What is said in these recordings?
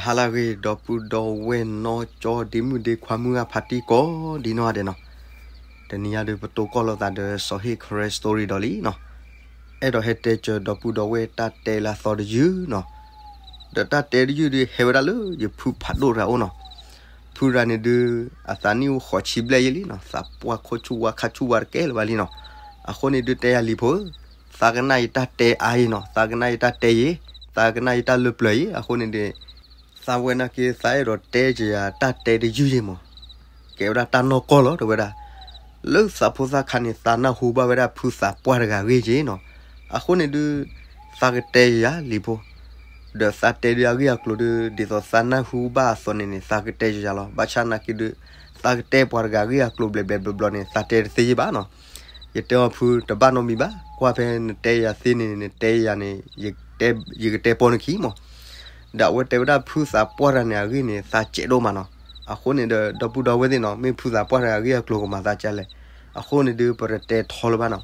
ဟါလၢအဂ့ၤ ဒီပုၢ်ဒီဝဲၢ်နီၢ်ကၠီ ဒ့မုၣ်ဒ့ခွါ မုၢ်ဂၢ်ဖါတံၢ်ကိးဒ်နီၢ်ဂၤဒဲးနီၤ, တနံၤအံၤဒုး ပတိၢ်ကီၢ်လိာ်သးဒီးစီၤဟ့ၣ် ခရၢစတိရံဒီးလံနီၤ, အဲၣ်ဒိးဟဲတဲစၢၤဒီပုၢ်ဒီဝဲၢ်တၢ်တဲလၢအသီတယုၢ်နီၤ, ဒီးတၢ်တဲတယုၢ်ဒုးဟဲဝဲဒၣ်လၢယဖုဖးဒိၣ်တဂၤအအိၣ်နီၤ, ဖုတဂၤန့ၣ်ဒုး အသးနံၣ်အိၣ်ဃိးဆံဘျဲၣ်ယဲလံနီၤ, သးပှၢ်ခိၣ်ဆူၣ်ဝါခါဆူၣ်ဝါတကဲလၢၤဘၣ်လံနီၤ, အဃိန့ၣ်ဒုးတဲယၤလံၤဖိဧၢ, သးကနၣ်ယတၢ်တဲအါအံၤနီၤ, သးကနၣ်ယတၢ်တဲယဲ, သးကနၣ်ယတၢ်လၢပျၢၤယဲ, အဃိန့ၣ်ဒုး သးဝဲနာ်က့ သးအဲၣ်ဒိးတဲက့ၤယၤတၢ်တဲတယုၢ်ယဲမး, ကဲဝဲဒၣ်တၢ်နီၢ်ကီၢ်လီၤ တဲဝဲဒၣ်, လၢသးဖိသၣ်ခါန့ၣ် သးနၢ်ဟူဘၣ်ဝဲဒၣ်ဖုသးပှၢ်တဂၤအဂ့ၢ်က့နီၤ, အဃိန့ၣ်ဒုး သးကတဲယၤလံၤဖိ ဒီးသးတဲဒုးအဂ့ၢ်အကျိၤဒုး ဒ်သိးသးနၢ်ဟူဘၣ်အသိးန့ၣ်န့ၣ် သးကတဲယၤလီၤ, ဘၣ်ဆၣ်နာ်က့ဒုး သးကတဲပှၤတဂၤအဂ့ၢ်အကျိၤဘျဲးဘျဲးဘျီဘျီန့ၣ် သးတဲတသ့ယဲဘၣ်နီၤ, ယတဲအီၤဖုတဘၣ်နီတမံၤဘၣ်, ကွၢ်ဖဲနတဲယၤသ့န့ၣ် နတဲယၤန့ၣ် ယကတဲပိာ်နခံမး, ဒီးအဝဲတဲဝဲဒၣ်ဖုသးပှၢ်တဂၤန့ၣ်အဂ့ၢ်န့ၣ် သးစဲးဒိၣ်မးနီၤ, အဃိန့ၣ်ဒီး ဒီပုၢ်ဒီဝဲၢ်သ့ၣ်နီၤ မ့ၢ်ဖုသးပှၢ်တဂၤအဂ့ၢ်အကျိၤကမၤသးဒ်လဲၣ်, အဃိန့ၣ်ဒုး ပတတဲထီလၢၤဘၣ်နီၤ,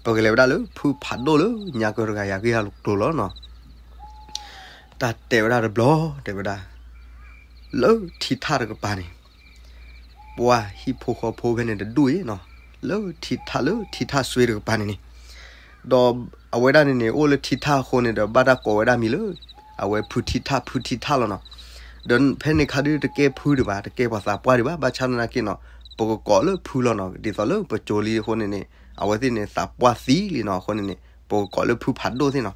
ပကလဲၤဝဲဒၣ်လၢဖုဖးဒိၣ်လၢညါကၢတဂၤအံၤအဂ့ၢ်အကျိၤလီၤနီၤ, တၢ်တဲဝဲဒၣ်တဘျီ တဲဝဲဒၣ် လၢထံထၣ်တကပၤန့ၣ် ပှၢ်ဟံၣ်ဖိဃီဖိဖဲန့ၣ်တဒူၣ်အံၤနီၤ, လၢထံထၣ်လၢထံထၣ်စွ့တကပၤန့ၣ်န့ၣ်, ဒီးအဝဲဒၣ်န့ၣ်န့ၣ် အိၣ်လၢထံထၣ်အဃိန့ၣ်ဒီး ဘၣ်တၢ်ကိးဝဲဒၣ်မံၤလၢ အဝဲဖုထံထၣ် ဖုထံထၣ်လီၤနီၤ, ဒီးဖဲန့ၣ်ခါဒုးတကဲဖုဒံးဘၣ် တကဲပှၤသးပှၢ်ဒံးဘၣ် ဘၣ်ဆၣ်သနာ်က့နီၤ ပကကိးလၢဖုလီၤနီၤ, ဒ်သိးလၢပစိၤလံအဃိန့ၣ်န့ၣ် အဝဲသ့ၣ်န့ၣ်သးပှၢ်သံလံနီၤ, အဃိန့ၣ်န့ၣ် ပကကိးလၢဖုဖးဒိၣ်သ့ၣ်နီၤ,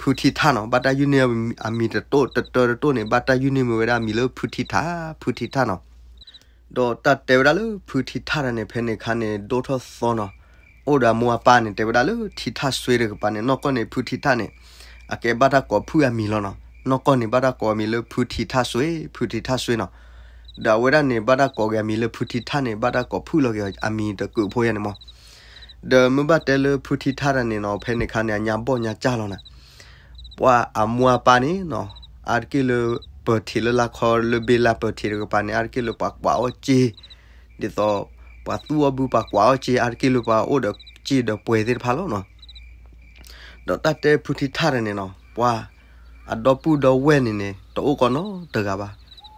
ဖုထံထၣ်နီၤ ဘၣ်တၢ်ယုၢ်န့ၢ်အမံၤတတိၢ်တတၢတတိၢ်န့ၣ် ဘၣ်တၢ်ယုၢ်န့ၢ်မ့ၢ်ဝဲဒၣ်မံၤလၢဖုထံထၣ် ဖုထံထၣ်နီၤ, ဒီးတၢ်တဲဝဲဒၣ်လၢဖုထံထၣ်တဂၤန့ၣ် ဖဲန့ၣ်ခါန့ၣ် ဒိၣ်ထီၣ်သီနီၤ, အိၣ်ဒီးအမိၢ်အပၢ်န့ၣ် တဲဝဲဒၣ်လၢထံထၣ်စွ့တကပၤန့ၣ် နီၢ်ကီၢ်န့ၣ် ဖုထံထၣ်န့ၣ် အကဲဘၣ်တၢ်ကိးဖုအမံၤလီၤနီၤ, နီၢ်ကီၢ်န့ၣ်ဘၣ်တၢ်ကိးအမံၤလၢဖုထံထၣ်စွ့ ဖုထံထၣ်စွ့နီၤ, ဒီးအဝဲဒၣ်န့ၣ် ဘၣ်တၢ်ကိးက့ၤအမံၤလၢဖုထံထၣ်န့ၣ် ဘၣ်တၢ်ကိးဖုလီၤက့ၤအမံၤတကုးဖိယါန့ၣ်မး ဒီးမ့ၢ်ဘၣ်တဲလၢဖုထံထၣ်တဂၤန့ၣ်နီၤ ဖဲန့ၣ်ခါန့ၣ် အညါဘီၣ်ညါစၢ်လီၤနီၤ, ပှၢ်အမိၢ်အပၢ်န့ၣ်နီၤ အါတက့ၢ်လၢ ပၢၤထံးလၢလါခီလၢဘ့လါပၢၤထံးတကပၤန့ၣ် အါတက့ၢ်လၢပှၤကွၢ်အီၣ်စ့, ဒ်သိး ပှၤသူၣ်အီၣ်ဘုပှၤကွၢ်အီၣ်စ့ အါတက့ၢ်လၢပှၤအိၣ်ဒီးစ့ဒီးပှဲၤသ့ၣ်တဖၣ်လီၤနီၤ, ဒီးတၢ်တဲဖုထံထၣ်တဂၤန့ၣ်နီၤ ပှၢ် အဒီပုၢ်ဒီဝဲၢ်န့ၣ်န့ၣ် တအိၣ်ကီးနီတဂၤဘၣ်,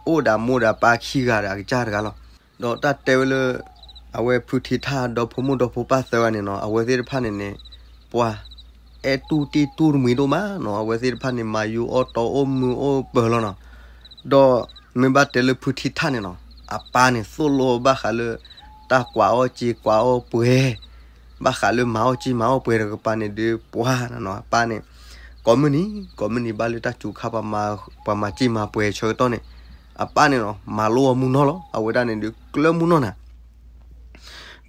အိၣ်ဒီးမိၢ်ဒီးပၢ်ခံဂၤဒီးအကစၢ်တဂၤလီၤ, ဒီးတၢ်တဲဝဲလၢ အဝဲဖုထံထၣ်ဒီဖိမိၢ်ဒီဖိပၢ်သၢဂၤန့ၣ်နီၤ အဝဲသ့ၣ်တဖၣ်န့ၣ်န့ၣ် ပှၢ် အဲၣ်တူၢ်တံၢ်တူၢ်တမှံၤဒိၣ်မးနီၤ, အဝဲသ့ၣ်တဖၣ်န့ၣ် မၤယူၤအီၣ်တီအီၣ်မုာ်အီၣ်ပၢၤလီၤနီၤ, ဒီးမ့ၢ်ဘၣ်တဲလၢဖုထံထၣ်န့ၣ်နီၤ အပၢ်န့ၣ်သိၣ်လိဘၣ်ဃးလၢ တၢ်ကွၢ်အီၣ်စ့ကွၢ်အီၣ်ပှဲၤ ဘၣ်ဃးလၢမၤအီၣ်စ့မၤအီၣ်ပှဲၤတကပၤန့ၣ်ဒုး ပှၢ်နီၤ အပၢ်န့ၣ် ကိးမုၢ်နံၤ ကိးမုၢ်နံၤဘၣ်လၢတၢ်စူၤခါ ပှၤမၤစ့မၤပှဲၤဆၢကတီၢ်န့ၣ် အပၢ်န့ၣ်နီၤ မၤလိအီၤမူနီၢ်လီၤ, အဝဲဒၣ်န့ၣ်ဒုး ကျၢၢ်မူနီၢ်နၤ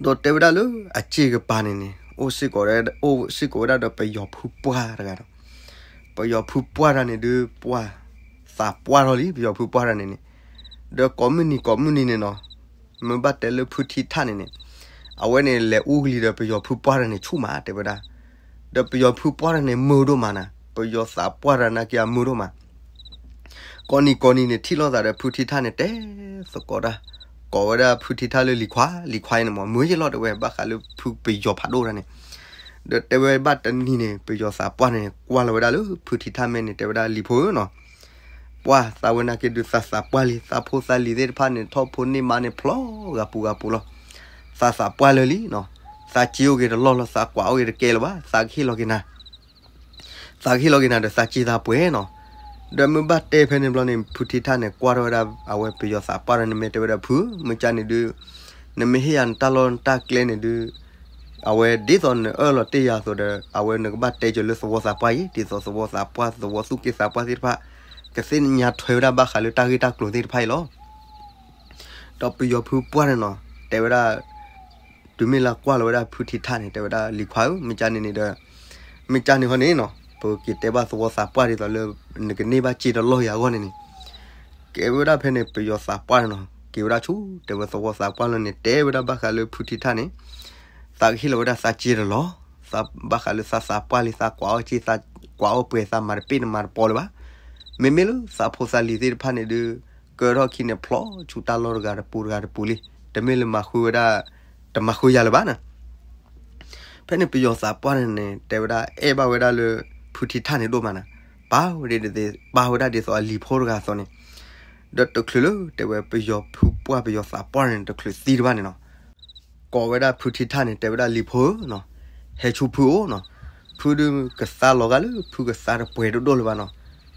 ဒီးတဲဝဲဒၣ်လၢအစ့ကပၤန့ၣ်န့ၣ် အိၣ်စ့ၢ်ကီး အိၣ်စ့ၢ်ကီးဝဲဒၣ်ဒီးပယီၤဖုပှၢ်တဂၤဒီး ပယီၤဖုပှၢ်တဂၤန့ၣ်ဒုး ပှၢ် သးပှၢ်ထီၣ်လံ ပယီၤဖုပှၢ်တဂၤန့ၣ်န့ၣ်, ဒီးကိးမုၢ်နံၤကိးမုၢ်နံၤန့ၣ်နီၤ မ့ၢ်ဘၣ်တဲလၢဖုထံထၣ်န့ၣ်န့ၣ် အဝဲန့ၣ်လဲၤအူကလံၤဒီးပယီၤဖုပှၢ်တဂၤန့ၣ်ဆူၣ်မး တဲဝဲဒၣ်, ဒီးပယီၤဖုပှၢ်တဂၤန့ၣ်မုာ်ဒိၣ်မးနၤ, ပယီၤသးပှၢ်တဂၤနာ်က့အမုာ်ဒိၣ်မး ကိးနံၤကိးနံၤန့ၣ် ထံၣ်လိာ်သးဒီးဖုထံထၣ်န့ၣ် တဲသကိးတၢ်, ကိးဝဲဒၣ်ဖုထံထၣ်လၢလံၤခွါ လံၤခွါအံၤန့ၣ်မး မုာ်ယဲလီၤ တဲဝဲ ဘၣ်ဃးလၢဖုပယီၤဖးဒိၣ်တဂၤန့ၣ်, ဒီးတဲဝဲဘၣ်တနံၤန့ၣ် ပယီၤသးပှၢ်န့ၣ် ကွၢ်လီၤဝဲဒၣ်လၢဖုထံထၣ်မဲာ်န့ၣ် တဲဝဲဒၣ်လံၤဖိဧၢနီၤ ပှၢ်သးဝဲနာ်က့ဒုးသးသးပှၢ်လံ သးဖိသးလံၤသ့ၣ်တဖၣ်န့ၣ် ထီၣ်ဖိန့ၢ်မါန့ၣ်ဖျိဂၤပူၤဂၤပူၤလီၤ, သးသးပှၢ်လၢာ်လံနီၤ, သးစ့အိၣ်က့ၤတလီၢ်လီၤ သးကွၢ်အိၣ်က့ၤတကဲလၢၤဘၣ် သးကဟ့ၣ်လီၤက့ၤနၤ သးကဟ့ၣ်လီၤက့ၤနၤဒီးသးစ့သးပှဲၤနီၤ, ဒီးမ့ၢ်ဘၣ်တဲဖဲန့ၣ်ဘျီန့ၣ် ဖုထံထၣ်န့ၣ် ကွၢ်ထီၣ်ဝဲဒၣ် အဝဲပယီၤသးပှၢ်ဒီးန့ၣ် မ့ၢ်တဲဝဲဒၣ်ဖု မ့ၢ်ကါန့ၣ်ဒုး နမ့ၢ်ဟ့ၣ်ယၤနတၢ်လီၢ်နတၢ်ကျဲန့ၣ်ဒုး အဝဲဒ်သိးနအၢၣ်လီၤတ့ၢ်ယၤအသိးဒီး အဝဲနကဘၣ်တဲစၢၤလၢသဝီသးပှၢ်အံၤ ဒ်သိးသဝီသးပှၢ် သဝီသူၣ်က့သးပှၢ်သ့ၣ်တဖၣ် ကသ့ၣ်ညါထွဲဝဲဒၣ်ဘၣ်ဃးလၢတၢ်ဂ့ၢ်တၢ်ကျိၤသ့ၣ်တဖၣ်အံၤလီၤ. ဒီးပယီၤဖုပှၢ်န့ၣ်နီၤ တဲဝဲဒၣ် တုၤမ့ၢ်လၢကွၢ်လီၤဝဲဒၣ်ဖုထံထၣ်န့ၣ် တဲဝဲဒၣ်လံၤခွါဧၢ မ့ၢ်ကါန့ၣ်န့ၣ်ဒီး မ့ၢ်ကါန့ၣ်ဟီန့ၣ်နီၤ ပက့ၤတဲဘၣ်သဝီသးပှၢ်ဒ်သိးလၢ နကန့ၢ်ဘၣ်စ့တလီၢ်ယၤအဂီၢ်န့ၣ်န့ၣ် ကဲဝဲဒၣ်ဖဲန့ၣ် ပယီၤသးပှၢ်န့ၣ်နီၤ က့ၤဝဲဒၣ်ဆူ တဲဝဲသဝီသးပှၢ်လၢန့ၣ် တဲဝဲဒၣ်ဘၣ်ဃးလၢဖုထံထၣ်န့ၣ် သးကဟ့ၣ်လီၤဝဲဒၣ်သးစ့တလီၢ် ဘၣ်ဃးလၢသးသးပှၢ်လံ သးကွၢ်အီၣ်စ့ သးကွၢ်အီၣ်ပှဲၤ သးမၤတပ့ၢ်နမၤတပီၤလၢၤဘၣ်. မ့မ့ၢ်လၢသးဖိသးလံၤသ့ၣ်တဖၣ်န့ၣ်ဒုး ကၢထီၣ်ခံန့ၣ်ဖျိဆူတၢ်လီၢ်တဂၤတပူၤတဂၤတပူၤလံ. တမ့ၢ်လၢမၤဃုဝဲဒၣ် တမၤဃုယၤလၢၤဘၣ်နၤ ဖဲန့ၣ်ပယီၤသးပှၢ်န့ၣ်န့ၣ် တဲဝဲဒၣ်အဲၣ်ဘၣ်ဝဲဒၣ်လၢ ဖုထံထၣ်န့ၣ်ဒိၣ်မးနၤ ပာ်ဝဲဒၣ် ပာ်ဝဲဒၣ်ဒ်သိးအလံၤဖိတဂၤအသိးန့ၣ် ဒီးတချုးလၢတဲဝဲပယီၤဖုပှၢ်ပယီၤသးပှၢ်န့ၣ် တချုးသံတဘၣ်န့ၣ်နီၤ, ကိးဝဲဒၣ်ဖုထံထၣ်န့ၣ် တဲဝဲဒၣ်လံၤဖိဧၢနီၤ, ဟဲဆူဖုအိၣ်နီၤ, ဖုဒုးကသါလီၤဂာ်လၢဖုကသါတပှဲၤဒိၣ်ဒိၣ်လၢၤဘၣ်နီၤ,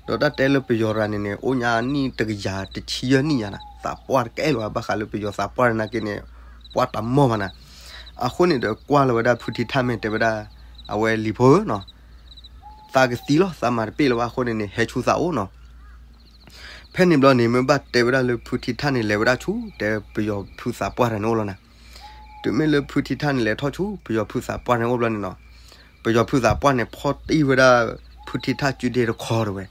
ဒီးတၢ်တဲလၢပယီၤတဂၤန့ၣ်န့ၣ် အိၣ်ညါနံၣ်တကယၤတဆံယဲၢ်နံၣ်ညါနီၤ, သးပှၢ်တကဲလၢၤဘၣ် ဘၣ်ဃးလၢပယီၤသးပှၢ်နာ်က့န့ၣ် ပှၢ်တၢ်မီၢ်ဘၣ်နီၤ, အဃိန့ၣ်ဒီးကွၢ်လီၤဝဲဒၣ်ဖုထံထၣ်မ့ၢ်တဲဝဲဒၣ် အဝဲလံၤဖိဧၢနီၤ သးကသံလီၤ သးမၤတပ့ၢ်လၢၤဘၣ်အဃိန့ၣ်န့ၣ် ဟဲဆူသးအိၣ်နီၤ. ဖဲန့ၣ်ဘျီန့ၣ် မ့ၢ်ဘၣ်တဲဝဲဒၣ်လၢဖုထံထၣ်န့ၣ် လဲၤဝဲဒၣ်ဆူ တဲပယီၤဖုသးပှၢ်တဂၤန့ၣ်အိၣ်လီၤနီၤ. တုၤမ့ၢ်လၢဖုထံထၣ်န့ၣ် လဲၤထီၣ်ဆူပယီၤဖုသးပှၢ်န့ၣ်အိၣ်ဘျီန့ၣ်နီၤ, ပယီၤဖုသးပှၢ်န့ၣ် ဖီၣ်တံၢ်ဝဲဒၣ် ဖုထံထၣ်စုဒ့တခီတဲဝဲ,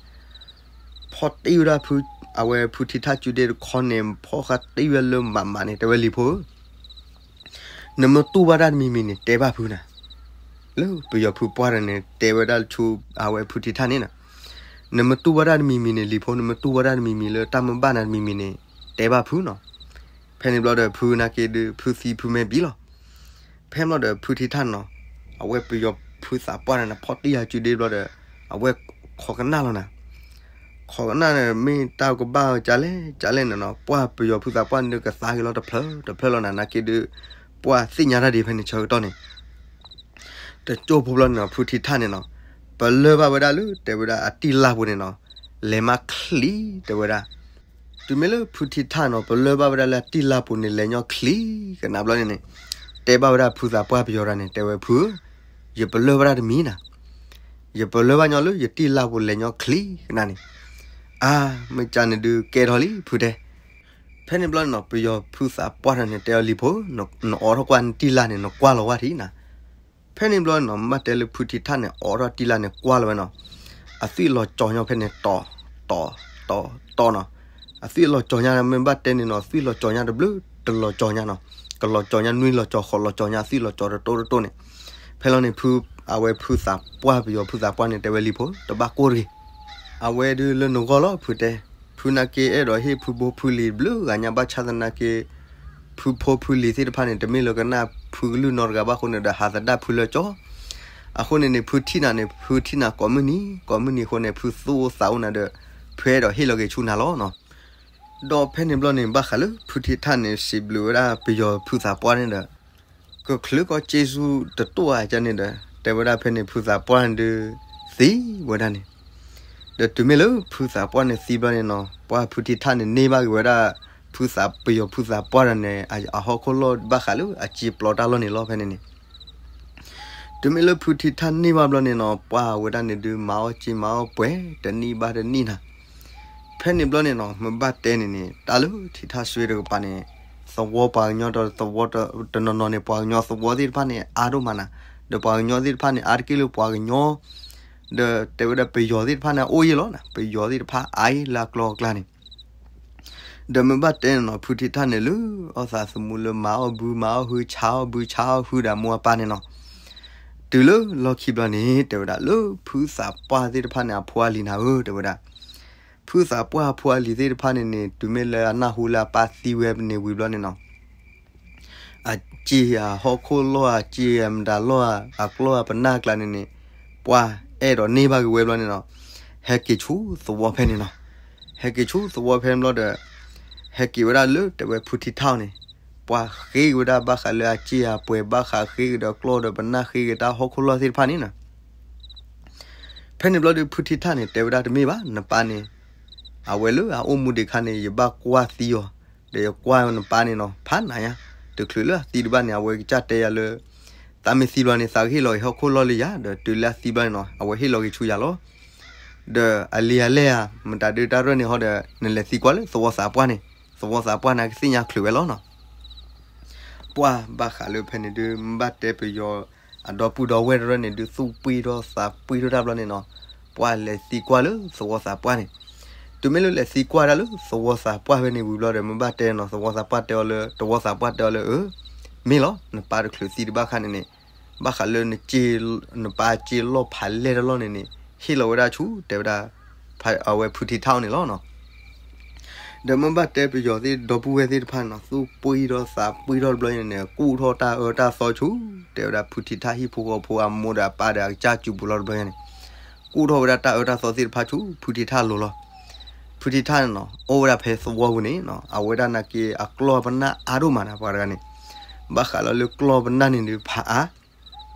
ဖီၣ်တံၢ်ဝဲဒၣ် အဝဲဖုထံထၣ်စုဒ့တခီန့ၣ် ဖီၣ်ဃာ်တံၢ်ဝဲလၢမးမးန့ၣ် တဲဝဲလံၤဖိဧၢ နမ့ၢ်တူၢ်ဘၣ်တၢ်တမံၤမံၤန့ၣ် တဲဘၣ်ဖုနၤ, လၢပယီၤဖုပှၢ်တဂၤန့ၣ် တဲဝဲဒၣ်ဆူ အဝဲဖုထံထၣ်န့ၣ်နီၤ, နမ့ၢ်တူၢ်ဘၣ်တၢ်တမံၤမံၤန့ၣ် လံၤဖိ နမ့ၢ်တူၢ်ဘၣ်တၢ်တမံၤမံၤလၢတၢ်မ့ၢ်ဘၣ်နၤတမံၤမံၤန့ၣ် တဲဘၣ်ဖုနီၤ. ဖဲန့ၣ်ဘျီဒီး ဖုနာ်က့ဒုး ဖုသံဖုမ့ၢ်ဘံလီၤ. ဖဲဘျီဒီးဖုထံထၣ်နီၤ, အဝဲပယီၤဖုသးပှၢ်န့ၣ် ဖီၣ်တံၢ်ယၤစုဒ့ဘျီဒီး အဝဲခိးကနၣ်လီၤနၤ ခိးကနၣ်န့ၣ် မ့ၢ်တၢ်ကဘၣ်ကလဲၣ်ကလဲၣ်န့ၣ်နီၤ, ပှၢ်ပယီၤဖုသးပှၢ်န့ၣ်ဒုးကသါက့ၤလီၤတဖျၢၣ်တဖျၢၣ်လီၤနၤ, နာ်က့ဒုး ပှၢ်သ့ၣ်ညါတၢ်ဒံးဖဲန့ၣ်ဆၢကတီၢ်န့ၣ် တကၠိဖိဘျီန့ၣ်နီၤ ဖုထံထၣ်န့ၣ်နီၤ, ပလၢၢ်ဘၣ်ဝဲဒၣ်လၢ တဲဝဲဒၣ်အတံၢ်လါပူၤန့ၣ်နီၤ, လဲၤမးချံတဲဝဲဒၣ်. တုၤမ့ၢ်လၢဖုထံထၣ်နီၤ ပလၢၢ်ဘၣ်ဝဲဒၣ်လၢအတံၢ်လါပူၤန့ၣ် လဲၤညီချံကနၣ်ဘျီန့ၣ်န့ၣ်, တဲဘၣ်ဝဲဒၣ်ဖုသးပှၢ်ပယီၤတဂၤန့ၣ် တဲဝဲဖုဧၢ, ယပလၢၢ်ဝဲဒၣ်တမံၤနၤ, ယပလၢၢ်ဘၣ်ညီလၢယတံၢ်လါပူၤလဲၤညီချံကနၣ်န့ၣ်, အါ မ့ၢ်ကန့ၣ်ဒုးကဲထီၣ်လံဖုတဲ ဖဲန့ၣ်ဘျီန့ၣ်နီၤ ပယီၤဖုသးပှၢ်တဂၤန့ၣ် တဲအီၤလံၤဖိဧၢ, နအိးထီၣ်ကွၢ်နတံၢ်လါန့ၣ် နကွၢ်လီၤဝဲထံၣ်နၤ. ဖဲန့ၣ်ဘျီန့ၣ်နီၤ မ့ၢ်ဘၣ်တဲလၢဖုထံထၣ်န့ၣ် အိးထီၣ်တံၢ်လါန့ၣ်ကွၢ်လီၤဝဲနီၤ, အသွံၣ်လီၤကၠီၤညီဖဲန့ၣ် တီၤ တီၤ တီၤ တီၤနီၤ, အသွံၣ်လီၤကၠီၤညါ မ့ၢ်ဘၣ်တဲန့ၣ်နီၤ သွံၣ်လီၤကၠီၤညါတဘျုး တလီၤကၠီၤညါနီၤ, ကလီၤကၠီၤညါနွံလီၤကၠီၤ ဃိးလီၤကၠီၤညါ အသွံၣ်လီၤကၠီၤတတိၢ်တတိၢ်န့ၣ်, ဖဲလီၤန့ၣ်ဖု အဝဲဖုသးပှၢ် ပယီၤဖုသးပှၢ်န့ၣ် တဲဝဲလံၤဖိ တဘၣ်ကိၢ်တဂ့ၤ, အဝဲဒုးလၢနဂီၢ်လီၤဖုတဲ, ဖုနာ်က့အဲၣ်ဒိးဟ့ၣ်ဖုဘိဖုလံၤတဘျုးဂၤညါ ဘၣ်ဆၣ်သနာ်က့ ဖုဖိဖုလံၤသ့ၣ်တဖၣ်န့ၣ် တမ့ၢ်လၢကနၣ်ဖုကလုၢ်နီတဂၤဘၣ်အဃိန့ၣ်ဒီး ဟးသဒၣ်ဖုလၢကၠီ, အဃိန့ၣ်န့ၣ် ဖုထံၣ်နၤန့ၣ် ဖုထံၣ်နၤကိးမုၢ်နံၤ ကိးမုၢ်နံၤအဃိန့ၣ် ဖုသူၣ်အိၣ်သးအိၣ်နၤဒီး ဖုအဲၣ်ဒိးဟ့ၣ်လီၤက့ၤဆူနၤလီၤနီၤ. ဒီးဖဲန့ၣ်ဘျီန့ၣ် ဘၣ်ဃးလၢဖုထံထၣ်န့ၣ် စံးဘျုးဝဲဒၣ်ပယီၤဖုသးပှၢ်န့ၣ်ဒီး ကချုးကီးစ့ဆူတတိၢ်အါကန့ၣ်ဒီး တဲဝဲဒၣ်ဖဲန့ၣ် ဖုသးပှၢ်န့ၣ်ဒုး သံဝဲဒၣ်န့ၣ်, ဒီးတုၤမ့ၢ်လၢဖုသးပှၢ်န့ၣ်သံဘျီန့ၣ်နီၤ ပှၢ်ဖုထံထၣ်န့ၣ် န့ၢ်ဘၣ်က့ၤဝဲဒၣ် ဖုသး ပယီၤဖုသးပှၢ်တဂၤန့ၣ် အဟီၣ်ခိၣ်လီၢ်ဘၣ်ဃးလၢအစ့ပျီတၢ်လီၢ်န့ၣ်လီၤ ဖဲန့ၣ်န့ၣ် တုၤမ့ၢ်လၢဖုထံထၣ်န့ၢ်ဘၣ်ဘျီန့ၣ်နီၤ ပှၢ်ဝဲဒၣ်န့ၣ်ဒုး မၤအီၣ်စ့မၤအီၣ်ပှဲၤ တနံၣ်ဘၣ်တနံၣ်နၤ, ဖဲန့ၣ်ဘျီန့ၣ်နီၤ မ့ၢ်ဘၣ်တဲန့ၣ်န့ၣ် တၢ်လၢထံထၣ်စွ့တကပၤန့ၣ် သဝီပှၤကညီဒီးသဝီတနီၤနီၤန့ၣ် ပှၤကညီသဝီသ့ၣ်တဖၣ်န့ၣ် အါဒိၣ်မးနၤ, ဒီးပှၤကညီသ့ၣ်တဖၣ်န့ၣ် အါတက့ၢ်လၢပှၤကညီ ဒီးတဲဝဲဒၣ်ပယီၤသ့ၣ်တဖၣ်န့ၣ် အိၣ်ယဲၢ်လီၤနၤ, ပယီၤသ့ၣ်တဖၣ်အါယဲၢ်လၢအကျီအကျါန့ၣ် ဒီးမ့ၢ်ဘၣ်တဲန့ၣ်နီၤ ဖုထံထၣ်န့ၣ်လၢ အီၣ်သးသမူလၢမၤအီၣ်ဘုမၤအီၣ်ဟု ဆါအီၣ်ဘုဆါအီၣ်ဟုဒီးအမိၢ်အပၢ်န့ၣ်နီၤ, တုၤလၢလီၢ်ခံဘျီန့ၣ် တဲဝဲဒၣ်လၢဖုသးပှၢ်သ့ၣ်တဖၣ်န့ၣ် အဖိအလံၤနၤဧၢ တဲဝဲဒၣ်, ဖုသးပှၢ်အဖိအလံၤသ့ၣ်တဖၣ်န့ၣ်န့ၣ် တုၤမ့ၢ်လၢအနၢ်ဟူလၢအပၢ်သံဝဲန့ၣ်ဝံၤဘျီန့ၣ်နီၤ အစ့အဟီၣ်ခိၣ်လီၢ် အစ့အမတၤလီၢ် အကျီၢ်အပနၢ်အကျါန့ၣ်န့ၣ် ပှၢ်အဲၣ်ဒိးန့ၢ်ဘၣ်က့ၤဝဲဘျီန့ၣ်နီၤ ဟဲက့ၤဆူသဝီဖဲန့ၣ်နီၤ, ဟဲက့ၤဆူသဝီဖဲန့ၣ်ဘျီဒီး ဟဲက့ၤဝဲဒၣ်လၢတဲဝဲဖုထံထၣ်န့ၣ် ပှၢ်ဃ့က့ၤဝဲဒၣ်ဘၣ်ဃးလၢအစ့အပှဲၤ ဘၣ်ဃးဃ့က့ၤဒီးကျီၢ်ဒီးပနၢ် ဃ့က့ၤတၢ်ဟီၣ်ခိၣ်လီၢ်သ့ၣ်တဖၣ်န့ၣ်နီၤ ဖဲန့ၣ်ဘျီဒီး ဖုထံထၣ်န့ၣ် တဲဝဲဒၣ်တမ့ၢ်ဘၣ် နပၢ်န့ၣ် အဝဲလၢအအိၣ်မူဒံးအခါန့ၣ် ယဘၣ်ကွၢ်သံအီၤ, ဒီးယကွၢ်နပၢ်န့ၣ်နီၤ ဖးနးညါ, တချုးလၢအသံတဘၣ်န့ၣ် အဝဲကစၢ်တဲယၤလၢ သးမ့ၢ်သံဘျီန့ၣ် သးကဟ့ၣ်လီၤက့ၤဟီၣ်ခိၣ်လီၢ်လၢယၤ, ဒီးတုၤလၢအသံဘျီန့ၣ်နီၤ အဝဲဟ့ၣ်လီၤက့ၤဆူယၤလီၤ. ဒီးအလံာ်အလဲၢ်ဧါ မတၤဒုးတၢ်ရဲၣ်န့ၣ်ဟီဒီး နလဲၤသံကွၢ်လၢသဝီသးပှၢ်န့ၣ်, သဝီသးပှၢ်န့ၣ် ကသ့ၣ်ညါချုးဝဲလီၤနီၤ. ပှၢ်ဘၣ်ဃးလၢဖဲန့ၣ်ဒုး မ့ၢ်ဘၣ်တဲပယီၤ အဒီပုၢ်ဒီဝဲၢ်တရၢၣ်န့ၣ်ဒုး သူၣ်ပှံၢ်ထီၣ်သးပှံၢ်ထီၣ်တၢ်ဘျီန့ၣ်နီၤ, ပှၢ်လဲၤသံကွၢ်လၢသဝီသးပှၢ်န့ၣ်, တုၤမ့ၢ်လၢလဲၤသံကွၢ်ဒၣ်လၢသဝီသးပှၢ်ဖဲန့ၣ်ဝံၤဘျီဒီး မ့ၢ်ဘၣ်တဲနီၤ သဝီသးပှၢ်တဲအီၤလၢ သဝီသးပှၢ်တဲအီၤလၢ အၢ မ့ၢ်လီၤ နပၢ်တချုးသံတဘၣ်ခါန့ၣ်န့ၣ် ဘၣ်ဃးလၢ နပၢ်စ့လီၢ်ဖးလဲၢ်တလီၢ်န့ၣ်န့ၣ် ဟ့ၣ်လီၤဝဲဒၣ်ဆူ တဲဝဲဒၣ် အဝဲဖုထံထၣ်န့ၣ်လီၤနီၤ. ဒီးမ့ၢ်ဘၣ်တဲပယီၤသ့ၣ်ဒီပုၢ်ဝဲၢ်သ့ၣ်တဖၣ်န့ၣ်နီၤ သူၣ်ပှံၢ်ထီၣ်သးပှံၢ်ထီၣ်တဘျီန့ၣ်န့ၣ် ကူၣ်ထီၣ်တၢ်အၢတၢ်သီဆူ တဲဝဲဒၣ်ဖုထံထၣ်ဟံၣ်ဖိဃီဖိအမိၢ်ဒီးအပၢ်ဒီးအကစၢ်စုပူၤလီၤတဘျီန့ၣ်, ကူၣ်ထီၣ်ဝဲဒၣ်တၢ်အၢတၢ်သီသ့ၣ်တဖၣ်ဆူ ဖုထံထၣ်လိၤလီၤ. ဖုထံထၣ်န့ၣ်နီၤ အိၣ်ဝဲဒၣ်ဖဲသဝီပူၤန့ၣ်နီၤ အဝဲဒၣ်နာ်က့အကျီၢ်ပနၢ်အါဒိၣ်မးနီၤ ပှၤတဂၤန့ၣ် ဘၣ်ဃးလၢကျီၢ်ပနၢ်န့ၣ်ဒုးဖးအါ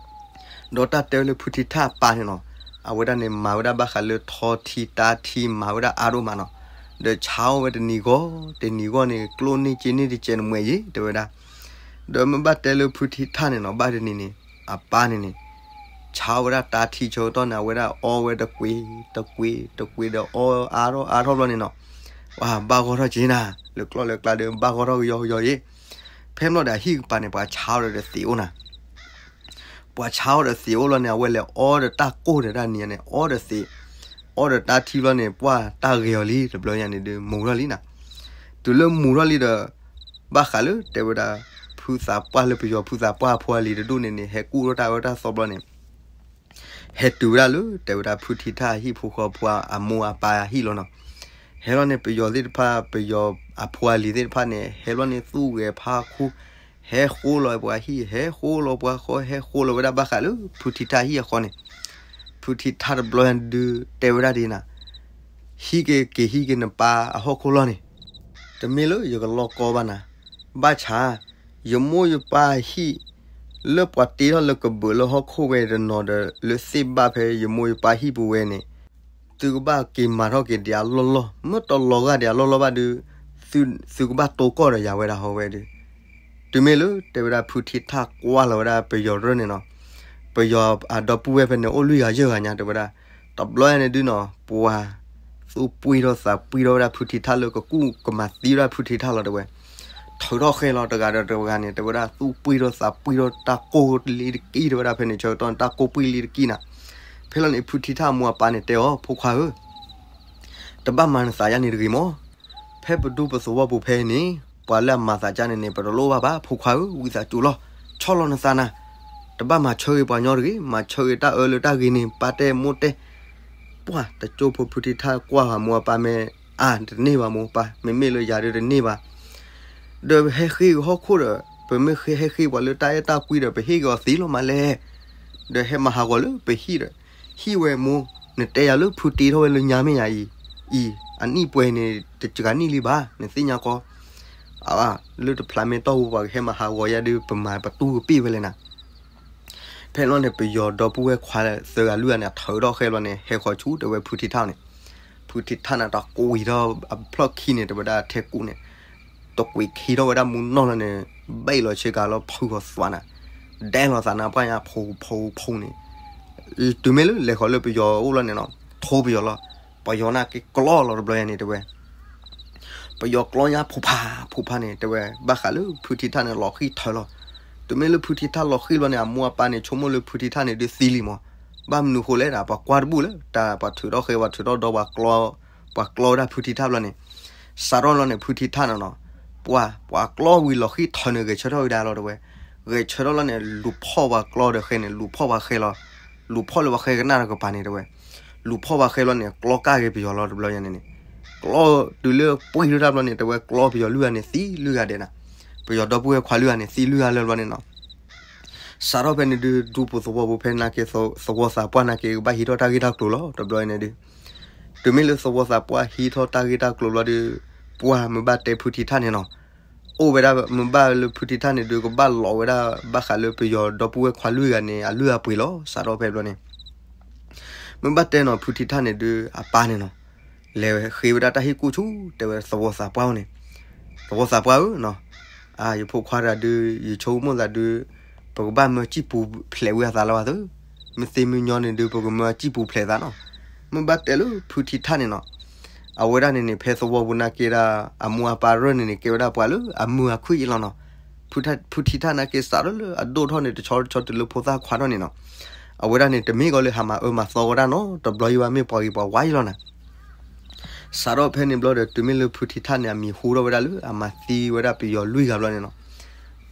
ဒီးတၢ်တဲဝဲလၢဖုထံထၣ်အပၢ်န့ၣ်နီၤ အဝဲဒၣ်န့ၣ်မၤဝဲဒၣ်ဘၣ်ဃးလၢထီထံတၢ်ထံမၤဝဲဒၣ်အါဒိၣ်မးနီၤ ဒီးဆါအီၣ်ဝဲတနံၤဂီၢ် တနံၤဂီၢ်န့ၣ် ကျိၣ်န့ၢ်စ့န့ၢ်တစဲးနမှဲအံၤ တဲဝဲဒၣ် ဒီးမ့ၢ်ဘၣ်တဲလၢဖုထံထၣ်န့ၣ်နီၤ ဘၣ်တနံၤန့ၣ် အပၢ်န့ၣ်န့ၣ် ဆါအီၣ်ဝဲဒၣ်တၢ်ထံဆၢကတီၢ်န့ၣ် အဝဲဒၣ်အီဝဲတကွ့ တကွ့ တကွ့ ဒီးအီအါထီၣ်အါထီၣ်ဘျီန့ၣ်နီၤ ပှၤဘၣ်ဂီၢ်ထီၣ်က့ၤနၤ လၢကျီၢ်လၢကျါဒီး ဘၣ်ဂီၢ်ထီၣ်ကယီကယီအံၤ ဖဲမ့ၢ်လီၤဒီးအဟံၣ်ကပၤန့ၣ် ပှၤဆါအီၣ်ဒီးတသ့အိၣ်နၤ ပှၤဆါအီၣ်ဒီးသ့အိၣ်လီၤန့ၣ် အဝဲလဲၤအီဒီးတၢ်ကိၢ်ဒီးတၢ်နံၤန့ၣ် အီဒီးသ့ အီဒီးတၢ်ထံဘျီန့ၣ် ပှၤတၢ်ဂဲၤအီၤလံ တဘျီညါန့ၣ်ဒုး မူၤထီၣ်လံနၤ တုၤလၢမူၤထီၣ်လံဒီး ဘၣ်ဃးလၢတဲဝဲဒၣ် ဖုသးပှၢ်လၢပယီၤဖုသးပှၢ်အဖိအလံၤတဒူၣ်န့ၣ်န့ၣ် ဟဲကူၣ်ထီၣ်တၢ်အၢတၢ်သီဘျီန့ၣ် ဟဲတုၤဝဲဒၣ်လၢ တဲဝဲဒၣ်ဖုထံထၣ်အဟံၣ်ဖိဃီဖိအမိၢ်အပၢ်အဟံၣ်လီၤနီၤ. ဟဲလီၤန့ၣ် ပယီၤသ့ၣ်တဖၣ် ပယီၤအဖိအလံၤသ့ၣ်တဖၣ်န့ၣ် ဟဲလီၤန့ၣ်သူၣ်ဂဲၤဖးခိၣ် ဟဲဃိလီၤပှၤဟံၣ် ဟဲဃိလီၤပှၤဃီ ဟဲဃိလီၤဝဲဒၣ်ဘၣ်ဃးလၢဖုထံထၣ်အဟံၣ်အဃီန့ၣ် ဖုထံထၣ်တဘျီညါဒုးတဲဝဲဒၣ်ဒ်နၤ ဟံးက့ၤက့ၤဟံးက့ၤနပၢ်အဟီၣ်ခိၣ်လီၢ်န့ၣ် တမ့ၢ်လၢယကလီကီဘၣ်နၤ ဘၣ်ဆၣ် ယမိၢ်ယပၢ်ဟံၣ် လၢပှၤတ့ထီၣ်လၢကဘုးလၢဟီၣ်ခိၣ်ဝဲတနီၤဒီး လၢသ့ၣ်ဘၣ်ဖဲယမိၢ်ယပၢ်ဟံၣ်ပူၤဝဲန့ၣ် သုကဘၣ်က့ၤမၤထီၣ်က့ၤဒံးအလီၢ်လီၢ် မ့ၢ်တလီၤဂာ်ဒံးအလီၢ်လီၢ်ဘၣ်ဒုး သုကဘၣ်တိကီၢ်ဒီးယၤဝဲဒၣ်ဟီဝဲဒုး တုၤမ့ၢ်လၢတဲဝဲဒၣ်ဖုထံထၣ်ကွၢ်လီၤဝဲဒၣ်ပယီၤရၢၢ်န့ၣ်နီၤ ပယီၤအဒီပုၢ်ဝဲၢ်ဖဲန့ၣ် အိၣ်လွံၢ်ဂၤယဲၢ်ဂၤညါတဲဝဲဒၣ် တဘျီညါန့ၣ်ဒုးနီၤ ပှၤ သူၣ်ပှံၢ်ထီၣ်သးပှံၢ်ထီၣ်ဝဲဒၣ်ဖုထံထၣ်လၢကကူၣ်ကမၤသံဝဲဒၣ်ဖုထံထၣ်လီၤတဲဝဲ ထုးထီၣ်ဃဲလီၤတဂၤဒီးတဂၤန့ၣ် တဲဝဲဒၣ်သူၣ်ပှံၢ်ထီၣ်သးပှံၢ်ထီၣ်တၢ်ကိၢ်လံတကံၢ်တဲဝဲဒၣ်ဖဲန့ၣ် ဆၢကတီၢ်န့ၣ် တၢ်ကိၢ်ပှံၢ်လံတကံၢ်နၤ ဖဲလီၤန့ၣ် ဖုထံထၣ်အမိၢ်အပၢ်န့ၣ်တဲအီၤ ဖိခွါဧၢ တဘၣ်မၤနသးယါန့ၣ်တဂ့ၤမၢ် ဖဲပဒူပသဝီပူၤဖဲန့ၣ် ပှၤလၢအမၤသးကါန့ၣ်န့ၣ် ပတလိၣ်ဘၣ်ဘၣ် ဖိခွါဧၢ ဝံသးစူၤလီၤ ဆီၣ်လီၤနသးနၤ တဘၣ်မၤဆၢဂ့ၤပှၤညီတဂ့ၤ မၤဆၢဂ့ၤတၢ်အၢလၢတၢ်ဂ့ၤန့ၣ် ပၢ်တဲမိၢ်တဲ ပှၤတကၠိဖိဖုထံထၣ်ကွၢ်ဘၣ်မိၢ်အပၢ်မ့ၢ် အါ တန့ၢ်ဘၣ်မိၢ်ပၢ် မ့မ့ၢ်လၢယၤဒုးတန့ၢ်ဘၣ် ဒီးဟဲဃ့က့ၤဟီၣ်ခိၣ်ဒီး ပမ့ၢ်ဟဲဃ့ပှၤလၢတၢ်အဲၣ်တၢ်ကွံဒီး ပဟ့ၣ်က့ၤအီၤသ့လီၤမးလဲၣ် ဒီးဟဲမၤဟးဂီၤလၢပဟံၣ်ဒီး ဟံၣ်ဝဲမိၢ် နတဲယၤလၢဖုတ့ထီၣ်ဝဲလၢညါမ့ၢ်ယၤအံၤ အံၤ အနံၣ်ပှဲၤန့ၣ် တစှၤနံၣ်လံဘၣ် နသ့ၣ်ညါကီ လၢတဖျးမ့ၢ်တီၢ်ပူၤပှၤကဟဲမၤဟးဂီၤယၤဒုး ပမၤပတူၢ်ကပ့ၢ်ဝဲလဲၣ်နၤ ဖဲလီၤန့ၣ် ပယီၤဒီပုၢ်ဝဲၢ်ခွါသၢဂၤလွံၢ်ဂၤန့ၣ် အထုးထီၣ်ဃဲလီၤန့ၣ် ဟဲဃီၤဆူတဲဝဲဖုထံထၣ်န့ၣ် ဖုထံထၣ်န့ၣ် တကွံာ်ထီၣ်အဖျီၣ်ခံန့ၣ် တဲဝဲဒၣ်ထဲကူန့ၣ် တကွံာ်ခံထီၣ်ဝဲဒၣ်မူနီၢ်လီၤန့ၣ် ဘဲၣ်လီၤဆ့ကၤလီၤဖုဂီၤသွးနၤ ဒဲလီၤသးနၤပှၢ်ညါဖိဖိဖိန့ၣ် တုၤမ့ၢ်လၢလဲၤဃီၤလၢပယီၤအိၣ်လီၤန့ၣ်နီၤ ထိပယီၤလီၤ ပယီၤန့ၣ်က့ၤကျီလီၤတဘျီယၤန့ၣ်တဲဝဲ ပယီၤကျီညါဖိဖးဖိဖးန့ၣ် တဲဝဲ ဘၣ်ဃးလၢဖုထံထၣ်န့ၣ် လီၤဃံၢ်ထၢလီၤ. တုၤမ့ၢ်လၢဖုထံထၣ်လီၤဃံၢ်ဘျီန့ၣ် အမိၢ်အပၢ်န့ၣ် ဆိကမိၣ်လၢဖုထံထၣ်န့ၣ်ဒုးသံလံမး. ဘၣ်မနုၤဃိလဲၣ်ဒီး ပှၤကွၢ်တဘူၣ်လၢ တၢ်ပှၤထုးထီၣ်ဃဲ ပှၤထုးထီၣ်ဒီးပှၤကျီ ပှၤကျီဝဲဒၣ်ဖုထံထၣ်ဘျီန့ၣ် စးထီၣ်လီၤန့ၣ် ဖုထံထၣ်န့ၣ်နီၤ ပှၤ ပှၤကျီဝံၤလီၤဃံၢ်ထၢန့ၣ် ဂဲၤဆၢထၢၣ်ဝဲဒၣ်လီၤတဲဝဲ. ဂဲၤဆၢထၢၣ်လီၤန့ၣ် လူၤဖီၣ်ပှၤကျီဒီးဃဲန့ၣ် လူၤဖီၣ်ပှၤဃဲလီၤ. လူၤဖီၣ်လၢပှၤဃဲကနၣ်တကပၤန့ၣ်တဲဝဲ လူၤဖီၣ်ပှၤဃဲလီၤန့ၣ် ကျီကၢ်ဂ့ၤပယီၤလီၤတဘျီယၤန့ၣ်န့ၣ် ကျီတုၤလၢပှံၢ်ထီၣ်တၢ်ဘျီန့ၣ် တဲဝဲကျီပယီၤလွံၢ်ဂၤန့ၣ် သံလွံၢ်ဂၤဒဲးနၤ. ပယီၤဒီပုၢ်ဝဲၢ်ခွါလွံၢ်ဂၤန့ၣ် သံလွံၢ်ဂၤလၢာ်ဘျီန့ၣ်နီၤ. စးထီၣ်ဖဲန့ၣ်ဒုး ဒူပူၤသဝီပူၤဖဲနာ်က့ သဝီသးပှၢ်နာ်က့ ကဘၣ်ဟံးထီၣ်တၢ်ဂ့ၢ်တၢ်ကျိၤလီၤ. တဘျီန့ၣ်ဒုး တုၤမ့ၢ်လၢသဝီသးပှၢ်ဟံးထီၣ်တၢ်ဂ့ၢ်တၢ်ကျိၤဘျီဒုး ပှၢ်မ့ၢ်ဘၣ်တဲဖုထံထၣ်န့ၣ်နီၤ အိၣ်ဝဲဒၣ်မ့ၢ်ဘၣ်လၢဖုထံထၣ်န့ၣ်ဒုး ကဘၣ်လီၤဝဲဒၣ်ဘၣ်ဃးလၢပယီၤဒီပုၢ်ဝဲၢ်ခွါလွံၢ်ဂၤန့ၣ် အလုၢ်အပှ့ၤလီၤ. စးထီၣ်ဖဲဘျီန့ၣ် မ့ၢ်ဘၣ်တဲနီၤ ဖုထံထၣ်န့ၣ်ဒုး အပၢ်န့ၣ်နီၤ လဲၤဃ့ဝဲဒၣ်တၢ်ဟ့ၣ်ကူၣ်ဆူ တဲဝဲသဝီသးပှၢ်န့ၣ် သဝီသးပှၢ်ဧၢနီၤ အါ ယဖိခွါတဂၤဒုး ယဆိကမိၣ်သးဒုး ပကဘၣ်မၢစံၣ်ပူၤဖျဲးဝံအသးလၢၤဘၣ်သု မ့ၢ်သ့မ့ၢ်ညီန့ၣ်ဒုး ပကမၢစံၣ်ပူၤဖျဲးသးနီၤ. မ့ၢ်ဘၣ်တဲလၢဖုထံထၣ်န့ၣ်နီၤ အဝဲဒၣ်န့ၣ်န့ၣ် ဖဲသဝီပူၤနာ်က့ဒၣ် အမိၢ်အပၢ်ရၢၢ်န့ၣ်န့ၣ် ကဲဝဲဒၣ်ပှၤလၢအမုာ်အခုၣ်အံၤလီၤနီၤ. ဖုထံထၣ်နာ်က့စးထီၣ်လၢအဒိၣ်ထီၣ်န့ၣ် တဆီတဆီတုၤလၢဖိသၣ်ခွါထီၣ်န့ၣ်နီၤ အဝဲဒၣ်န့ၣ် တမ့ၢ်ကီးလၢဟးမၤအၢမၤသီဝဲဒၣ်နီၤ တဘျီယံၤဘၣ် မ့ၢ်ပှၤဂ့ၤပှၤဝါအံၤလီၤနၤ. စးထီၣ်ဖဲန့ၣ်ဘျီဒီး တုၤမ့ၢ်လၢဖုထံထၣ်န့ၣ် အမံၤဟူထီၣ်ဝဲဒၣ်လၢ အမၤသံဝဲဒၣ်ပယီၤလွံၢ်ဂၤဘျီန့ၣ်နီၤ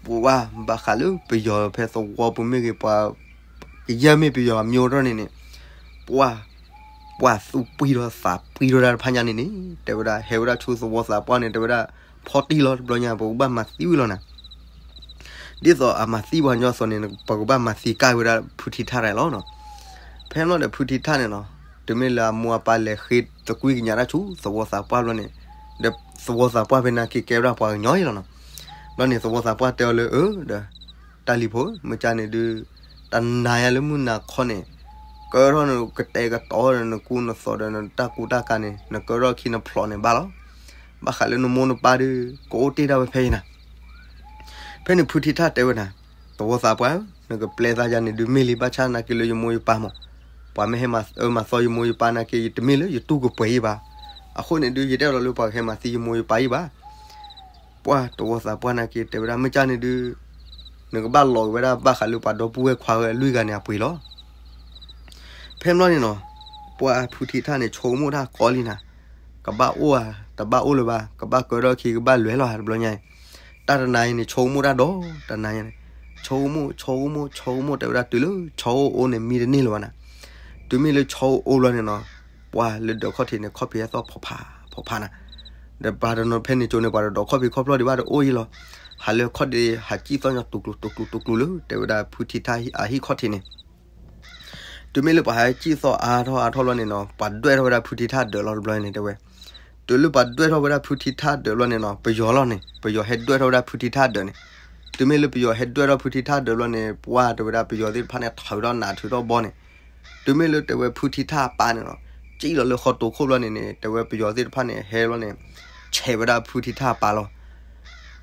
ပှၤဘၣ်ဃးလၢပယီၤဖဲသဝီပူၤမ့ၢ်ဂ့ၤ ပှၤ ကယဲၢ်မ့ၢ်ပယီၤအမံၤအိၣ်ထီၣ်န့ၣ်န့ၣ် ပှၤ ပှၤသူၣ်ပှံၢ်ထီၣ်သးပှံၢ်ထီၣ်တၢ်တဖၣ်ညါန့ၣ်န့ၣ် တဲဝဲဒၣ် ဟဲဝဲဒၣ်ဆူသဝီသးပှၢ်န့ၣ် တဲဝဲဒၣ် ဖီၣ်တံၢ်လီၤ တဘျီညါ ပကဘၣ်မၤသံဝံၤလီၤနၤ. ဒ်သိးအမၤသံပှၤညီသိးန့ၣ် ပကဘၣ်မၤသံကၢ်ဝဲဒၣ်ဖုထံထၣ်တၢ်လီၤနီၤ. ဖဲန့ၣ်ဒီးဖုထံထၣ်န့ၣ်နီၤ တုၤမ့ၢ်လၢအမိၢ်အပၢ်လဲၤဃ့သကွံၢ်ကညးတၢ်ဆူသဝီသးပှၢ်ဘျီန့ၣ်, ဒီးသဝီသးပှၢ်ဖဲန့ၣ်က့ၤကဲဝဲဒၣ်ပှၤကညီအံၤလီၤနီၤ. ဘျီန့ၣ်သဝီသးပှၢ်တဲအီၤလၢ အၢ ဒီး တၢ်လံၤဖိ မ့ၢ်ကန့ၣ်ဒုး တနၤညါလၢမုၢ်နၤခီန့ၣ် ကၢထီၣ်နကတဲာ်ကတီၤဒီးနကူနသိးဒီးနတၢ်ကူတၢ်ကၤန့ၣ် နကၢထီၣ်ခံနဖျိးန့ၣ်ဘၣ်လီၤ. ဘၣ်ဃးလၢနမိၢ်နပၢ်ဒုး ကအိၣ်တ့ၢ်ဒၣ်ဝဲဖဲအံၤနၤ. ဖဲန့ၣ်ဖုထံထၣ်တဲဝဲဒၣ်, သဝီသးပှၢ်ဧၢ, နကပျဲသးယၤန့ၣ်ဒုးမ့ၢ်လံ ဘၣ်ဆၣ်နာ်က့လၢယမိၢ်ယပၢ်မး, ပှၤမ့ၢ်ဟဲမၤအၢမၤသီယမိၢ်ယပၢ်နာ်က့ ယတမ့ၢ်လၢယတူၢ်ကပှဲၤအံၤဘၣ်. အဃိန့ၣ်ဒုး ယတအဲၣ်ဒိးလၢပှၤကဟဲမၤသံယမိၢ်ယပၢ်အံၤဘၣ်. ပှၢ်သဝီသးပှၢ်နာ်က့တဲဝဲဒၣ် မ့ၢ်ကန့ၣ်ဒုး နကဘၣ်လီၤက့ၤဝဲဒၣ်ဘၣ်ဃးလၢပှၤဒီပုၢ်ဝဲၢ်ခွါဝဲလွံၢ်ဂၤန့ၣ်အပှ့ၤလီၤ. ဖဲဘျီန့ၣ်နီၤ, ပှၢ်ဖုထံထၣ်န့ၣ် ဆိကမိၣ်တၢ်ကီလံနၤ, ကဘၣ်အိၣ်ဧါ, တဘၣ်အိၣ်လၢၤဘၣ်, ကဘၣ်ကၢထီၣ်ခံ ကဘၣ်လဲၤလီၤဧါ တဘျီညါအံၤ. တၢ်တနၤအံၤန့ၣ် ဆိကမိၣ်တၢ်ဒီး တနၤညါန့ၣ် ဆိကမိၣ် ဆိကမိၣ် ဆိကမိၣ် တဲဝဲဒၣ်တုၤလၢဆီအိၣ်အိၣ်န့ၣ် မံတန့ၢ်လၢၤဘၣ်နၤ. တုၤမ့ၢ်လၢဆီအိၣ်အိၣ်ဘျီန့ၣ်နီၤ, ပှၢ်လၢဒၢးခီၣ်ထံးန့ၣ် ခီၣ်ဖံးဟဲသီၣ်ဖီဖး ဖီဖးနၤ. ဒီးပှၤတနီၤဖဲန့ၣ်ကၠိန့ၣ် ပှၤတဒိးခီၣ်ဖံးခီၣ်ဖျီၣ်ဒံးဘၣ် တအိၣ်အံၤလီၤ. ဟးလၢခီၣ်ဒ့ ဟးကံၣ်သီၣ်ညီတူၤကျိၤတူၤကျိၤတူၤကျိၤလၢ တဲဝဲဒၣ်ဖုထံထၣ်အဟံၣ်ခီၣ်ထံးန့ၣ် တုၤမ့ၢ်လၢပှၤဟဲကံၣ်သီၣ်အါထီၣ်အါထီၣ်ဘျီန့ၣ်နီၤ, ပှၤဒွဲၣ်ထီၣ်ဝဲဒၣ်ဖုထံထၣ်ဒၢးလီၤတဘျီန့ၣ်တဲဝဲ. တုၤလၢပှၤဒွဲၣ်ထီၣ်ဝဲဒၣ်ဖုထံထၣ်ဒၢးဘျီန့ၣ်နီၤ, ပယီၤလီၤန့ၣ် ပယီၤဟဲဒွဲၣ်ထီၣ်ဝဲဒၣ်ဖုထံထၣ်ဒၢးန့ၣ်. တုၤမ့ၢ်လၢပယီၤဟဲဒွဲၣ်ထီၣ်ဖုထံထၣ်ဒၢးဘျီန့ၣ် ပှၢ်တဲဝဲဒၣ်ပယီၤသ့ၣ်တဖၣ်န့ၣ် ထုးထီၣ်နးထုးထီၣ်ဘီန့ၣ်. တုၤမ့ၢ်လၢတဲဝဲဖုထံထၣ်အပၢ်န့ၣ်နီၤ, ကံၣ်လီၤလၢဃီတိာ်ခိၣ်ဘျီန့ၣ်န့ၣ် တဲဝဲပယီၤသ့ၣ်တဖၣ်န့ၣ် ဟဲဘျီန့ၣ် ဆဲးဝဲဒၣ်ဖုထံထၣ်အပၢ်လီၤ.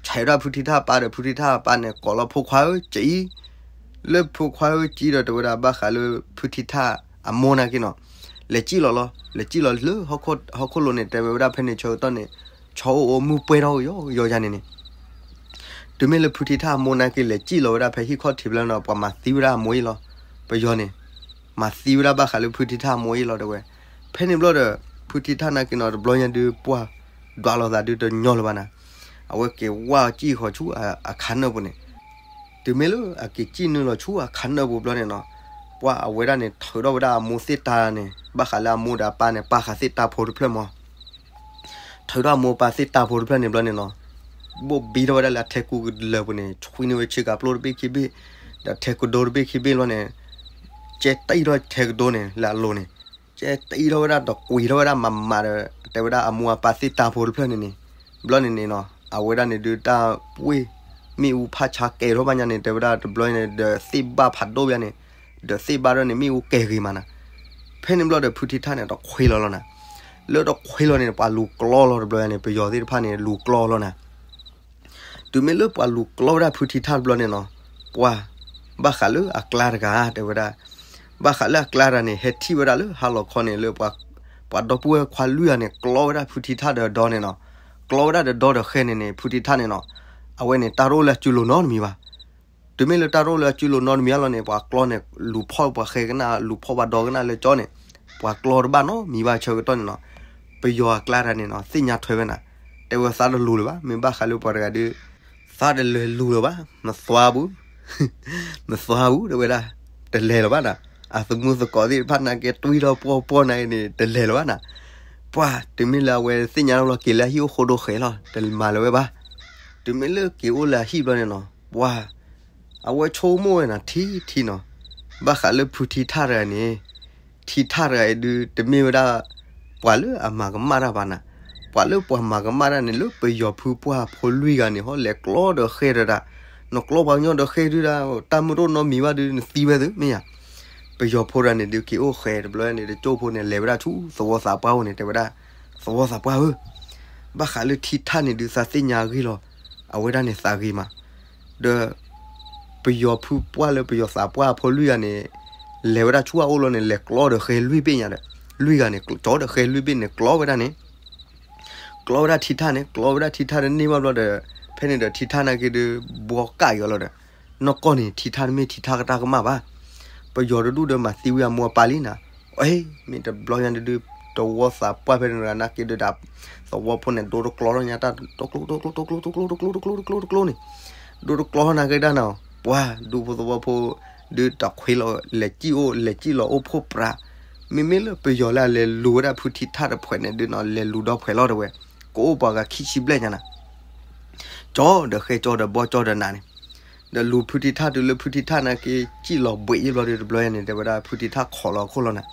ဆဲးဝဲဒၣ်ဖုထံထၣ်အပၢ်ဒီး ဖုထံထၣ်အပၢ်န့ၣ် ကိးလီၤဖိခွါဧၢကံၣ် လၢဖိခွါဧၢကံၣ်ဒီး တဲဝဲဒၣ်ဘၣ်ဃးလၢဖုထံထၣ်အမိၢ်နာ်က့နီၤ, လဲၤကံၣ်လီၤလီၤ, လဲၤကံၣ်လီၤလၢဟီၣ်ခိၣ်လိၤန့ၣ် တဲဝဲဒၣ်ဖဲန့ၣ်ဆၢကတီၢ်န့ၣ် ဆီအိၣ်အိၣ်မုၢ်ပှဲၤထီၣ်ကယီကယီယါန့ၣ်န့ၣ်. တုၤမ့ၢ်လၢဖုထံထၣ်အမိၢ်နာ်က့ လဲၤကံၣ်လီၤဝဲဒၣ်ဖဲဟံၣ်ခီၣ်ထံးဘျီန့ၣ်နီၤ, ပှၤမၤသံဝဲဒၣ်အမိၢ်အံၤလီၤ. ပယီၤန့ၣ် မၤသံဝဲဒၣ်ဘၣ်ဃးလၢဖုထံထၣ်အမိၢ်အံၤလီၤတဲဝဲ. ဖဲန့ၣ်ဘျီဒီး ဖုထံထၣ်နာ်က့နီၤ တဘျီညါဒုး ပှၢ်ဒွးလိာ်သးဒုးတညီလၢၤဘၣ်နၤ. အဝဲက့ၤဝါအီၤကံၣ်ဃီၤဆူအခါနၢၣ်ပူၤန့ၣ်. တုၤမ့ၢ်လၢအက့ၤကံၣ်နုာ်လီၤဆူအခါနၢၣ်ပူၤဘျီန့ၣ်နီၤ, ပှၢ်အဝဲဒၣ်န့ၣ် ထုးထီၣ်ဝဲဒၣ်အမိၢ်သ့ၣ်တၢ်န့ၣ် ဘၣ်ဃးလၢအမိၢ်ဒီးအပၢ်န့ၣ် ပာ်ဃာ်သ့ၣ်တၢ်ဖိတဖျၢၣ်မး. ထုးထီၣ်အမိၢ်အပၢ်သ့ၣ်တၢ်ဖိတဖျၢၣ်န့ၣ်ဘျီန့ၣ်နီၤ, ဘိၣ်ဘံထီၣ်ဝဲဒၣ်လၢအထဲကူကလၢၤပူၤန့ၣ် ဆွံန့ၢ်ဝဲဆ့ကၤပျိတဘ့ၣ်ခံဘ့ၣ်, ဒီးထဲကဒိတဘ့ၣ်ခံဘ့ၣ်ဘျီန့ၣ် ကဲတံၢ်ထီၣ်ထဲကဒိန့ၣ် လၢအလိၤန့ၣ်, ကဲတံၢ်ထီၣ်ဝဲဒၣ်ဒီးကွံာ်ထီၣ်ဝဲဒၣ်မးမးဒီး တဲဝဲဒၣ်အမိၢ်အပၢ်သ့ၣ်တၢ်ဖိတဖျၢၣ်န့ၣ်န့ၣ်. ဘျီန့ၣ်န့ၣ်နီၤ အဝဲဒၣ်န့ၣ်ဒုးတၢ်ပှ့ၢ် မ့ၣ်အူဖးဆါကဲထီၣ်ဘၣ်ညါန့ၣ် တဲဝဲဒၣ်တဘျီန့ၣ် ဒီးသ့ၣ်ဘၣ်ဖးဒိၣ်ဘၣ်န့ၣ်, ဒီးသ့ၣ်ဘၣ်ဒၣ်န့ၣ် မ့ၣ်အူကဲဂ့ၤမးနၤ. ဖဲန့ၣ်ဘျီဒီးဖုထံထၣ်န့ၣ် တခွ့လီၤလီၤနၤ. လၢတခွ့လီၤန့ၣ် ပှၤလူၤကျီလီၤတဘျီန့ၣ် ပယီၤသ့ၣ်တဖၣ်န့ၣ် လူၤကျီလီၤနၤ. တုၤမ့ၢ်လၢပှၤလူၤကျီဝဲဒၣ်ဖုထံထၣ်တဘျီန့ၣ်နီၤ, ပှၢ် ဘၣ်ဃးလၢအကျါတဂၤ တဲဝဲဒၣ်, ဘၣ်ဃးလၢအကျါတဂၤန့ၣ် ဟဲထံၣ်ဝဲဒၣ်လၢဟါလီၤခီန့ၣ် လၢပှၤ ပှၤဒီပုၢ်ဝဲၢ်ခွါလွံၢ်ဂၤန့ၣ် ကျီဝဲဒၣ်ဖုထံထၣ်ဒီးဒီန့ၣ်နီၤ, ကျီဝဲဒၣ်ဒီးဒီဒီးဃဲန့ၣ်န့ၣ် ဖုထံထၣ်န့ၣ်နီၤ, အဝဲန့ၣ် တၢ်တအိၣ်လၢအစုလိၤနီတမံၤဘၣ်. တုၤမ့ၢ်လၢတၢ်တအိၣ်လၢအစုလိၤနီတမံၤအလီၢ်န့ၣ် ပှၤကျီန့ၣ် လူၤဖီၣ်ပှၤဃဲကနၣ် လူၤဖီၣ်ပှၤဒီကနၣ်လၢကၠီန့ၣ်, ပှၤကျီတဘၣ်နီတမံၤဘၣ်ဆၢကတီၢ်န့ၣ်နီၤ. ပယီၤအကျါတဂၤန့ၣ်နီၤ သ့ၣ်ညါထွဲဝဲနၤ, တဲဝဲသးတလူၤလၢၤဘၣ်, မ့ၢ်ဘၣ်ဃးလၢပှၤတဂၤဒုး သးတလဲၤလူၤလၢၤဘၣ်, မသွါဘူး မသွါဘူး တဲဝဲဒၣ်, တလဲၤလၢၤဘၣ်နၤ. အသမူသကိးသ့ၣ်တဖၣ်နာ်က့တွံၢ်ထီၣ်ပှီၢ်ပှီၢ်နာ်က့န့ၣ် တလဲၤလၢၤဘၣ်နၤ. ပှၢ် တုၤမ့ၢ်လၢအဝဲသ့ၣ်ညါလီၤက့ၤလၢအဟံၣ်အိၣ်ဃိဒိဃဲၤလီၤ တမၤလၢၤဝဲဘၣ်. တုၤမ့ၢ်လၢက့ၤအိၣ်လၢအဟံၣ်ဘျီန့ၣ်နီၤ ပှၢ် အဝဲဆိကမိၣ်ဝဲနၤထံထံနီၤ, ဘၣ်ဃးလၢဖုထံထၣ်တဂၤန့ၣ် ထံထၣ်တဂၤအံၤဒုး တမ့ၢ်ဝဲဒၣ် ပှၤလၢအမၤကမၣ်တၢ်ဘၣ်နၤ. ပှၤလၢပှၤမၤကမၣ်တၢ်န့ၣ် လၢပယီၤဖုပှၢ်ဖိလွံၢ်ဂၤန့ၣ် ဟီလဲၤကျီဒီးဃဲတဒၣ်, နကျီပှၤကညီဒီးဃဲဒုဒၣ် တၢ်မုၢ်တအိၣ်နီတမံၤဘၣ်ဒုး နသံဝဲသ့မ့ၢ်ဧါ. ပယီၤဖိတဂၤန့ၣ်ဒုး က့ၤအိၣ်ဃဲတဘျီန့ၣ် တကၠိဖိန့ၣ် လဲၤဝဲဒၣ်ဆူသဝီသးပှၢ်အိၣ်န့ၣ် တဲဝဲဒၣ်, သဝီသးပှၢ်ဧၢ, ဘၣ်ဃးလၢထံထၣ်န့ၣ်ဒုး သးသ့ၣ်ညါအဂ့ၢ်လီၤ. အဝဲဒၣ်န့ၣ်သးဂ့ၤမး ဒီး ပယီၤဖုပှၢ်လၢပယီၤသးပှၢ်အဖိလွံၢ်ဂၤန့ၣ် လဲၤဝဲဒၣ်ဆူအအိၣ်လီၤန့ၣ် လဲၤကျီဒီးဃဲလွံၢ်ဘ့ၣ်ညါဒီး လွံၢ်ဂၤန့ၣ် ကၠီဒီးဃဲလွံၢ်ဘ့ၣ်န့ၣ် ကျီဝဲဒၣ်န့ၣ်, ကျီဝဲဒၣ်ထံထၣ်န့ၣ် ကျီဝဲဒၣ်ထံထၣ်တန့ၢ်ဘၣ်ဘျီဒီး ဖဲန့ၣ်ဒီးထံထၣ်နာ်က့ဒုး ဘှီကၣ်က့ၤအီၤလီၤဒီး နီၢ်ကီၢ်န့ၣ် ထံထၣ်တမ့ၢ်ထံထၣ်ကတၢ်ကမၣ်ဘၣ်. ပယီၤတဒူၣ်ဒီးမၤသံဝံၤအမိၢ်အပၢ်လံနၤ. အ့ မ့ၢ်တဘျီညါဒုး သဝီသးပှၢ်ဖဲန့ၣ်တဂၤနာ်က့ဒုးဒၣ် သဝီဖိန့ၣ် ဒိတကျီထီၣ်ညါတၢ် တကျိ တကျိ တကျိ တကျိ တကျိ တကျိ တကျိန့ၣ်, ဒိတကျီထီၣ်နာ်က့ဒၣ်နီၤ. ပှၢ်ဒူဖိသဝီဖိ ဒုးတၢ်ခွ့လီၤ လဲၤကံၣ်အိၣ် လဲၤကံၣ်လီၤအိၣ်ဖှိၣ်ပြး, မ့မ့ၢ်လၢပယီၤလၢအလဲၤလူၤဝဲဒၣ်ဖုထံထၣ်တဖှဲးန့ၣ်ဒုးနီၤ လဲၤလူၤဒီဖှဲးလီၤတဲဝဲ, ကအိၣ်ပှၤဂၤခံဆံဘျဲၣ်ညါနၤ. ကၠီဒီးဃဲကၠီဒီးဘီကၠီဒီးနးန့ၣ်, ဒီးလူၤဖုထံထၣ်တုၤလၢဖုထံထၣ်နာ်က့ ကံၣ်လီၤဘှံးအံၤဘျီဒုးတဘျီညါန့ၣ် တဲဝဲဒၣ်ဖုထံထၣ်ခိးလီၤအခိၣ်လီၤနၤ.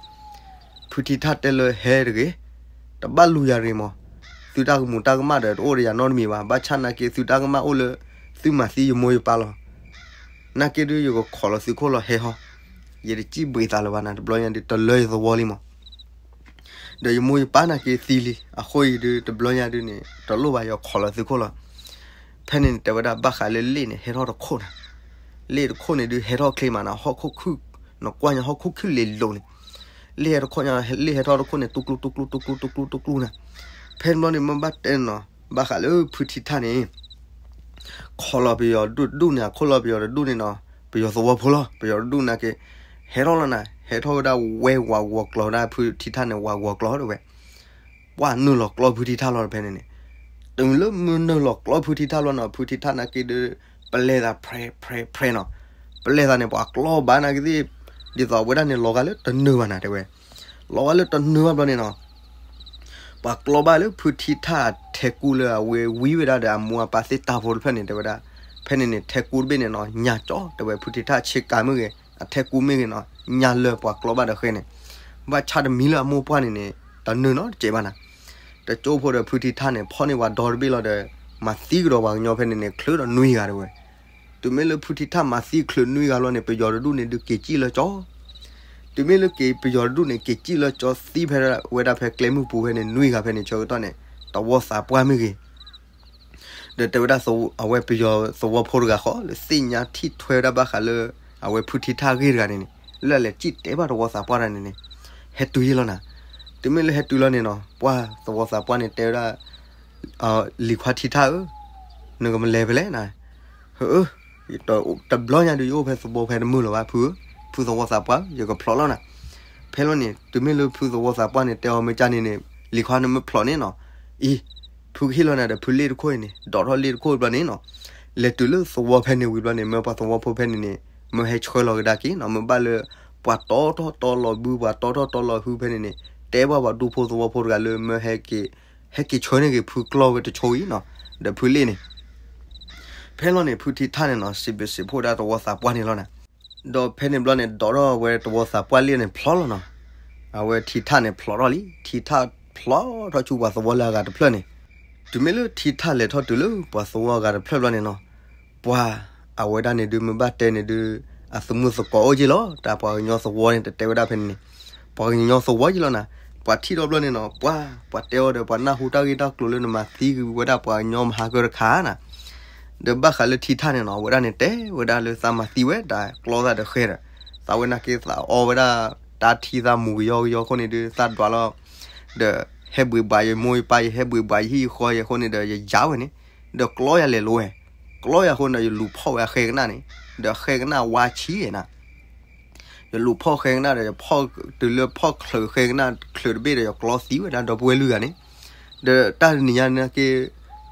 ဖုထံထၣ်တဲလၢဟဲတဂ့ၤ, တဘၣ်လူၤယၤတဂ့ၤမး, သုတၢ်ကမူးတၢ်ကမၣ်ဒီးတအိၣ်ဒီးယၤနီတမံၤဘၣ်, ဘၣ်ဆၣ်နာ်က့သုတၢ်ကမၣ်အိၣ်လၢ သုမၤသံယမိၢ်ယပၢ်လီၤ. နာ်က့ဒုးယကခိးလီၤသုခိၣ်လီၤဟဲဟီ, ယတစံၣ်ဘှံးသးလၢၤဘၣ်နၤ, တဘျီညါဒုးတလၢယသဝီလံမး ဒီးယမိၢ်ယပၢ်နာ်က့သံလံ, အဃိအံၤဒုးတဘျီညါဒုးန့ၣ် တလိၣ်ဘၣ်ယခိးလီၤသုခိၣ်လီၤ. ဖဲန့ၣ်န့ၣ် တဲဝဲဒၣ်ဘၣ်ဃးလၢလ့ၣ်န့ၣ် ဟဲထီၣ်တခိၣ်နၤ, လ့ၣ်တခိၣ်န့ၣ်ဒုးဟဲထီၣ်ချ့မးနၤ, ဟီၣ်ခိၣ်ခုၣ်, နကွၢ်ညါဟီၣ်ခိၣ်ခုၣ်လ့ၤလိၤန့ၣ်, လ့ၣ်ဟဲထီၣ်တခိၣ်ညါ, လ့ၣ်ဟဲထီၣ်တခိၣ်န့ၣ် တူၢ်ကျူတူၢ်ကျူတူၢ်ကျူတူၢ်ကျူတူၢ်ကျူနၤ. ဖဲန့ၣ်ဘျီန့ၣ် မ့ၢ်ဘၣ်တဲန့ၣ်နီၤ, ဘၣ်ဃးလၢဖုထံထၣ်န့ၣ် ခိးလီၤပယီၤဒူၣ်န့ၣ်, အခိၣ်လီၤပယီၤတဒူၣ်န့ၣ်နီၤ, ပယီၤသဝီဖိလီၤ, ပယီၤတဒူၣ်နာ်က့ ဟဲထီၣ်လီၤနၤ, ဟဲထီၣ်ဝဲဒၣ်ဝဲဝးဂီၤကျီၤဒၣ်ဖုထံထၣ်န့ၣ် ဝးဂီၤကျီၤတဲဝဲ, ပှၢ်နုာ်လီၤကျီဖုထံထၣ်လီၤဖဲန့ၣ်န့ၣ်, တုၤလၢမုၢ်နုာ်လီၤကျီဖုထံထၣ်လီၤနီၤ, ဖုထံထၣ်နာ်က့ဒုး ပလဲၤသးဖြဲဖြဲဖြဲနီၤ, ပလဲၤသးန့ၣ် ပှၤကျီဘၣ်နာ်က့သ့ၣ်, ဒ်သိးအဝဲဒၣ်န့ၣ် လီၤဂာ်လၢတနုာ်ဘၣ်နၤတဲဝဲ, လီၤဂာ်လၢတနုာ်ဘၣ်ဘျီန့ၣ်နီၤ ပှၤကျီဘၣ်လၢဖုထံထၣ်ထဲကူလၢအဝဲဝံဝဲဒၣ်ဒီးအမိၢ်အပၢ်သ့ၣ်တၢ်ဖိတဖျၢၣ်န့ၣ် တဲဝဲဒၣ်, ဖဲန့ၣ်န့ၣ် ထဲကူတဘ့ၣ်န့ၣ်နီၤ ညၣ်ကၠီတဲဝဲ, ဖုထံထၣ်ဆ့ကၤမ့ၢ်ဂ့ၤ, အထဲကူမ့ၢ်ဂ့ၤနီၤ, ညၣ်လၢပှၤကျီဘၣ်ဒီးဃဲန့ၣ်, ဘၣ်ဆၣ်တမံၤလၢအမိၢ်ပှၢ်န့ၣ်န့ၣ် တနုာ်နီတစဲးဘၣ်နၤ. တကၠိဖိဒီးဖုထံထၣ်န့ၣ် ဖီၣ်န့ၢ်ပှၤဒီတဘ့ၣ်လီၤဒီး မၤသံကဒီးပှၤကညီဖဲန့ၣ်န့ၣ် ချုးဒီးနွံဂၤတဲဝဲ. တုၤမ့ၢ်လၢဖုထံထၣ်မၤသံချုးနွံဂၤလီၤန့ၣ် ပယီၤတဒူၣ်န့ၣ်ဒုးက့ၤစံၣ်လၢကၠီ တုၤမ့ၢ်လၢက့ၤ ပယီၤတဒူၣ်န့ၣ် က့ၤစံၣ်လၢကၠီသံဖဲဝဲဒၣ်ဖဲကျဲမုၢ်ပူၤဖဲန့ၣ် နွံဂၤဖဲန့ၣ် ဆၢကတီၢ်န့ၣ် သဝီသးပှၢ်မ့ၢ်ဂ့ၤ, ဒီးတဲဝဲဒၣ် အဝဲပယီၤသဝီဖိတဂၤဃီ လၢသ့ၣ်ညါထံၣ်ထွဲဝဲဒၣ်ဘၣ်ဃးလၢ အဝဲဖုထံထၣ်ဂ့ၢ်တဂၤန့ၣ်န့ၣ် လၢအလဲၤစံၣ်တဲဘၣ်သဝီသးပှၢ်တဂၤန့ၣ်န့ၣ် ဟဲတုၤယ့ၢ်လီၤနၤ. တုၤမ့ၢ်လၢဟဲတုၤလီၤန့ၣ်နီၤ ပှၢ်သဝီသးပှၢ်န့ၣ်တဲဝဲဒၣ် လံၤခွါထံထၣ်ဧၢ, နကမၤလဲၤဖဲလဲၣ်နၤ, ဟၢအၢ, တဘျီညါဒုးယအိၣ်ဖဲသဝီဖဲတမုာ်လၢၤဘၣ်ဖု, ဖုသဝီသးပှၢ် ယကဖျိးလီၤနၤ. ဖဲလီၤန့ၣ် တုၤမ့ၢ်လၢဖုသဝီသးပှၢ်န့ၣ် တဲအီၤမ့ၢ်ကၢ်န့ၣ်န့ၣ် လံၤခွါနမ့ၢ်ဖျိးန့ၣ်နီၤ, အံၤ ဖုကဟ့ၣ်လီၤနၤဒီးဖုလ့ၣ်တခိၣ်အံၤန့ၣ် ဒိးထီၣ်လ့ၣ်တခိၣ်ဘျီန့ၣ်နီၤ, လဲၤတုၤလၢသဝီဖဲန့ၣ်ဝံၤဘျီန့ၣ် မၢပှၤသဝီဖိဖဲန့ၣ်န့ၣ် မၢဟဲဆှၢလီၤကဒါက့ၤနီၤ, မၢဘၣ်လၢ ပှၤတီထီၣ်တီလီၤဘု ပှၤတီထီၣ်တီလီၤဟုဖဲန့ၣ်န့ၣ် တဲဘၣ်ပှၤဒူဖိသဝီဖိတဂၤလၢမၢဟဲက့ၤ ဟဲက့ၤဆှၢန့ၢ်က့ၤဖုကျီၢ်ဝဲတဆိအံၤနီၤ, ဒီးဖုလ့ၣ်န့ၣ် ဖဲလီၤန့ၣ် ဖုထံထၣ်န့ၣ်နီၤ စံးဘျုးစံးဖှိၣ်ဒၣ်သဝီသးပှၢ်န့ၣ်လီၤနၤ. ဒီးဖဲန့ၣ်ဘျီန့ၣ် ဒိးထီၣ်ဝဲသဝီသးပှၢ်လ့ၣ်န့ၣ်ဖျိးလီၤနီၤ, အဝဲထံထၣ်န့ၣ်ဖျိးထီၣ်လံ, ထံထၣ်ဖျိးထီၣ်ဆူပှၤသဝီလၢအဂၤတဖျၢၣ်န့ၣ်, တုၤမ့ၢ်လၢထံထၣ်လဲၤထီၣ်တုၤလၢပှၤသဝီအဂၤတဖျၢၣ်ဘျီန့ၣ်နီၤ, ပှၤ အဝဲဒၣ်န့ၣ်ဒုးမ့ၢ်ဘၣ်တဲန့ၣ်ဒုး အသမူသကိးအိၣ်က့လီၤ, တၢ်ပှၤကညီသဝီန့ၣ် တတဲဝဲဒၣ်ဖဲန့ၣ်န့ၣ်, ပှၤကညီသဝီက့လီၤနၤ, ပှၤထံၣ်ဒီးဘျီန့ၣ်နီၤ ပှၤ ပှၤတဲအီၤဒီး ပှၤနၢ်ဟူတၢ်ဂ့ၢ်တၢ်ကျိၤလၢနမၤသံကွံာ်ဝဲဒၣ်ပှၤကညီမဟါကၢတခါနၤ, ဒီးဘၣ်ဃးလၢထံထၣ်န့ၣ်နီၤ အဝဲဒၣ်န့ၣ် တဲဝဲဒၣ်လၢသးမၤသံဝဲဒၣ်ကျီသၣ်ဒီးဃဲဒီး, သးဝဲနာ်က့သးအီဝဲဒၣ် တၢ်ထံသးမူၤကယီကယီအဃိန့ၣ်ဒုး သးဒွးလီၤ, ဒီးဟဲဘှံးဘှးယမိၢ်ယပၢ် ယဟဲဘှံးဘှးယဟံၣ်ယဃီယဲအဃိန့ၣ်ဒီး ယယါဝဲန့ၣ်, ဒီးကျီယၤလဲၤလိၤဝဲ, ကျီယၤအဃိန့ၣ်ဒီး ယလူၤဖီၣ်ဝဲအဃဲကနၣ်န့ၣ်, ဒီးဃဲကနၣ်ဝါဆံးနၤ ယလူၤဖီၣ်ဃဲကနၣ်ဒီး ယဖီၣ်တုၤလၢဖီၣ်ချုးဃဲကနၣ်ချုးတဘ့ၣ်ဒီး ယကျီသံဝဲဒၣ်ဒီပုၢ်ဝဲၢ်လွံၢ်ဂၤန့ၣ်, ဒီးတၢ်တနံၤညါနာ်က့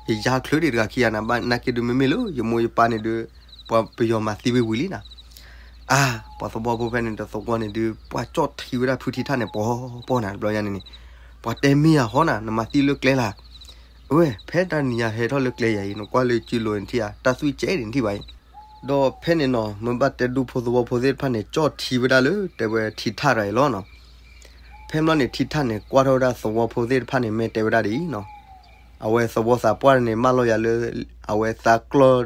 ယယါချုးဒံးတဂၤခံဂၤနၤ, ဘၣ်နာ်က့ဒုးမ့မ့ၢ်လၢ ယမိၢ်ယပၢ်န့ၣ်ဒုး ပှၤပယီၤမၤသံဝံၤဝံၤလံနၤ, အါ ပှၤသဝီဖိဖဲန့ၣ်ဒီးသဝီန့ၣ်ဒုး ပှၤကၠီၣ်ထံဝဲဒၣ်ဖုထံထၣ်န့ၣ်ပှီၤပှီၤနၤ တဘျီညါန့ၣ်န့ၣ်, ပှၤတဲမ့ၢ်ယၤဃီနၤ နမၤသံလၢကျဲလၢ်, အဝဲ ဖဲတၢ်နံၤညါဟဲထီၣ်လၢကျဲယၤအံၤ နကွၢ်လၢစုလိၤန့ၣ်ထံၣ်ဧါ တၢ်သွံၣ်ကဲဒံးနထံၣ်ဘၣ်အံၤ ဒီးဖဲန့ၣ်နီၤ မ့ၢ်ဘၣ်တဲဒူဖိသဝီဖိသ့ၣ်တဖၣ်န့ၣ် ကၠီၣ်ထံဝဲဒၣ်လၢတဲဝဲထံထၣ်တဂၤအံၤလီၤနီၤ. ဖဲမ့ၢ်န့ၣ် ထံထၣ်န့ၣ် ကွၢ်ထီၣ်ဝဲဒၣ်သဝီဖိသ့ၣ်တဖၣ်န့ၣ် မ့ၢ်တဲဝဲဒၣ်ဒ်အံၤနီၤ, အဝဲသဝီသးပှၢ်န့ၣ် မၢလီၤယၤလၢ အဝဲသးကျီၢ်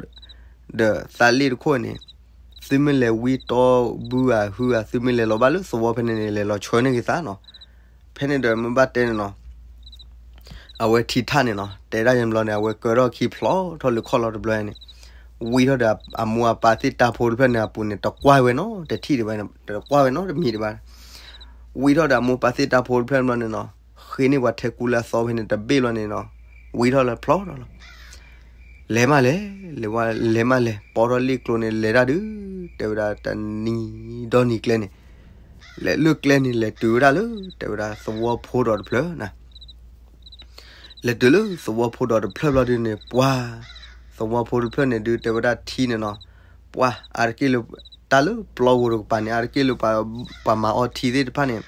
ဒီးသးလ့ၣ်တခိၣ်န့ၣ် သုမ့ၢ်လဲၤဝံတီဘုဧါဟုဧါ သုမ့ၢ်လဲၤလီၤဘၣ်လၢသဝီဖဲန့ၣ်န့ၣ် လဲၤလီၤဆှၢန့ၢ်က့ၤသးနီၤ. ဖဲန့ၣ်ဒီးမ့ၢ်ဘၣ်တဲန့ၣ်နီၤ အဝဲထံထၣ်န့ၣ်နီၤ တဲဒၣ်ယံၤဘျီန့ၣ် အဝဲကၢထီၣ်ခံဖျိးထီၣ်လၢခီၣ်လီၤတဘျီန့ၣ် ဝံထီၣ်ဒီးအမိၢ်အပၢ်သ့ၣ်တၢ်ဖိတဖျၢၣ်န့ၣ်အပူၤန့ၣ် တကွၢ်ဝဲနီတထံၣ်ဒံးဘၣ် တကွၢ်ဝဲနီတမံၤဒံးဘၣ်. ဝံထီၣ်ဒီးအမိၢ်ပၢ်သ့ၣ်တၢ်ဖိတဖျၢၣ်ဘျီန့ၣ်နီၤ ဃ့န့ၢ်ပှၤထဲကူလၢအသီဖဲန့ၣ်တဘ့ၣ်ဘျီန့ၣ်နီၤ ဝံထီၣ်လၢဖျိးထီၣ်လီၤ. လဲၤမးလဲၤ လဲၤဝဲလဲၤမးလဲၤ ပိာ်ထီၣ်လ့ၣ်ကျိန့ၣ် လဲၤတၢ်ဒုး တဲဝဲဒၣ်တနံၤဒီနံၤကျဲန့ၣ် လဲၤလၢကျဲန့ၣ် လဲၤတုၤဝဲဒၣ်လၢ တဲဝဲဒၣ်သဝီဖိဒီးတဖျၢၣ်နၤ လဲၤတုၤလၢသဝီဖိဒီးတဖျၢၣ်ဘျီဒုးန့ၣ် ပှၤ သဝီဖိတဖျၢၣ်န့ၣ်ဒုး တဲဝဲဒၣ်ထံန့ၣ်နီၤ ပှၤ အါတက့ၢ်လၢ တၢ်လၢပျီပူၤတကပၤန့ၣ် အါတက့ၢ်လၢ ပှၤမၤအီထံသ့ၣ်တဖၣ်န့ၣ်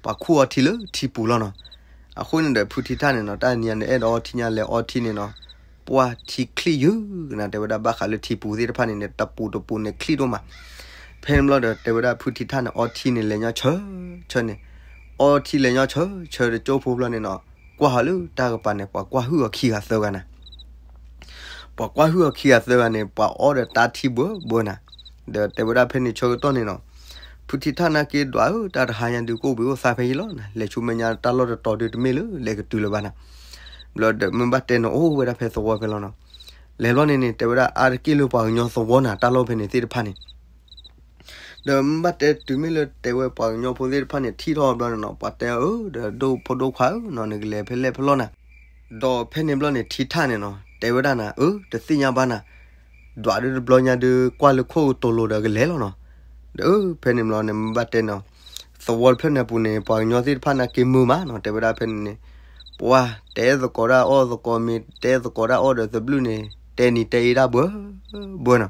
ပှၤခူၣ်အီထံလၢထံပူၤလီၤနီၤ. အဃိန့ၣ်ဒီး ဖုထံထၣ်န့ၣ်နီၤ တၢ်နံၤညါန့ၣ် အဲၣ်ဒိးအီထံညါလဲၤအီထံန့ၣ်နီၤ ပှၤထံချံၣ်ယုၢ်ကနၤ တဲဝဲဒၣ်ဘၣ်ဃးလၢထံပူၤသ့ၣ်တဖၣ်န့ၣ်န့ၣ် တပူၤတပူၤန့ၣ်ချံၣ်ဒိၣ်မး. ဖဲန့ၣ်ဘျီဒီး တဲဝဲဒၣ်ဖုထံထၣ်န့ၣ် အီထံန့ၣ်လဲၤညီဆၢဆၢန့ၣ် အီထံလဲၤညီဆၢဆၢတကၠိဖိဘျီန့ၣ်နီၤ, ကွၢ်ဟီလၢတၢ်ကပၤန့ၣ် ပှၤကွၢ်ဟုၣ်အီၤခံဂၤသၢဂၤနၤ ပှၤကွၢ်ဟုၣ်အီၤခံဂၤသၢဂၤန့ၣ် ပှၤအီဒီးတၢ်ထံၣ်ဘှၢဘှၢနၤ, ဒီးတဲဝဲဒၣ်ဖဲန့ၣ်ဆၢကတီၢ်န့ၣ်နီၤ, ဖုထံထၣ်နာ်က့ဒွးဧၢ တၢ်တဟါညါဒုးကအိၣ်ဘှံးအိၣ်သါဖဲအံၤလီၤနၤ, လဲၤဆူမဲာ်ညါတၢ်လီၢ်တတီၤဒုးတမ့ၢ်လၢလဲၤကတုၤလၢၤဘၣ်နၤ, ဘျီဒီးမ့ၢ်ဘၣ်တဲန့ၣ်အိၣ်ဝဲဒၣ်ဖဲသဝီဖဲလီၤနီၤ, လဲၤဘျီန့ၣ်န့ၣ် တဲဝဲဒၣ်အါတက့ၢ်လၢပှၤကညီသဝီနၤ တၢ်လီၢ်ဖဲန့ၣ်သ့ၣ်တဖၣ်န့ၣ် ဒီးမ့ၢ်ဘၣ်တဲတုၤမ့ၢ်လၢတဲဝဲပှၤကညီဖိသ့ၣ်တဖၣ်န့ၣ် ထံၣ်ထီၣ်ဘျီန့ၣ်နီၤ ပှၤတဲအီၤ အၢ ဒီးဒိၣ်ဖိဒိၣ်ခွါဧၢနီၤ နကလဲၤဖဲလဲၣ်ဖဲလဲၣ်နၤ, ဒီးဖဲန့ၣ်ဘျီန့ၣ် ထံထၣ်န့ၣ်နီၤ တဲဝဲဒၣ်နၤ အၢ တသ့ၣ်ညါဘၣ်နၤ, ဒွးဒုးတဘျီညါဒုး ကွၢ်လၢခိၣ်ကတိၤလိၤဒီးကလဲၤလီၤနီၤ, ဒီးအၢ ဖဲန့ၣ်ဘျီန့ၣ် မ့ၢ်ဘၣ်တဲနီၤ, သဝီတဖျၢၣ်န့ၣ်အပူၤန့ၣ် ပှၤကညီသ့ၣ်တဖၣ်နာ်က့မုာ်မးနီၤ တဲဝဲဒၣ်ဖဲန့ၣ်န့ၣ်, ပှၤတဲသကိးတၢ်အီၣ်သကိး မ့ၢ်တဲသကိးတၢ်အီၣ်ဒီးသဘျုၣ်န့ၣ် တဲနံၤတဲအ့ဒၣ်ဘှၢဘှၢ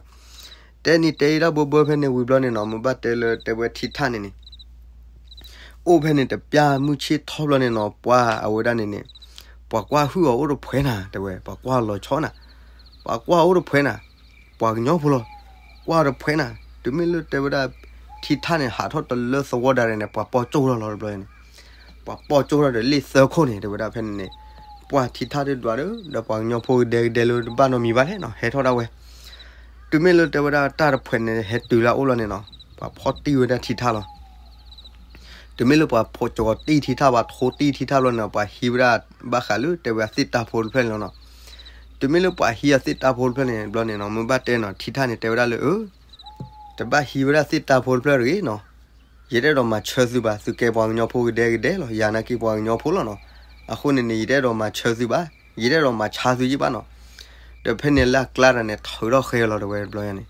နီၤ တဲနံၤတဲအ့ဒၣ်ဘှၢဘှၢဖဲန့ၣ်ဝံၤဘျီန့ၣ်နီၤ မ့ၢ်ဘၣ်တဲလၢတဲဝဲထံထၣ်န့ၣ်န့ၣ်, အိၣ်ဖဲန့ၣ်တပျၢ်မုၢ်ဆ့ၣ်ထီၣ်ဘျီန့ၣ်နီၤ ပှၤအဝဲဒၣ်န့ၣ်န့ၣ်, ပှၤကွၢ်ဟုၣ်အီၤအိၣ်တဖှဲးနၤ တဲဝဲ ပှၤကွၢ်လီၤဆီနၤ, ပှၤကွၢ်အိၣ်တဖှဲးနၤ, ပှၤကညီဖိလီၤ, ကွၢ်တဖှဲးနၤ, တုၤမ့ၢ်လၢတဲဝဲဒၣ် ထံထၣ်န့ၣ် ဟးထီၣ်တလၢသဝီဒၣ်န့ၣ် ပှၤပိာ်ကၠိထီၣ်လီၤတဘျီန့ၣ် ပှၤပိာ်ကၠိထီၣ်ဒီးလ့ၣ်သၢခိၣ်န့ၣ် တဲဝဲဒၣ်ဖဲန့ၣ်န့ၣ်, ပှၤထံထၣ်ဒုးဒွးဒီး ဒီးပှၤကညီဖိကဒဲကဒဲလၢတဘၣ်နီတမံၤဘၣ်လဲၣ်နီၤ ဟဲထီၣ်ဒၣ်ဝဲ, တုၤမ့ၢ်လၢတဲဝဲဒၣ်တၢ်တဖှဲးန့ၣ် ဟဲတုၤလၢအအိၣ်လီၤန့ၣ်နီၤ ပှၤဖီၣ်တံၢ်ဝဲဒၣ်ထံထၣ်လီၤ တုၤမ့ၢ်လၢပှၤဖီၣ်ကၠီၤတံၢ်ထံထၣ် ပှၤထိတံၢ်ထံထၣ်ဘျီန့ၣ် ပှၤဟံးဝဲဒၣ်ဘၣ်ဃးလၢတဲဝဲအသ့ၣ်တၢ်ဖိတဖျၢၣ်န့ၣ်လီၤနီၤ, တုၤမ့ၢ်လၢပှၤဟံးအသ့ၣ်တၢ်ဖိတဖျၢၣ်န့ၣ်ဘျီန့ၣ်နီၤ မ့ၢ်ဘၣ်တဲနီၤ ထံထၣ်န့ၣ် တဲဝဲဒၣ်လၢ အၢ တဘၣ်ဟံးဝဲဒၣ်သ့ၣ်တၢ်ဖိတဖျၢၣ်တဂ့ၤနီၤ, ယတအဲၣ်ဒိးမၤဆၢသုဘၣ် သုကဲပှၤကညီဖိကဒဲကဒဲလီၤ ယၤနာ်က့ပှၤကညီဖိလီၤနီၤ, အဃိန့ၣ်န့ၣ် ယတအဲၣ်ဒိးမၤဆၢသုဘၣ် ယတအဲၣ်ဒိးမၤဆါသုယံၣ်ဘၣ်နီၤ, ဒီးဖဲန့ၣ်လၢအကျါတၢ်န့ၣ် ထုးထီၣ်ဃဲလီၤတဝဲတဘျီညါန့ၣ်,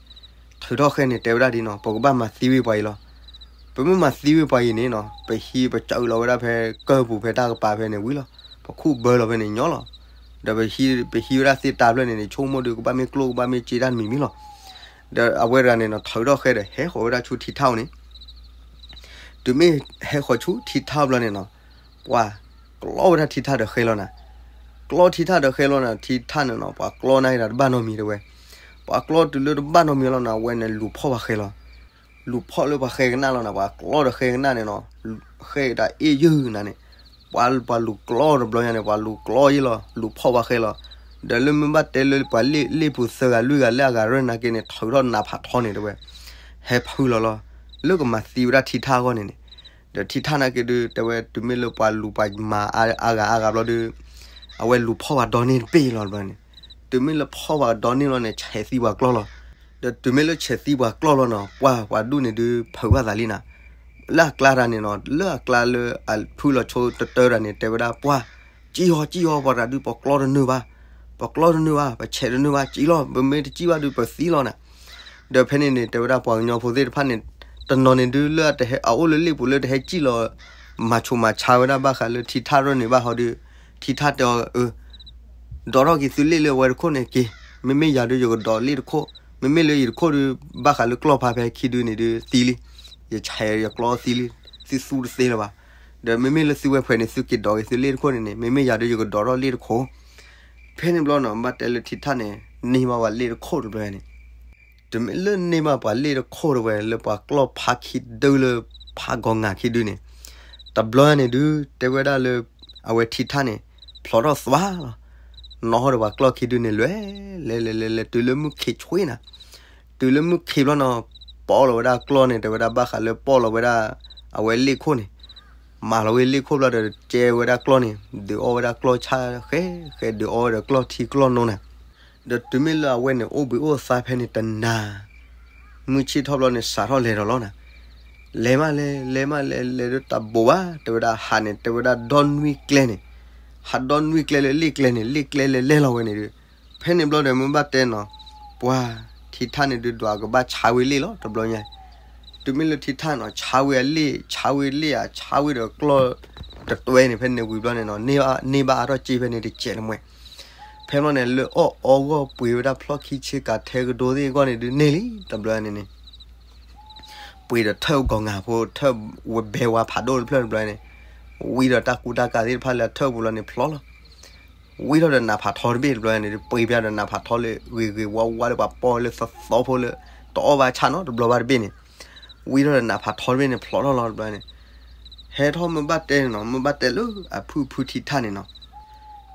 ထုးထီၣ်ဃဲန့ၣ် တဲဝဲဒၣ်ဒ်နီၤ ပကဘၣ်မၤသံဝံၤပှၤအံၤလီၤ, ပမ့ၢ်မၤသံဝံၤပှၤအံၤန့ၣ်နီၤ ပဟံးပစၢလီၤဝဲဒၣ်ဖဲကၢၢ်ပူၤဖဲတၢ်ကပၤဖဲန့ၣ်ဝံၤလီၤ, ပခူၣ်ဘၢလီၤဖဲန့ၣ်ညီလီၤ, ဒီးပဟံးဝဲဒၣ်သ့ၣ်တၢ်ဖျၢၣ်န့ၣ်န့ၣ် ဆိကမိၣ်ဒုးကဘၣ်မ့ၢ်ကျိၣ်ကဘၣ်မ့ၢ်စ့တၢ်တမံၤမံၤလီၤ, ဒီးအဝဲတဂၤန့ၣ်နီၤ ထုးထီၣ်ဃဲဒီးဟဲဃီၤဝဲဒၣ်ဆူထံထၣ်အအိၣ်န့ၣ် တုၤမ့ၢ်ဟဲဃီၤဆူထံထၣ်ဘျီန့ၣ်နီၤ, ပှၤကျီဝဲဒၣ်ထံထၣ်ဒီးဃဲလီၤနၤ, ကျီထံထၣ်ဒီးဃဲလီၤနၤ ထံထၣ်န့ၣ်နီၤ ပှၤကျီနာ်က့ဒီးတဘၣ်နီတမံၤတဝဲ, ပှၤကျီတုၤလၢတဘၣ်နီတမံၤလီၤနၤ အဝဲန့ၣ်လူၤဖီၣ်ပှၤဃဲလီၤ, လူၤဖီၣ်လၢပှၤဃဲကနၣ်လီၤနၤ ပှၤကျီဒီးဃဲကနၣ်န့ၣ်နီၤ, ဃဲကဒါအ့ၣ်ယုၢ်နၤန့ၣ်, ပှၤပှၤလူၤကျီတဘျီညါန့ၣ် ပှၤလူၤကျီယ့ၢ်လီၤ လူၤဖီၣ်ပှၤဃဲလီၤ, ဒီးလၢမ့ၢ်ဘၣ်တဲလၢပှၤလ့ၣ်လ့ၣ်ပူၤသၢဂၤလွံၢ်ဂၤလၢအဂၤရၢၢ်နာ်က့န့ၣ် ထုးထီၣ်နးဖးထီန့ၣ်တဝဲ, ဟဲဖုလီၤလီၤ, လၢကမၤသံဝဲဒၣ်ထံထၣ်အဂီၢ်န့ၣ်န့ၣ်, ဒီးထံထၣ်နာ်က့ဒုး တဲဝဲတုၤမ့ၢ်လၢပှၤလူၤပှၤမၤအါဂၤအါဂၤဘျီဒုး, အဝဲလူၤဖီၣ်ပှၤဒီန့ၢ်တဘ့ၣ်လီၤတဘျီန့ၣ်, တုၤမ့ၢ်လၢဖီၣ်ပှၤဒီန့ၢ်လီၤန့ၣ် ဆဲးသံပှၤကျီလီၤ, ဒီးတုၤမ့ၢ်လၢဆဲးသံပှၤကျီလီၤနီၤ ပှၤပှၤဒူၣ်န့ၣ်ဒုး ဖုးဘၣ်သးလံနၤ, လၢအကျါတၢ်န့ၣ်နီၤ လၢအကျါလၢအဖုလီၤဆိတတၢတၢ်န့ၣ် တဲဝဲဒၣ်ပှၤ, ကံၢ်အီၤကံၢ်အီၤ ပှၤတဂၤဒုး ပကျီတနုာ်ဘၣ်, ပကျီတနုာ်ဘၣ် ပဆဲးတနုာ်ဘၣ် ကံၢ်လီၤ ပမ့ၢ်တကံၢ်ဘၣ်ဒုး ပသံလီၤနၤ, ဒီးဖဲန့ၣ်န့ၣ် တဲဝဲဒၣ်ပှၤကညီဖိသ့ၣ်တဖၣ်န့ၣ်, တနီၤန့ၣ်ဒုးလၢအအိၣ်လၢလ့ၣ်ပူၤလၢတဟဲကံၢ်လီၤ, မၤဆူးမၤဆါဝဲဒၣ်ဘၣ်ဃးလၢထံထၣ်ရၢၢ်န့ၣ်ဘၣ်ဟီဒုး, ထံထၣ်တဲအီၤ, ဒိးထီၣ်က့ၤသုလ့ၣ်လၢအဝဲတခိၣ်န့ၣ်က့ၤ, မ့မ့ၢ်ယၤဒုးယကဒိးလ့ၣ်တခိၣ်, မ့မ့ၢ်လၢယတခိၣ်ဒုး ဘၣ်ဃးလၢကျီၢ်ဖါဖဲခံဒုးန့ၣ်ဒုးသံလံ, ယဆဲးယကျီသံလံ, သုသူတသ့လၢၤဘၣ်, ဒီးမ့မ့ၢ်လၢသုဝဲဖဲန့ၣ် သုက့ၤဒိးက့ၤသုလ့ၣ်တခိၣ်န့ၣ်န့ၣ် မ့မ့ၢ်ယၤဒုးယကဒိးထီၣ်လ့ၣ်တခိၣ်, ဖဲန့ၣ်ဘျီနီၤ ဘၣ်တဲလၢထံထၣ်န့ၣ် န့ၢ်ဘၣ်ပှၤလ့ၣ်တခိၣ်တဘျီန့ၣ်, တုၤမ့ၢ်လၢန့ၢ်ဘၣ်ပှၤလ့ၣ်တခိၣ်တဝဲလၢပှၤကျီၢ်ဖါခံဒုးလၢဖးဂီၤငၤခံဒုးန့ၣ်, တဘျီန့ၣ်ဒုး တဲဝဲဒၣ်လၢ အဝဲထံထၣ်န့ၣ် ဖျိးထီၣ်သွါလီၤ, နီၢ်ဟီၣ်ဒီးပှၤကျီၢ်ခံဒုးန့ၣ် လဲၤလဲၤလဲၤလဲၤလဲၤတုၤလၢမုၢ်ခ့ဆွ့နၤ, တုၤလၢမုၢ်ခ့ဘျီနီၤ, ပိာ်လီၤဝဲဒၣ်ကျီၢ်န့ၣ် တဲဝဲဒၣ်ဘၣ်ဃးလၢပိာ်လီၤဝဲဒၣ် အဝဲလ့ၣ်ခိၣ်န့ၣ်, မၤလီၤဝဲလ့ၣ်ခိၣ်ဘျီဒီး ကဲဝဲဒၣ်ကျီၢ်န့ၣ် ဒုးအီၣ်ဝဲဒၣ်ကျီၢ်ဆၣ်ဃဲဃဲ ဒုးအီၣ်ဝဲဒီးကျီၢ်ထံကျီၢ်နိနၤ, ဒီးတုၤမ့ၢ်လၢအဝဲန့ၣ် အိၣ်ဘှံးအိၣ်သါဖဲန့ၣ်တနၤ, မုၢ်ဆ့ၣ်ထီၣ်ဘျီန့ၣ် စးထီၣ်လဲၤဒီးလီၤနၤ, လဲၤမးလဲၤ လဲၤမးလဲၤ လဲၤဒုးတဘိးဘၣ် တဲဝဲဒၣ် ဟးန့ၣ် တဲဝဲဒၣ်ဒီနွံကျဲန့ၣ်, ဟးဒီနွံကျဲလၢလ့ၣ်ကျဲန့ၣ် လ့ၣ်ကျဲလဲၤလဲၤလီၤဝဲန့ၣ်ဒုး, ဖဲန့ၣ်ဘျီဒီးမ့ၢ်ဘၣ်တဲနီၤ, ပှၤထံထၣ်န့ၣ်ဒုးဒွးကဘၣ်ဆါဝံၤလ့ၣ်လီၤ တဘျီညါ, တုၤမ့ၢ်လၢထံထၣ်နီၤ ဆါဝံၤအလ့ၣ် ဆါဝံၤလ့ၣ်ဧါ ဆါဝံၤဒီးကျီၢ်တတွဲန့ၣ် ဖဲန့ၣ်ဝံၤဘျီန့ၣ်နီၤ န့ၢ်ဘၣ်အါထီၣ်စ့ဖဲန့ၣ်တစဲးတမှဲ, ဖဲဘျီန့ၣ် လၢအီၣ်အီဂီၢ်ပှ့ၤဝဲဒၣ်ဖျီၣ်ခံဆ့ကၤထဲကဒိသ့ၣ်အဂီၢ်န့ၣ်ဒုးန့ၢ်လံ တဘျီန့ၣ်န့ၣ် ပှ့ၤဒီးထၢၣ်ဂီၤငၤဖိ ထၢၣ်ဝဲဘဲဝါဖးဒိၣ်တဖျၢၣ်တဘျီန့ၣ်, ဝံထီၣ်တၢ်ကူတၢ်ကၤသ့ၣ်တဖၣ်လၢအထၢၣ်ပူၤလီၤန့ၣ်ဖျိးလီၤ, ဝံထီၣ်ဒီးနးဖးထီတဘ့ၣ်တဘျီန့ၣ် ပှ့ၤပျၢ်ဒီးနးဖးထီလၢဂ့ၤဂ့ၤဝါဝါလၢပှၤပီၢ်လၢသီသီဖိလၢ တအီၣ်ဘၣ်ဆၣ်နီတဘျီဘၣ်တဘ့ၣ်န့ၣ်, ဝံထီၣ်ဒီးနးဖးထီတဘ့ၣ်န့ၣ်ဖျိးထီၣ်လီၤတဘျီန့ၣ်, ဟဲထီၣ်မ့ၢ်ဘၣ်တဲန့ၣ်နီၤ, မ့ၢ်ဘၣ်တဲလၢအဖုဖုထံထၣ်န့ၣ်နီၤ,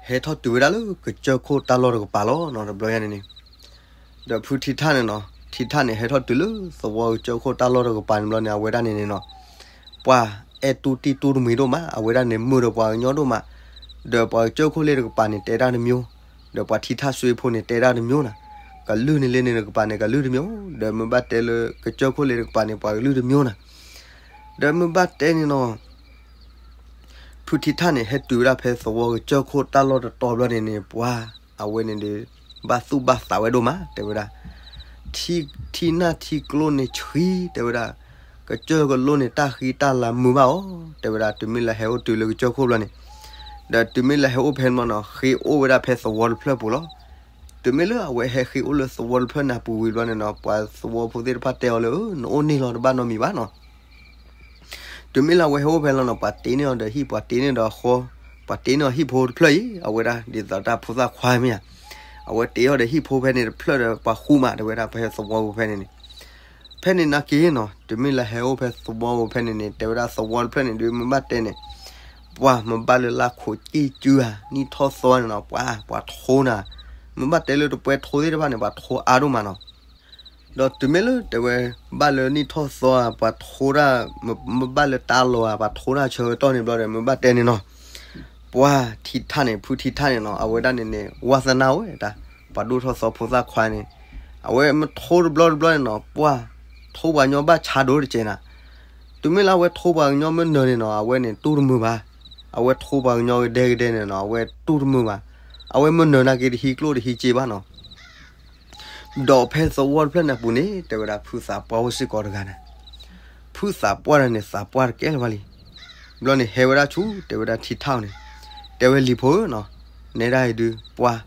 ဟဲထီၣ်တုၤဝဲဒၣ်လၢကစၢၢ်ခိၣ်တၢ်လီၢ်တကပၤလီၤနီၤ, တဘျီညါန့ၣ်န့ၣ်, ဒီးဖုထံထၣ်န့ၣ်နီၤ, ထံထၣ်န့ၣ် ဟဲထီၣ်တုၤလၢသဝီကစၢၢ်ခိၣ်တၢ်လီၢ်တကပၤန့ၣ်ဘျီန့ၣ် အဝဲဒၣ်န့ၣ်န့ၣ်နီၤ, ပှၤအဲၣ်တူၢ်တံᢢ်တူၢ်တမှံၤဒိၣ်မး, အဝဲဒၣ်န့ၣ်မုာ်ဒီးပှၤကညီဒိၣ်မး, ဒီးပှၤကစၢၢ်ခိၣ်လၢတကပၤန့ၣ် တဲတၢ်တမျိုး, ဒီးပှၤထံထၣ်စွ့ဖိန့ၣ် တဲတၢ်တမျိုးနၤ, ကလုၢ်န့ၣ်လၢန့ၣ်တကပၤန့ၣ် ကလုၢ်တမျိုး, ဒီးမ့ၢ်ဘၣ်တဲလၢကစၢၢ်ခိၣ်လၢတကပၤန့ၣ် ပှၤကလုၢ်တမျိုးနၤ, ဒီးမ့ၢ်ဘၣ်တဲန့ၣ်နီၤ ဖုထံထၣ်န့ၣ် ဟဲတုၤဝဲဒၣ်ဖဲသဝီကစၢၢ်ခိၣ်တၢ်လီၢ်တတီၤဘျီန့ၣ်န့ၣ် ပှၤအဝဲန့ၣ်ဒီး ဘၣ်သူၣ်ဘၣ်သးဝဲဒိၣ်မး တဲဝဲဒၣ်, ထံနၢ်ထံကျိန့ၣ်ဆှံ တဲဝဲဒၣ်, ကစၢၢ်ကလိန့ၣ် တၢ်ဃံတၢ်လၤမုာ်ဘၣ်အီၤ တဲဝဲဒၣ်, တုၤမ့ၢ်လၢဟဲအိၣ်တုၤလၢကစၢၢ်ခိၣ်ဘျီန့ၣ်, ဒီးတုၤမ့ၢ်လၢဟဲအိၣ်ဖဲန့ၣ်ဘျီနီၤ ဃ့အိၣ်ဝဲဒၣ်ဖဲသဝီတဖျၢၣ်ပူၤလီၤ. တုၤမ့ၢ်လၢအဝဲဟဲဃ့အိၣ်လၢသဝီတဖျၢၣ်န့ၣ်ပူၤဝံၤဘျီန့ၣ်နီၤ ပှၤသဝီဖိသ့ၣ်တဖၣ်တဲအီၤလၢ နအိၣ်န့ၢ်လီၤ တဘၣ်နီတမံၤဘၣ်နီၤ တုၤမ့ၢ်လၢအဝဲဟဲအိၣ်ဖဲလီၤနီၤ ပှၤတ့န့ၢ်အီၤဒီးဟံၣ် ပှၤတ့န့ၢ်ဒီးဃီ, ပှၤတ့န့ၢ်အီၤဟံၣ်ဖိတဖျၢၣ်အံၤ အဝဲဒၣ်ဒ်သိးတၢ်ဖိသၣ်ခွါမ့ၢ်ဧါ, အဝဲတ့အီၤဒီးဟံၣ်ဖိဖဲန့ၣ်တဖျၢၣ်ဒီးပှၤဃူမး တဲဝဲဒၣ်ဖဲသဝီပူၤဖဲန့ၣ်န့ၣ်, ဖဲန့ၣ်နာ်က့နီၤ တုၤမ့ၢ်လၢဟဲအိၣ်ဖဲသဝီပူၤဖဲန့ၣ်န့ၣ် တဲဝဲဒၣ်သဝီတဖျၢၣ်န့ၣ်ဒုး မ့ၢ်ဘၣ်တဲန့ၣ် ပှၤမ့ၢ်ဘၣ်လၢလါခိးကံၢ်စုဧါ နံၣ်ထီၣ်သီန့ၣ်နီၤ ပှၤ ပှၤထိနၤ, မ့ၢ်ဘၣ်တဲလၢတပှဲထိသ့ၣ်တဖၣ်န့ၣ် ပှၤထိအါဒိၣ်မးနီၤ ဒီးတုၤမ့ၢ်လၢတဲဝဲ ဘၣ်လၢနံၣ်ထီၣ်သီဧါ ပှၤထိတၢ်, မ့ၢ်ဘၣ်လၢတၢ်လီၤဧါ ပှၤထိတၢ်ဆၢကတီၢ်န့ၣ်ဘျီဒီး မ့ၢ်ဘၣ်တဲန့ၣ်နီၤ, ပှၤထံထၣ်န့ၣ် ဖုထံထၣ်န့ၣ်နီၤ အဝဲဒၣ်န့ၣ်န့ၣ် ဝါသနာအိၣ်ဝဲတၢ်, ပှၤဒိၣ်ထီၣ်သီဖိသၣ်ခွါန့ၣ်, အဝဲမ့ၢ်ထိတဘျီတဘျီန့ၣ်နီၤ ပှၤထိပှၤကညီဘၣ်ဆါဒိၣ်တကဲးနၤ, တုၤမ့ၢ်လၢအဝဲထိပှၤကညီမ့ၢ်နၢၤန့ၣ်နီၤ အဝဲန့ၣ်တူၢ်တမုာ်ဘၣ်, အဝဲထိပှၤကညီကဒဲကဒဲန့ၣ်နီၤ အဝဲတူၢ်တမုာ်ဘၣ်, အဝဲမ့ၢ်နၢၤနာ်က့တဟံးကျိၣ်တဟံးစ့ဘၣ်နီၤ ဒီးဖဲသဝီတဖျၢၣ်န့ၣ်အပူၤန့ၣ် တဲဝဲဒၣ်ဖုသးပှၢ်အိၣ်စ့ၢ်ကီးတဂၤန့ၣ်, ဖုသးပှၢ်တဂၤန့ၣ် သးပှၢ်တကဲလၢၤဘၣ်လံ. ဘျီန့ၣ်ဟဲဝဲဒၣ်ဆူ တဲဝဲဒၣ်ထံထၣ်အီၤန့ၣ်, တဲဝဲလံၤဖိဧၢနီၤ, နဲဒၣ်အံၤဒုး ပှၢ်,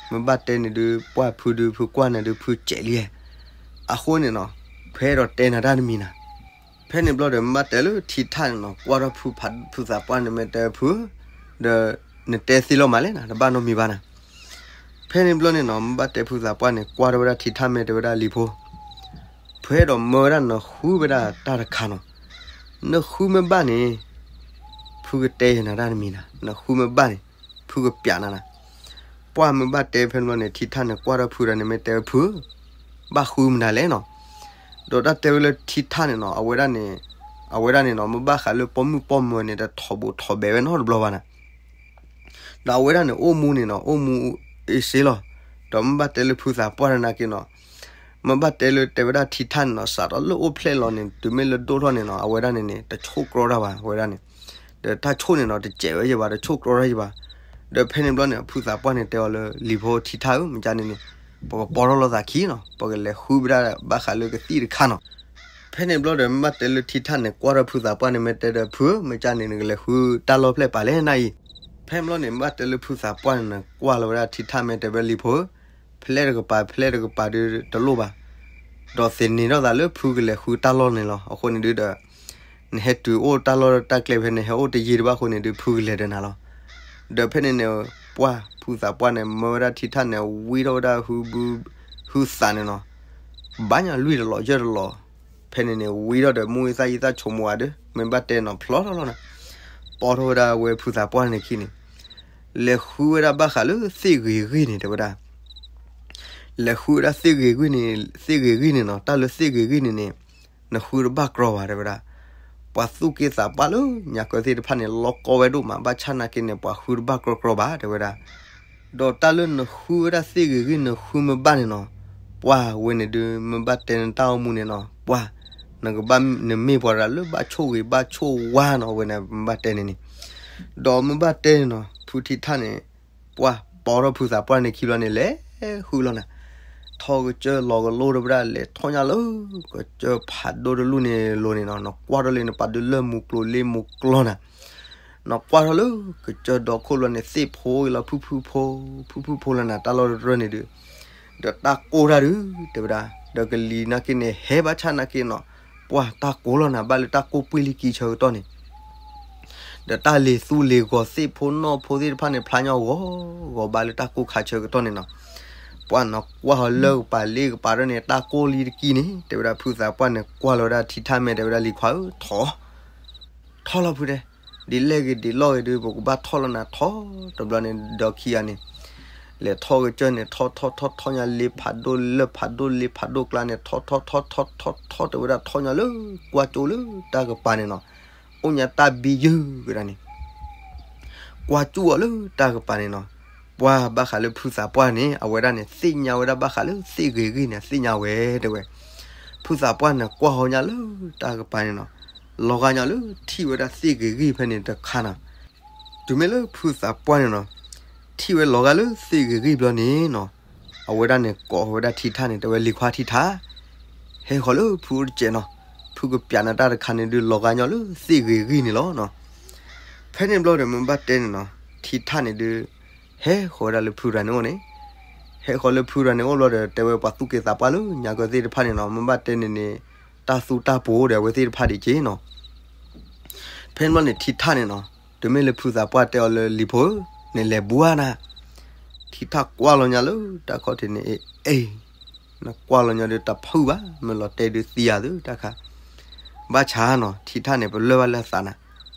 မ့ၢ်ဘၣ်တဲန့ၣ်ဒုး ပှၢ်ဖုဒုး ဖုကွၢ်နၤဒုး ဖုစဲးလံဧါ, အဃိန့ၣ်နီၤ, ဖဲအဲၣ်ဒိးတဲနၤတၢ်တမံၤနၤ ဖဲန့ၣ်ဘျီဒီး မ့ၢ်ဘၣ်တဲလၢထံထၣ်န့ၣ်နီၤ ကွၢ်ထီၣ်ဖုသးပှၢ်န့ၣ် မ့ၢ်တဲဖု, ဒီးနတဲသ့လီၤမးလဲၣ်နၤ တဘၣ်နီတမံၤဘၣ်နၤ. ဖဲန့ၣ်ဘျီန့ၣ်နီၤ မ့ၢ်ဘၣ်တဲဖုသးပှၢ်န့ၣ် ကွၢ်ထီၣ်ဝဲဒၣ်ထံထၣ် မ့ၢ်တဲဝဲဒၣ်လံၤဖိ, ဖုအဲၣ်ဒိးမၢဝဲဒၣ်နဃုဝဲဒၣ်တၢ်တခါနီၤ, နဃုမ့ၢ်ဘၣ်န့ၣ် ဖုကတဲယနၤတၢ်တမံၤနၤ, နဃုမ့ၢ်ဘၣ်န့ၣ် ဖုကပျးနၤနၤ. ပှၢ်မ့ၢ်ဘၣ်တဲဖဲန့ၣ်ဘျီန့ၣ် ထံထၣ်န့ၣ် ကွၢ်ထီၣ်ဖုဒီးန့ၣ် မ့ၢ်တဲဖု ဘၣ်ဃုမနုၤလဲၣ်နီၤ. ဒီးတၢ်တဲဝဲလၢထံထၣ်န့ၣ်နီၤ အဝဲဒၣ်န့ၣ်, အဝဲဒၣ်န့ၣ်နီၤ မ့ၢ်ဘၣ်ဃးလၢပိာ်မုၣ်ပိာ်မၢၤန့ၣ် တထိးဘူးထိးဘဲးဝဲနီတဘျီဘၣ်နၤ. ဒီးအဝဲဒၣ်န့ၣ် အိၣ်မူန့ၣ်နီၤ အိၣ်မူအ့စ့လီၤ. ဒီးမ့ၢ်ဘၣ်တဲလၢဖုသးပှၢ်တနာ်က့နီၤ မ့ၢ်ဘၣ်တဲလၢတဲဝဲဒၣ်ထံထၣ်န့ၣ်နီၤ စးထီၣ်လၢအိၣ်ဖျဲၣ်လီၤန့ၣ် တုၤမ့ၢ်လၢဒိၣ်ထီၣ်န့ၣ်နီၤ အဝဲဒၣ်န့ၣ်န့ၣ် တဆိၣ်ကြီတၢ်ဘၣ် အဝဲဒၣ်န့ၣ်, ဒီးတၢ်ဆိၣ်န့ၣ်နီၤ တစဲးဝဲယဘၣ် တဆိၣ်ကြီတၢ်ယဘၣ်. ဒီးဖဲန့ၣ်ဘျီန့ၣ် ဖုသးပှၢ်န့ၣ်တဲအီၤလၢ လံၤဖိထံထၣ်ဧၢ မ့ၢ်ကန့ၣ်န့ၣ် ပကပီထီၣ်လိာ်သးခံနီၤ ပကလဲၤဃုဝဲဒၣ်ဘၣ်ဃးလၢကသံၣ်တခါနီၤ. ဖဲန့ၣ်ဘျီဒီး မ့ၢ်ဘၣ်တဲလၢထံထၣ်န့ၣ် ကွၢ်ထီၣ်ဖုသးပှၢ်န့ၣ် မ့ၢ်တဲဒီးဖုဧၢ မ့ၢ်ကန့ၣ် နကလဲၤဃုတၢ်လီၢ်ဖျဲၣ်ပာ်လဲၣ်နၤအံၤ. ဖဲန့ၣ်ဘျီန့ၣ် မ့ၢ်ဘၣ်တဲလၢဖုသးပှၢ်န့ၣ် ကွၢ်လီၤဝဲဒၣ်ထံထၣ် မ့ၢ်တဲဝဲလံၤဖိဧၢ ဖဲလဲၣ်တကပၤ ဖဲလဲၣ်တကပၤဒုးတလိၣ်ဘၣ်. ဒီးသန့ၤထီၣ်သးလၢဖုကလဲၤဃုတၢ်လီၢ်န့ၣ်လီၤ. အဃိန့ၣ်ဒုးဒီး နဟဲတုၤအိၣ်တၢ်လီၢ်တၢ်ကျဲဖဲန့ၣ် ဟဲအိၣ်တယံာ်တဘၣ်အဃိန့ၣ်ဒုး ဖုကလဲၤဒီးနၤလီၤ. ဒီးဖဲန့ၣ်န့ၣ် ပှၢ်ဖုသးပှၢ်န့ၣ် မၢဝဲဒၣ်ထံထၣ်န့ၣ် ဝံထီၣ်ဝဲဒၣ်ဟုဘုဟုသးန့ၣ်နီၤ ဘၣ်ညါလွံၢ်တလီၤယဲၢ်တလီၤ. ဖဲန့ၣ်န့ၣ် ဝံထီၣ်ဒီး မူအံသၣ်ယံသၣ်ဆိကမိၣ်ဧါဒီး မ့ၢ်ဘၣ်တဲနီၤ ဖျီထီၣ်လီၤနၤ. ပီထီၣ်ဝဲဒၣ်ဝဲဖုသးပှၢ်န့ၣ်ခံန့ၣ် လဲၤဃုဝဲဒၣ်ဘၣ်ဃးလၢသ့ၣ်ဂ့ၤဂ့ၢ်န့ၣ် တဲဝဲဒၣ် လဲၤဃုဝဲဒၣ်သ့ၣ်ဂ့ၤဂ့ၢ်န့ၣ်, သ့ၣ်ဂ့ၤဂ့ၢ်န့ၣ်နီၤ တၢ်လၢသ့ၣ်ဂ့ၤဂ့ၢ်န့ၣ်န့ၣ် နဃုတဘၣ်ကြီဘၣ် တဲဝဲဒၣ်. ပှၤသူၣ်က့သးပှၢ်လၢ ညါကၢသ့ၣ်တဖၣ်န့ၣ် လီၤကီဝဲဒိၣ်မး ဘၣ်ဆၣ်နာ်က့န့ၣ် ပှၤဃုတဘၣ်ကြီကြီဘၣ် တဲဝဲဒၣ်. ဒီးတၢ်လၢနဃုဝဲဒၣ်သ့ၣ်ဂ့ၤဂ့ၢ် နဃုမ့ၢ်ဘၣ်န့ၣ်နီၤ ပှၢ်ဝဲန့ၣ်ဒုး မ့ၢ်ဘၣ်တဲနတၢ်အိၣ်မူန့ၣ်နီၤ ပှၢ် နကဘၣ် နမ့ၢ်ပှၤတဂၤလၢဘၣ်ဆိၣ်ဂ့ၤဘၣ်ဆိၣ်ဝါနီၤ အဝဲန့ၣ် မ့ၢ်ဘၣ်တဲန့ၣ်န့ၣ်. ဒီးမ့ၢ်ဘၣ်တဲန့ၣ်နီၤ ဖုထံထၣ်န့ၣ် ပှၢ်ပီထီၣ်ဖုသးပှၢ်န့ၣ်ခံဘျီန့ၣ် လဲၤဃုလီၤနၤ. ထီၣ်ကစၢၢ်လီၤကလိတဘျီ လဲၤထီၣ်ညါလၢ ကစၢၢ်ဖးဒိၣ်တလူၢ်န့ၣ်လိၤန့ၣ်နီၤ နကွၢ်ထီၣ်လၢနပာ်ဒုးလၢမူကျိၤလ့မူကျီနၤ. နကွၢ်ထီၣ်လၢကစၢၢ်ဒီခိၣ်လီၤန့ၣ် သ့ၣ်ဖိဂ့ၤလီၤ ဖုၣ်ဖုၣ်ဖိ, ဖုၣ်ဖုၣ်ဖိလီၤနၤ တၢ်လီၢ်တရၢၢ်န့ၣ်ဒုး ဒီးတၢ်ကိၢ်တၢ်ဒုး တဲဝဲဒၣ် ဒီးကလံၤနာ်က့န့ၣ် ဟဲဘၣ်ဆၣ်နာ်က့နီၤ ပှၢ်တၢ်ကိၢ်လီၤနၤ ဘၣ်လၢတၢ်ကိၢ်ပှ့ၤလံကံဆၢကတီၢ်န့ၣ် ဒီးတၢ်လ့ၤသူလ့ၤဂီၤသ့ၣ်ဖိနီၣ်ဖိသ့ၣ်တဖၣ်န့ၣ် ဖျါညီဂီၤဂီၤဘၣ်လၢတၢ်ကိၢ်ခါဆၢကတီၢ်န့ၣ်နီၤ. ပှၢ်နကွၢ်ဟီလၢကပၤလ့ကပၤဒၣ်န့ၣ် တၢ်ကိၢ်လံတကံန့ၣ် တဲဝဲဒၣ်ဖုသးပှၢ်န့ၣ် ကွၢ်လီၤဝဲဒၣ်ထံထၣ် မ့ၢ်တဲဝဲဒၣ်လံၤခွါဧၢ ထီၣ် ထီၣ်လီၤဖုတဲ ဒ်လဲၣ်ဂ့ၤဒ်လဲၣ်ဂ့ၤဒုး ပကဘၣ်ထီၣ်လီၤနၤထီ တဘျီန့ၣ် ဒီခံဂၤန့ၣ် လဲၤထီၣ်ကစၢၢ်န့ၣ် ထီၣ်ထီၣ်ထီၣ်ထီၣ်ညါ လ့ဖးဒိၣ်လၢၢ်ဖးဒိၣ်လ့ဖးဒိၣ်ကျါန့ၣ် ထီၣ်ထီၣ်ထီၣ်ထီၣ်ထီၣ် တဲဝဲဒၣ်ထီၣ်ညါလၢကွၢ်ကၠိလၢတၢ်ကပၤန့ၣ်နီၤ, အိၣ်ညါတၢ်ဘံယုၢ်ကဒါန့ၣ် ကွၢ်ကၠိအီၤလၢတၢ်ကပၤန့ၣ်နီၤ, ပှၤဘၣ်ဃးလၢဖုသးပှၢ်န့ၣ် အဝဲဒၣ်န့ၣ် သ့ၣ်ညါဝဲဒၣ်ဘၣ်ဃးလၢသ့ၣ်ဂ့ၤဂံၢ်န့ၣ် သ့ၣ်ညါဝဲတဲဝဲ, ဖုသးပှၢ်န့ၣ်ကွၢ်ဟီညါလၢတၢ်ကပၤန့ၣ်နီၤ, လီၤဂာ်ညါလၢထံၣ်ဝဲဒၣ်သ့ၣ်ဂ့ၤဂံၢ်ဖဲန့ၣ်တခါနီၤ, တုၤမ့ၢ်လၢဖုသးပှၢ်န့ၣ်နီၤ, ထံၣ်ဝဲလီၤဂာ်လၢသ့ၣ်ဂ့ၤဂံၢ်ဘျီန့ၣ်နီၤ, အဝဲဒၣ်န့ၣ်ကိးဝဲဒၣ်ထံထၣ်န့ၣ် တဲဝဲလံၤခွါထံထၣ်, ဟဲဃီၤလၢဖုအိၣ်တစဲးနီၤ, ဖုကပျးနၤတၢ်တခါန့ၣ်ဒုးလီၤဂာ်ညါလၢသ့ၣ်ဂ့ၤဂံၢ်န့ၣ်လီၤနီၤ, ဖဲန့ၣ်ဘျီဒီးမ့ၢ်ဘၣ်တဲန့ၣ်နီၤ, ထံထၣ်န့ၣ်ဒုး ဟဲဃီၤဝဲဒၣ်လၢဖုရၤန့ၣ်အိၣ်န့ၣ်, ဟဲဃီၤလၢဖုရၤန့ၣ်အိၣ်ဘျီဒီး တဲဝဲပှၤသူၣ်က့သးပှၢ်လၢညါကၢသ့ၣ်တဖၣ်န့ၣ်နီၤ, မ့ၢ်ဘၣ်တဲန့ၣ်န့ၣ် တၢ်သူတၢ်ပှီၤအိၣ်ဒီးအဝဲသ့ၣ်တဖၣ်ဒံးက့နီၤ ဖဲန့ၣ်ဘျီန့ၣ် ထံထၣ်န့ၣ်နီၤ, တုၤမ့ၢ်လၢဖုသးပှၢ်တဲအီၤလၢလံၤဖိဧၢ, နလဲၤဘူးဧါနၤ, ထံထၣ်ကွၢ်လီၤညါလၢတၢ်ခီၣ်ထံးန့ၣ် အ့ၣ်, နကွၢ်လီၤညါဒီးတဖုၣ်ဘၣ်, မ့ၢ်လီၤတဲာ်ဒုးသံယၤသုတၢ်ခါ, ဘၣ်ဆၣ်နီၤ ထံထၣ်န့ၣ် ပလၢၢ်ဘၣ်လၢအသးနၤ,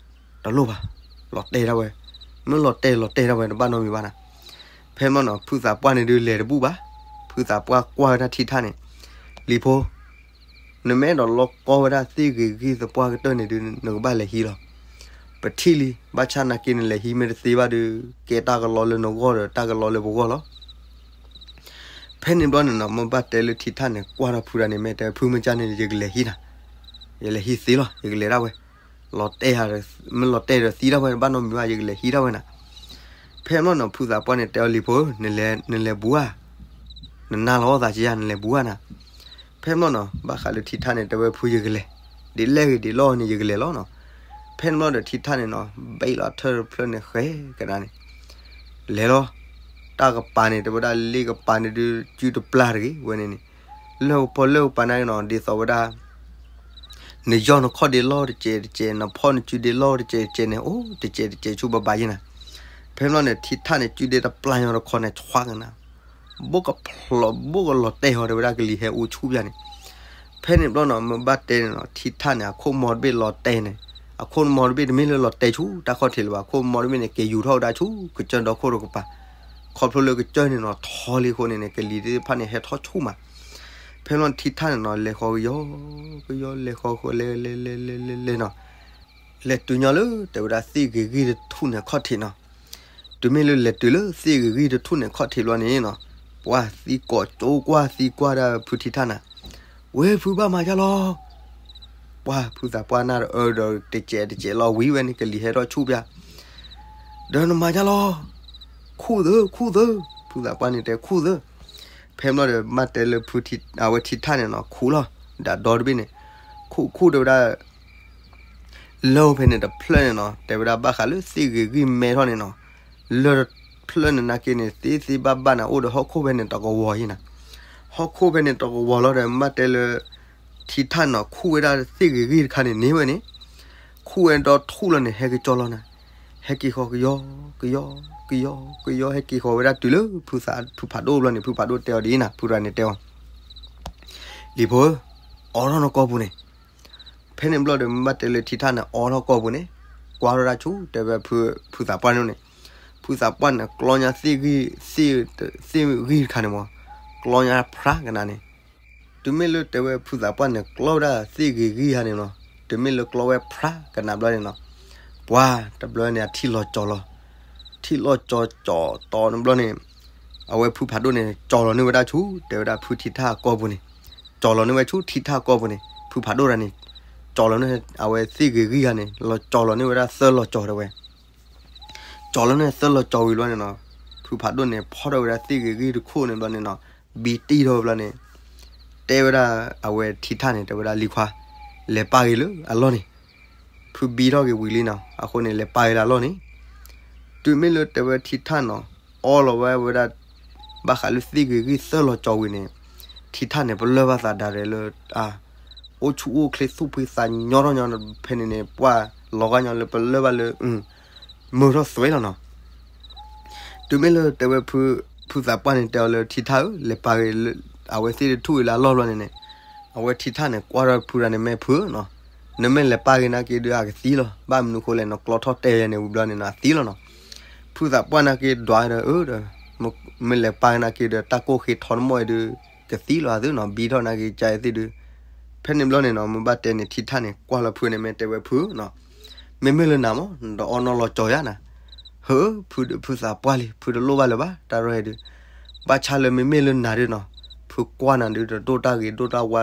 တလိၣ်ဘၣ်, လီၤတဲာ်ဒၣ်ဝဲ, မ့ၢ်လီၤတဲာ်လီၤတဲာ်ဒၣ်ဝဲ တဘၣ်နီတမံၤဘၣ်နၤ, ဖဲန့ၣ်ဘျီနီၤ ဖုသးပှၢ်န့ၣ်ဒုးလဲၤတဘူၣ်ဘၣ်, ဖုသးပှၢ်ကွၢ်ဝဲဒၣ်ထံထၣ်န့ၣ်, လံၤဖိ နမ့ၢ်အဲၣ်ဒိးလီၢ်ကီဝဲဒၣ်သ့ၣ်ဂ့ၤဂံၢ်သပှၢ်ကတၢၢ်န့ၣ်ဒုး နကဘၣ်လဲၤဟံးလီၤ. ပထံၣ်လံ, ဘၣ်ဆၣ်နာ်က့နလဲၤဟံးမ့ၢ်တသ့ဘၣ်ဒီး ကဲတၢ်ကလီလၢနဂီၢ်ဒီးတၢ်ကလီလၢပဂီၢ်လီၤ. ဖဲန့ၣ်ဘျီန့ၣ်နီၤ မ့ၢ်ဘၣ်တဲလၢထံထၣ်န့ၣ် ကွၢ်ထီၣ်ဖုဒၣ်န့ၣ် မ့ၢ်တဲ ဖုမ့ၢ်ကၢ်န့ၣ် ယကလဲၤဟံးနၤ, ယလဲၤဟံးသ့လီၤ, ယကလဲၤဒၣ်ဝဲ, လီၤတဲာ်, မ့ၢ်လီၤတဲာ်ဒီးသံဒၣ်ဝဲ ဘၣ်နီတမံၤဘၣ် ယကလဲၤဟံးဒၣ်ဝဲနၤ. ဖဲန့ၣ်ဘျီနီၤ ဖုသးပှၢ်န့ၣ်တဲအီၤလံၤဖိဧၢ, နလဲၤဘူးဧါ, နနၢ်လီၤအီၣ်သးကယၤ နလဲၤဘူးဧါနၤ. ဖဲန့ၣ်ဘျီနီၤ ဘၣ်ဃးလၢထံထၣ်န့ၣ် တဲဝဲဖုယကလဲၤ, ဒ်လဲၣ်ဂ့ၤဒ်လဲၣ်ဂ့ၤန့ၣ် ယကလဲၤလီၤနီၤ. ဖဲန့ၣ်ဘျီဒီးထံထၣ်န့ၣ်နီၤ ဘဲးလီၤထၢၣ်တဖျၢၣ်န့ၣ်ဃဲကဒါန့ၣ်, လဲၤလီၤ, တၢ်ကပၤန့ၣ် တဲဝဲဒၣ်လ့ကပၤန့ၣ်ဒုး စုတပျၢ်တဂ့ၤဝဲန့ၣ်န့ၣ်, လၢပီၢ်လၢပၤန့ၣ်နီၤ ဒ်သိးဝဲဒၣ် နယီၢ်နခီၣ်ဒ့လီၢ်တစဲးတစဲး, နဖီၣ်နစုဒ့လီၢ်တစဲးတစဲးန့ၣ် အိၣ်တစဲးတစဲးဆူဘၣ်ဘၣ်ယဲနၤ. ဖဲန့ၣ်ဘျီန့ၣ် ထံထၣ်န့ၣ် စုဒ့တပျၢ်ညီတခီန့ၣ် ဆွါကနၤ, ဘိၣ်ကဖျိး ဘိၣ်ကလီၤတဲာ်ဟီ တဲဝဲဒၣ်ကလံၤဟဲအိၣ်ဆူၣ်ပျၢ်န့ၣ်. ဖဲန့ၣ်ဘျီနီၤ မ့ၢ်ဘၣ်တဲန့ၣ်နီၤ ထံထၣ်န့ၣ် အခိၣ်မီတဘ့ၣ်လီၤတဲာ်န့ၣ်, အခိၣ်မီတဘ့ၣ်တမ့ၢ်လၢလီၤတဲာ်ဆူတၢ်ခီၣ်ထံးလၢၤဘၣ်, အခိၣ်မီတဘ့ၣ်န့ၣ် က့ၤယူၤထီၣ်ဝဲဒၣ်ဆူ ကစၢၢ်ဒီခိၣ်တကပၤ, ခီဖျိလၢကစၢၢ်န့ၣ်နီၤ ထီလံအဃိန့ၣ်န့ၣ် ကလံၤသ့ၣ်တဖၣ်န့ၣ် ဟဲထီၣ်ဆူၣ်မး. ဖဲန့ၣ်ဘျီထံထၣ်န့ၣ်နီၤ လဲၤဃီကယီ ကယီ လဲၤဃီဃီ လဲၤ လဲၤ လဲၤ လဲၤ လဲၤ လဲၤနီၤ, လဲၤတုၤညီလၢ တဲဝဲဒၣ်သ့ၣ်ဂ့ၤဂံၢ်တထူၣ်န့ၣ်ခီၣ်ထံးနီၤ. တုၤမ့ၢ်လၢလဲၤတုၤလၢသ့ၣ်ဂ့ၤဂံၢ်တထူၣ်န့ၣ်ခီၣ်ထံးဘျီန့ၣ်နီၤ, ပှၤသံကိးကၠိကွၢ်သံကွၢ်ဒၣ်ဖုထံထၣ်နၤ, ဝဲဖုဘၣ်မၤယါလီၤ. ပှၤဖုသးပှၢ်နၢ်တအၢဒီးတစဲးတစဲးလီၤဝံၤဝဲန့ၣ် ကလံၤဟဲထီၣ်ဆူၣ်ပျၢ်, ဒီးနမၤယါလီၤ. ခူၣ်သၢ ခူၣ်သၢ, ဖုသးပှၢ်န့ၣ်တဲခူၣ်သၢ. ဖဲန့ၣ်ဘျီဒီး မ့ၢ်တဲလၢဖုထံ အဝဲထံထၣ်န့ၣ်နီၤ ခူၣ်လီၤ, ဒၣ်ဒီတဘ့ၣ်န့ၣ်, ခူၣ်ခူၣ်တဲဝဲဒၣ် လၢၢ်ဖဲန့ၣ်တဖျၢၣ်န့ၣ်နီၤ တဲဝဲဒၣ်ဘၣ်ဃးလၢသ့ၣ်ဂ့ၤဂံၢ်မဲထီၣ်န့ၣ်နီၤ, လၢၢ်တဖျၢၣ်န့ၣ်နာ်က့န့ၣ် သ့သ့ဘၣ်ဘၣ်န့ၣ် အိၣ်ဒီးဟီၣ်ခိၣ်ဖဲန့ၣ်တကဝီၤယဲနၤ. ဟီၣ်ခိၣ်ဖဲန့ၣ်တကဝီၤလီၤဒီး မ့ၢ်တဲလၢ ထံထၣ်နီၤ ခူၣ်ဝဲဒၣ်သ့ၣ်ဂ့ၤဂံၢ်တခါန့ၣ်န့ၢ်ဝဲန့ၣ်, ခူၣ်ဝဲဒီထူၣ်လီၤန့ၣ် ဟဲက့ၤကၠီလီၤနၤ, ဟဲက့ၤဃီကယီ ကယီ ကယီ ကယီ ဟဲက့ၤဃီဝဲဒၣ်တုၤလၢ ဖုဖးဒိၣ်ဘျီန့ၣ် ဖုဖးဒိၣ်တဲအီၤဒ်အံၤနၤ ဖုရၤန့ၣ်တဲအီၤ လံၤဖိဧၢ, အိးထီၣ်နကိာ်ပူၤန့ၣ်. ဖဲန့ၣ်ဘျီဒီး မ့ၢ်ဘၣ်တဲလၢထံထၣ်န့ၣ် အိးထီၣ်ကိာ်ပူၤန့ၣ်, ကွၢ်ထီၣ်ဒၣ်ဆူ တဲဝဲဖုသးပှၢ်န့ၣ်န့ၣ်, ဖုသးပှၢ်န့ၣ် ကျီညါသ့ၣ်ဂံၢ်, သ့ၣ်ဂံၢ်တခါန့ၣ်မး, ကျီညါဖျါကနၤန့ၣ်, တုၤမ့ၢ်လၢတဲဝဲဖုသးပှၢ်န့ၣ် ကျီဝဲဒၣ်သ့ၣ်ဂ့ၤဂံၢ်ဟါန့ၣ်လီၤ. တုၤမ့ၢ်လၢကျီဝဲဖျါကနၤဘျီန့ၣ်လီၤ. ပှၤတဘျီန့ၣ် အထံၣ်လီၤကၠီၤလီၤ. ထံၣ်လီၤကၠီၤကၠီၤတီၤန့ၣ်ဘျီန့ၣ်, အဝဲဖုဖးဒိၣ်န့ၣ် ကၠီၤလီၤန့ၢ်ဝဲဒၣ်ဆူ တဲဝဲဒၣ်ဖုထံထၣ်အကိာ်ပူၤန့ၣ်, ကၠီၤလီၤန့ၢ်ဝဲဆူထံထၣ်အကိာ်ပူၤန့ၣ်, ဖုဖးဒိၣ်တဂၤန့ၣ်, ကၠီၤလီၤန့ၢ်အဝဲသ့ၣ်ဂ့ၤဂံၢ်ဟါန့ၣ် လီၤကၠီၤလီၤန့ၢ်ဝဲဒၣ်သၢလီၤကၠီၤတဲဝဲ ကၠီၤလီၤန့ၢ်သၢလီၤကၠီၤဝံၤဘျီန့ၣ်လီၤ. ဖုဖးဒိၣ်န့ၣ် ဖီၣ်ထီၣ်ဝဲဒၣ်သ့ၣ်ဂ့ၤဂံၢ်တခိၣ်န့ၣ်ဘျီန့ၣ်လီၤ. ဘံတံၢ်ထီၣ်ဝဲဘျီန့ၣ်, တဲဝဲဒၣ်အဝဲထံထၣ်န့ၣ် တဲဝဲဒၣ်လံၤခွါ, လဲၤပာ်ဂ့ၤလၢအလီၢ်န့ၣ်. ဖုဘံထီၣ်က့ၤဝံၤလံနီၤ, အဃိန့ၣ် လဲၤပာ်ဂ့ၤလၢအလီၢ်န့ၣ်. တုၤမ့ၢ်လၢတဲဝဲထံထၣ်နီၤ, အီလီၤဝဲဝဲဒၣ် ဘၣ်ဃးလၢသ့ၣ်ဂ့ၤဂံၢ်သၢလီၤကၠီၤဝံၤန့ၣ်, ထံထၣ်န့ၣ် ပလၢၢ်ဘၣ်သးဒၣ်ရဲၣ်လၢ အိၣ်ဆူၣ်အိၣ်ချ့သူၣ်ဖှံသးညီထီၣ်ညီဖဲန့ၣ်န့ၣ် ပှၤလီၤဂာ်ညီလၢပလၢၢ်ဘၣ်လၢ မုာ်ထီၣ်သွဲလီၤနီၤ. တုၤမ့ၢ်လၢတဲဝဲဖု, ဖုသးပှၢ်န့ၣ် တဲအီၤလၢထံထၣ်ဧၢ, လဲၤပာ်ဂ့ၤလၢ အဝဲသ့ၣ်တထူၣ်ဝံၤလၢအလီၢ်ဘျီန့ၣ်န့ၣ်, အဝဲထံထၣ်န့ၣ် ကွၢ်ထီၣ်ဖုဒၣ်န့ၣ် မ့ၢ်ဖုနီၤ, နမ့ၢ်လဲၤပာ်က့ၤနာ်က့ဒီးအကသံလီၤ. ဘၣ်မနုၤဃိလဲၣ် နကျီထီၣ်တဲယဲန့ၣ် ဝံၤဘျီန့ၣ်နီၤ အသံလီၤနီၤ. ဖုသးပှၢ်နာ်က့ဒွးဒီး အၢ ဒီး မ့ၢ်လဲၤပာ်က့ၤနာ်က့ဒီး တၢ်ကိၢ်ဃ့ထီတမီၢ်အံၤဒီး ကသံလီၤအသးနီၤ ဘံထီၣ်နာ်က့ ကါအသ့ၣ်ဒီး ဖဲန့ၣ်ဘျီန့ၣ်နီၤ မ့ၢ်ဘၣ်တဲန့ၣ် ထံထၣ်န့ၣ် ကွၢ်လီၤဖုန့ၣ် မ့ၢ်တဲဝဲဖုနီၤ မ့မ့ၢ်လၢနၤမး နတအီၣ်နီၢ်လီၤကၠီၤယါနၤ ဟၢ ဖုဒီးဖုသးပှၢ်လံ ဖုတလိၣ်ဘၣ်လၢၤဘၣ် တၢ်ရဲၣ်ဒုး ဘၣ်ဆၣ်လၢမ့မ့ၢ်လၢနၤဒုးနီၤ ဖုကွၢ်နၤဒုး တဒိၣ်တၢ်ဂ့ၤဒိၣ်တၢ်ဝါ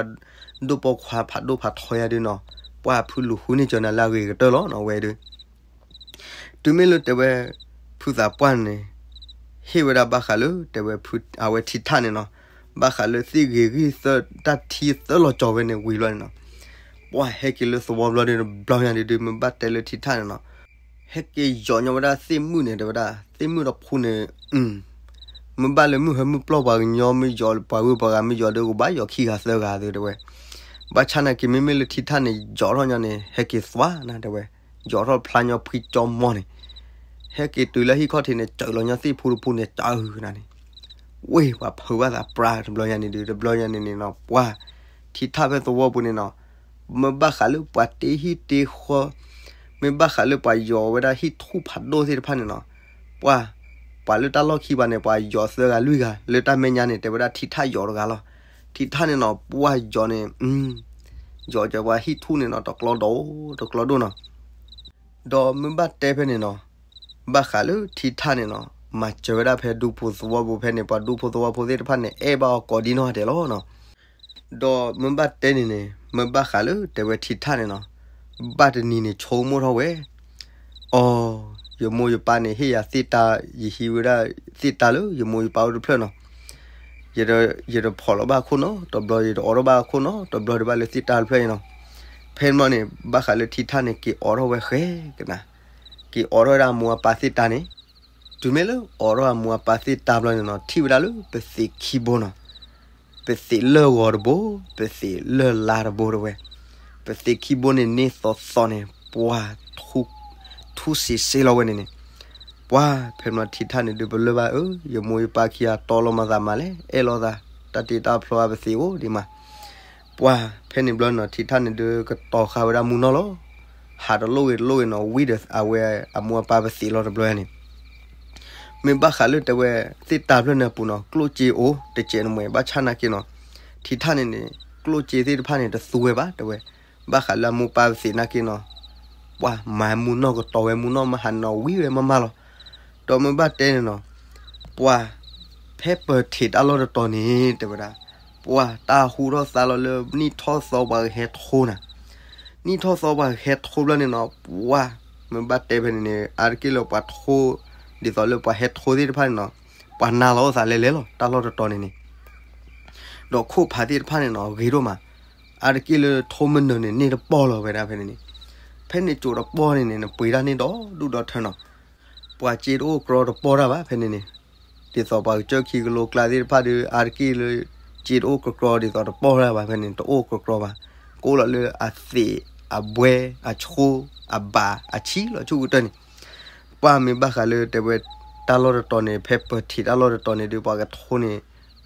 ဒိၣ်ပိာ်ခွါဖးဒိၣ်ဖးထီယါဒုးနီၤ ပှၢ်ဖုလူၤဃုန့ၢ်ကၠီၤနၤလၢအဂ့ၤကတၢၢ်လီၤနီၤ ဝဲဒုး တုၤမ့ၢ်လၢတဲဝဲ ဖုသးပှၢ်န့ၣ် ဟ့ၣ်ဝဲဒၣ်ဘၣ်ဃးလၢတဲဝဲ အဝဲထံထၣ်န့ၣ်နီၤ ဘၣ်ဃးလၢသ့ၣ်ဂ့ၤဂံၢ်သၢ တၢ်ထံသၢလီၤကၠီၤဝဲန့ၣ်ဝံၤဘျီန့ၣ်နီၤ ပှၢ်ဟဲက့ၤလၢသဝီဘျီဒုး တဘျီညါဒုး မ့ၢ်ဘၣ်တဲလၢထံထၣ်န့ၣ်နီၤ ဟဲက့ၤယီၤညီဝဲဒၣ်သ့ၣ်မုၣ်န့ၣ် တဲဝဲဒၣ် သ့ၣ်မုၣ်တဖုန့ၣ် မ့ၢ်ဘၣ်လၢမုၢ်ဟၢမုၢ်ပျီၢ်ပှၤကညီမ့ၢ်ယီၤ ပှၤဂုၤပှၤဂၤမ့ၢ်ယီၤဒီး ကဘၣ်ယီၤခံဂၤသၢဂၤသ့တဲဝဲ ဘၣ်ဆၣ်နာ်က့ မ့မ့ၢ်လၢထံထၣ်န့ၣ် ယီၤထီၣ်ညီန့ၣ် ဟဲက့ၤသွါနၤတဲဝဲ ယီၤထီၣ်ဖျါညီဖှံကၠီမီန့ၣ် ဟဲက့ၤတုၤလၢဟံၣ်ခီၣ်ထံးန့ၣ် စၢးလီၤညီသ့ၣ်ဖူတဖူန့ၣ် စၢးနၤန့ၣ် ဝ့ၢ်ပှၤဖုးဘၣ်သးပြါတဘျီညါန့ၣ်ဒုး တဘျီညါန့ၣ်န့ၣ်နီၤ ပှၢ်ထံထၣ်ဖဲသဝီပူၤန့ၣ်နီၤ မ့ၢ်ဘၣ်ဃးလၢပှၤတ့ဟံၣ်တ့ဃီ မ့ၢ်ဘၣ်ဃးလၢပှၤယီၤဝဲဒၣ်ဟံၣ်ထူၣ်ဖးဒိၣ်သ့ၣ်တဖၣ်န့ၣ်နီၤ ပှၢ် ပှၤလၢတၢ်လီၢ်ခံဘၣ်န့ၣ် ပှၤယီၤသၢဂၤလွံၢ်ဂၤ လၢတၢ်မဲာ်ညါန့ၣ် တဲဝဲဒၣ်ထံထၣ်ယီၤတဂၤလီၤ. ထံထၣ်န့ၣ်နီၤ ပှၢ်ယီၤန့ၣ် ယီၤကၢၤပှၤဟံၣ်ထူၣ်န့ၣ်နီၤ တကျီဒီး တကျီဒိၣ်နီၤ ဒီးမ့ၢ်ဘၣ်တဲဖဲန့ၣ်နီၤ ဘၣ်ဃးလၢထံထၣ်န့ၣ်နီၤ မၤစၢၤဝဲဒၣ်ဖဲဒူဖိသဝီပူၤဖဲန့ၣ် ပှၤဒူဖိသဝီဖိသ့ၣ်တဖၣ်န့ၣ် အဲၣ်ဘၣ်အီၤကိးဒံနီၢ်ဂၤဒဲးလီၤနီၤ ဒီးမ့ၢ်ဘၣ်တဲန့ၣ်န့ၣ် မ့ၢ်ဘၣ်ဃးလၢတဲဝဲထံထၣ်န့ၣ်နီၤ ဘၣ်တနံၤန့ၣ်ဆိကမိၣ်ထီၣ်ဝဲ အီၤ ယမိၢ်ယပၢ်န့ၣ် ဟ့ၣ်ယၤသ့ၣ်တၢ် ယဟံးဝဲဒၣ်သ့ၣ်တၢ်လၢယမိၢ်ယပၢ်အိၣ်တဖျၢၣ်နီၤ ယတဖီၣ်လီၤဘၣ်ခိၣ်နီတဘျီ ယတအိးထီၣ်ဘၣ်ခိၣ်နီတဘျီဒံးဘၣ်လၢသ့ၣ်တၢ်တဖျၢၣ်အံၤနီၤ ဖဲန့ၣ်ဘျီန့ၣ် ဘၣ်ဃးလၢထံထၣ်န့ၣ် က့ၤအိးထီၣ်ဝဲဃဲကနၤ က့ၤအိးထီၣ်ဝဲဒၣ်အမိၢ်အပၢ်သ့ၣ်တၢ်န့ၣ် တုၤမ့ၢ်လၢအိးထီၣ်အမိၢ်အပၢ်သ့ၣ်တၢ်ဘျီန့ၣ်နီၤ ထံၣ်ဝဲဒၣ်လၢပသံးခံဘိနီၤ ပသံးလၢၢ်ဂီၤတဘိ ပသံးလၢၢ်လါတဘိတဲဝဲ ပသံးခံဘိန့ၣ်န့ၢ်သီသီန့ၣ် ပှၢ် ထူၣ်စံးစ့လီၤဝဲန့ၣ်န့ၣ် ပှၢ် ဖဲမ့ၢ်ထံထၣ်န့ၣ်ဒုး ပလၢၢ်ဘၣ်အၢ ယမိၢ်ယပၢ်ခံဂၤတီလိာ်မၤသးမၤလဲၣ် အဲၣ်လိာ်သး တၢ်တ့တၢ်ဖျီအပသံးအိၣ်ဒံးမး ပှၢ် ဖဲန့ၣ်ဘျီနီၤ ထံထၣ်န့ၣ်ဒုး ကတီၤဃာ်ဝဲဒၣ်မူနီၢ်လီၤ ဟးတလိၣ်ဂ့ၤတလိၣ်ဂ့ၤနီၤ ဝံၤဒီးအဝဲအမိၢ်အပၢ်ပသံးလီၤတဘျီန့ၣ် မ့ၢ်ဘၣ်ဃးလၢတဲဝဲ သ့ၣ်တၢ်ဖျၢၣ်န့ၣ်အပူၤနီၤ ကျိၣ်စ့အိၣ်တစဲးနမှဲ ဘၣ်ဆၣ်နာ်က့နီၤ ထံထၣ်န့ၣ်န့ၣ် ကျိၣ်စ့သ့ၣ်တဖၣ်န့ၣ် တသူဝဲဘၣ်တဲဝဲ ဘၣ်ဃးလၢအမိၢ်ပၢ်ပသံးနာ်က့နီၤ ပှၢ်မၤမူနီၢ်ကတီၤဝဲမူနီၢ်မးဟးနီၤ ဝံၤဝဲမးမးလီၤ ဒီးမ့ၢ်ဘၣ်တဲန့ၣ်နီၤ ပှၢ် ဖဲပၢၤထံးတၢ်လီၢ်တတီၤန့ၣ် တဲဝဲဒၣ် ပှၢ်တၢ်ဟူထီၣ်သါလီၤလၢ နံၣ်ထီၣ်သီပှၤကဟဲထိနၤ နံၣ်ထီၣ်သီပှၤကဟဲထိဘျီန့ၣ်နီၤ ပှၢ် မ့ၢ်ဘၣ်တဲဖဲန့ၣ်န့ၣ် အါတက့ၢ်လၢပှၤထိ ဒ်သိးလၢပှၤဟဲထိသ့ၣ်တဖၣ်န့ၣ်နီၤ ပှၤနာ်လီၤအိၣ်သးလဲၤလဲၤလီၤ တၢ်လီၢ်တတီၤန့ၣ်န့ၣ် ဒီးခိၣ်ဖးသ့ၣ်တဖၣ်န့ၣ်နီၤ ဂ့ၤဒိၣ်မး အါတက့ၢ်လၢထိမနုၤန့ၣ် န့ၢ်တပီၢ်လီၤဝဲဒၣ်ဖဲန့ၣ်န့ၣ် ဖဲန့ၣ်ကၠိတပီၢ်န့ၣ်န့ၣ် နပှ့ၤတၢ်န့ၢ်ဒီဒူၣ်ဒီထၢနီၤ ပှၤစ့တအိၣ်ကြီတပီၢ်တၢ်ဘၣ်ဖဲန့ၣ်န့ၣ် ဒ်သိးပှၤကစၢၢ်ခံကလိကျါသ့ၣ်တဖၣ်ဒီး အါတက့ၢ်လၢ စ့တအိၣ်ကြီကြီဒ်သိးတပီၢ်တၢ်ဘၣ်ဖဲန့ၣ် တအိၣ်ကြီကြီဘၣ် ကိးလီၤလၢအသ့း အဘှဲ အဆိ အဘၣ် အဆံလီၤဆူကတၢၢ်န့ၣ် ပှၢ်မ့ၢ်ဘၣ်ဃးလၢတဲဝဲ တၢ်လီၢ်တတီၤန့ၣ် ဖဲပၢၤထံးတၢ်လီၢ်တတီၤန့ၣ်ဒီး ပှၤကထိန့ၣ်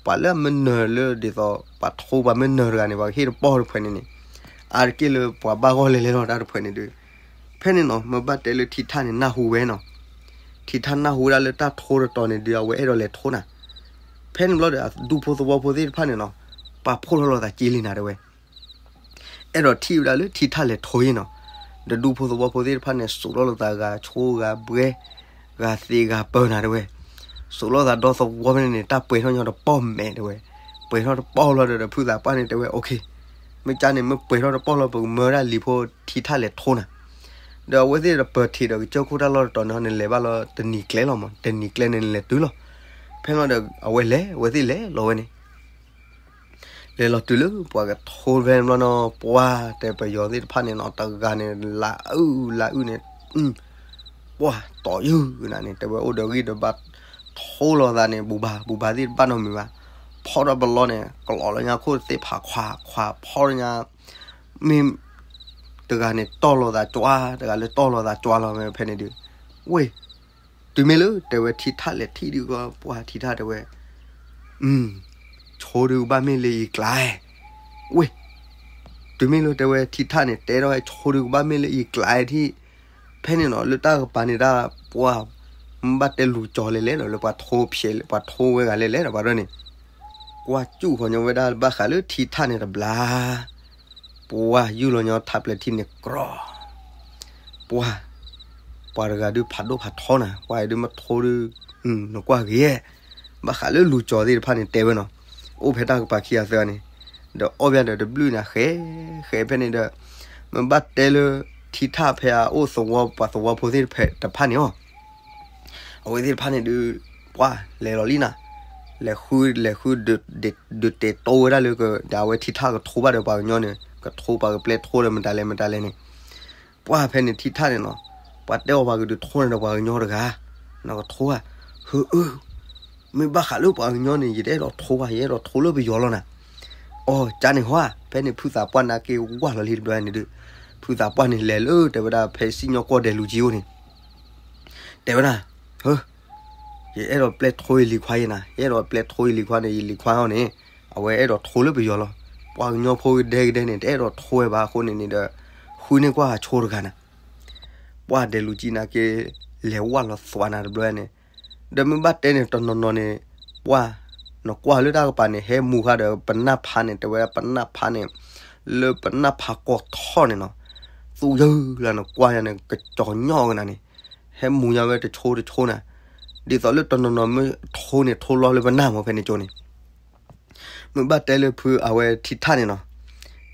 ပှၤလၢအမနၢၤလၢဒ်သိး ပှၤထိပှၤမနၢၤတဂၤန့ၣ် ပှၤကဟ့ၣ်တပီၢ်တဖှဲးန့ၣ်န့ၣ် အါတက့ၢ်လၢပှၤဘၣ်ဂီၢ်လဲၤလဲၤလီၤတၢ်တဖှဲးန့ၣ်ဒီး ဖဲန့ၣ်နီၤ မ့ၢ်ဘၣ်တဲလၢထံထၣ်န့ၣ် နၢ်ဟူဝဲနီၤ ထံထၣ်နၢ်ဟူဝဲဒၣ်လၢတၢ်ထိတတီၤန့ၣ်ဒီး အဝဲအဲၣ်ဒိးလဲၤထိနၤ ဖဲန့ၣ်ဘျီဒီး ဒူဖိသဝီဖိသ့ၣ်တဖၣ်န့ၣ်နီၤ ပာ်ဖှိၣ်ထီၣ်လိာ်သးက့လံနၤတဲဝဲ အဲၣ်ဒိးထံၣ်ဝဲဒၣ်လၢထံထၣ်လဲၤထိယ့ၣ်နီၤ ဒီးဒူဖိသဝီဖိသ့ၣ်တဖၣ်န့ၣ် စိာ်ထီၣ်လိာ်သးဂၤဆိဂၤဘှဲ ဂၤသ့းဂၤပၢၤနၤတဲဝဲ စိာ်လိာ်သးဒီသဝီဖဲန့ၣ်န့ၣ် တၢ်ပှဲၤထီၣ်ညီတပီၢ်မဲာ်တဲဝဲ ပှဲၤထီၣ်တပီၢ်လီၤဒီး ဖုသးပှၢ်န့ၣ်တဲဝဲ အိၣ်ခ့ မ့ၢ်ကါန့ၣ် မ့ၢ်ပှဲၤထီၣ်တပီၢ်လီၤ ပကမၢဝဲဒၣ်လံာ်ဖိထံထၣ်လဲၤထိနၤ ဒီးအဝဲသ့ၣ်ဒီးပၢၤထံးဒီးကစၢၢ်ခိၣ်တၢ်လီၢ်တတီၤန့ၣ် နလဲၤဘၣ်လီၤတနံၤကျဲလီၤမး တနံၤကျဲန့ၣ်နလဲၤတုၤလီၤ ဖဲန့ၣ်ဒီး အဝဲလဲၤ အဝဲသ့ၣ်လဲၤလီၤဝဲန့ၣ် လဲၤလီၤတုၤလၢပှၤကထိဖဲန့ၣ်ဘျီနီၤ ပှၢ်တဲပယီၤသ့ၣ်တဖၣ်န့ၣ်နီၤ တဂၤန့ၣ် လၢအုၣ်လၢအုၣ်န့ၣ် ပှၢ်တီၤယုၢ်နၤန့ၣ် တဲဝဲအိၣ်ဒီးဂံၢ်ဒီးဘါ ထိလိာ်သးန့ၣ် ဘူၣ်ဘါ ဘူၣ်ဘါသ့ၣ်တဘၣ်နီတမံၤဘၣ် ဖီၣ်ထီၣ်ပလီၢ်န့ၣ် ကလီၤလၢညါခိၣ်သ့ၣ်ဖးခွါခွါ ဖီၣ်လၢညါ မ့ၢ် တဂၤန့ၣ်တီၢ်လိာ်သးကွါ တဂၤလၢတီၢ်လိာ်သးကွါလီၤဝဲဖဲန့ၣ်ဒီး ဝ့ၢ် တုၤမ့ၢ်လၢတဲဝဲထံထၣ်လဲၤထံၣ်ဒုးကီး ပှၢ်ထံထၣ်တဲဝဲ ဆိဒုးဘၣ်မ့ၢ်လၢယကျါ ဝ့ၢ် တုၤမ့ၢ်လၢတဲဝဲထံထၣ်န့ၣ် တဲထီၣ်ဝဲဆိဒုးကဘၣ်မ့ၢ်လၢအံၤကျါထံၣ်, ဖဲန့ၣ်နီၤ လၢတၢ်ကပၤန့ၣ်ဒၣ် ပှၢ် မ့ၢ်ဘၣ်တဲလူၤကၠီၤလဲၤလဲၣ်ဒီး လၢပှၤထိဖျဲး ပှၤထိဝဲဂၤလဲၤလဲၣ်ဒီး ပှၤဒၢန့ၣ် ကွၢ်စူၣ်ဃီညီဝဲဒၣ်ဘၣ်ဃးလၢထံထၣ်န့ၣ်တဘျီ, ပှၢ် ယူၢ်လီၤညီထးပျဲၤထံန့ၣ်ကြီ, ပှၢ် ပှၤတဂၤဒုးဖးဒိၣ်ဖးထီနၤ, ပှၢ်အံၤဒုးမ့ၢ်ထိဒုး နကွၢ်ဂ့ၤ, ဘၣ်ဃးလၢလူၤကၠီၤသ့ၣ်တဖၣ်န့ၣ်တဲဝဲနီၤ, အိၣ်ဖဲတၢ်ကပၤခံဂၤသၢဂၤန့ၣ်, ဒီးအီၣ်ဘၣ်ဒီးတဘျုးနၤဃဲ, ဃဲဖဲန့ၣ်ဒီး မ့ၢ်ဘၣ်တဲလၢ ထံထၣ်ဖဲအအိၣ်သဝီပှၤသဝီဖိသ့ၣ်တဖၣ်န့ၣ်အီၤ အဝဲသ့ၣ်တဖၣ်န့ၣ်ဒုး ပှၢ် လဲၤလီၤလံနၤ, လဲၤဃု လဲၤဃု ဒုးတဲာ်တိဝဲဒၣ်လၢ ဒီးအဝဲထံထၣ်ကထိဘၣ်ဒီးပှၤကညီန့ၣ် ကထိပှၤကပျဲထိဒီးမတၤလဲၣ်မတၤလဲၣ်န့ၣ်, ပှၢ်ဖဲန့ၣ်ထံထၣ်န့ၣ်နီၤ, ပှၤတဲအီၤပှၤကဒုးထိန့ၣ်ဒီးပှၤကညီတဂၤ, နကထိဧါ, ဟၢအၢ မ့ၢ်ဘၣ်ဃးလၢပှၤကညီန့ၣ် ယတအဲၣ်ဒိးထိဘၣ် ယအဲၣ်ဒိးထိလၢပယီၤလီၤနၤ, အီ ကန့ၣ်ဟီဧါ, ဖဲန့ၣ်ဖုသးပှၢ်န့ၣ်က့ၤဝၢ်လီၤလံတဘျီန့ၣ်ဒုး, ဖုသးပှၢ်န့ၣ်လဲၤလၢတဲဝဲဒၣ်ဖဲစံၣ်ညီၣ်ကွီၢ်ဒဲးလူၤကံအိၣ်န့ၣ် တဲဝဲဒၣ်, ဟၢ, ယအဲၣ်ဒိးပျဲထိယလံၤခွါယဲနၤ, ယအဲၣ်ဒိးပျဲထိယလံၤခွါန့ၣ် ယလံၤခွါအီၤန့ၣ်, အဝဲအဲၣ်ဒိးထိလၢပယီၤလီၤ, ပှၤကညီဖိကဒဲကဒဲန့ၣ် တအဲၣ်ဒိးထိဝဲဘၣ်အဃိန့ၣ်န့ၣ်ဒီး, ဃုန့ၢ်ကွၢ်အဆိတဂၤနၤ, ပှၢ်ဒဲးလူၤကံန့ၣ်က့ၤ, လဲၤဝၢ်လီၤသွးနၤတဘျီန့ၣ်, ဒီးမ့ၢ်ဘၣ်တဲန့ၣ်တနီၤနီၤန့ၣ်, ပှၢ်, နကွၢ်လၢတၢ်ကပၤန့ၣ် ဟဲမူဃါဒီးပနၢ်ဖးန့ၣ် တဲဝဲဒၣ်ပနၢ်ဖးန့ၣ်, လၢပနၢ်ဖးကီၢ်ထီၣ်န့ၣ်နီၤ, သူယုၢ်လၢနကွၢ်ယၤန့ၣ် ကကၠီၤညီၣ်ကနၤန့ၣ်, ဟဲမူညါဝဲတဆိတဆိနၤ, ဒ်သိးလၢတနီၤနီၤမ့ၢ်ထိန့ၣ် ထိလီၤလၢပနၢ်မၢ်ဖဲန့ၣ်ကၠိန့ၣ် မ့ၢ်ဘၣ်တဲလၢဖုအဝဲထံထၣ်န့ၣ်နီၤ,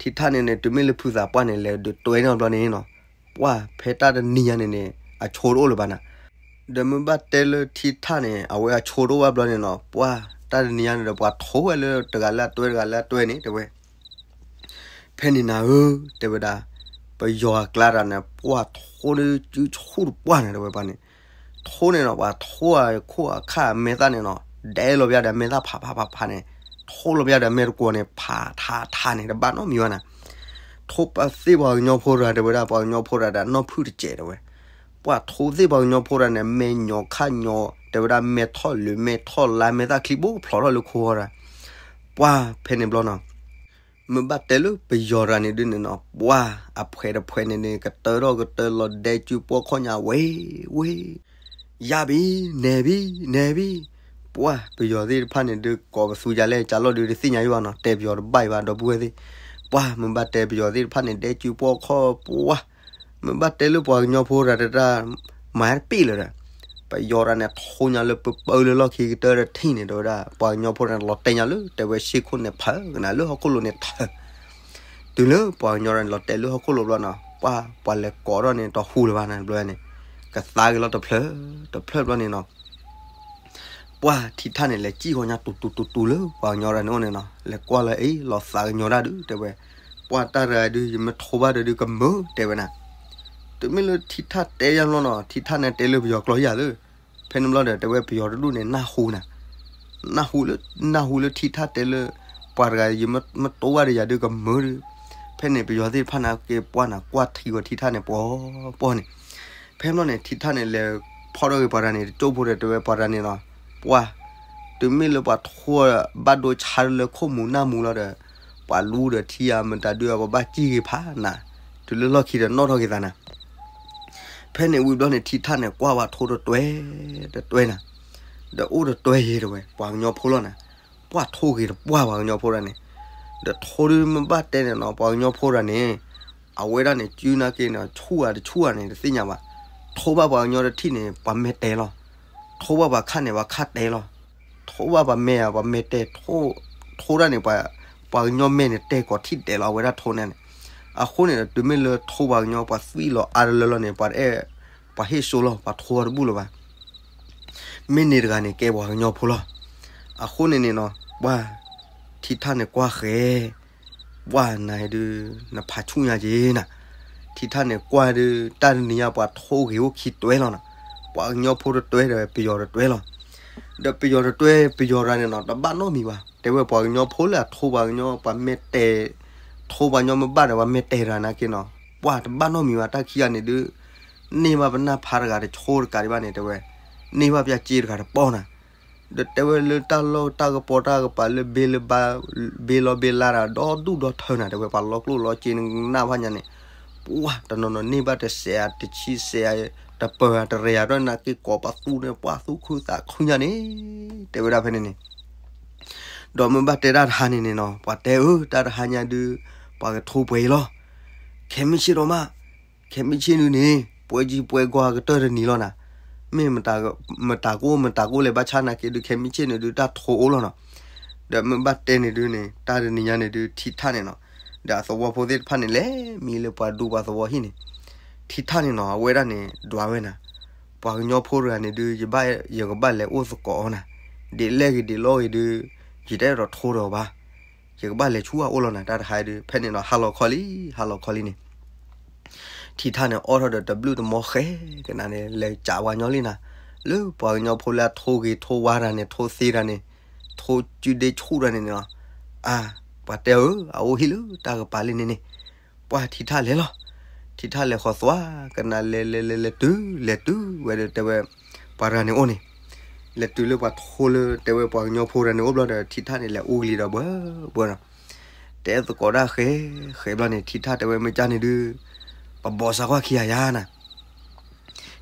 ထံထၣ်န့ၣ်န့ၣ် တုၤမ့ၢ်လၢဖုသးပှၢ်န့ၣ် လဲၤဒုးတွဲန့ၢ်အီၤဘျီန့ၣ်နီၤ, ပှၢ်ဖဲတၢ်တနံၤညါန့ၣ်န့ၣ် အဆိတအိၣ်လၢၤဘၣ်နၤ, ဒီးမ့ၢ်ဘၣ်တဲလၢထံထၣ်န့ၣ် အဝဲအဆိတအိၣ်ဘၣ်ဘျီန့ၣ်နီၤ, ပှၢ်တၢ်တနံၤညါန့ၣ်ဒီး ပှၤထိဝဲလၢတဂၤလၢအတွဲတဂၤလၢအတွဲန့ၣ် တဲဝဲ ဖဲန့ၣ်နၤဧၢ, တဲဝဲဒၣ်, ပယီၤအကျါတဂၤန့ၣ် ပှၢ်ထိဒုးစုဆူၣ်တပှၢ်န့ၣ် တဲဝဲပှၢ်န့ၣ်, ထိန့ၣ်နီၤ ပှၤထိအခိၣ်အခၣ်အမဲာ်သၣ်န့ၣ်နီၤ, ဒဲလီၤဘၣ်ဒီးမဲာ်သၣ်ဖးဖးဖးဖးန့ၣ်, ထိလီၤဘၣ်ဒီးမဲာ်တကွီၤန့ၣ် ဖးထးထးန့ၣ် တဘၣ်နီတမံၤဘၣ်နၤ, ထိပသ့ၣ်ပှၤကညီဖိတဂၤ တဲဝဲဒၣ် ပှၤကညီဖိတဂၤဒီးနီၢ်ဖုၣ်တစဲးတဲဝဲ, ပှၢ်ထိသ့ၣ်ပှၤကညီဖိတဂၤန့ၣ် မဲာ်ညီၤခါညီၤ တဲဝဲဒၣ်မဲာ်ထီၣ်လၢမဲာ်ထီၣ်လါ မဲာ်သၣ်ချံဘိဖျိးထီၣ်လၢခိအီၤတဂၤ, ပှၢ်ဖဲန့ၣ်ဘျီနီၤ မ့ၢ်ဘၣ်တဲလၢပယီၤတဂၤန့ၣ်ဒုးန့ၣ်နီၤ ပှၢ်အဖှဲးတဖှဲးန့ၣ်န့ၣ် ကတၢထီၣ်ကတၢလီၤဒဲကၠူပှီၢ်ခီၣ်ညါဝဲဝဲ, ယၢ်ဘံ, နဲၣ်ဘံ, နဲၣ်ဘံ, ပှၢ်ပယီၤသ့ၣ်တဖၣ်န့ၣ်ဒုး ကိးပသူယၤလဲၣ် ကၢ်လီၢ်ဒုးတသ့ၣ်ညါယဘၣ်နီၤ တဲပယီၤတဘၣ်အံၤဘၣ် ဒီပုၢ်ဝဲၢ်သ့ၣ်, ပှၢ်မ့ၢ်ဘၣ်တဲပယီၤသ့ၣ်တဖၣ်န့ၣ် ဒဲကၠူပှီၢ်ခီၣ်ပှၢ်, မ့ၢ်ဘၣ်တဲလၢပှၤကညီဖိတဂၤတတၢ် မၤတပ့ၢ်လၢၤဒီး, ပယီၤတဂၤန့ၣ် ထိညါလၢပပၢလၢလီၢ်ခံကတၢၢ်တထံၣ်န့ၣ် တဲဝဲဒၣ် ပှၤကညီဖိန့ၣ် လီၤတဲာ်ညါလၢ တဲဝဲဆ့ခိၣ်န့ၣ်ဖးကနၤလၢဟီၣ်ခိၣ်လိၤန့ၣ်ထၢၣ်, တုၤလၢပှၤကညီတဂၤန့ၣ် လီၤတဲာ်လၢဟီၣ်ခိၣ်လိၤဘျီနီၤ ပှၢ်ပှၤလဲၤကိးထီၣ်န့ၣ် တဟူလၢၤဘၣ်န့ၣ်တဘျီန့ၣ်, ကသါက့ၤလီၤတဖျၢၣ်, တဖျၢၣ်ဘျီန့ၣ်နီၤ ပှၢ်ထံထၣ်န့ၣ် လဲၤစံၣ်ဃီညါတူၤတူၤတူၤတူၤလၢပှၤကညီတဂၤန့ၣ်အိၣ်န့ၣ်နီၤ လဲၤကွၢ်လၢအံၤ လီၤသးကညီၤတၢ်ဒုး တဲဝဲ, ပှၢ်တၢ်တဂၤဒုး ယမ့ၢ်ထိဘၣ်ဒီးဒုးကမၢတဲဝဲနၤ, တုၤမ့ၢ်လၢထံထၣ်တဲယါဘျီနီၤ ထံထၣ်န့ၣ်တဲလၢပယီၤကျိာ်ယၤလၢ, ဖဲန့ၣ်ဘျီဒီး တဲဝဲပယီၤတဒူၣ်န့ၣ် နၢ်ဟူနၤ နၢ်ဟူလၢ, နၢ်ဟူလၢထံထၣ်တဲလၢ ပှၤတဂၤယမ့ၢ်တိဘၣ်ဒီးယၤဒုးကမၢဒုး, ဖဲန့ၣ်ပယီၤသ့ၣ်တဖၣ်န့ၣ်က့ၤပှၢ်န့ၣ် ကွၢ်ထံဂီၤထံထၣ်န့ၣ် ပှီၤပှီၤန့ၣ်, ဖဲဘျီန့ၣ် ထံထၣ်န့ၣ် လဲၤဖီၣ်ထီၣ်က့ၤပှၤတဂၤန့ၣ် တကၠိဖိဒီးတဲဝဲပှၤတဂၤန့ၣ်လီၤ, ပှၢ်, တုၤမ့ၢ်လၢပှၤထိဘၣ်ဒိဆါလၢခိၣ်မူၤနၢ်မူၤလီၤဒီး, ပှၤလူဒီးထံဧါမတၤဒုးဧါ ပဘၣ်စံၣ်ဂ့ၤဖးနၤ, တုၤလၢလီၢ်ခံဒီးနီၣ်ထီၣ်က့ၤသးနၤ ဖဲန့ၣ်ဝံၤဘျီန့ၣ် ထံထၣ်န့ၣ် ကွၢ်ပှၤထိတတွဲ, တတွဲနၤ, ဒီးအိၣ်တတွဲယဲတဝဲ ပှၤကညီဖိလီၤနၤ, ပှၢ်ထိဂ့ၤတပှၢ်ပှၤကညီဖိတဂၤန့ၣ်, ဒီးထိဒုးမ့ၢ်ဘၣ်တဲန့ၣ်နီၤ ပှၤကညီဖိတဂၤန့ၣ်, အဝဲဒၣ်န့ၣ် စုနာ်က့န့ၣ် ဆူၣ်ဧါတဆူၣ်ဧါန့ၣ် တသ့ၣ်ညါဘၣ်, ထိဘၣ်ပှၤကညီတထံၣ်န့ၣ် ပှၤမဲာ်တဲာ်လီၤ, ထိဘၣ်ပှၤခၣ်န့ၣ် ပှၤခၣ်တဲာ်လီၤ, ထိဘၣ်ပှၤမဲာ်ဧါ ပှၤမဲာ်တဲာ်, ထိဒၣ်န့ၣ် ပှၤကညီမဲာ်န့ၣ် တဲာ်ကိးထံၣ်ဒဲးလီၤ အဝဲဒၣ်ထိန့ၣ်န့ၣ်, အဃိန့ၣ်ဒီး တုၤမ့ၢ်လၢထိပှၤကညီ ပှၤသွံၣ်လီၤအါတလၢလီၤန့ၣ် ပှၤတအဲၣ်, ပှၤဟ့ၣ်စိလီၤ ပှၤထိအီၤတဘူၣ်လၢၤဘၣ် မ့ၢ်န့ၣ်တဂၤန့ၣ် ကဲပှၤကညီဖိလီၤ. အဃိန့ၣ်န့ၣ်နီၤ ပှၢ်ထံထၣ်န့ၣ်ကွၢ်ဃဲ, ပှၢ်နၤဒုး နဖးဆူၣ်ညါက့ၤနၤ, ထံထၣ်န့ၣ်ကွၢ်ဒုး တၢ်တနံၤညါပှၤထိဂ့ၤအိၣ်ခံတွဲလီၤနီၤ, ပှၤကညီဖိတတွဲဒီးပယီၤတတွဲလီၤ. ဒီးပယီၤတတွဲ ပယီၤတဂၤန့ၣ်နီၤ တဘၣ်နီတမံၤဘၣ်, တဲဝဲပှၤကညီဖိလၢအထိပှၤကညီ ပှၤမဲာ်တဲာ်, ထိပှၤကညီမ့ၢ်ဘၣ်ဒီး ပှၤမဲာ်တဲာ်တဂၤနာ်က့နီၤ, ပှၢ်တဘၣ်နီတမံၤဘၣ် တၢ်ခံဂၤန့ၣ်ဒုး န့ၢ်ဘၣ်ပနၢ်ဖးတဂၤတဆိတကးဒံးဘၣ်န့ၣ် တဲဝဲ, န့ၢ်ဘၣ်ပျၢ်စ့တဂၤတပီၢ်နၤ, ဒီးတဲဝဲလၢတၢ်လီၢ်တၢ်ကပီၤတၢ်ကပၤလၢဘ့လၢဘါ ဘ့လီၤဘ့လါတၢ်ဒီဒူၣ်ဒီထၢနၤ တဲဝဲပှၤလီၤကျိၣ်လီၤစ့နနၢ်ဖးညါန့ၣ်, ပှၢ်တနီၤနီၤန့ၢ်ဘၣ်တစဲးဧါတဆံစဲးဧါ တပၢၤဧါတရဲၤဧါဒီးနာ်က့ကိးပသူန့ၣ် ပှၢ်သူၣ်ခုသးခုညါန့ၣ် တဲဝဲဒၣ်ဖဲန့ၣ်န့ၣ် ဒီးမ့ၢ်ဘၣ်တဲတၢ်တဟါန့ၣ်န့ၣ်နီၤ ပှၤတဲဧၢ တၢ်တဟါညါဒုး ပှၤကထိပှဲၤအံၤလီၤ. ခဲမုၢ်ဆ့ၣ်ဒီးမး, ခဲမုၢ်ဆ့ၣ်ဒုးန့ၣ် ပှဲၤကံပှဲၤကွၢ်ကတၢၢ်တနံၤလီၤနၤ. မ့ၢ်မတၤကိၢ် မတၤကိၢ်လဲၤဘၣ်ဆၣ်နာ်က့ဒုး ခဲမုၢ်ဆ့ၣ်န့ၣ်ဒုး တၢ်ထိအိၣ်လီၤနီၤ. ဒီးမ့ၢ်ဘၣ်တဲန့ၣ်ဒုးန့ၣ် တၢ်တနံၤညါန့ၣ်ဒုး ထံထၣ်န့ၣ်နီၤ ဒီးအသဝီဖိသ့ၣ်တဖၣ်န့ၣ် လဲၤမံလၢပှၤဒူပှၤသဝီဟံၣ်န့ၣ် ထံထၣ်န့ၣ်နီၤ အဝဲဒၣ်န့ၣ် ဒွးဝဲနၤ ပှၤကညီဖိတဂၤန့ၣ်ဒုး ယဘၣ်ယကဘၣ်လဲၤအိၣ်သကိးအီၤနၤ, ဒ်လဲၣ်ဂ့ၤဒ်လဲၣ်ဂ့ၤဒုး ယတအဲၣ်ဒိးထိဒီးအီၤဘၣ်, ယကဘၣ်လဲၤဆူအအိၣ်လီၤနၤ တၢ်တဟါဒုး ဖဲန့ၣ်နီၤ ဟါလီၤခီလံ ဟါလီၤခီလံန့ၣ် ထံထၣ်န့ၣ် အိးထီၣ်ဒီးတဘျုးတမီၢ်ဃဲကနၤန့ၣ် လဲၤကးပှၤကညီလံနၤ, လၢပှၤကညီဖိလၢအထိဂ့ၤထိဝါတၢ်န့ၣ် ထိသ့တၢ်န့ၣ် ထိစုဒ့ဆူၣ်တၢ်န့ၣ်န့ၣ်လီၤ. အါ, ပှၤတဲဧၢ အအိၣ်ဟံၣ်လၢတၢ်ကပၤလံန့ၣ်န့ၣ်, ပှၢ်ထံထၣ်လဲၤလီၤ. ထံထၣ်လဲၤဃီၤသွါ ကနၤလဲၤလဲၤလဲၤလဲၤတုၤ လဲၤတုၤဝဲဒီးတဲဝဲ ပှၤတဂၤန့ၣ်အိၣ်န့ၣ်, လဲၤတုၤလၢပှၤထိလၢတဲဝဲပှၤကညီဖိတၢ်န့ၣ်အိၣ်ဘျီဒီး ထံထၣ်န့ၣ်လဲၤအူကလံၤဒီးဘှၢဘှၢနီၤ တဲသကိးတၢ်ဃဲ ဃဲဘျီန့ၣ် ထံထၣ်တဲဝဲမ့ၢ်ကၢ်န့ၣ်ဒုး ပဘိးစၢကွၢ်ခံဂၤယါနၤ.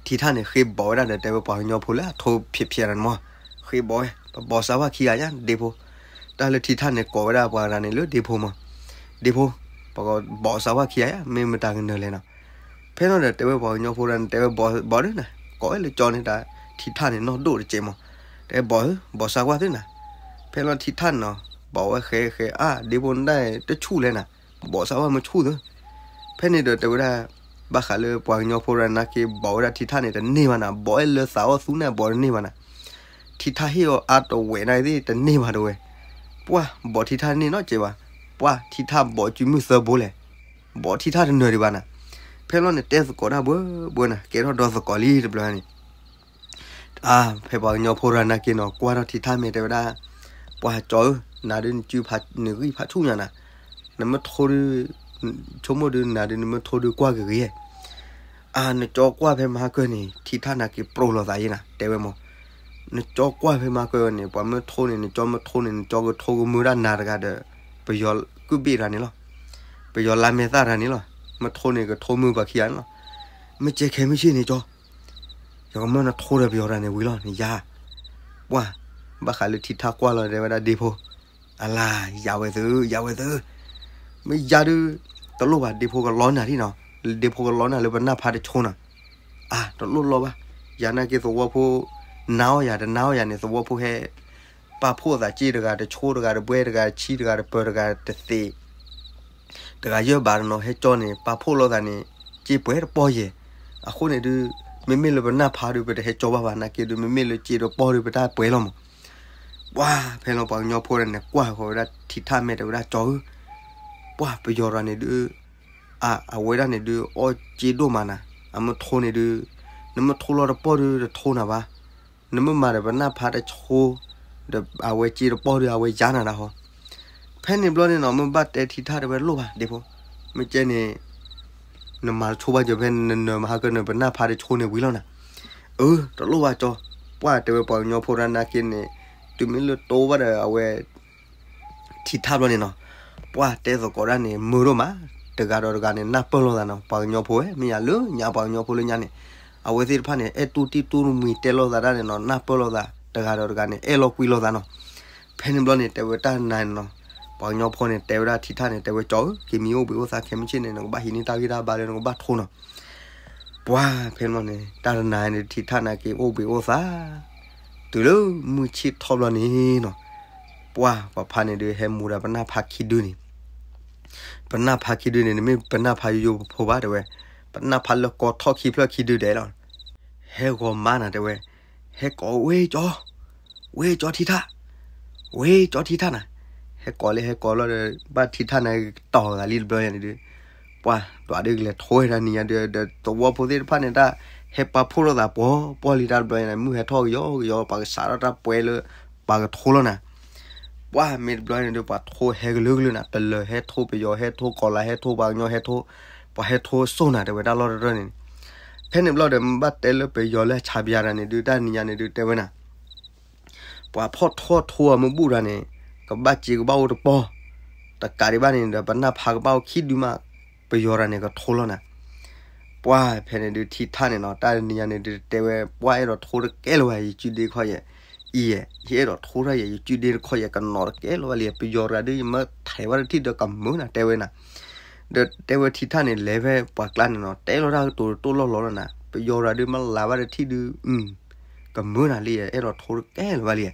ထံထၣ်န့ၣ် ဃ့ဘိးဝဲဒၣ်ဒီးတဲဝဲပှၤကညီဖိလၢအထိဖျဲးဖျဲးတၢ်န့ၣ်မး, ဃ့ဘိးဝဲ ပဘိးစၢကွၢ်ခံဂၤယါ ဒ့ဖိ, တၢ်လၢထံထၣ်န့ၣ် ကိးဝဲဒၣ်ပှၤတဂၤန့ၣ်လၢဒ့ဖိမး, ဒ့ဖိ, ပကဘိးစၢကွၢ်ခံဂၤယါ မ့ၢ်မတၤကနၢၤလဲၣ်နီၤ. ဖဲလီၤဒီးတဲဝဲပှၤကညီဖိတၢ်န့ၣ် တဲဝဲဘိးဒုးနၤ, ကိးဝဲလၢကၠီန့ၣ်တၢ် ထံထၣ်န့ၣ်နီၢ်ဒိၣ်တစဲးမး, တဲဘိးဧၢ ဘိးစၢကွၢ်သုနၤ. ဖဲလီၤထံထၣ်န့ၣ်နီၤ ဘိးဝဲဃဲဃဲ အါ ဒ့ဖိနဒၣ်တဆူၣ်လဲၣ်နၤ, ဘိးစၢကွၢ်မ့ၢ်ဆူၣ်သု. ဖဲန့ၣ်ဒီးတဲဝဲဒၣ် ဘၣ်ဃးလၢပှၤကညီဖိတၢ်နာ်က့ ဘိးဝဲဒၣ်ထံထၣ်န့ၣ် တန့ၢ်ဘၣ်နၤ, ဘိးအဲၣ်လၢသးအီၣ်သူန့ၣ် ဘိးတန့ၢ်ဘၣ်နၤ. ထံထၣ်ဟ့ၣ်အီၤအါတဝဲၢ်နာ်က့ တန့ၢ်ဘၣ်တဝဲၢ်, ပှၢ်ဘိးထံထၣ်န့ၢ်နီတစဲးဘၣ်, ပှၢ်ထံထၣ်ဘိးစုမုၢ်သၢဘိလဲၣ်, ဘိးထံထၣ်တနၢၤဒံးဘၣ်နၤ. ဖဲလီၤန့ၣ် တဲသကိးတၢ်ဘှၢဘှၢနၤ ကဲထီၣ်ဒီသကိးလံတဘျီန့ၣ် အါ ဖဲပှၤကညီဖိတၢ်နာ်က့နီၤ ကွၢ်ထီၣ်ထံထၣ်မ့ၢ်တဲဝဲဒၣ်, ပှၢ်ကၠီဧၢ, နၤဒုးနစုဖးနဂံၢ်ဖးဆူၣ်ညါနၤ, နမ့ၢ်ထိဒုး, ဆိကမိၣ်ဒုးနၤဒုးနမ့ၢ်ထိဒုးကွၢ်ကဂ့ၤ, အါ နကၠီကွၢ်ဖဲမဟါကၢၢ်န့ၣ် ထံထၣ်နာ်က့ပြိးလိာ်သးယဲနၤ တဲဝဲမး, နကၠီကွၢ်ဖဲမဟါကၢၢ်န့ၣ် ပှၤမ့ၢ်ထိန့ၣ် နကၠီမ့ၢ်ထိန့ၣ် နကၠီကထိကမုၢ်ဒၣ်နၤတဂၤဒီး ပယီၤကုၢ်ဘ့ၣ်တဂၤန့ၣ်လီၤ, ပယီၤလါမဲာ်သၣ်တဂၤန့ၣ်လီၤ, မ့ၢ်ထိန့ၣ်ကထိမုၢ်ပှၤခံဂၤန့ၣ်လီၤ. မ့ၢ်ကဲခဲမုၢ်ဆ့ၣ်န့ၣ်ကၠီ ယကမၢနထိဒီးပယီၤတဂၤန့ၣ်ဝံၤလီၤန့ၣ်ယါ, ပှၢ်, ဘၣ်ဃးလၢထံထၣ်ကွၢ်လီၤတဲဝဲဒၣ်ဒ့ဖိ, အလါ, ယၤဝဲသု, ယၤဝဲသု, မ့ၢ်ယၤဒုး, တလိၣ်ဘၣ်ဒ့ဖိကလီနၤဒ်နီၤ, ဒ့ဖိကလီနၤလၢပနၢ်ဖးတဆိနီၤ, အါ တလိၣ်လီဘၣ်, ယၤနာ်က့သဝီဖိ, နါအီၣ်ယၤတနါအီၣ်ယၤန့ၣ် သဝီဖိဟဲ ပာ်ဖှိၣ်သးစ့တဂၤတဆိတဂၤတဘှဲတဂၤတဆံတဂၤတပၢၤတဂၤတသ့ၣ် တဂၤယဲၢ်ဘးတနီၤဟဲကၠီန့ၣ် ပာ်ဖှိၣ်လိာ်သးန့ၣ် စ့ပှဲၤတပီၢ်ယဲၢ်, အဃိန့ၣ်ဒုး, မ့မ့ၢ်လၢပနၢ်ဖးဒုး ပတဟဲကၠီဘၣ်ဘၣ်နာ်က့ဒုး မ့မ့ၢ်လၢစ့တပီၢ်ဒုး ပတၢ်ပှဲၤလီၤမး, ပှၢ်ဖဲလီၤပှၤကညီဖိတၢ်န့ၣ် ကွၢ်ဃီၤဝဲဒၣ်ထံထၣ်မ့ၢ်တဲဝဲဒၣ်ကၠီဧၢ, ပှၢ်ပယီၤတဂၤန့ၣ်ဒုး, အဝဲဒၣ်န့ၣ်ဒုး အီၣ်စ့ဒိၣ်မးနၤ, အမ့ၢ်ထိန့ၣ်ဒုး, နမ့ၢ်ထိလီၤတပီၢ်ဒုးတထိနၤဘၣ် နမ့ၢ်မၤဒီးပနၢ်ဖးတဆိ, ဒီးအဝဲစ့တပီၢ်ဒုး အဝဲယါနၤဒၣ်ဟီ, ဖဲန့ၣ်ဘျီန့ၣ်နီၤ မ့ၢ်ဘၣ်တဲထံထၣ်တဲဝဲလိၣ်ဘၣ်ဒ့ဖိ, မ့ၢ်ကဲန့ၣ်, နမၤတဆိဘၣ်ကၠီဖဲနနၢၤမဟါကၢၢ်န့ၣ် ပနၢ်ဖးတဆိန့ၣ်ဝံၤလီၤနၤ, အၢ တလိၣ်ဘၣ်ကၠီ, ပှၢ်တဲဝဲပှၤကညီဖိတၢ်နာ်က့န့ၣ်, တုၤမ့ၢ်လၢတိဘၣ်ဒီးအဝဲ ထံထၣ်ဘျီန့ၣ်နီၤ, ပှၢ်တဲသကိးတၢ်န့ၣ် မုာ်ဒိၣ်မး, တဂၤဒီးတဂၤန့ၣ် နၢ်ပၢၢ်လိာ်သးနီၤ, ပှၤကညီဖိဝဲ မ့ၢ်ယၤလၢညါပှၤကညီဖိလၢညါန့ၣ်, အဝဲသ့ၣ်တဖၣ်န့ၣ် အဲၣ်တူၢ်တံၢ်တူၢ်တမှံၤတဲလိာ်သးတၢ်န့ၣ်နီၤ, နၢ်ပၢၢ်လိာ်သး, တဂၤဒီးတဂၤန့ၣ် အဲၣ်လိာ်ကွံလိာ်သးနီၤ, ဖဲန့ၣ်ဘျီန့ၣ် တဲဝဲတၢ်နၤနီၤ, ပှၤကညီဖိန့ၣ် တဲဝဲဒၣ်ထံထၣ်န့ၣ် တဲဝဲကၠီဧၢ, က့ၤမံအိၣ်ဘှံးအိၣ်သါခဲမုၢ်ဆ့ၣ်န့ၣ် နကဘၣ်ဟံးန့ၢ်တၢ်ဂံၢ်တၢ်ဘါလၢနကဘၣ်ထိနီၤ ပှၢ်ဖဲန့ၣ်ဘျီန့ၣ် တၢ်တနၤန့ၣ် ထံထၣ်နာ်က့အိၣ်ဘှံးအိၣ်သါ, တုၤလၢမုၢ်ဆ့ၣ်ထီၣ်ဘျီန့ၣ်နီၤ, ပှၢ်ပှၤဖါန့ၣ်ဒုး ဟဲမူဒါပနၢ်ဖးခံဒုန့ၣ်, ပနၢ်ဖးခံဒုန့ၣ် နမ့ၢ်ပနၢ်ဖးယိယိဖိဘၣ်တဲဝဲ, ပနၢ်ဖးလၢကီထီၣ်ခံဖျၢၣ်ခံဒုဒဲးလီၤ, ဟဲဂီၤမါနၤတဲဝဲ, ဟဲကိးဝဲကၠီ ဝဲကၠီထံထၣ်, ဝဲကၠီထံထၣ်နၤ, ဟဲကိးလၢဟဲကိးလီၤဒီး ဘၣ်ထံထၣ်န့ၣ်ကတီၤသးလံတဘျီညါန့ၣ်ဒုး, ပှၢ်ဒွးဒုးကလဲၤထိဝဲဒၣ်နံၤညါဒုး ဒီးသဝီဖိသ့ၣ်တဖၣ်န့ၣ်တၢ် ဟဲပာ်ဖှိၣ်လိာ်သးပှီၤပှီၢ်လံတၢ်တဘျီညါန့ၣ် မုၢ်ဟဲထီၣ်ကယီကယီ ပှၤကစးထီၣ်တၢ်ပှဲၤလၢ ပှၤကထိလီၤနၤ ပှၢ်မ့ၢ်တဘျီန့ၣ်ဒုး ပှၤထိဟဲကလုာ်ကလုာ်နၤ တလၢၤဟဲထိ ပယီၤဟဲထိ ကီၤလၤဟဲထိ ပှၤကညီဟဲထိ ပှၤဟဲထိစိၢ်နၤ တဲဝဲတၢ်လီၢ်တရၢၢ်န့ၣ်, ဖဲန့ၣ်ဘျီဒီး မ့ၢ်ဘၣ်တဲလၢပယီၤလၢအဆါပယၤတၢ်န့ၣ်ဒုး တၢ်နံၤညါန့ၣ်ဒုး တဲဝဲနၤ, ပှၤဖီၣ်ထီၣ်ထိအမုၢ်ဘူၣ်တၢ်န့ၣ် ကဘၣ်စ့ကဘၣ်အိၣ်တပီၢ်, တကးဒံးဘၣ်န့ၣ်ဒီး ပနၢ်ဖးကဘၣ်အိၣ်ခံဒုမး, ပယီၤတၢ်န့ၣ်ကထိလီၤနၤ. ပှၢ်ဖဲန့ၣ်ဒုး ထံထၣ်န့ၣ်နီၤ တၢ်နံၤညါန့ၣ်ဒုး တဲဝဲ ပှၢ်အဲၣ်ဒိးထိတကဲလၢၤဝဲ ယစုဒ့တခီယဲၢ်, အံၤယဲၢ်, ယအဲၣ်ဒိးထိတၢ်ယဲၢ် ယစုဒ့တခီယဲၢ် ကနီၤတကဲလၢၤဝဲလံ, ပယီၤတဂၤဒုး ယမ့ၢ်ထဲးဘၣ်တထံၣ်ဒီးကမုာ်နၤ တဲဝဲနၤ. ဒီးတဲဝဲထံထၣ်န့ၣ် လဲၤဖဲပှၤကျါန့ၣ်နီၤ တဲလီၤတၢ်ကတိၤတတိၢ်လီၢ်လီၤလီၤနၤ, ပယီၤတဂၤဒုး မ့ၢ်လၤဘၣ်တထံၣ်ဒုး ကမုာ်နၤလံ, အဲၣ်ဒိးထိတကဲလၢၤဘၣ်လံ.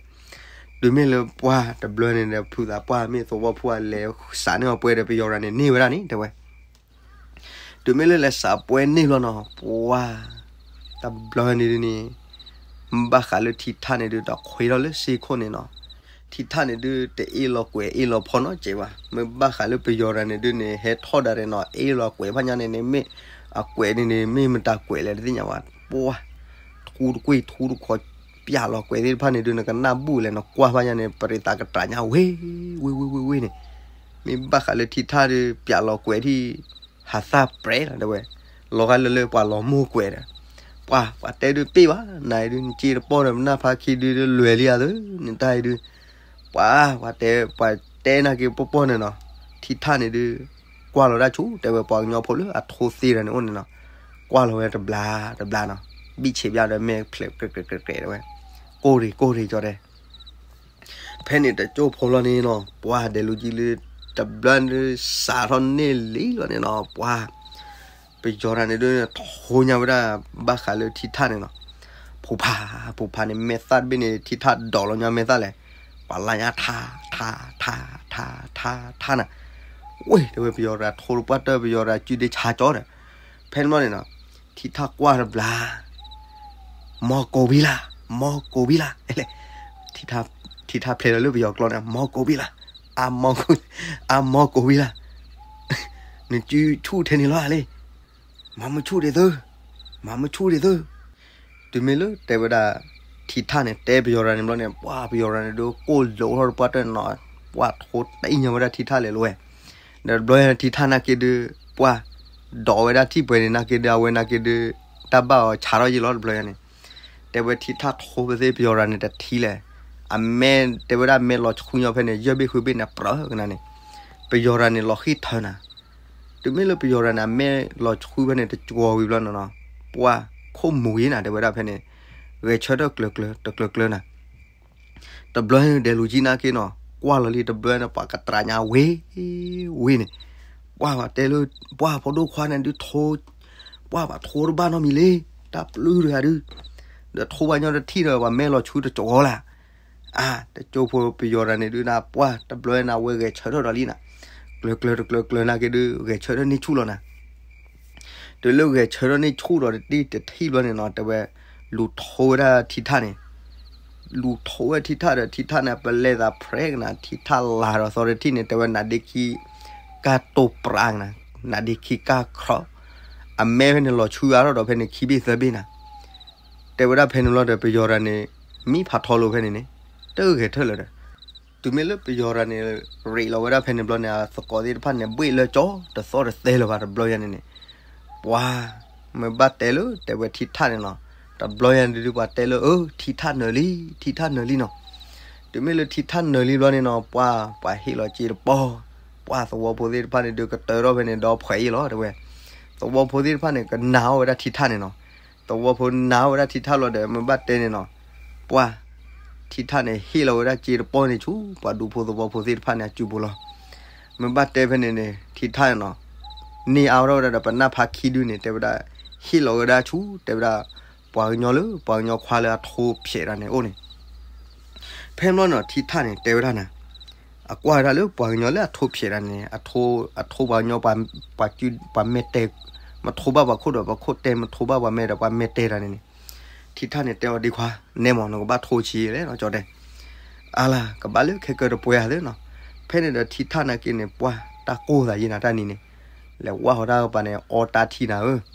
တုၤမ့ၢ်လၢပှၢ်တဘျီန့ၣ်ဒီး ဖုသးပှၢ်မ့ၢ်သဝီဖိအလဲၤစးန့ၢ်အီၤပှဲၤဒီး ပယီၤတဂၤန့ၣ်န့ၢ်ဝဲဒၣ်န့ၣ် တဲဝဲ တုၤမ့ၢ်လၢလဲၤစးပှဲၤန့ၢ်လီၤနီၤ ပှၢ်, တဘျီန့ၣ်ဒုးန့ၣ် မ့ၢ်ဘၣ်ဃးလၢထံထၣ်န့ၣ်ဒုး တခွဲးထီၣ်လၢစ့ခိၣ်န့ၣ်နီၤ, ထံထၣ်န့ၣ်ဒုး တအ့ၣ်လိာ်ကွဲးအ့ၣ်လိာ်ဖီနီတစဲးဘၣ်, မ့ၢ်ဘၣ်ဃးလၢပယီၤတဂၤန့ၣ်ဒုးန့ၣ် ဟဲထီၣ်ဒၣ်ရဲၣ်နီၤ အ့ၣ်လိာ်ကွဲးဖးညါန့ၣ်န့ၣ် မ့ၢ်အကွဲးန့ၣ်န့ၣ် မ့ၢ်မတၤကွဲးလဲၣ်တသ့ၣ်ညါဘၣ်, ပှၢ်, ထူတကွ့ၢ်ထူတခီး ပၠးလိာ်ကွဲးသ့ၣ်တဖၣ်န့ၣ်ဒုး နကနၢ်ဘူၣ်လဲၣ် နကွၢ်ဖးညါန့ၣ် ပရ့သးကတြးညါဝ့ၢ် ဝ့ၢ် ဝ့ၢ် ဝ့ၢ် ဝ့ၢ်န့ၣ်, မ့ၢ်ဘၣ်ဃးလၢထံထၣ်ဒုး ပၠးလိာ်ကွဲးထံၣ် ဟးသၣ်ပြဲးလီၤ တဲဝဲ, လီၤဂာ်လၢလၢပှၤလီၤမိၢ်ကွဲးဒီး, ပှၢ် ပှၤတဲဒုးပ့ၢ်ဘၣ် နၤအံၤဒုး နစ့တပီၢ်ဒီး ပနၢ်ဖးခံဒုးဒုး လွဲၤလံဧါသၢ နတၢ်အံၤဒုး, ပှၢ် ပှၤတဲ ပှၤတဲနာ်က့ၤပီၢ်ပီၢ်န့ၣ်နီၤ, ထံထၣ်န့ၣ်ဒုး ကွၢ်လီၤဒၣ်ဆူ တဲဝဲပှၤကညီဖိလၢအထိသ့တၢ်န့ၣ်အိၣ်န့ၣ်နီၤ, ကွၢ်လီၤဝဲတဘျါတဘျါနီၤ, ဘံၣ်ဆံးဘျါဒီးမဲာ်ဖျဲးကြဲးကြဲးကြဲးကြဲးတဲဝဲ, ကိၢ်ရ့ၣ်ကိၢ်ရ့ၣ်ကၠီတဲ ဖဲန့ၣ်တကၠိဖိလီၤန့ၣ်နီၤ ပှၢ်ဒဲးလူၤကံလၢ တဘျီဒုးစးထီၣ်န့ၢ်လံလီၤန့ၣ်နီၤ ပှၢ် ပယီၤတၢ်န့ၣ်ဒုး ထိညါဝဲဒၣ် ဘၣ်ဃးလၢထံထၣ်န့ၣ်နီၤ, ဖူးဖး ဖူးဖးန့ၣ် မဲာ်သၣ်တဘ့ၣ်န့ၣ် ထံထၣ်ဒိးလီၤညါမဲာ်သၣ်လဲၣ်, ပှၤလၢညါထါ ထါ ထါ ထါ ထါ ထါနၤ, ဝ့ၢ် တဲဝဲပယီၤတၢ်ထိတပှၢ်တၢၢ် ပယီၤတၢ်စုဒ့ဆါကၠီဒီး, ဖဲန့ၣ်ဘျီန့ၣ်နီၤ ထံထၣ်ကွၢ်တဘျါ မီကိးဘံလၢ် မီကိးဘံလၢ် ထံထၣ်ဖျဲးလီၤလၢပယီၤကျိာ်န့ၣ် မီကိးဘံလၢ်, အမီကိးဘံလၢ်, နစုဆူၣ်ထဲန့ၣ်လီၤလံ, မၤမုာ်ဆူၣ်ဒံးသု, မၤမုာ်ဆူၣ်ဒံးသု, တုၤမ့ၢ်လၢတဲဝဲဒၣ် ထံထၣ်န့ၣ် တဲပယီၤရၤန့ၣ်ဘျီန့ၣ် ပှၢ်ပယီၤရၤန့ၣ်ဒုး ကိၢ်လိာ်ထီၣ်တပှၢ်တၢၢ်နီၤ, ပှၢ်ထိတ့ၢ်ညါဝဲဒၣ်ထံထၣ်လဲၤလီၤဝဲ, ဒီးတဘျီယၤန့ၣ် ထံထၣ်နာ်က့ဒုး ပှၢ် ဒိးဝဲဒၣ်ထံၣ်ပှဲၤန့ၣ် နာ်က့ဒုး အဝဲနာ်က့ဒုး တၢ်ဘၣ်အီၤဆါထီၣ်ယံာ်လီၤတဘျီယၤန့ၣ်, တဲဝဲထံထၣ်ထိပသ့ၣ်ပယီၤရၤန့ၣ်တထံၣ်လဲၣ်, အမဲ တဲဝဲဒၣ်မဲလီၤဆှုညီဖဲန့ၣ် ယဲၢ်ဘ့ၣ်ဃုဘ့ၣ်န့ၣ် ပြၢကနၤန့ၣ်, ပယီၤရၤန့ၣ်လီၤဃံၢ်ထၢနၤ တုၤမ့ၢ်လၢပယီၤရၤန့ၣ် အမဲလီၤဆှုဖဲန့ၣ် တကွီၤဝံၤဘျီန့ၣ်နီၤ, ပှၢ်ခိၣ်မူၤယံၤနၤ တဲဝဲဒၣ်ဖဲန့ၣ်, ဂဲၤဆၢထၢၣ်ကျၢၤကျၢၤ တကျၢၤကျၢၤနၤ, တဘျီန့ၣ်ဒဲးလူၤကံနာ်က့နီၤ, ကွၢ်လီၤလံတဘျီန့ၣ် ပှၤကတြးညါဝ့ၢ် ဝ့ၢ်န့ၣ်, ပှၢ်ပှၤတဲလၢ ပှၢ်ဖိဒိၣ်ခွါန့ၣ်ဒုးထိ, ပှၢ်ပှၤထိတဘၣ်နီတမံၤလံ, တၢ်ပျုၢ်တဂၤဒုး, ဒီးထိဘၣ်ညီတထံၣ်ဒီး ပှၤမဲလီၤဆှုတကီၤလၢ် အါ တကၠိဖိပယီၤတၢ်န့ၣ်ဒုးနၤ ပှၢ်တဘျီနၤ ဝဲဂဲၤဆၢထၢၣ်ဒီးလံနၤ, ကျၢၤကျၢၤတကျၢၤကျၢၤနာ်က့ဒုး ဂဲၤဆၢထၢၣ်န့ၢ်ဆူၣ်လီၤနၤ, တုၤလၢဂဲၤဆၢထၢၣ်န့ၢ်ဆူၣ်ဒီးတထံၣ်တထံၣ်ဘျီန့ၣ်နီၤ တဲဝဲ လူၤထိဝဲဒၣ်ထံထၣ်န့ၣ်, လူၤထိဝဲထံထၣ်ဒီး ထံထၣ်န့ၣ် ပလဲသးဖြဲကနၤ ထံထၣ်လၤဒီးသီတထံၣ်န့ၣ် တဲဝဲနါဒ့ခံ ကၢ်တိၢ်ပြးကနၤ, နါဒ့ခံကၢ်ခြီး, အမဲဖဲန့ၣ်လီၤဆှုအါထီၣ်ဒီးဖဲန့ၣ်ခံဘ့ၣ်သၢဘ့ၣ်နၤ တဲဝဲဒၣ်ဖဲန့ၣ်ဘျီဒီး ပယီၤတၢ်န့ၣ် မံဖးထီလိာ်ဖဲန့ၣ်န့ၣ် တဂဲၤထၢၣ်လၢၤဒီး, တုၤမ့ၢ်လၢပယီၤတၢ်န့ၣ် ရ့းလီၤဝဲဒၣ်ဖဲန့ၣ်ဘျီန့ၣ် အသကိးသ့ၣ်တဖၣ်န့ၣ် ဘှ့ၣ်လၢကၠီ တသီၣ်တသဲလၢၤဘၣ်တဘျီယၤန့ၣ်န့ၣ်, ပှၤ မ့ၢ်ဘၣ်တဲလၢ တဲဝဲထံထၣ်န့ၣ်နီၤ, တဘျီယၤန့ၣ်ဒုး ပှၤတဲလၢ အၢ ထံထၣ်နၢၤလံ ထံထၣ်နၢၤလံနီၤ, တုၤမ့ၢ်လၢထံထၣ်နၢၤလံဘျီန့ၣ်နီၤ ပှၤ ပှၤဟ့ၣ်လီၤစ့တပီၢ်, ပှၤသဝီဖိသ့ၣ်တဖၣ်န့ၣ်ဒုး ကတၢၢ်ထီၣ်ဖဲန့ၣ်ဒီးဖှဲးအံၤလီၤ တဲဝဲ, သဝီဖိသ့ၣ်တဖၣ်န့ၣ် ကနာ်အီၣ်ဝဲဒၣ်ထံထၣ်န့ၣ်နီၤ, သဝီဖိနာ်အီၣ်ဝဲဒၣ်ထံထၣ်လီၤဒီး မ့ၢ်ဘၣ်တဲန့ၣ်နီၤ, ပှၤ ထံထၣ်န့ၣ် ဟ့ၣ်လီၤဝဲဒၣ်စ့တပီၢ်န့ၣ်ဆူ ပှၤဒူဖိသဝီဖိသ့ၣ်တဖၣ်န့ၣ် အစုပူၤလီၤ, မ့ၢ်ဘၣ်တဲဖဲန့ၣ်န့ၣ် ထံထၣ်န့ၣ်နီၤ, န့ၢ်အါထီၣ်ဝဲဒၣ်ဒီး ပနၢ်ဖးခံဒုန့ၣ် တဲဝဲဒၣ် ဟ့ၣ်လီၤဝဲဒၣ်ဆူ တဲဝဲဒၣ် ပှၤကညီလၢ ပှၤကညီခွါလၢအထိဖျဲးတၢ်န့ၣ်အိၣ်န့ၣ် ဖဲန့ၣ်ဘျီန့ၣ် ထံထၣ်န့ၣ် တဲဝဲဒၣ်န့ၣ်, အကွၢ်ဝဲဒၣ်လၢပှၤကညီလၢအထိဖျဲးတၢ်န့ၣ် အထိ အထိပှၤကညီ ပှၤ ပှၤမဲာ်တဲာ်, မထိဘၣ်ပှၤခိၣ်ဒီးပှၤခိၣ်တဲ, မထိဘၣ်ပှၤမဲာ်ဒီးပှၤမဲာ်တဲတၢ်န့ၣ်န့ၣ်, ထံထၣ်န့ၣ်တဲအီၤ ဒ့ခွါ, နဲမး နကဘၣ်ထိဆံးလဲၣ်နီၤ ကၠီတဲ, အါလၢ ကဘၣ်လၢခဲကၢတပှဲၤဧါသ့နီၤ, ဖဲန့ၣ်ဒီးထံထၣ်နာ်က့န့ၣ် ပှၤတၢ်ကိၢ်သးယံၤနၤတၢ်နံၤန့ၣ်, လဲၤဝၢ်ဟီၣ်တၢ်ကပၤန့ၣ် အီတၢ်ထံနၤဧၢ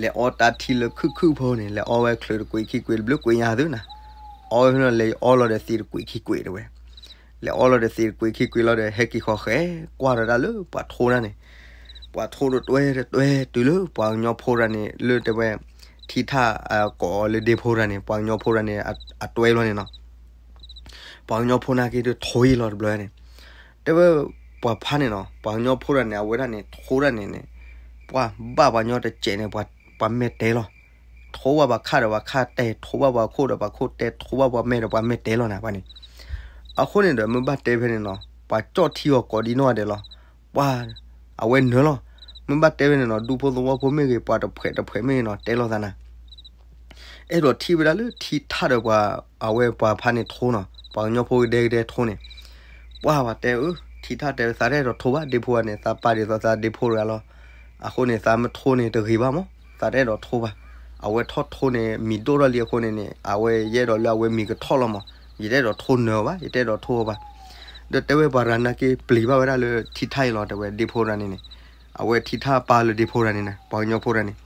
လဲၤအီတၢ်ထံလၢခုၣ်ခုၣ်ဖိန့ၣ် လဲၤအီဝဲချုးတကွံာ်ခံကွံာ်တဘျုးကွံာ်ညါသုနၤ, အီဝဲဖဲန့ၣ်လဲၤအီလီၤဒီးသံးတကွံာ်ခံကွံာ်တဲဝဲ, လဲၤအီလီၤဒီးသံးတကွံာ်ခံကွံာ်လီၤဒီး ဟဲက့ၤဃီၤဃဲ, ကွၢ်ဒီးတၢ်လၢပှၤထိတၢ်န့ၣ်, ပှၤထိတတွဲတတွဲတုၤလၢပှၤကညီဖိတၢ်န့ၣ် လၢတဲဝဲ ထံထၣ်အကိးအီၤလၢဒ့ဖိတၢ်န့ၣ် ပှၤကညီဖိတၢ်န့ၣ် အတွဲဘျီန့ၣ်နီၤ ပှၤကညီဖိနာ်က့ဒုးထိယံလီၤတဘျီန့ၣ်, တဲဝဲပှၤဖါန့ၣ်နီၤ, ပှၤကညီဖိတဂၤန့ၣ် အဝဲဒၣ်န့ၣ် ထိဒၣ်န့ၣ်န့ၣ်, ပှၤဘၣ်ပှၤညီတစဲးန့ၣ် ပှၤမဲာ်တဲလီၤ, ထိဘၣ်ပှၤခါဒီးပှၤခါတဲ, ထိဘၣ်ပှၤခိၣ်ဒီးပှၤခိၣ်တဲ, ထိဘၣ်ပှၤမဲာ်ဒီးပှၤမဲာ်တဲလီၤနၤပှၤန့ၣ်. အဃိန့ၣ်ဒီး မ့ၢ်ဘၣ်တဲဖဲန့ၣ်နီၤ, ပှၤကၠီၣ်ထံအီၤကိးဒံနီၢ်ဂၤဒဲးလီၤ. ပှၤ အဝဲနၢၤလီၤ. မ့ၢ်ဘၣ်တဲဖဲန့ၣ်နီၤ, ဒူဖိသဝီဖိမ့ၢ်ဂ့ၤ, ပှၤတဖှဲးတဖှဲးမ့ၢ်ဂ့ၤနီၤ, တဲလိာ်သးနၤ, အဲၣ်ဒိးထံၣ်ဝဲဒၣ်လၢထံထၣ်ဒီးပှၤ, အဝဲပှၤဖါန့ၣ်ထိနီၤ, ပှၤကညီဖိကဒဲကဒဲထိန့ၣ်. ပှၤဘၣ်တဲအၢ, ထံထၣ်တဲသးတအဲၣ်ဒိးထိဘၣ်, ဒ့ဖိဂၤန့ၣ် သးပာ်ဒ်သိးသးဒ့ဖိတဂၤလီၤ. အဃိန့ၣ် သးမ့ၢ်ထိန့ၣ်တဂ့ၤဘၣ်မး, သးတအဲၣ်ဒိးထိဘၣ်. အဝဲထီၣ်ထိန့ၣ် မံၤဒိၣ်ထီၣ်လံအဃိန့ၣ်န့ၣ်, အဝဲယအဲၣ်ဒိးလၢအဝဲမံၤကထီၣ်လီၤမး, ယတအဲၣ်ဒိးထိနၢၤအီၤဘၣ်, ယတအဲၣ်ဒိးထိအီၤဘၣ်. ဒီးတဲဝဲပှၤတဂၤနာ်က့ပျံၤဘၣ်ဝဲဒၣ်လၢထံထၣ်အံၤလီၤ, တဲဝဲဒ့ဖိတဂၤန့ၣ်န့ၣ်, အဝဲထံထၣ်ပာ်လၢဒ့ဖိတဂၤန့ၣ်နၤ, ပှၤကညီဖိတဂၤန့ၣ်,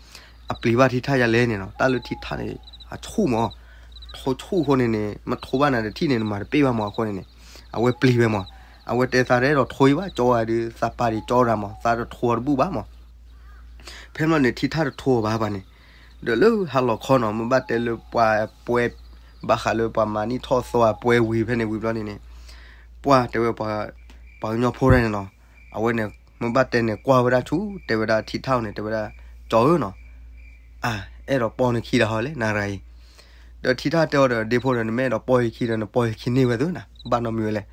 အပျံၤဘၣ်ထံထၣ်ယၤလဲၣ်န့ၣ်နီၤ, တၢ်လၢထံထၣ်န့ၣ် အဆူၣ်မး, ထိဆူၣ်အဃိန့ၣ်န့ၣ် မ့ၢ်ထိဘၣ်နၤတထံၣ်န့ၣ် နမၤတပ့ၢ်ဘၣ်မးအဃိန့ၣ်န့ၣ်, အဝဲပျံၤဝဲမး. အဝဲတဲသးတအဲၣ်ဒိးထိအံၤဘၣ်, ကၠီဂၤဒုး သးပာ်ဒံးကၠီတဂၤမး, သးတထိအီၤတဘူၣ်ဘၣ်မး. ဖဲမ့ၢ်န့ၣ် ထံထၣ်တထိအီၤဘၣ်ပှၤန့ၣ်, ဒီးလၢဟါလီၤခီနီၤ, မ့ၢ်ဘၣ်တဲလၢပှၤပှဲၤ, ဘၣ်ဃးလၢပှၤမၤနံၣ်ထီၣ်သီအပှဲၤဝံၤဖဲန့ၣ်ဝံၤဘျီန့ၣ်န့ၣ်, ပှၤတဲဝဲပှၤ, ပှၤကညီဖိတဂၤန့ၣ်နီၤ, အဝဲန့ၣ် မ့ၢ်ဘၣ်တဲန့ၣ်ကွၢ်ဝဲဒၣ်ဆူ တဲဝဲဒၣ်ထံထၣ်အီၤန့ၣ် တဲဝဲဒၣ်, ကၠီဧၢနီၤ, အါ, အဲၣ်ဒိးပိာ်နခံတဟီလဲၣ် နၤတဂၤအံၤ. ဒီးထံထၣ်တဲအီၤဒီး ဒ့ဖိဒီး နမ့ၢ်အဲၣ်ဒိးပိာ်ယခံဒီး နပိာ်ယခံန့ၢ်ဝဲသ့နၤ, ဘၣ်နီတမံၤဝဲလဲၣ်.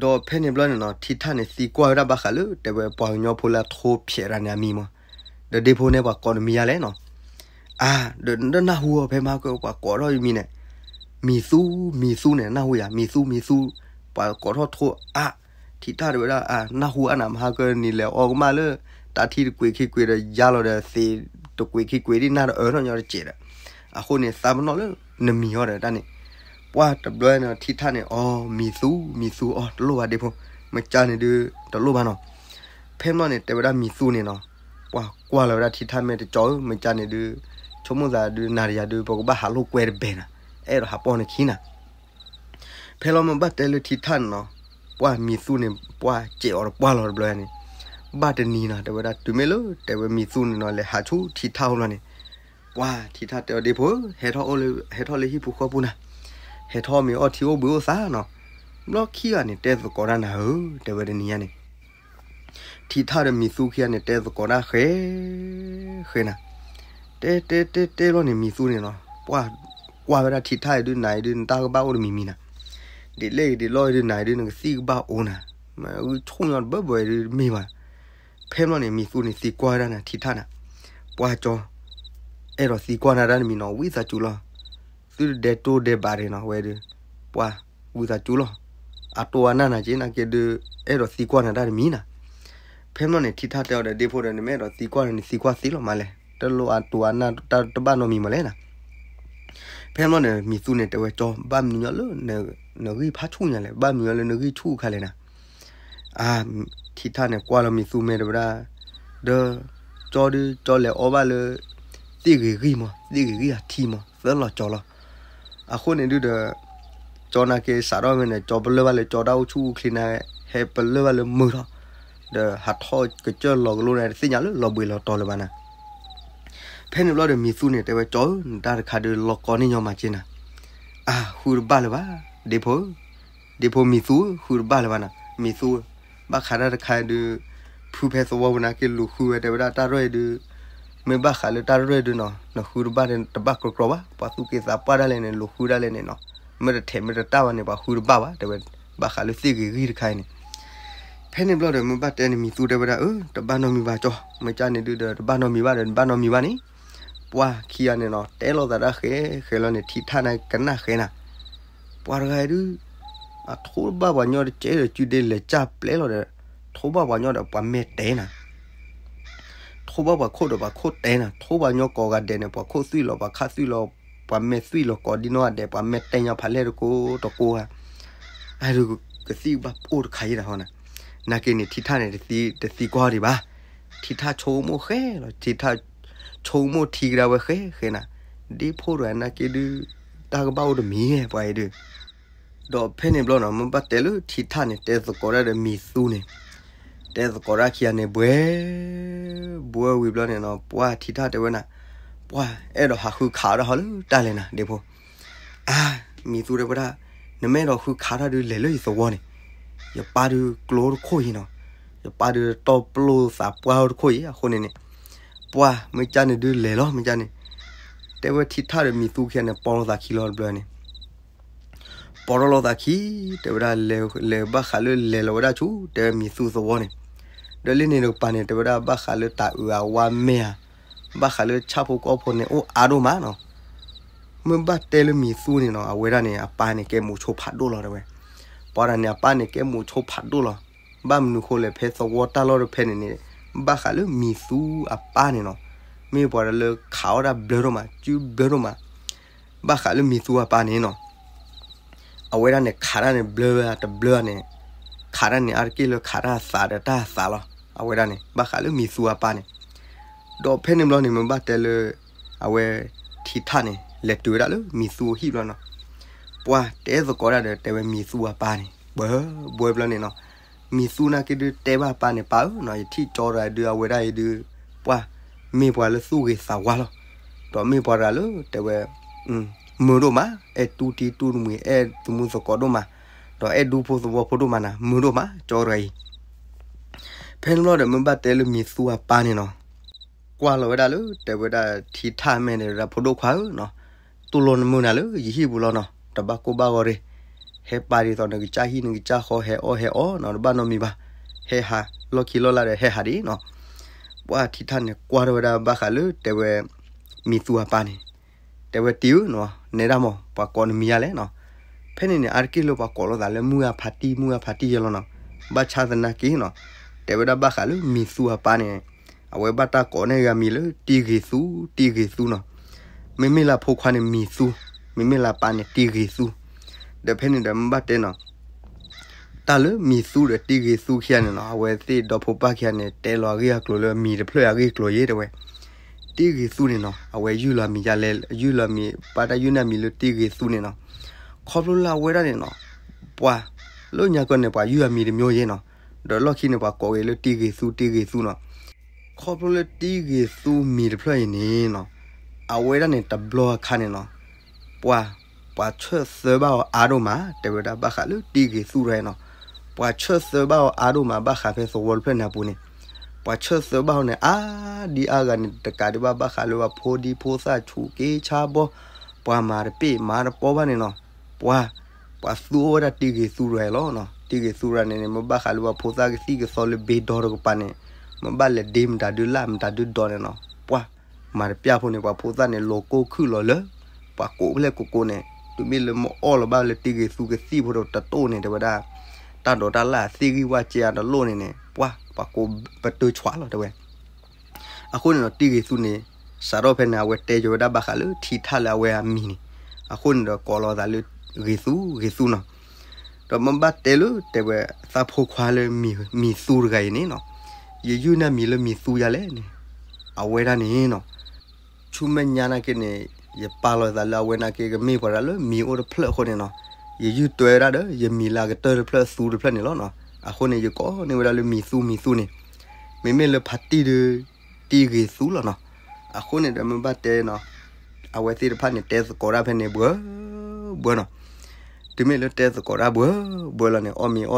ဒီးဖဲန့ၣ်ဘျီန့ၣ်နီၤ, ထံထၣ်န့ၣ်သံကွၢ်ဝဲဒၣ်ဘၣ်ဃးလၢ တဲဝဲပှၤကညီဖိလၢအထိဖျဲးတဂၤန့ၣ်အမံၤမး, ဒီးဒ့ဖိန့ၣ်ပှၤကိးနမံၤယၤလဲၣ်နီၤ. အါ, ဒီးနနၢ်ဟူအီၤဖဲမဟါကၢပှၤကိးထီၣ်ယမံၤန့ၣ်, မံၤသူ, မံၤသူန့ၣ် နၢ်ဟူယၤ, မံၤသူ, မံၤသူ, ပှၤကိးထီၣ်ထိအါ. ထံထၣ်တဲဝဲဒၣ် အါ, နၢ်ဟူအါနၤ မဟါကၢနံၤလဲၤအီကမၣ်လၢ တၢ်ထံတကွံာ်ခံကွံာ်ဒီးယါလီၤဒီးသ့ၣ်တကွံာ်ခံကွံာ်ဒ်နၢ်တအၢထီၣ်ညီတစဲးဒီး, အဃိန့ၣ် သးပနီၣ်လၢနမံၤအီၤဒီးတၢ်န့ၣ်, ပှၤတဘျီန့ၣ် ထံထၣ်န့ၣ် အီ, မံၤသူ, မံၤသူ, အီ, တလိၣ်ဘၣ်ဒ့ဖိ, မ့ၢ်ကၢန့ၣ်ဒုး တလိၣ်ဘၣ်နီၤ. ဖဲမ့ၢ်န့ၣ် တဲဝဲဒၣ်မံၤသူန့ၣ်နီၤ, ပှၤကွၢ်လီၤဝဲဒၣ်ထံထၣ်မဲာ်တကၠီဧၢ, မ့ၢ်ကၢန့ၣ်ဒုး ဆိကမိၣ်သးဒုး နၤဒီးယၤဒုး ပကဘၣ်ဟးလိာ်ကွဲတဘဲနၤ, အဲၣ်ဒိးဟးပိာ်နခံနၤ. ဖဲလီၤမ့ၢ်ဘၣ်တဲလၢထံထၣ်န့ၣ်နီၤ, ပှၤမံၤသူန့ၣ် ပှၤစဲးအီၤတပှၢ်လီၤတဘျီန့ၣ်, ဘၣ်တနံၤနီၤ တဲဝဲဒၣ်တုၤမ့ၢ်လၢ တဲဝဲမံၤသူန့ၣ်နီၤ လဲၤဟးဆူထံထၣ်အိၣ်ဘျီန့ၣ်, ပှၤထံထၣ်တဲအီၤဒ့ဖိဧၢ, ဟဲထီၣ်အိၣ်လၢ, ဟဲထီၣ်လၢဟံၣ်ပူၤဃီပူၤနၤ, ဟဲထီၣ်မ့ၢ်အီၣ်ထံအိၣ်ဘှံးအိၣ်သါနီၤ, ဘျီခံဂၤန့ၣ် တဲသကိးတၢ်နၤဧၢ, တဲဝဲတနံၤညါန့ၣ် ထံထၣ်ဒီးမံၤသူခံဂၤန့ၣ် တဲသကိးတၢ်ဃဲ, ဃဲနၤ, တဲ, တဲ, တဲ, တဲလီၤန့ၣ် မံၤသူန့ၣ်နီၤ, ပှၤကွၢ်ဝဲဒၣ်ထံထၣ်အံၤဒုး နၤအံၤဒုး နတၢ်ကဘၣ်အိၣ်တမံၤမံၤနၤ, ဒ်လဲၣ်ဂ့ၤဒ်လဲၣ်ဂ့ၤဒုး နၤအံၤဒုး နကသံၣ်ကဘၣ်အိၣ်နၤ, မ့ၢ်ဂုၢ်ဆူၣ်ညီတဘၢဘၢအံၤဒုးတမ့ၢ်ဘၣ်. ဖဲမ့ၢ်န့ၣ် မံၤသူန့ၣ်သံကွၢ်ဝဲဒၣ်နၤထံထၣ်နၤ, ပှၤကၠီ အဲၣ်ဒိးသံကွၢ်နၤတၢ်တမံၤနီၤ ဝံသးစူၤလီၤ, သုတဒဲတိၢ်ဒဲးဘးဒံးနီၤ ဝဲဒုး, ပှၤဝံသးစူၤလီၤ, အတိၢ်အနၢ်နၤက့ နာ်က့ဒုး အဲၣ်ဒိးသံကွၢ်နၤတၢ်တမံၤနၤ. ဖဲမ့ၢ်န့ၣ် ထံထၣ်တဲအီၤဒီး ဒ့ဖိဒီး နမ့ၢ်အဲၣ်ဒိးသံကွၢ်န့ၣ် နသံကွၢ်သ့လီၤမးလဲၣ်, တလိၣ်အတိၢ်အနၢ်တၢ်တဘၣ်နီတမံၤမးလဲၣ်နၤ. ဖဲမ့ၢ်န့ၣ် မံၤသူန့ၣ်တဲဝဲ ကၠီ ဘၣ်မနုၤညီလၢ နဂံၢ်ဖးဆူၣ်ညါလဲၣ်, ဘၣ်မနုၤညီလၢနဂံၢ်ဆူၣ်ခါလဲၣ်နၤ. အါ, ထံထၣ်န့ၣ်ကွၢ်လီၤမံၤသူမဲာ်တဲဝဲဒၣ်, ဒီး ကၠီဒုး ကၠီလဲၤအီဘၣ်လၢ သ့ၣ်ဂ့ၤဂံၢ်မး, သ့ၣ်ဂ့ၤဂံၢ်အထံမး သၢလီၤကၠီလီၤ. အဃိန့ၣ်ဒုးဒီး ကၠီနာ်က့စးထီၣ်မ့ၢ်န့ၣ် ကၠီပလၢၢ်ဘၣ်လၢကၠီတၢ်အိၣ်ဆူၣ်အိၣ်ချ့န့ၣ် ဟဲပလၢၢ်ဘၣ်လၢမုာ်ထီၣ်, ဒီးဟးထီၣ်ကစၢၢ်လီၤကလိန့ၣ် တသ့ၣ်ညါလၢလီၤဘှံးလီၤတီၤလၢၤဘၣ်နၤ. ဖဲန့ၣ်ဘျီဒီး မံၤသူန့ၣ် တဲဝဲ ကၠီဧၢ, နတၢ်တခါဒုး လီၤကီန့ၢ်ညီမးက့နၤ. အါ, ဃုတဘၣ်လၢၤဘၣ်, ဒ့ဖိဧၢ, ဒ့ဖိမံၤသူဧၢ, ဃုတဘၣ်လၢၤဘၣ်နၤ, မံၤသူဧၢ, ဘၣ်ဃးတၢ်တခါဒုး ဖုဖဲသဝီပူၤနာ်က့လူၤဃုဝဲ တဲဝဲဒၣ်တၢ်ရဲၣ်ဒုး, မ့ၢ်ဘၣ်ဃးလၢတၢ်ရဲၣ်ဒုးနီၤ နဃုတဘၣ်တဘၣ်ကြီကြီဘၣ်, ပှၤသူၣ်က့သးပှၢ်ဒၣ်လဲာ်န့ၣ် လူၤဃုဒၣ်လဲာ်န့ၣ်နီၤ, မ့ၢ်တထဲးမ့ၢ်တတၢ်ဘၣ်န့ၣ် ပှၤဃုတဘၣ်ဘၣ် တဲဝဲ, ဘၣ်ဃးလၢသ့ၣ်ဂ့ၤဂံၢ်တခါအံၤန့ၣ်. ဖဲန့ၣ်ဘျီဒီး မ့ၢ်ဘၣ်တဲန့ၣ် မံၤသူတဲဝဲဒၣ် အၢ တဘၣ်နီတမံၤဘၣ်ကၠီ, မ့ၢ်ကၢန့ၣ်ဒုးဒီး တဘၣ်နီတမံၤဘၣ်ဒီး တဘၣ်နီတမံၤဘၣ်န့ၣ်, ပှၤခံဂၤန့ၣ်နီၤ တဲလိာ်သးတၢ်ဃဲဃဲလီၤန့ၣ် ထံထၣ်န့ၣ်ကနၣ်ဃဲနၤ, ပှၤတဂၤအံၤဒုး အထိဘၣ်ပှၤညီတကဲဒီး စုဒ့လဲၤကၢ်ပျဲလီၤဒီး ထိဘၣ်ပှၤညီဒီးပှၤမဲာ်တဲနၤ, ထိဘၣ်ပှၤခိၣ်ဒီးပှၤခိၣ်တဲနၤ, ထိဘၣ်ညီကိးဂၤဒဲးန့ၣ် ပှၤခိၣ်သွံၣ်လီၤ ပှၤခၣ်သွံၣ်လီၤ, ပှၤမဲာ်သွံၣ်လီၤကိးဒံနီၢ်ဂၤဒဲး, ပှၤမဲာ်တဲညီဖးလဲၢ်တကိးတကိးဧါ, အဒုးကသံၣ်ကဘၣ်အိၣ်တခါယဲဒၣ်ဟီနၤ, နာ်က့န့ၣ် ထံထၣ်န့ၣ် တသံကွၢ်ဒံးဘၣ်, ထံထၣ်ဆိကမိၣ်ဃဲလီၤ, ထံထၣ်ဆိကမိၣ်ထံကဒါဝဲဃဲ ဃဲနၤ, ဒ့ဖိတဂၤနာ်က့ဒုး တၢ်ကဘၣ်အိၣ်တမံၤပှၤအံၤဒုး ဒီးဖဲန့ၣ်ဘျီနီၤ မ့ၢ်ဘၣ်တဲလၢထံထၣ်န့ၣ် တဲသကိးတၢ်ဒီးမံၤသူန့ၣ်, တဲသကိးတၢ်ခံဂၤန့ၣ် ဘှဲ, ဘှဲဝံၤဘျီန့ၣ်နီၤ ပှၤထံထၣ်တဲဝဲနၤ, ပှၤအဲၣ်ဒိးဟးဃုခးအီၣ်တၢ်ဟီလၢတၢ်လဲၣ်နၤ ဒ့ဖိ, အါ, မံၤသူတဲဝဲဒၣ်, နမ့ၢ်အဲၣ်ဒိးဃုခးတၢ်ဒုးလဲၤလၢယသဝီန့ၣ်, ယပၢ်ဒုးကျိတခိၣ်အံၤနီၤ, ယပၢ်ဒုးတီပျိၢ်သးပှၢ်တခိၣ်အံၤ အဃိန့ၣ်န့ၣ်, ပှၢ်မ့ၢ်ကၢ်န့ၣ်ဒုးလဲၤလီၤမ့ၢ်ကၢ်န့ၣ်, တဲဝဲထံထၣ်ဒီးမံၤသူခံဂၤန့ၣ် ပိာ်လိာ်သးခံလီၤတဘျီန့ၣ် ပိာ်ထီၣ်လိာ်သးခံ, တဲဝဲဒၣ်လဲၤ လဲၤဘၣ်ဃးလၢလဲၤလီၤဝဲဒၣ်ဆူ တဲဝဲမံၤသူသဝီန့ၣ်, ဒီးလၢန့ၣ်တကပၤန့ၣ် တဲဝဲဒၣ်ဘၣ်ဃးလၢတၢ်အုးအဝါမဲာ်ဧါ, ဘၣ်ဃးလၢဆၣ်ဖိကီၢ်ဖိန့ၣ် အိၣ်အါဒိၣ်မးနီၤ. မ့ၢ်ဘၣ်တဲလၢမံၤသူန့ၣ်နီၤ အဝဲဒၣ်န့ၣ် အပၢ်န့ၣ်ကဲမိၤဆိဖးဒိၣ်လီၤတဲဝဲ, ပှၤတဂၤန့ၣ် အပၢ်န့ၣ်ကဲမိၤဆိဖးဒိၣ်လီၤ. ဘၣ်မနုၤဃိလဲၣ် ဖဲသဝီတၢ်လီၢ်တဖဲန့ၣ်န့ၣ် ဘၣ်ဃးလၢမံၤသူအပၢ်န့ၣ်နီၤ, မ့ၢ်ပှၤတဂၤလၢခးအီၣ်တၢ်ဘျၢဒိၣ်မး စုဘျၢဒိၣ်မး, ဘၣ်ဃးလၢမံၤသူအပၢ်န့ၣ်နီၤ အဝဲဒၣ်န့ၣ် ခးတၢ်န့ၣ်ဘျၢဝဲတဘျၢန့ၣ်, ခးတၢ်န့ၣ် အါတက့ၢ်လၢခးတၢ်သးဒီးတၢ်သးလီၤ. အဝဲဒၣ်န့ၣ် ဘၣ်ဃးလၢမံၤသူအပၢ်န့ၣ်, ဒီးဖဲန့ၣ်ဘျီန့ၣ် မ့ၢ်ဘၣ်တဲလၢ အဝဲထံထၣ်န့ၣ် လဲၤတုၤဝဲဒၣ်လၢမံၤသူအဟံၣ်ဘျီနီၤ, ပှၢ်တဲသကိးတၢ်ဒီးတဲဝဲမံၤသူအပၢ်န့ၣ် ဘှဲဘှဲဘျီန့ၣ်နီၤ, မံၤသူနာ်က့ဒုးတဲဘၣ်အပၢ်န့ၣ် ပၢ်ဧၢနီၤ ယထံၣ်ကၠီတဂၤဒုး အဝဲဒၣ်အံၤဒုး ပှၢ် မ့ၢ်ပှၤလၢသူၣ်ဂ့ၤသးဝါလီၤ, ဒီးမ့ၢ်ပှၤတဂၤလၢတဲဝဲ မုာ်ဒိၣ်မး အဲၣ်တူၢ်တံတူၢ်တမှံၤ အဲၣ်သမူသကိးဒိၣ်မး, ဒီးအဲၣ်ဒူဖိသဝီဖိဒိၣ်မးနၤ မုာ်ဒိၣ်မး ကၠီတဂၤအံၤ. ဖဲန့ၣ်ဘျီဒီး မ့ၢ်ဘၣ်တဲလၢမံၤသူအပၢ်န့ၣ်နီၤ, ကွၢ်လီၤဝဲဒၣ်လၢ တဲဝဲဒၣ်ထံထၣ်မဲာ်န့ၣ် ဝဲဒၣ်ဖိဒိၣ်ခွါဧၢနီၤ, တူၢ်လိာ်နမုာ်နၤလၢယဟံၣ်ပူၤလီၤနီၤ, တဘၣ်ကိၢ်ဘၣ်ဂီၤရ့ၣ်, ဟဲပာ်ဒ်သိးနကစၢ်ဟံၣ်နကစၢ်ဃီ ဟဲအီၣ်ဟဲအီနီၤ တဘၣ်နီတမံၤဘၣ်, ဟဲဟး လီၢ်ခံလီၢ်လၢ်ဒီးဟဲဟးဒံးနီၤ. ပှၢ်ထံထၣ်န့ၣ် ကွၢ်ထီၣ်ဝဲဒၣ်ဘၣ်ဃးလၢတဲဝဲ မံၤသူအပၢ်န့ၣ်, တဲဝဲတံၤဧၢနီၤ, နဲဒၣ်မး ပှၤကိးနမံၤယါလဲၣ်နီၤ. ဖဲန့ၣ်န့ၣ် အါတက့ၢ်လၢပှၤကိးလိာ်သးလၢမုၢ်ဂၤဖးတံၢ် မုၢ်ဂၤဖးတံၢ်ယဲလီၤနီၤ. ဘၣ်ဆၣ်သနာ်က့နီၤ, တဲဝဲဒၣ်ဘၣ်ဃးလၢမံၤသူအပၢ်န့ၣ်, အဝဲဘၣ်တၢ်ကိးန့ၢ်ဂၤမံၤလၢတံၤဂ့ၤသူ, တံၤဂ့ၤသူနီၤ. မ့မ့ၢ်လၢအဖိခွါန့ၣ်မံၤသူ, မ့မ့ၢ်လၢအပၢ်န့ၣ်တံၤဂ့ၤသူ. ဒီးဖဲန့ၣ်ဒီးမ့ၢ်ဘၣ်တဲနီၤ တၢ်လၢမံၤသူဒီးတံၤဂ့ၤသူခံဂၤန့ၣ်နီၤ, အဝဲသ့ၣ်ဒီဖိပၢ်ခံဂၤန့ၣ် တဲလီၤအဂ့ၢ်အကျိၤလၢမံၤတဖျၢၣ်အဂ့ၢ်အကျိၤယဲတဲဝဲ. တံၤဂ့ၤသူန့ၣ်နီၤ, အဝဲယုၢ်လီၤမံၤယါလဲၣ်, ယုၢ်လီၤမံၤ ပၢ်တၢ်ယုၢ်န့ၢ်မံၤလၢတံၤဂ့ၤသူန့ၣ်နီၤ. ခီဖျိလၢအဝဲဒၣ်န့ၣ်နီၤ, ပှၤ လၢညါကီန့ၣ် ပှၤယုၢ်အမံၤတမျိုးယဲနီၤ, ဒီးလီၢ်ခံန့ၣ်ပှၤကိးက့ၤလၢတံၤဂ့ၤသူ တံၤဂ့ၤသူနီၤ. ခီဖျိလၢတံၤဂ့ၤသူမံၤတဖျၢၣ်အံၤန့ၣ်နီၤ, အဝဲဒၣ်န့ၣ်တဘျီအခါန့ၣ်နီၤ, ပှၤ ပှၤဆၢသၢဘၣ်အီၤအါဒိၣ်မး တဲဝဲဒၣ်ဘၣ်ဃးလၢတံၤဂ့ၤသူတဂၤနီၤ. ပှၤဆၢသၢဘၣ်အီၤအါဒိၣ်မး ဘၣ်ဃးဖဲသဝီတဖျၢၣ်န့ၣ်အပူၤန့ၣ်, ပှၤဆၢသၢဘၣ်အီၤန့ၣ် အါဒံအါဂၤန့ၣ် တကးဒံးဘၣ်ဘၣ်ဃးလၢပှၤဖိဒံဖိသၣ်ဆူးက့ဆါဘီ, ပှၤမၤတပ့ၢ်မၤတပီဘၣ်န့ၣ်နီၤ, ပှၤ ပှၤသူအီၣ်ဝဲဒၣ်တံၤဂ့ၤသူတဂၤလီၤနီၤ. တံၤဂ့ၤသူတဂၤန့ၣ်န့ၣ် မ့ၢ်ဘၣ်ဃးလၢပှၤဖိသၣ်ကသံၣ်ကသီလၢဘ့ဒီတကပၤန့ၣ်, မ့ၢ်ဘၣ်လဲၤဒ့မတၤဒုးလၢ်မတၤဒုးဒီးန့ၣ်နီၤ, ပှၤ မၤတပျၢ်ဖိန့ၣ် ပှၤဖိသၣ်န့ၣ် လီၤကိၢ်ခုၣ်လီၤလၢ ပှၤကိးဖျဲၣ်ကိးကိးန့ၣ်, တုၤမ့ၢ်လၢမ့ၢ်အီၣ်လီၤဘၣ်လၢတံၤဂ့ၤသူကသံၣ်ဖိဒီးတတိၢ်န့ၣ် တဲဝဲဒၣ် တၢ်ဒိးတၢ်လၢ်သ့ၣ်ဂံၢ်ဝၣ်စ့အတလိၣ်န့ၣ်န့ၣ် ပှၤ ပှၤကိးပတုာ်ဆွးလီၤတဲဝဲ. အဃိန့ၣ်ဒီးတံၤဂ့ၤသူန့ၣ် စးထီၣ်ဖဲန့ၣ် အဝဲတဲက့ၤဝဲဒၣ်ဘၣ်ဃးလၢထံထၣ်လၢအဝဲအမံၤန့ၣ်, အဃိန့ၣ်ဒီးကိးလီၤသးလၢ ဂ့ၤသူ ဂ့ၤသူနီၤ. ဒီးမ့ၢ်ဘၣ်တဲလၢတဲဝဲသးဖိခွါလၢ မံၤသူတဂၤအံၤန့ၣ်နီၤ, ယယုၢ်န့ၢ်မံၤလၢမံၤသူယါလဲၣ်န့ၣ်, အဝဲဒၣ်န့ၣ်နီၤ ဆူမဲာ်ညါနာ်က့န့ၣ် ယပာ်လီၤသးလၢအဝဲနာ်က့ ကမ့ၢ်ပှၤတဂၤလၢမံၤအိၣ်တဖျၢၣ်အဃိန့ၣ်နီၤ, ယယုၢ်တွဲဝဲဒၣ်ဒီး ယမံၤလၢအကတၢၢ်တဖျၢၣ်သူတဖျၢၣ်န့ၣ်လီၤနီၤ. အဃိန့ၣ် ယကိးန့ၢ်ဝဲဒၣ်လၢမံၤသူ မံၤသူန့ၣ်, မ့မ့ၢ်လၢဖါတံၢ်ဒီး တံၤဂ့ၤသူလီၤနီၤ. အဃိန့ၣ်ဒီးမ့ၢ်ဘၣ်တဲနီၤ, အဝဲသ့ၣ်တဖၣ်န့ၣ် တဲသကိးတၢ်ဖဲန့ၣ်ဘှဲဘှဲနီၤ. တုၤမ့ၢ်လၢတဲသကိးတၢ်ဘှဲဘှဲလီၤန့ၣ် အီၣ်မ့ၤအ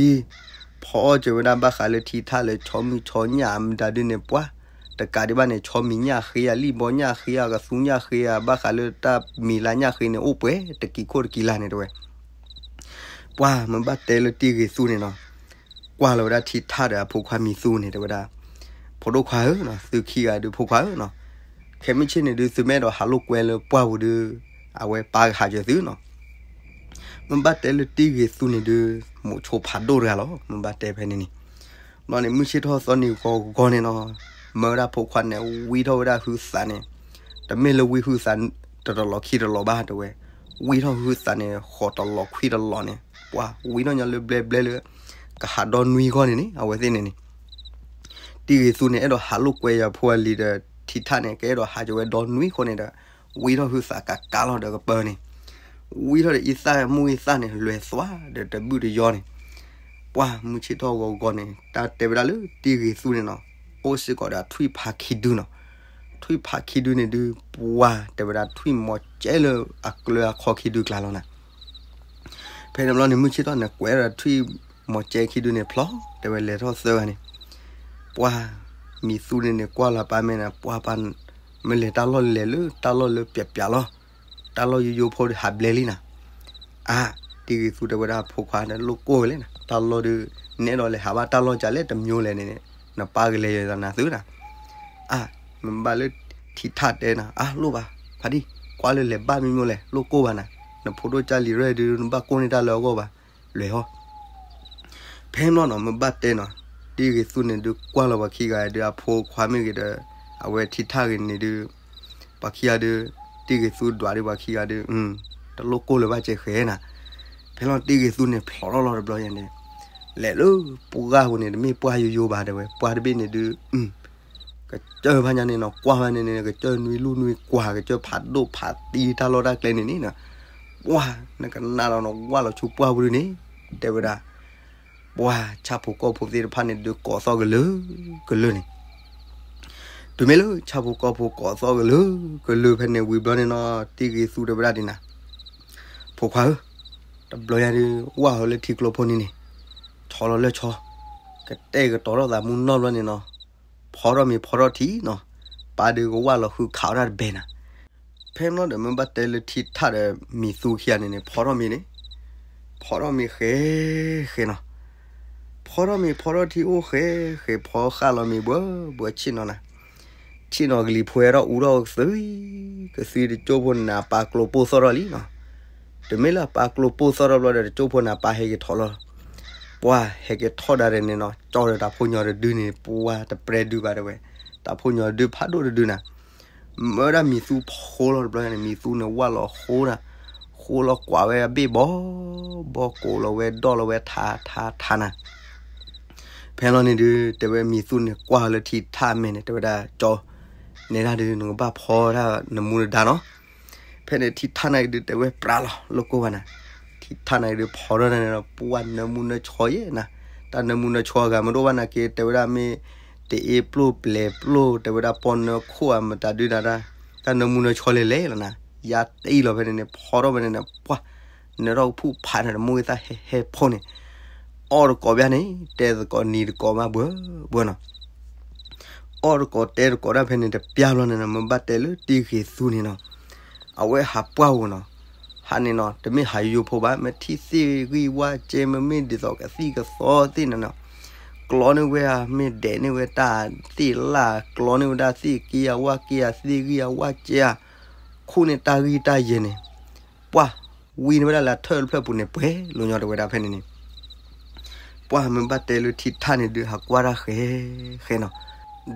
ီထံ ဖီအီၣ်စၢၤဝဲဒၣ်ဘၣ်ဃးလၢထံထၣ်လၢဆီမံၤဆီညၣ်မတၤဒုန့ၣ် ပှၤ တကးဒံးဘၣ်န့ၣ် ဆီမံၤညၣ်ဃ့ဧါ လံၣ်ဘီညၣ်ဃ့ဧါ ကသူညၣ်ဃ့ဧါ ဘၣ်ဃးလၢတၢ်မံၤလၢညၣ်ဃ့န့ၣ် အိၣ်ပှဲၤတကံၤခိၣ်တကံၤလါန့ၣ်တဲဝဲ. ပှၤမ့ၢ်ဘၣ်တဲလၢတံၤဂ့ၤသူန့ၣ်နီၤ, ကွၢ်လီၤဝဲဒၣ်ထံထၣ်ဒီးအဖိခွါမံၤသူန့ၣ် တဲဝဲဒၣ်, ဖိဒိၣ်ခွါဧၢနီၤ, သုခံဂၤဒုးဖိခွါဧၢနီၤ, ခဲမုၢ်ဆ့ၣ်န့ၣ်ဒုး သုမ့ၢ်အဲၣ်ဒိးဟးလိာ်ကွဲလၢပှၢ်ပူၤဒုး အဝဲပၢ်ကဟးစၢၤသုနီၤ. မ့ၢ်ဘၣ်တဲလၢတံၤဂ့ၤသူန့ၣ်ဒုး မိးဆိဖးဒိၣ်တဂၤလီၤ. မ့ၢ်ဘၣ်တဲဖဲန့ၣ်န့ၣ် ဘျီန့ၣ် မုၢ်ဆ့ၣ်ထီၣ်သီနံၤဂီၤဂီၤန့ၣ်နီၤ, မၢဝဲဒၣ်ဖိခွါန့ၣ် ဝံထီၣ်ဝဲဒၣ်ဟုသးန့ၣ်, တမ့ၢ်လၢဝံဟုသး တတလီၤခံတလီၤဘၣ်တဲဝဲ, ဝံထီၣ်ဟုသးန့ၣ် ဃိးတလီၤခွံတလီၤန့ၣ်, ပှၤဝံထီၣ်ညီလၢဘျဲဘျဲလၢ ကဟးဒီနွံဂီၢ်န့ၣ်န့ၣ် အဝဲသ့ၣ်န့ၣ်န့ၣ် တံၤဂ့ၤသူန့ၣ် အဲၣ်ဒိးဟးလိာ်ကွဲယၤဖိအလံၤဒီး ထံထၣ်န့ၣ် ကအဲၣ်ဒိးဟးက့ၤဝဲဒီနွံဃိန့ၣ်ဒီး ဝံထီၣ်ဟုသးကးကးလီၤဒီးကပၢန့ၣ်, ဝံထီၣ်ဒီးအံသၣ်မူအံသၣ်န့ၣ် လွဲၤသွါဒီးတဘုၣ်တယီန့ၣ်, ပှၤမုၢ်ဆ့ၣ်ထီၣ်ဂီၤဂီၤန့ၣ် တၢ်တဲဝဲဒၣ်လၢတံၤဂ့ၤသူန့ၣ်နီၤ, အိၣ်စ့ၢ်ကီးဒီးထွံၣ်ဖးခံဒုနီၤ, ထွံၣ်ဖးခံဒုန့ၣ်ဒုး ပှၤတဲဝဲဒၣ်ထွံၣ်မီၤကဲလၢအကျၢအခီခံဒုကျါလီၤနၤ. ဖဲန့ၣ်ဘျီန့ၣ် မုၢ်ဆ့ၣ်ထီၣ်န့ၣ် ကွဲးဒီးထွံၣ်မီၤကဲခံဒုန့ၣ်ဖျီ တဲဝဲလဲၤထီၣ်သၢဂၤန့ၣ်, ပှၤ မံၤသူန့ၣ်န့ၣ် ကွၢ်လီၤပၢ်မဲာ်န့ၣ် ပှၤပၢ် မ့ၢ်လဲၤတၢ်လီၢ်လဲၤလၢတၢ်လီၢ်လၢပျးပျးလီၤ, တၢ်လီၢ်ယိယိဖိဒီးဟးဘျဲလံနၤ, အါ, တံဂ့ၤသူတဲဝဲဒၣ်ဖိခွါန့ၣ် လိၣ်ကိၢ်ဝဲလဲၣ်နၤ, တၢ်လီၢ်ဒုး နဲဒိးလဲၤဟးဘၣ်တၢ်လီၢ်ကလဲၣ်တမျိၤလဲၣ်န့ၣ်, နပၢ်ကလဲၤယၤနၤသုနၤ, အါ, မ့ၢ်ဘၣ်လၢထံထၣ်တဲနၤ အါလိၣ်ဘၣ်, ဖါတံၢ် ကွၢ်လၢလဲၤဘၣ်မံၤမိၢ်လဲၣ် လိၣ်ကိၢ်ဘၣ်နၤ, နဖိဒိၣ်ကၢ်လံၤရဲၣ်ဒုး နဘၣ်ကိၢ်န့ၢ်တၢ်လၢအဂီၢ်ဘၣ်, လဲၤဟီ ဖဲန့ၣ်ဘျီနီၤ မ့ၢ်ဘၣ်တဲနီၤ, တံဂ့ၤသူန့ၣ်ဒုးကွၢ်လီၤပှၤခံဂၤဒုး အဖိခွါမ့ၢ်ဂ့ၤဒီး အဝဲထံထၣ်ဂ့ၤန့ၣ်ဒုး, ပှၤခံဂၤဒုး, တံဂ့ၤသူဒွးဒုးပှၤခံဂၤဒုး, တလိၣ်ကိၢ်လၢၤဘၣ်စဲးဃဲနၤ, ဖဲလီၤတံဂ့ၤသူန့ၣ်ဖျိးထီၣ်လီၤတဘျီယၤန့ၣ်, လဲၤလၢပှၢ်ပူၤန့ၣ် တမ့ၢ်ပှၢ်ယိယိဘၣ်တဲဝဲ ပှၢ်တဘ့ၣ်န့ၣ်ဒုး ကစၢၢ်ဖးညါန့ၣ်နီၤ ကွၢ်ဖဲန့ၣ်န့ၣ် ကစၢၢ်နွံလူၢ်နွံကွၢ် ကစၢၢ်ဖးဒိၣ်ဖးတံၢ်တၢ်လီၢ်တၢ်ကျဲန့ၣ်န့ၣ်နီၤ, ပှၢ် နကနၣ်လီၤနီၤ ဝၢ်လီၤဆူပှၢ်ပူၤဒုးန့ၣ်, တဲဝဲဒၣ်, ပှၢ်ဆၣ်ဖိကီၢ်ဖိသ့ၣ်တဖၣ်န့ၣ်ဒုးကိးသီၣ်ကလုာ်, ကလုာ်န့ၣ်, တုၤမ့ၢ်လၢဆၣ်ဖိကီၢ်ဖိကိးသီၣ်ကလုာ်ကလုာ်ဖဲန့ၣ်ဝံၤဘျီန့ၣ်နီၤ တံဂ့ၤသူတဲဝဲဒၣ်ဒ်နၤ, ဖိခွါဧၢ, တဘျီညါဒုး ဝၢ်ဟီလၢထံကျိဖိန့ၣ်န့ၣ်, ဆီလီၤလၢဆီ, ကတဲာ်ကတီၤထီၣ်သးမူနီၢ်ဘျီန့ၣ်နီၤ, ဖီထီၣ်မ့ၤဖီထီၣ်ထံနီၤ, ပၢ်ဒုးကဝၢ်လီၤဃုခးဝဲဒၣ်တဘဲနၤ, ဖဲန့ၣ်ဘျီဒီးမ့ၢ်ဘၣ်တဲလၢထံထၣ်ဒီးမံၤသူခံဂၤန့ၣ်န့ၣ် ဖီထီၣ်မ့ၤန့ၣ်, ဖီထီၣ်မ့ၤဃဲၤဃဲၤနီၤ, ဖီထီၣ်မ့ၤဖီထီၣ်ထံအိၣ်ဃဲၤဃဲၤ ဖီဃၣ်လီၤမ့ၤဘှီဘှီဆ့ၣ်နီၤနၤ, ဆ့ၣ်နီၤကလံၤဖိဝဲဒၣ်အူထီၣ်ကသွံ, ကသွံတကၠိၢ်ဖိန့ၣ် အပၢ်ကျိပိၢ်သီၣ်ထီၣ်လံနီၤ, တုၤမ့ၢ်လၢအပၢ်ကျိပိၢ်သီၣ်ထီၣ်ဘျီဒီး တကၠိၢ်ဖိန့ၣ် အပၢ်ဟဲက့ၤထီၣ်လီၤ, ပှၢ်ဟဲက့ၤထီၣ်ဒၣ်န့ၣ်နီၤ ကၠီဒီးတၢ်ဖိညီတဒုန့ၣ် ပှၢ်တပြဲဒုဘၣ်တဲဝဲ, တၢ်ဖိညီတဒုဖးဒိၣ်တဒုနၤ, မၢဝဲဒၣ်မံၤသူဖိလီၤတဘျီန့ၣ် မံၤသူန့ၣ်ဝၢ်လီၤဃိဒၣ်, ဃိလီၤကွၢ်ဝဲအဘ့ၣ်ဘီ ဘီကိးလီၤဝဲဒီၣ်လီၤဝဲထါထါထါနၤ, ဖဲလီၤန့ၣ်ဒုး တဲဝဲမံၤသူန့ၣ်ကွၢ်လၢထံထၣ်မဲာ်န့ၣ် တဲဝဲဒၣ်ကၠီ, နဲဒၣ်ဒုး နကဘၣ်ဖီဒၣ်နမူနဒါနီၤ, ဖဲန့ၣ်ထံထၣ်န့ၣ်ကဒုးတဲဝဲပြးလီၤ လိၣ်ကိၢ်ဘၣ်နၤ, ထံထၣ်န့ၣ်ကဒုးဖီထီၣ်န့ၣ်ဒီး ပှၢ်နၢမူနၢဆှီယဲနၤ, တၢ်နၢမူနၢဆှီအဂၤမ့ၢ်တအိၣ်ဘၣ်နၤက့ တဲဝဲဒၣ်မ့ၢ် တအ့ပျိၢ်ပျဲၤပျိၢ် တဲဝဲဒၣ်ပီၢ်နၢခိၣ်အမတၤဒုးနၤဒၣ်, တၢ်နၢမူနၢဆှီလဲၤလဲၤလီၤနၤ, ယါတအံၣ်လီၤဖဲန့ၣ်န့ၣ် ဖီထီၣ်ဖဲန့ၣ်န့ၣ် ပှၢ် နၢထီၣ်ကဖူၣ်ဖးန့ၣ် တမိၢ်ဂ့ၤသၣ်ဟဲဟဲဖိန့ၣ်, အီၣ်တကိးဘၣ်န့ၣ် တဲသကိးနံၤတကိးမးဘှၢဘှၢနီၤ အီၣ်တကိးတဲတကိးဒၣ်ဖဲန့ၣ်တပျၢ်ဘျီန့ၣ်နီၤ မ့ၢ်ဘၣ်တဲလၢတံဂ့ၤသူန့ၣ်နီၤ, အဝဲဟးပှၢ်ဧိၤနီၤ, ဟးန့ၣ်နီၤ တမ့ၢ်ဟးယိယိဖိဘၣ် မ့ၢ်ထံၣ်သ့ၣ်ဂံၢ်ဝၣ်ကဲ မ့မ့ၢ်ဒ်သိးကသံၣ်ကသီသ့ၣ်န့ၣ်နီၤ, ကျီန့ၢ်ဝဲဧါ မ့ၢ်ဒဲးန့ၢ်ဝဲတၢ်သ့ၣ်လၣ် ကျီန့ၢ်ဝဲဒၣ်သ့ၣ်က့ဧါ ဝၣ်က့ဧါ သ့ၣ်ဂံၢ်ဧါ ဝၣ်ကဲဧါ, ခိၣ်န့ၢ်တၢ်ဂံၢ်တၢ်ယဲၢ်န့ၣ်, ပှၢ် ဝံန့ၢ်ဝဲဒၣ်လၢအထၢၣ်တဖျၢၣ်ပူၤန့ၣ် ပှဲၤလိာ်ညီတဲဝဲဒၣ်ဖဲန့ၣ်န့ၣ် ပှၢ်မ့ၢ်ဘၣ်တဲလၢထံထၣ်န့ၣ်ဒုး ဟးကွၢ်တၢ်ဃဲဃဲနီၤ,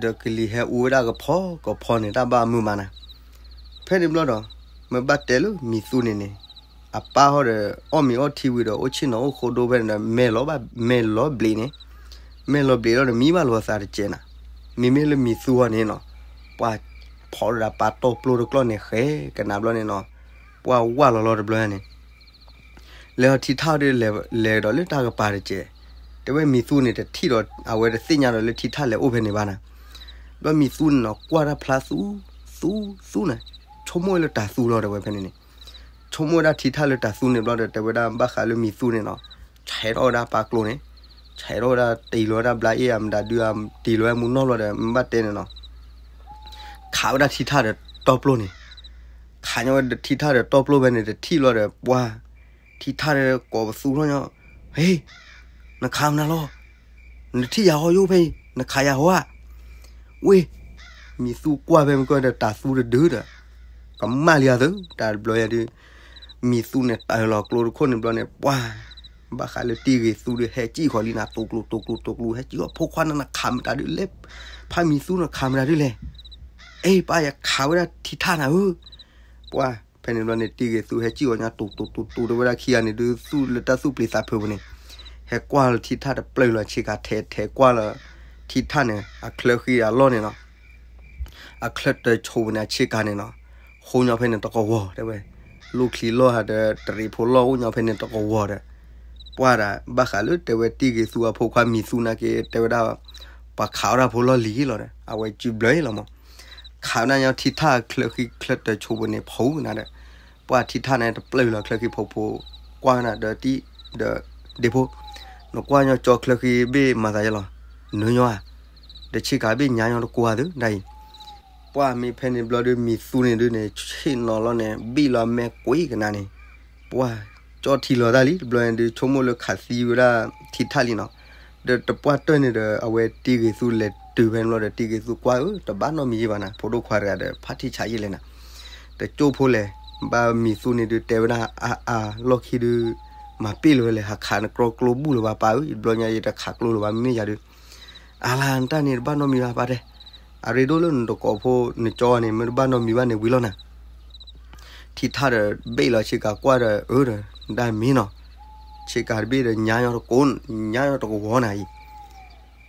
ဒီးကလံၤဟဲအူဝဲဒၣ်ကဖီကဖီန့ၣ် တၢ်ဘၣ်မုာ်မးနၤ, ဖဲန့ၣ်ဘျီဒီး မ့ၢ်ဘၣ်တဲလၢမံၤသူန့ၣ်န့ၣ်, အပၢ်ဟီဒီး အီၣ်မ့ၤအီထံဝံၤဒီး အိၣ်ဆ့ၣ်နီၤအိၣ်ဃိဒိဖဲန့ၣ်ဒီး မဲာ်လီၤဘၣ် မဲာ်လီၤဘျံးန့ၣ်, မဲာ်လီၤဘျံးလီၤဒီး မံဘၣ်လီၤသးတကဲးနၤ, မ့မ့ၢ်လၢမံၤသူဟီန့ၣ်နီၤ, ပှၢ်ဖီဒီးပၢ်တီၢ်ပျိတကျီၢ်န့ၣ် ဃဲကနၣ်ဘျီန့ၣ်နီၤ, ပှၢ်ဝၢ်လီၤလီၤတဘျီန့ၣ် လဲၤထီၣ်ထံထၣ်ဒီး လဲၤဒီးလၢတၢ်ကပၤတကဲး, တဲဝဲမံၤသူန့ၣ်တထံၣ်ဒီး အဝဲတသ့ၣ်ညါဒီးလၢထံထၣ်လဲၤအိၣ်ဖဲန့ၣ်ဘၣ်နၤ, ဘျီမံၤသူန့ၣ်နီၤ ကွၢ်တၢ်ဖျါသူ, သူ, သူန့ၣ်, ဆိကမိၣ်ဝဲလၢတၤသူလီၤတဲဝဲဖဲန့ၣ်န့ၣ်, ဆိကမိၣ်ဝဲဒၣ်ထံထၣ်လၢတၤသူန့ၣ်ဘျီဒီး တဲဝဲဒၣ်ဘၣ်ဃးလၢမံၤသူန့ၣ်နီၤ, ဆဲးထီၣ်ဝဲဒၣ်ပၢ်ကျိန့ၣ်, ဆဲးထီၣ်ဝဲဒၣ်တံၢ်လီၤဝဲဒၣ်ဘျါအ့ၣ် အမတၤဒုး တံၢ်လီၤဝဲမူနီၢ်ဘျီဒီး မ့ၢ်ဘၣ်တဲန့ၣ်နီၤ ခးဝဲဒၣ်ထံထၣ်ဒီးတီၢ်ပျိန့ၣ်, ခးညီဝဲဒၣ်ထံထၣ်ဒီးတီၢ်ပျိဖဲန့ၣ် တထံၣ်လီၤဒီး ပှၢ်, ထံထၣ်ဒီးကိးပသူထီၣ်ညီ, ဟ့, နခးမနုၤလီၤ, နထံၣ်ယၤဟီယိၣ်ဖဲအံၤ နခးယၤဟီဧါ, ဝ့ၢ်, မံၤသူကွၢ်ဖဲမုၢ်ကီၢ်ဒီးတၤသူတဒုဒီး, ကမၣ်လံအသု တၢ်တဘျီယၤဒုး မံၤသူန့ၣ်တၢ်လီၤကျိတခိၣ်န့ၣ်ဘျီန့ၣ် ပှၢ်, ဘၣ်ဃးလၢတံၢ်ဂ့ၤသူဒီး ဟဲစံၣ်ဃီၤလံနၤ တူၢ်ကျူတူၢ်ကျူတူၢ်ကျူ ဟဲစံၣ်ဃီၤ ဖိခွါန့ၣ် နခးမတၤဒုးလဲၣ်, ဖါမံၤသူနခးမတၤဒုးလဲၣ်, အ့ ပၢ်ယခးဝဲဒၣ်ထံထၣ်နၤဧၢ, ပှၢ်, ဖဲန့ၣ်ဘျီန့ၣ် တံၢ်ဂ့ၤသူဟဲစံၣ်ဃီၤညါ တူၢ်တူၢ်တူၢ်တူၢ် တဲဝဲဒၣ်ခံဂၤန့ၣ်ဒုး သူၣ်လၢတၢ်သူၣ်ပျံၤသးဖုးပူၤန့ၣ်, ဟဲကွၢ်လီၤထံထၣ်တပျၢၢ်လီၤဆ့ကၤ ထဲထဲကွၢ်လီၤထံထၣ်န့ၣ် အချၢဃံအလီၢ်န့ၣ်နီၤ အချၢတၢၤဆိပူၤန့ၣ် အဆ့ကၤန့ၣ်နီၤ, ဟိညီဖဲန့ၣ်တကဝီၤတဲဝဲ, လိၣ်ချံလီၢ်ဟးဒီး တရံးဖိလီၢ်အိၣ်ညီဖဲန့ၣ်တကဝီၤဒီး, ပှၢ်ဒၣ် ဘၣ်ဃးလၢတဲဝဲတံၢ်ဂ့ၤသူအဖိခွါမံၤသူနာ်က့ တဲဝဲဒၣ်, ပှၤခးဝဲဒၣ်ဖိလီၢ်လံၤလီၤဒီး အဝဲစုဘျၢလီၤမး, ခးဝဲဒၣ်ညီထံထၣ်ချၢဃံချၢတၢၤဆိပူၤန့ၣ် ဖီနၤဒီး, ပှၢ်ထံထၣ်န့ၣ်တပျၢၢ်လီၤချၢဃံဖီဖိ, ကွၢ်နၤဒီးတံၢ် ဒီး ဒ့ဖိ, နကွၢ်ညီကၠီချၢဃံဘ့ၣ်မၤသးယဲလီၤ, နၢညီဧါ, ဒီးဆ့ကၤဘ့ၣ်ညါညီတကိးဧါသုဒၣ်အံၤ. ပှၢ်မ့ၢ်ဖဲန့ၣ်ဘျီဒီးမံၤသူန့ၣ်ဒုန့ၣ် ဆ့ၣ်နီၤလီၤန့ၣ် ဘံၣ်လီၤမဲာ်ကွံာ်ကနၤန့ၣ်, ပှၢ်ကၠီၣ်ထံလီၤတၢ်လံ တဘျီန့ၣ်ဒု ဆိကမိၣ်လၢခးသံဝဲဒၣ်ထံထၣ်လံနီၤ. ဒီးတပှၢ်တၢၢ်န့ၣ်ဒီး အဝဲတံဂ့ၤသူလဲၤတုၤဖဲန့ၣ်ဘျီဒီး တံဂ့ၤသူကွၢ်ဧၢ တဘၣ်နီတမံၤယဲဘၣ်နၤ, ဖိဒိၣ်ခွါတဂၤဒီး ဖါထံဆးယဲလဲၣ်နၤ, တကၠိၢ်ဖိလဲၣ်, ဘၣ်မံၤသူန့ၣ်ဒုတဲဝဲဒၣ်အါအါလီၢ်ခံဒု မၤပ့ၢ်လၢၤဝဲလဲၣ်, ဟးခးနကြီကျိဘူၣ်လၢၤဘၣ်ပၢ်ဧၢ, တဘျီညါယတခးကျိလၢၤဘၣ် မ့မ့ၢ်ယၤဒု အါလၢနတၢ်န့ၣ်တဘၣ်နီတမံၤဘၣ်ပၢ်တဲ, အရ့ဒိၣ်လၢနတကိးဖိနကၠီန့ၣ် မ့ၢ်တဘၣ်နီတမံၤဘၣ်န့ၣ်ဝံၤလီၤနၤ. ထံထၣ်ဒီးဘ့ၣ်လီၤဆ့ကၤကွၢ်ဒီး အၢဒီး နတၢ်မ့ၢ်နီၤ, ဆ့ကၤတဘ့ၣ်ဒီး ညါညီတကိး ညါညီတကဝီၤနၤအံၤ.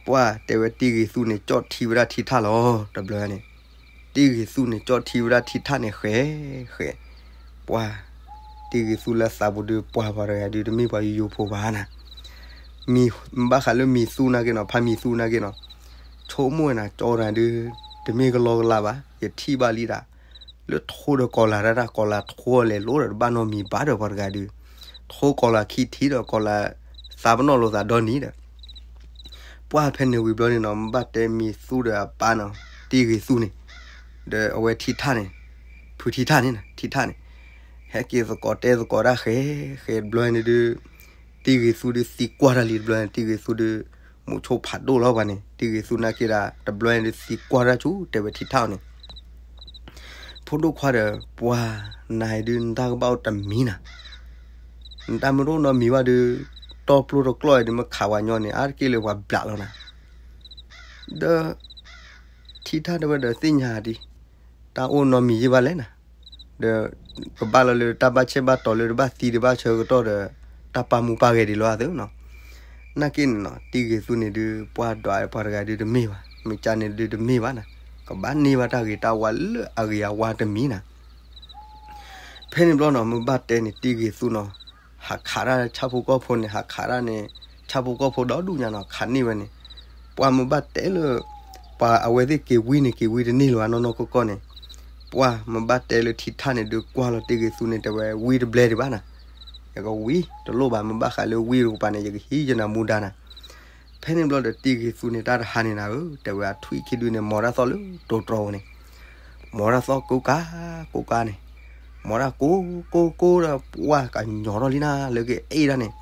ပှၢ်တဲဝဲတံဂ့ၤသူန့ၣ် ကၠီၣ်ထံဝဲဒၣ်ထံထၣ်လီၤ တဘျီန့ၣ်, တံဂ့ၤသူန့ၣ် ကၠီၣ်ထံဝဲဒၣ်ထံထၣ်န့ၣ်ဃဲဃဲ, ပှၢ် တံဂ့ၤသူလၢသးပူၤဒု ပှၢ်ပှၤတဂၤဒုတမ့ၢ်ပှၤယိယိဖိဘၣ်နၤ. မ့ၢ်ဘၣ်ဃးလၢမံၤသူနာ်က့နီၤ, ဖါမံၤသူနာ်က့နီၤ, ဆိကမိၣ်ဝဲနၤ ကၠီတဂၤဒု တမ့ၢ်ကလီကလီဘၣ်, ယထံၣ်ဘၣ်လံဒၣ်, လၢထိဒီးကီၤလၤတၢ်တၢ် ကီၤလၤထိလဲၤလိၤဒီး တဘၣ်နီတမံၤဘၣ်ဒီးပှၤတဂၤဒု, ထိကီၤလၤခံထံဒီးကီၤလၤ သးပနီၣ်လိာ်သးဒီနံၤဒီး ပှၢ်ဖဲန့ၣ်ဝံၤဘျီန့ၣ်နီၤ, မ့ၢ်ဘၣ်တဲမံၤသူဒီးအပၢ်နီၤ, တံဂ့ၤသူန့ၣ်, ဒီးအဝဲထံထၣ်န့ၣ်, ဖုထံထၣ်န့ၣ်, ထံထၣ်န့ၣ်, ဟဲက့ၤသကိးတဲသကိးတၢ်ဃဲဃဲတဘျီန့ၣ်ဒု တံဂ့ၤသူဒုသံကွၢ်တၢ်လံတဘျီန့ၣ် တံဂ့ၤသူဒု မူဆိဖးဒိၣ်လီၤပှၤန့ၣ် တံဂ့ၤသူနာ်က့ဒၣ် တဘျီန့ၣ်ဒုသံကွၢ်တၢ်ဆူ တဲဝဲထံထၣ်အီၤန့ၣ် ဖိဒိၣ်ခွါဒီး ပှၢ်နၤအံၤဒု နတၢ်ကဘၣ်အိၣ်တမံၤနၤ, နတၢ်မ့ၢ်တအိၣ်နီတမံၤဘၣ်ဒု တီၢ်ပျိတကျီၢ်အံၤဒု မ့ၢ်ခးဝဲညီန့ၣ် အါတက့ၢ်လၢပှၤဘျးလီၤနၤ, ဒီး ထံထၣ်တဲဝဲဒီးသ့ၣ်ညါဒံး, တၢ်အိၣ်နီတမံၤယံာ်ဘၣ်လဲၣ်နၤ, ဒီး ကဘၣ်လီၤလၢတၢ်ဘၣ်ဆဲးဘၣ်တီၤလၢတဘၣ်သံတဘၣ်ဆၢကတီၢ်ဒီး တၢ်ပာ်မူပာ်ဂဲၤဒံးလီၤအသးနီၤ, နာ်က့န့ၣ်နီၤ တံဂ့ၤသူန့ၣ်ဒု ပှၢ်ဒွးပှၤတဂၤဒုတမ့ၢ်ဘၣ်, မ့ၢ်ကၢန့ၣ်ဒုတမ့ၢ်ဘၣ်နၤ, ကဘၣ်န့ၢ်ဘၣ်တၢ်ဂ့ၤတၢ်ဝါလၢအဂ့ၤအဝါတမံၤနၤ ဖဲန့ၣ်ဘျီနီၤ မ့ၢ်ဘၣ်တဲန့ၣ် တံဂ့ၤသူနီၤ, ဟးခးတၢ်ဆၣ်ဖိကီၢ်ဖိန့ၣ် ဟးခးတၢ်န့ၣ် ဆၣ်ဖိကီၢ်ဖိဒီဒူၣ်ညါနီၤ ခးန့ၢ်ဝဲန့ၣ်, ပှၢ်မ့ၢ်ဘၣ်တဲလၢ ပှၤအဝဲသ့ၣ်က့ၤဝံန့ၣ် က့ၤဝံတန့ၢ်လၢၤဘၣ်နီၢ်နီၢ်ကီၢ်ကီၢ်န့ၣ်, ပှၢ်မ့ၢ်ဘၣ်တဲလၢထံထၣ်န့ၣ်ဒုးကွၢ်လီၤတံဂ့ၤသူန့ၣ် တဲဝဲဝံတဘျဲဒံးဘၣ်နၤ, ယကဝံတလိၣ်ဘၣ် မ့ၢ်ဘၣ်ဃးလၢဝံတကပၤန့ၣ် ယကဟံးယနၤမူဒါနၤ ဖဲန့ၣ်ဘျီဒီးတံဂ့ၤသူန့ၣ် တၢ်တဟါန့ၣ်နၤဧၢ တဲဝဲအထွံၣ်ခံဒုန့ၣ် မ်တၢ်သီၣ်လၢတိတြီၤဝဲန့ၣ်, မ်တၢ်သီၣ်ကိးကါ ကိးကါန့ၣ်, မ်တၢ်ကိးကိးကိးဒီးပှၢ်ကညီၤထီၣ်လံနၤ လၢကအဲၣ်ဒၣ်န့ၣ်,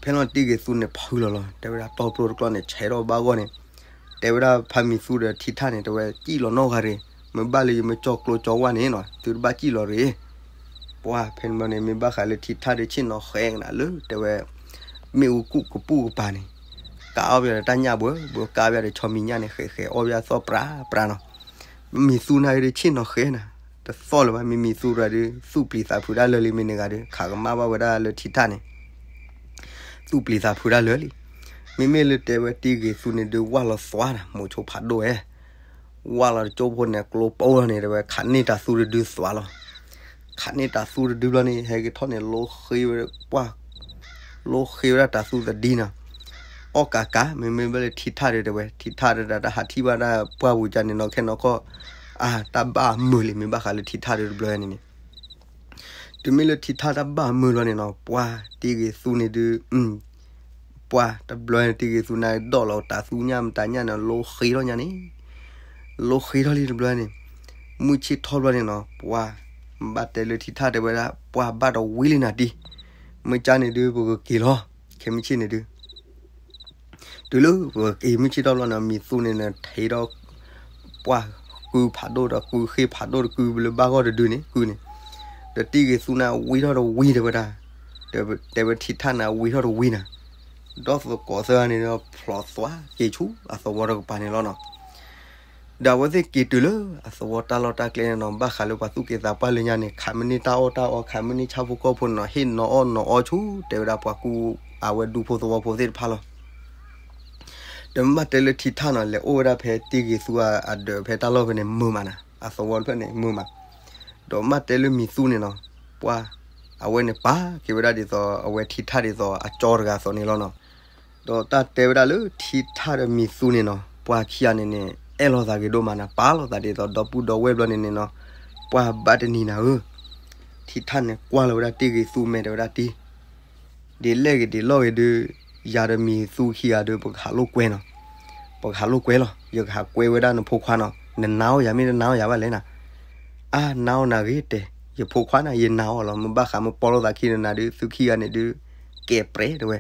ဖဲလီၤတံဂ့ၤသူန့ၣ်ဖုလီၤလီၤ တဲဝဲဒၣ်တီၢ်ပျိတကျီၢ်န့ၣ် ဆဲးထီၣ်ဘၣ်ဂီၢ်န့ၣ်, တဲဝဲဒၣ်ဖါမံၤသူဒီးထံထၣ်န့ၣ် တဲဝဲစံၣ်လီၤနီၢ်ဂၤရ့ၣ်, မ့ၢ်ဘၣ်လၢယမ့ၢ်ကၠီကျိကၠီဝါန့ၣ်နီၤ သုတဘၣ်စံၣ်လီၤရ့ၣ် ပှၢ်ဖဲန့ၣ်ဘျီန့ၣ် မ့ၢ်ဘၣ်ဃးလၢထံထၣ်ဒီးဆ့ၣ်နီၤဃဲကနၤလၢ တဲဝဲ မ့ၣ်အူကူၣ်ကပူၣ်ကပၤန့ၣ်, ကအီၣ်ဘၣ်ဒီးတၢ်ညၣ်ဘှဲဘှဲ ကအီၣ်ဘၣ်ဒီးဆီမံၤညၣ်န့ၣ် ဃဲးဃဲးအီၣ်ဘၣ်သီၣ်ပြးပြးနီၤ, မံၤသူနာ်က့ဒုးဆ့ၣ်နီၤဃဲနၤ, တသီၣ်လၢၤဘၣ် မ့မံၤသူတဂၤဒုး သူၣ်ပျံၤသးဖုးတၢ်လၢာ်လံ မ့ၢ်န့ၣ်ဂၤဒုး ခးကမၣ်ဘၣ်ဝဲဒၣ်လၢထံထၣ်န့ၣ် သူၣ်ပျံၤသးဖုးတၢ်လၢာ်လံ, မ့မ့ၢ်လၢတဲဝဲတံဂ့ၤသူန့ၣ်ဒုး ဝၣ်လီၤသွါနၤ မိၤဆိဖးဒိၣ်ဝဲ ဝၣ်လီၤတကၠိဖိန့ၣ် ကျိပိန့ၣ် တဲဝဲခးန့ၢ်တၤသူတဒုသွါလီၤ, ခးန့ၢ်တၤသူတဒုဘျီန့ၣ် ဟဲက့ၤထီၣ်န့ၣ် လိဃ့ဝဲဒၣ်တၤသူသဒံနီၤ, အီၣ်ကးကး မ့မ့ၢ်ဘၣ်လၢထံထၣ်ဒီးတဲဝဲ ထံထၣ်ဒီးတၢ်ဟးထံၣ်ဘၣ်တၢ်ပှၢ်ပူၤကန့ၣ်နီၤ ခဲနီၤခီ အါ တၢ်ဘၣ်မုာ်လံ မ့ၢ်ဘၣ်ဃးလၢထံထၣ်ဒီးတဘျီန့ၣ်န့ၣ် တုၤမ့ၢ်လၢထံထၣ်တၢ်ဘၣ်မုာ်လီၤန့ၣ်နီၤ ပှၢ်တံဂ့ၤသူန့ၣ်ဒုး ပှၢ်တဘျီန့ၣ် တံဂ့ၤသူန့ၣ်ဒီၣ်လီၤတၤသူညၣ်မတၤညၣ်န့ၣ် လိဃ့ထီၣ်ညါန့ၣ်, လိဃ့ထီၣ်လံတဘျီန့ၣ်, မုၢ်ဆ့ၣ်ထီၣ်ဘျီန့ၣ်နီၤ ပှၢ်ဘၣ်တဲလၢထံထၣ်တဲဝဲဒၣ် ပှၢ်ဘၣ်တဝံလံနၤတံၢ်, မ့ၢ်ကၢန့ၣ်ဒုး ပကက့ၤလီၤ ခဲမုၢ်ဆ့ၣ်န့ၣ်ဒုး တုၤလၢပက့ၤမုၢ်ဆ့ၣ်ထီၣ်ဘျီန့ၣ် မံၤသူန့ၣ်န့ၣ် ထံၣ်ဒီး ပှၢ်ကုဖးဒိၣ်ဒီး ကုဃ့ၢ်ဖးဒိၣ်ဒီးကုလၢဘၣ်ဂီၢ်တဒုန့ၣ် ကုန့ၣ်, ဒီးတံဂ့ၤသူန့ၣ် ဝံထီၣ်တဝံတဲဝဲဒၣ်, တဲဝဲထံထၣ်န့ၣ် ဝံထီၣ်တဝံနၤ, ဒီးသကိးသၢဂၤန့ၣ်ဒီး ဖျိးသွါက့ၤဆူအသဝီတကပၤန့ၣ်လီၤနီၤ. ဒီးအဝဲသ့ၣ်က့ၤတုၤလၢအသဝီတၢ်လီၢ်တၢ်ကျဲန့ၣ်နီၤ ဘၣ်ဃးလၢပှၤသူၣ်က့သးပှၢ်လၢညါန့ၣ် ခးမ့ၢ်န့ၢ်တၢ်အီၣ်တၢ်အီ ခးမ့ၢ်န့ၢ်ဆၣ်ဖိကီၢ်ဖိန့ၣ်နီၤ ဟ့ၣ်နီၤအီၣ်နီၤအီဆူ တဲဝဲဒၣ်ပှၤကူအဝဲဒူဖိသဝီဖိသ့ၣ်တဖၣ်လီၤ. ဒီးမ့ၢ်ဘၣ်တဲလၢထံထၣ်နီၤ လဲၤအိၣ်ဝဲဒၣ်ဖဲတံဂ့ၤသူအဒၢးဖဲတၢ်လီၢ်ဖဲန့ၣ်မုာ်မးနၤ အသဝီတဖျၢၣ်န့ၣ်မုာ်မး, ဒီးမ့ၢ်ဘၣ်တဲလၢမံၤသူန့ၣ်နီၤ ပှၢ် အဝဲန့ၣ်ပာ်က့ၤဝဲဒၣ်ဒ်သိး အဝဲထံထၣ်ဒ်သိးအကၠီတဂၤအသိးန့ၣ်လီၤနီၤ. ဒီးတၢ်တဲဝဲဒၣ်လၢထံထၣ်ဒီးမံၤသူန့ၣ်နီၤ ပှၢ်ခံဂၤန့ၣ်န့ၣ် အဲၣ်လိာ်သးဂ့ၤဒိၣ်မးနၤ ပာ်လိာ်သးဒ်သိးဒီပုၢ်ဒီဝဲၢ်ဘျီန့ၣ်န့ၣ်နီၤ ပှၢ်ဘၣ်တနံၤနၤဧၢ, ထံထၣ်န့ၣ်ကွၢ်လီၤဝဲဒၣ်တံဂ့ၤသူမဲာ်တဲဝဲဒၣ်တံ ဒ်လဲၣ်ဂ့ၤဒ်လဲၣ်ဂ့ၤဒုး, ယၤဒီးမံၤသူခံဂၤဒုး ပကဟးလိာ်ကွဲနီၤ, ပကဟးလိာ်ကွဲလီၤ. ယကဟးကွဲဝဲဒၣ်နဖိခွါနီၤ, နနာ်အီၤယၤမ့ၢ်တနာ်အီၤယၤဘၣ်လဲၣ်နၤ. အါ နာ်အီၤနၤဂ့ၤတဲ, ယဖိခွါနၤ ယနာ်အီၤလီၤ. မ့ၢ်ဘၣ်ဃးမ့ၢ်ပီလိာ်သးခံနၤဒုး သူခံဂၤန့ၣ်ဒုး ကဲးပြဲးတဲဝဲ.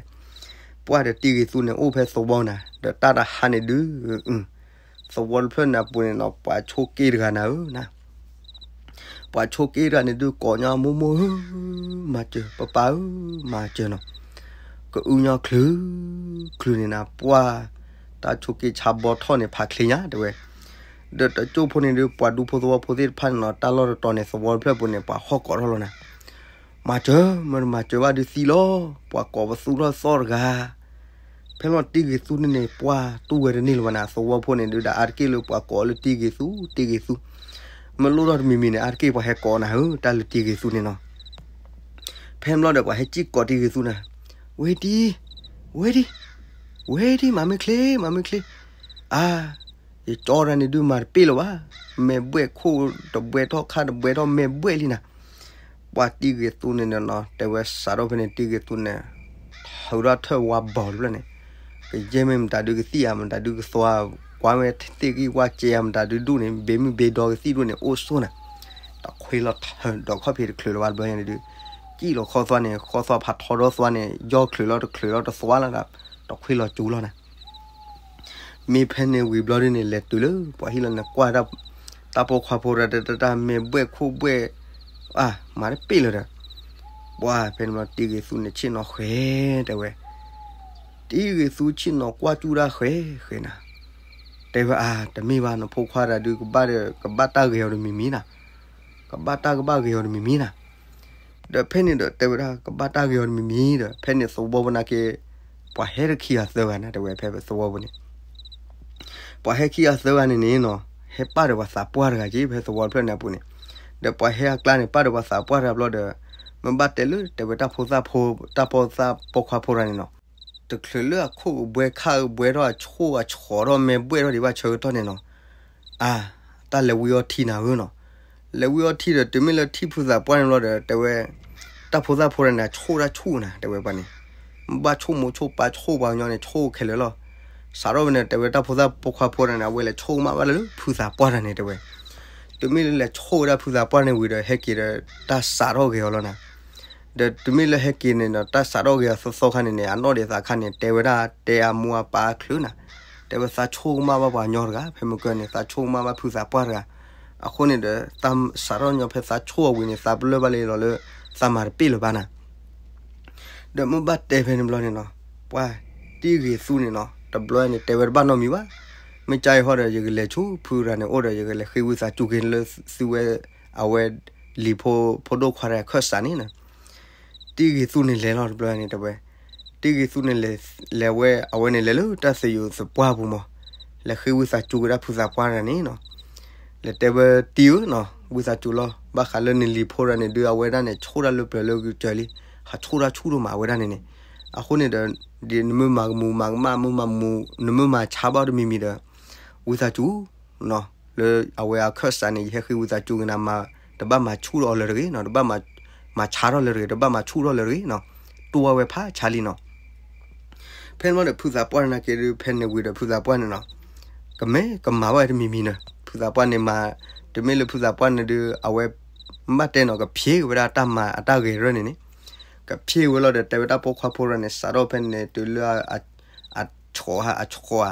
ပှၢ်ဒီးတံၤဂ့ၤသူန့ၣ် အိၣ်ဖဲသဝီနၤ, ဒီးတၢ်တဟါန့ၣ်ဒုး သဝီတဖျၢၣ်န့ၣ်အပူၤန့ၣ်နီၤ, ပှၤဆိးက့တဂၤနၤဧၢနၤ, ပှၤဆိးက့တဂၤန့ၣ်ဒုး ကိးညီ မိၢ်မိၢ်ဧၢ, မၤစၢၤ, ပၢ်ပၢ်ဧၢ, မၤစၢၤနီၤ, ကအုညီချုး, ချုးန့ၣ်နၤ, ပှၢ်တၢ်ဆိးက့ဆါဘီထီၣ်န့ၣ် ဖးချ့ညါတဲဝဲ. ဒီးတကၠိၢ်ဖိန့ၣ်ဒုး ပှၤဒူဖိသဝီဖိသ့ၣ်တဖၣ်န့ၣ်နီၤ, တၢ်လီၢ်တတီၤန့ၣ် သဝီတဖျၢၣ်ပူၤန့ၣ် ပှၤဟီၣ်ကိးထီၣ်လီၤနၤ. မၤစၢၤ, မ့ၢ်တမၤစၢၤဘၣ်ဒုးသံလီၤ, ပှၤကိးပသူထီၣ်သီၣ်တဂၤ. ဖဲလီၤတံၤဂ့ၤသူန့ၣ်န့ၣ် ပှၢ်တူၢ်ဝဲတန့ၢ်လၢၤဘၣ်နၤ, သဝီဖိန့ၣ်ဒုးဒီး အါတက့ၢ်လၢပှၤကိးလၢတံၤဂ့ၤသူ, တံၤဂ့ၤသူ, မ့ၢ်လိၣ်ထီၣ်တမံၤမံၤန့ၣ် အါတက့ၢ်ပှၤဟဲကိးနၤဧၢ, တၢ်လၢတံၤဂ့ၤသူန့ၣ်နီၤ. ဖဲန့ၣ်ဘျီဒီးပှၤဟဲစံၣ်ကိးတံၤဂ့ၤသူနၤ, ဝ့ၢ်တံၤ, ဝ့ၢ်တံၤ, မၤမ့ၢ်ချ့, မၤမ့ၢ်ချ့, အါ ယကၠီတၢ်န့ၣ်ဒုးမၤတပ့ၢ်လၢၤဘၣ်, မဲာ်ဘှဲၣ်ခိၣ်တဘှဲထီၣ်ခါတဘှဲထီၣ်မဲာ်ဘှဲၣ်လံနၤ. ပှၢ်တံၤဂ့ၤသူန့ၣ်နီၤ, တဲဝဲစးထီၣ်ဖဲန့ၣ် တံၤဂ့ၤသူန့ၣ် ထုးထီၣ်ထၢၣ်ဝါဘီတဖျၢၣ်န့ၣ်, ကယဲၢ်မ့ၢ်မတၤဒုးကသံၣ်ဧါ, မတၤဒုးကသွါ, ကွၢ်ဝဲသ့ၣ်ဂံၢ်ဝါစဲးဧါ, မတၤဒုးဒူၣ်န့ၣ် ဘ့မုၢ်ဘ့ဒီကသံၣ်ဒူၣ်န့ၣ် အိၣ်ဆိၣ်နၤ. တခွ့လီၤထုးဒီးခီၣ်ဖံးတချုးလၢၤဘၣ်တဘျီညါန့ၣ်ဒုး, စံၣ်လီၤခီသွါန့ၣ်, ခီသွါဖးထီဒီသွါန့ၣ် ယီၢ်ချုးလီၤတချုးလီၤတသွါလီၤ, တခွ့လီၤစူၤလီၤနၤ. မ့ၢ်ဖဲန့ၣ်ဝံၤဘျီဒုန့ၣ် လဲၤတုၤလၢပှၤဟံၣ်လီၤန့ၣ် ကွၢ်တၢ်, တၢ်ပိာ်ခွါဖိတၢ်တၢ်တၢ်မဲာ်ဘှဲၣ်ခိၣ်ဘှဲၣ်, အါ မၤတပ့ၢ်လၢၤဒီး, ပှၢ်ဖဲန့ၣ်ဘျီတံၤဂ့ၤသူန့ၣ်ဆ့ၣ်နီၤဃဲၤတဲဝဲ, တံၤဂ့ၤသူဆ့ၣ်နီၤကွၢ်ကၠူၣ်တၢ်ဃဲၤဃဲၤနၤ, တဲဝဲအါ တမ့ၢ်ဘၣ် နဖိခွါတၢ်ဒုးကဘၣ်ဒီး ကဘၣ်တၢ်ဂ့ၤအီၤတမံၤမံၤနၤ, ကဘၣ်တၢ်ကဘၣ်ဂ့ၤအီၤတမံၤမံၤနၤ. ဒီးဖဲန့ၣ်ဒီးတဲဝဲဒၣ် ကဘၣ်တၢ်ဂ့ၤအီၤတမံၤမံၤဒီး ဖဲန့ၣ်သဝီဖိနာ်က့ ပှၤဟဲတခံဂၤသၢဂၤနၤ တဲဝဲဖဲသဝီဖိန့ၣ် ပှၤဟဲခံဂၤသၢဂၤန့ၣ်န့ၣ်နီၤ ဟဲပာ်ဒီးပှၤသးပှၢ်တဂၤက့ ဖဲသဝီတဖျၢၣ်န့ၣ်အပူၤန့ၣ်, ဒီးပှၤဟဲအကျါန့ၣ် ပာ်ဒီးပှၤသးပှၢ်တဂၤဘျီဒီး, မ့ၢ်ဘၣ်တဲလၢတဲဝဲတၢ်ဖိသၣ်ဖိ, တၢ်ဖိသၣ်ပိာ်ခွါဖိတဂၤန့ၣ်နီၤ, တချုးလၢအခိၣ်ကဘှဲခါကဘှဲထီၣ်အဆိၣ်အဆီၣ်ထီၣ်မဲာ်ဘှဲၣ်ထီၣ်ဒံးဘၣ်ဆၢကတီၢ်န့ၣ်နီၤ, အါ, တၢ်လဲၤဝံအီထံနၤဧၢနီၤ, လဲၤဝံအီထံဒီး တုၤမ့ၢ်လၢထံၣ်ဖုသးပှၢ်န့ၣ်ဘျီဒီး တဲဝဲ တၢ်ဖိသၣ်ဖိတဂၤန့ၣ် အဆိၣ်တၢ်ဆူၣ်နၤ တဲဝဲပှၤန့ၣ်, ဘၣ်ဆိၣ်မိၢ်ဆိၣ်ပၢ်ဆိၣ်ပှၤကညီန့ၣ် ဆိၣ်ခဲလၢာ်လီၤ. စးထီၣ်ဝဲန့ၣ် တဲဝဲတၢ်ဖိသၣ်ပိာ်ခွါဖိတဂၤန့ၣ် အဝဲလဲၤဆိၣ်ကမၣ်ဘၣ်လၢဖုသးပှၢ်တဂၤန့ၣ် တဲဝဲ, တုၤမ့ၢ်လၢလဲၤဆိၣ်ဝဲဒၣ်ဖုသးပှၢ်န့ၣ်ဝံၤဒီး ဟဲက့ၤဒီး တၢ်စးထီၣ်ဂ့ၤအီၤလီၤနၤ. ဒီးတုၤမ့ၢ်လၢဟဲက့ၤန့ၣ်ဒီး တၢ်စးထီၣ်ဂ့ၤအီၤသီသီခါန့ၣ်န့ၣ် အနီၢ်ဒံးသးခါန့ၣ် တဲဝဲဒၣ်တဲအမိၢ်အပၢ်အချုးနၤ, တဲဝဲသးဆိၣ်ကမၣ်ဘၣ်ပှၤကညီတဂၤ ဖဲမုၢ်ကၢန့ၣ် သးဆိၣ်ကမၣ်ဘၣ်ဖုသးပှၢ်တဂၤ, အဃိန့ၣ်ဒီး သးစးထီၣ်ညီဖဲသးဆိၣ်အဝံၤန့ၣ် သးပလၢၢ်ဘၣ်လံလီၤလၢ သးမၤတပ့ၢ်လၢၤဘၣ်နၤ ဒီးမ့ၢ်ဘၣ်တဲဖဲန့ၣ်ဘျီန့ၣ်နီၤ, ပှၤတံၤဂ့ၤသူန့ၣ်နီၤ တဘျီန့ၣ် တဲဝဲတဘၣ်နီတမံၤဘၣ်. မ့ၢ်ကါအံၤဟီဒီး ယကလဲၤဆူဖုတဂၤန့ၣ်အိၣ်ဒီး ယကလဲၤဃ့ဝံသးစူၤက့ၤလၢ သုဝဲအဝဲလံၤဖိ ဖိဒိၣ်ခွါတဂၤအခၢၣ်စးန့ၣ်နီၤ. တံၤဂ့ၤသူန့ၣ်လဲၤလီၤတဘျီန့ၣ် တဲဝဲ, တံၤဂ့ၤသူန့ၣ်လဲၤဝဲ အဝဲန့ၣ်လဲၤလၢတၢ်သယုၢ်သပှၢ်ပူၤမး, လဲၤဃ့ဝံသးစူၤက့ၤဒၣ်ဖုသးပှၢ်တဂၤန့ၣ်နီၤ. လဲၤတဲဝဲတံၤဧၢနီၤ ဝံသးစူၤလီၤ ဘၣ်ဃးလၢနလံၤဖိတဂၤန့ၣ်ဒုး အဝဲဒၣ်န့ၣ် ဆိၣ်တၢ်လၢပျၢၤလၢကစၢၤလံ, ဟးဆိၣ်တၢ်ဆူၣ်ဒိၣ်မးအဝဲဒၣ်န့ၣ်န့ၣ်. အဃိန့ၣ်ဒီး ဒ်နမ့ၢ်မၤကမူၤမၤကမၣ် မ့ၢ်မၤမူၤ နမ့ၢ်မၤဆါဘၣ်တမံၤမံၤဒီး ဝံသးစူၤ လၢအဝဲအခၢၣ်စးန့ၣ် ယဟဲဃ့ဝံသးစူၤက့ၤနၤ တဘၣ်မၤဆူၣ်ထီၣ်အီၤလၢၤတဂ့ၤနီၤ, တဘၣ်မၤဆါထီၣ်လၢၤတဂ့ၤ, တဘၣ်မၤဆူၣ်ထီၣ်လၢၤတဂ့ၤနီၤ, တိၢ်ဝဲဖးဆါလံနီၤ. ဖဲန့ၣ်ဘျီဒီး ဖုသးပှၢ်န့ၣ်က့ဒုး ဖဲန့ၣ်ဝံၤဒီး ဖုသးပှၢ်န့ၣ်နီၤ ကမ့ၢ်ကမၤဘၣ်ဝဲတမံၤမံၤန့ၣ် ဖုသးပှၢ်န့ၣ်မၤ, တမ့ၢ်လၢဖုသးပှၢ်န့ၣ်ဒုး အဝဲ ဘၣ်တဲနီၤ ကဖျ့ဝဲဒၣ်တၢ်မၤအတၢ်ဂဲၤရၢၢ်န့ၣ်န့ၣ်, ကဖျ့ဝဲလီၤဒီး တဲဝဲတၢ်ပိာ်ခွါဖိတဂၤန့ၣ် စးထီၣ်ဖဲန့ၣ် တုၤလၢ အဆိၣ်ဧါ အဆိၣ်ဧါ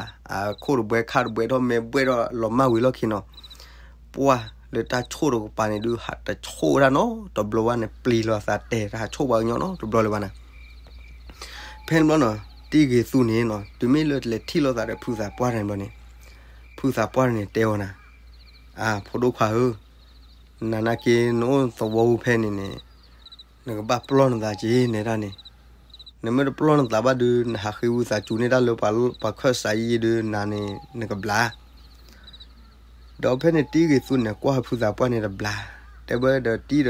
အခိၣ်တဘှဲခါတဘှဲထီၣ်မဲာ်ဘှဲၣ်ထီၣ်လီၤမၢ်ဝံၤလီၢ်ခံနီၤ, ပှၢ်လၢတၢ်ဆိၣ်တကပၤန့ၣ်ဒုး ဟးတဆိၣ်ဝဲဒၣ်နီတဘျီဘၣ်န့ၣ် ပျံၤလီၤအသးတဲာ် တဟးဆိၣ်ပှၤကညီနီတဘျီလၢၤဘၣ်န့ၣ်. ဖဲန့ၣ်ဘျီနီၤ တံၤဂ့ၤသူန့ၣ်နီၤ တုၤမ့ၢ်လၢလဲၤထံၣ်လိာ်သးဒီးဖုသးပှၢ်တဂၤန့ၣ်ဘျီန့ၣ်, ဖုသးပှၢ်တဂၤန့ၣ်တဲအီၤနၤ, အါ ဖိဒိၣ်ခွါဧၢ, နနာ်က့နအိၣ်သဝီပူၤဖဲန့ၣ်န့ၣ် နကဘၣ်ပလီၢ်နသးက့ၤနဲဒၣ်န့ၣ်, နမ့ၢ်တပလီၢ်နသးဘၣ်ဒုး နဟးဃ့ဝံသးစူၤန့ၢ်တၢ်လၢပှၤခၢၣ်စးယံာ်ယံာ်ဒုး နၤန့ၣ် နကဘျါ ဒီးဖဲန့ၣ်တံၤဂ့ၤသူန့ၣ် ကွၢ်ဖုသးပှၢ်န့ၣ်တဘျါ, တဲဝဲဒီးတံၤဒီး,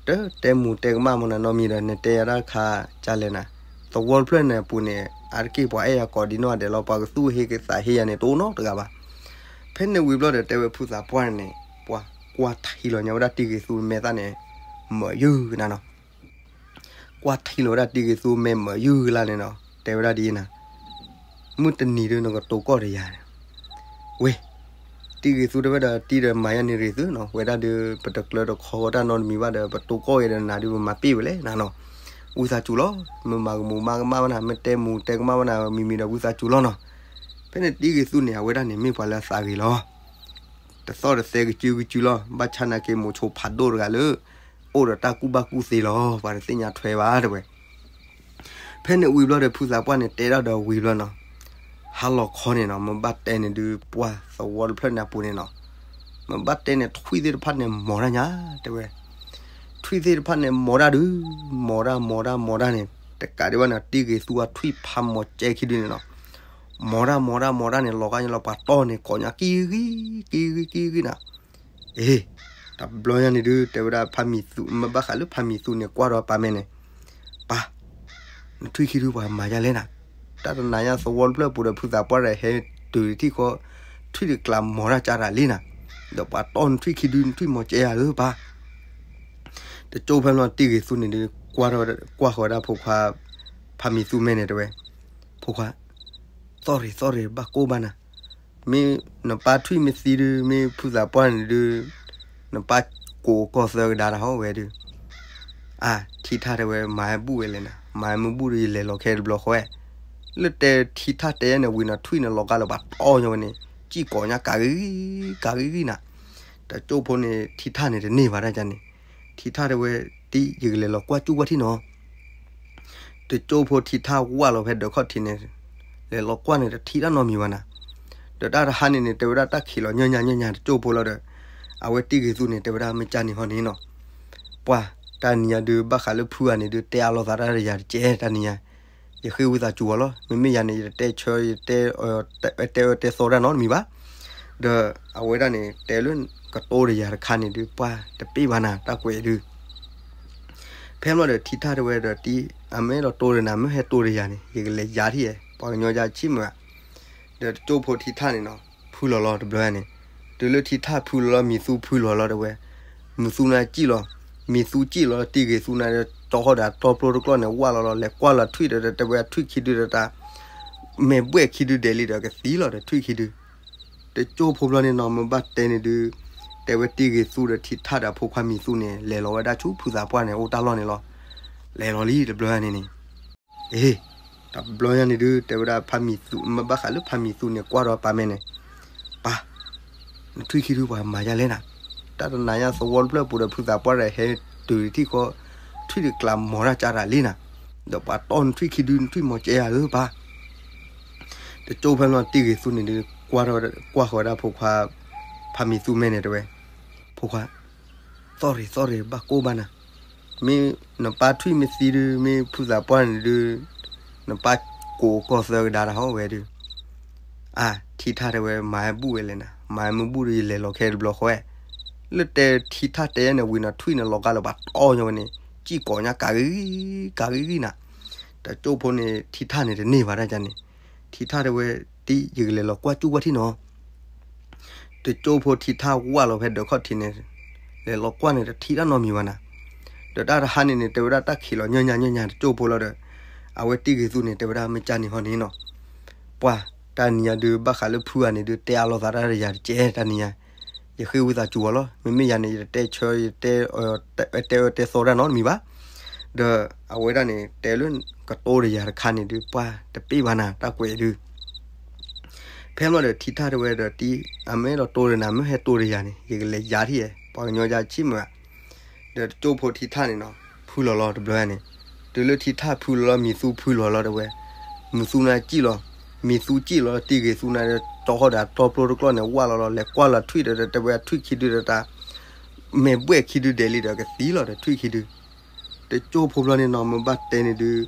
တတဲမူၤတဲကမၣ်မနုၤနီတမံၤဒီး နတဲယၤတၢ်တခါ ကလဲၣ်နၤ, သဝီတဖျၢၣ်န့ၣ်အပူၤန့ၣ် အါတက့ၢ်ပှၤအဲၣ်ယၤကိးဒံနီၢ်ဂၤဒဲးလီၤ, ပှၤကသူၣ်ဟ့ကသးဟ့ယၤန့ၣ် တအိၣ်နီတဂၤဘၣ်. ဖဲန့ၣ်ဝံၤဘျီဒီး တဲဝဲဖုသးပှၢ်န့ၣ်န့ၣ် ပှၤကွၢ်ထံလီၤညါဝဲဒၣ်တံၤဂ့ၤသူမဲာ်သၣ်န့ၣ် မၢယုၢ်ကနၤနီၤ ကွၢ်ထံလီၤဝဲဒၣ်တံဂ့ၤသူမဲာ်မၢယုၢ်ဂ့ၤလၢ်န့ၣ်နီၤ, တဲဝဲဒၣ်ဒ်အံၤနၤ, မုၢ်တနံၤဒုးနကတိၤကီၢ်ဒီးယၤန့ၣ်, ဝ့ၢ်, တံဂ့ၤသူတဲဝဲဒီးတံဒီးမၤယါန့ၣ်ရ့ၣ်သုနီၤ, ဝဲဒၣ်ဒုး ပတကျၢၤတခီဃီတၢ်နီတမံၤဘၣ်ဒီး ပတိၤကီၢ်အံၤဒီးနၤဒုး ပမၤပ့ၢ်ဝဲလဲၣ်နၤနီၤ, ဝံသးစူၤလီၤ, မ့ၢ်မၤကမူၤမၤကမၣ်ဝဲနၤ, မ့ၢ်တဲမူၤတဲကမၣ်ဝဲနၤ မံၤမံၤဒီးဝံသးစူၤလီၤနီၤ, ဖဲန့ၣ်တံဂ့ၤသူန့ၣ် အဝဲဒၣ်န့ၣ်မ့ၢ်ပှၤလၢအသးဂ့ၤလီၤ တသီၣ်တသဲကစုကစုလီၤ, ဘၣ်ဆၣ်နာ်က့မိၤဆိဖးဒိၣ်တဂၤလၢ အိၣ်ဒီးတၢ်ကူၣ်ဘၣ်ကူၣ်သ့လီၤ, ပှၤတသ့ၣ်ညါထွဲဘၣ်တဲဝဲ. ဖဲန့ၣ်ဝံၤဘျီဒီး ဖုသးပှၢ်န့ၣ်တဲထီၣ်ဒီးဝံၤဘျီနီၤ, ဟါလီၤခီန့ၣ်နီၤ, မ့ၢ်ဘၣ်တဲန့ၣ်ဒုး ပှၢ်သဝီတဖျၢၣ်န့ၣ်အပူၤန့ၣ်နီၤ, မ့ၢ်ဘၣ်တဲန့ၣ် ထွံၣ်သ့ၣ်တဖၣ်န့ၣ်မီၤတၢ်ညါတဲဝဲ, ထွံၣ်သ့ၣ်တဖၣ်န့ၣ်မီၤတၢ်ဒုး, မီၤတၢ်မီၤတၢ်မီၤတၢ်န့ၣ် တကးဒံးဘၣ်န့ၣ် တံဂ့ၤသူအထွံၣ်ဖးမီၤကဲခံဒုန့ၣ်နီၤ မီၤတၢ်မီၤတၢ်မီၤတၢ်န့ၣ် လီၤဂာ်ညါလီၤ ပှၤတီၢ်န့ၣ်ကိးညါကံဂံၢ် ကံဂံၢ် ကံဂံၢ်နၤ, အ့, တဘျီညါန့ၣ်ဒုး တဲဝဲဒၣ်ဖးမံၤသူ မ့ၢ်ဘၣ်ဃးလၢဖးမံၤသူန့ၣ် ကွၢ်ဒီးပၢ်မဲာ်န့ၣ်, ပၢ်, နထွံၣ်ခံဒုပှၤမၤယါလဲၣ်နၤ, တၢ်တနၤညါသဝီတဖျၢၣ်ပူၤဒီး ဖုသးပှၢ်ဒီးဟဲတုၤထံၣ်ဃီ, ထွံၣ်တကျးမီၤတၢ်ကၢ်တၢ်လံနၤ, ဒီးပှၤတီၢ်နထွံၣ်ခံဒု နထွံၣ်မီၤကဲဧါဧၢပၢ် တကၠိဖဲလီၤတံဂ့ၤသူန့ၣ်ဒုး ကွၢ်ဃီၤဝဲဒၣ်ဖိခွါ, ဖးမံၤသူမဲာ်န့ၣ်တဲဝဲ, ဖိခွါ, သီၣ်ရ့ၣ်သီၣ်ရ့ၣ်ဘၣ်ကိၢ်ဘၣ်နၤ, မ့ၢ်နပၢ်ထွံၣ်မ့ၢ်သံဒုး မ့ၢ်ဖုသးပှၢ်န့ၣ်ဒုး, နပၢ်ကိးကီၢ်သၢကဒါတၢ်ဟီဝဲဒုး, အါ, ထံထၣ်တဲဝဲမၤဟဲဘူၣ်ဝဲလဲၣ်နၤ, မၤဟဲမ့ၢ်ဘူၣ်ဒီးယလဲၤလီၤခဲတဘျီဃီဝဲ, လၢတဲထံထၣ်တဲယဲန့ၣ်ဝံၤနီၤ ထွံၣ်န့ၣ်လီၤဂာ်လၢပှၤတီၢ်ညီဝဲန့ၣ် ကံၣ်ကိးညါကးဂံၢ်, ကးဂံၢ်ဂံၢ်နၤ, တကၠိဖိန့ၣ် ထံထၣ်န့ၣ်တန့ၢ်ဘၣ်တၢ်န့ၣ်, ထံထၣ်တဲဝဲ, တံ ယကလဲၤလီၤကွၢ်ကၠူၣ်ကွၢ်ထံနီၤ တကၠိဖိထံထၣ်ဝၢ်လီၤဖဲဒၢးခီၣ်ထံးန့ၣ်, လဲၤလီၤကွၢ်န့ၣ်တထံၣ်တၢ်နီတမံၤဘၣ်နၤ, ဒီးတၢ်တဟါန့ၣ်န့ၣ် တဲဝဲဒၣ်တၢ်ခံးလီၤညီညီညီညီတကၠိဖိလီၤဒီး, အဝဲတံဂ့ၤသူန့ၣ် တဲဝဲဒၣ်မ့ၢ်ကၢ်န့ၣ်ဟီန့ၣ်နီၤ, ပှၢ်, တၢ်နံၤညါဒုးဘၣ်ဃးလၢဖုဂၤန့ၣ်ဒုး တဲအါလိာ်သးတၢ်ဒီးယၤတကဲတၢ်နံၤညါ, ယဃ့ဝံသးစူၤအီၤလီၤ, မ့မ့ၢ်ယၤန့ၣ် ယတတဲဆၢ ယတဲ တဲအၢတဲသီတၢ်နီတမံၤဘၣ်, ဒီးအဝဲဒၣ်န့ၣ် တဲလၢကတိၤဒီးယၤတခါန့ၣ်ဒုး ပှၢ်တပ့ၢ်ဘၣ်နၤ တၢ်ကွဲးဒုး ဖဲမ့ၢ်ဒီးထံထၣ်တဲဝဲဒီးတံ, အမ့ၢ်လီၤတိၤဒီးနၤ မ့ၢ်ဟဲတိၤဒီးယၤန့ၣ် ယကလဲၤယၤထံၣ်, ပှၤကညီယၤဆံၣ်မုာ်ဧါ, ဒီးတကၠိဖိထံထၣ်န့ၣ်နီၤ ဖုလီၤလီၤတဘျီန့ၣ်, တုၤလၢထံထၣ်ဖုလီၤလီၤ မံၤသူဖုလီၤလီၤတဲဝဲ, မံၤသူန့ၣ်ကံၣ်လီၤ, မံၤသူကံၣ်လီၤ တံဂ့ၤသူန့ၣ်ဒီး တီဃီဒီးတီပျိတကျီၢ်န့ၣ် ဝၢ်လီၤလီၤ လဲၤကွၢ်လီၤထွံၣ်ဒီး တဲဝဲထွံၣ်ခံဒုဒီးတၢ် မဲာ်ဘှဲၣ်ခံဒုဒဲးလံဒီးကသံလီၤဒီးထွံၣ်ခံဒု, တကၠိဖိဘျီန့ၣ်နီၤ မ့ၢ်ဘၣ်တဲန့ၣ်ဒုး, တဲဝဲတံဂ့ၤသူဒီးထံထၣ်ဒီးအဖိခွါမံၤသူန့ၣ် လဲၤလီၤဝဲဒၣ်ဆူဖုသးပှၢ်န့ၣ် အိၣ်တၢ်လီၢ်န့ၣ်လီၤ, လဲၤလီၤလံတဘျီန့ၣ်န့ၣ်, အ့, တဘျီညါန့ၣ်ဒုး တဲဝဲဒၣ်ဖးမံၤသူ မ့ၢ်ဘၣ်ဃးလၢဖးမံၤသူန့ၣ် ကွၢ်ဒီးပၢ်မဲာ်န့ၣ်, ပၢ် နထွံၣ်ခံဒုပှၤမၤယါလဲၣ်နၤ, တၢ်တနၤညါသဝီတဖျၢၣ်ပူၤဒီးဖုသးပှၢ်ဒီးဟဲတုၤထံၣ်ဃီ, ထွံၣ်တကျးမီၤတၢ်ကၢ်တၢ်လံနၤ, ဒီးပှၤတီၢ်နထွံၣ်ခံဒု နထွံၣ်မီၤကဲဧါဧၢပၢ်, တကၠိဖဲလီၤတံဂ့ၤသူန့ၣ်ဒုး ကွၢ်ဃီၤဝဲဒၣ်ဖိခွါ, ဖးမံၤသူမဲာ်န့ၣ်တဲဝဲ, ဖိခွါ, သီၣ်ရ့ၣ်သီၣ်ရ့ၣ်ဘၣ်ကိၢ်ဘၣ်နၤ, မ့ၢ်နပၢ်ထွံၣ်မ့ၢ်သံဒုး မ့ၢ်ဖုသးပှၢ်န့ၣ်ဒုး, နပၢ်ကိးကီၢ်သၢကဒါတၢ်ဟီဝဲဒုး, အါ, ထံထၣ်တဲဝဲမၤဟဲဘူၣ်ဝဲလဲၣ်နၤ, မၤဟဲမ့ၢ်ဘူၣ်ဒီးယလဲၤလီၤခဲတဘျီဃီဝဲ, လၢတဲထံထၣ်တဲယဲန့ၣ်ဝံၤနီၤ ထွံၣ်န့ၣ်လီၤဂာ်လၢပှၤတီၢ်ညီဝဲန့ၣ် ကံၣ်ကိးညါကးဂံၢ်, ကးဂံၢ်ဂံၢ်နၤ, တကၠိဖိန့ၣ် ထံထၣ်န့ၣ်တန့ၢ်ဘၣ်တၢ်န့ၣ်, ထံထၣ်တဲဝဲ, တံ ယကလဲၤလီၤကွၢ်ကၠူၣ်ကွၢ်ထံနီၤ တကၠိဖိထံထၣ်ဝၢ်လီၤဖဲဒၢးခီၣ်ထံးန့ၣ်, လဲၤလီၤကွၢ်န့ၣ်တထံၣ်တၢ်နီတမံၤဘၣ်နၤ, ဒီးတၢ်တဟါန့ၣ်န့ၣ် တဲဝဲဒၣ်တၢ်ခံးလီၤညီညီညီညီတကၠိဖိလီၤဒီး, အဝဲတံဂ့ၤသူန့ၣ် တဲဝဲဒၣ်မ့ၢ်ကၢ်န့ၣ်ဟီန့ၣ်နီၤ, ပှၢ်, တၢ်နံၤညါဒုးဘၣ်ဃးလၢဖုဂၤန့ၣ်ဒုး တဲအါလိာ်သးတၢ်ဒီးယၤတကဲတၢ်နံၤညါ, ယဃ့ဝံသးစူၤအီၤလီၤ, မ့မ့ၢ်ယၤန့ၣ် ယတတဲဆၢ ယတဲအၢတဲသီတၢ်နီတမံၤဘၣ်, ဒီးအဝဲဒၣ်န့ၣ် တဲလၢကတိၤဒီးယၤတခါန့ၣ်ဒုး ပှၢ်တပ့ၢ်ဘၣ်နၤ တၢ်ကွဲးဒုး ဖဲမ့ၢ်ဒီးထံထၣ်တဲဝဲဒီးတံ, အမ့ၢ်လီၤတိၤဒီးနၤ မ့ၢ်ဟဲတိၤဒီးယၤန့ၣ် ယကလဲၤယၤထံၣ်ဧါ, ပှၤကညီယၤဆံၣ်မုာ်ဧါ, ဒီးတကၠိဖိထံထၣ်န့ၣ်နီၤ ဖုလီၤလီၤတဘျီန့ၣ်, တုၤလၢထံထၣ်ဖုလီၤလီၤ မံၤသူဖုလီၤလီၤတဲဝဲ, မံၤသူန့ၣ်ကံၣ်လီၤ, မံၤသူကံၣ်လီၤ တံဂ့ၤသူန့ၣ်ဒီး တီဃီဒီးတီပျိတကျီၢ်န့ၣ် ဝၢ်လီၤလီၤ လဲၤကွၢ်လီၤထွံၣ်ဒီး တဲဝဲထွံၣ်ခံဒုဒီးတၢ် မဲာ်ဘှဲၣ်ခံဒုဒဲးလံဒီးကသံလီၤဒီးထွံၣ်ခံဒု, တကၠိဖိဘျီန့ၣ်နီၤ မ့ၢ်ဘၣ်တဲန့ၣ်ဒုး,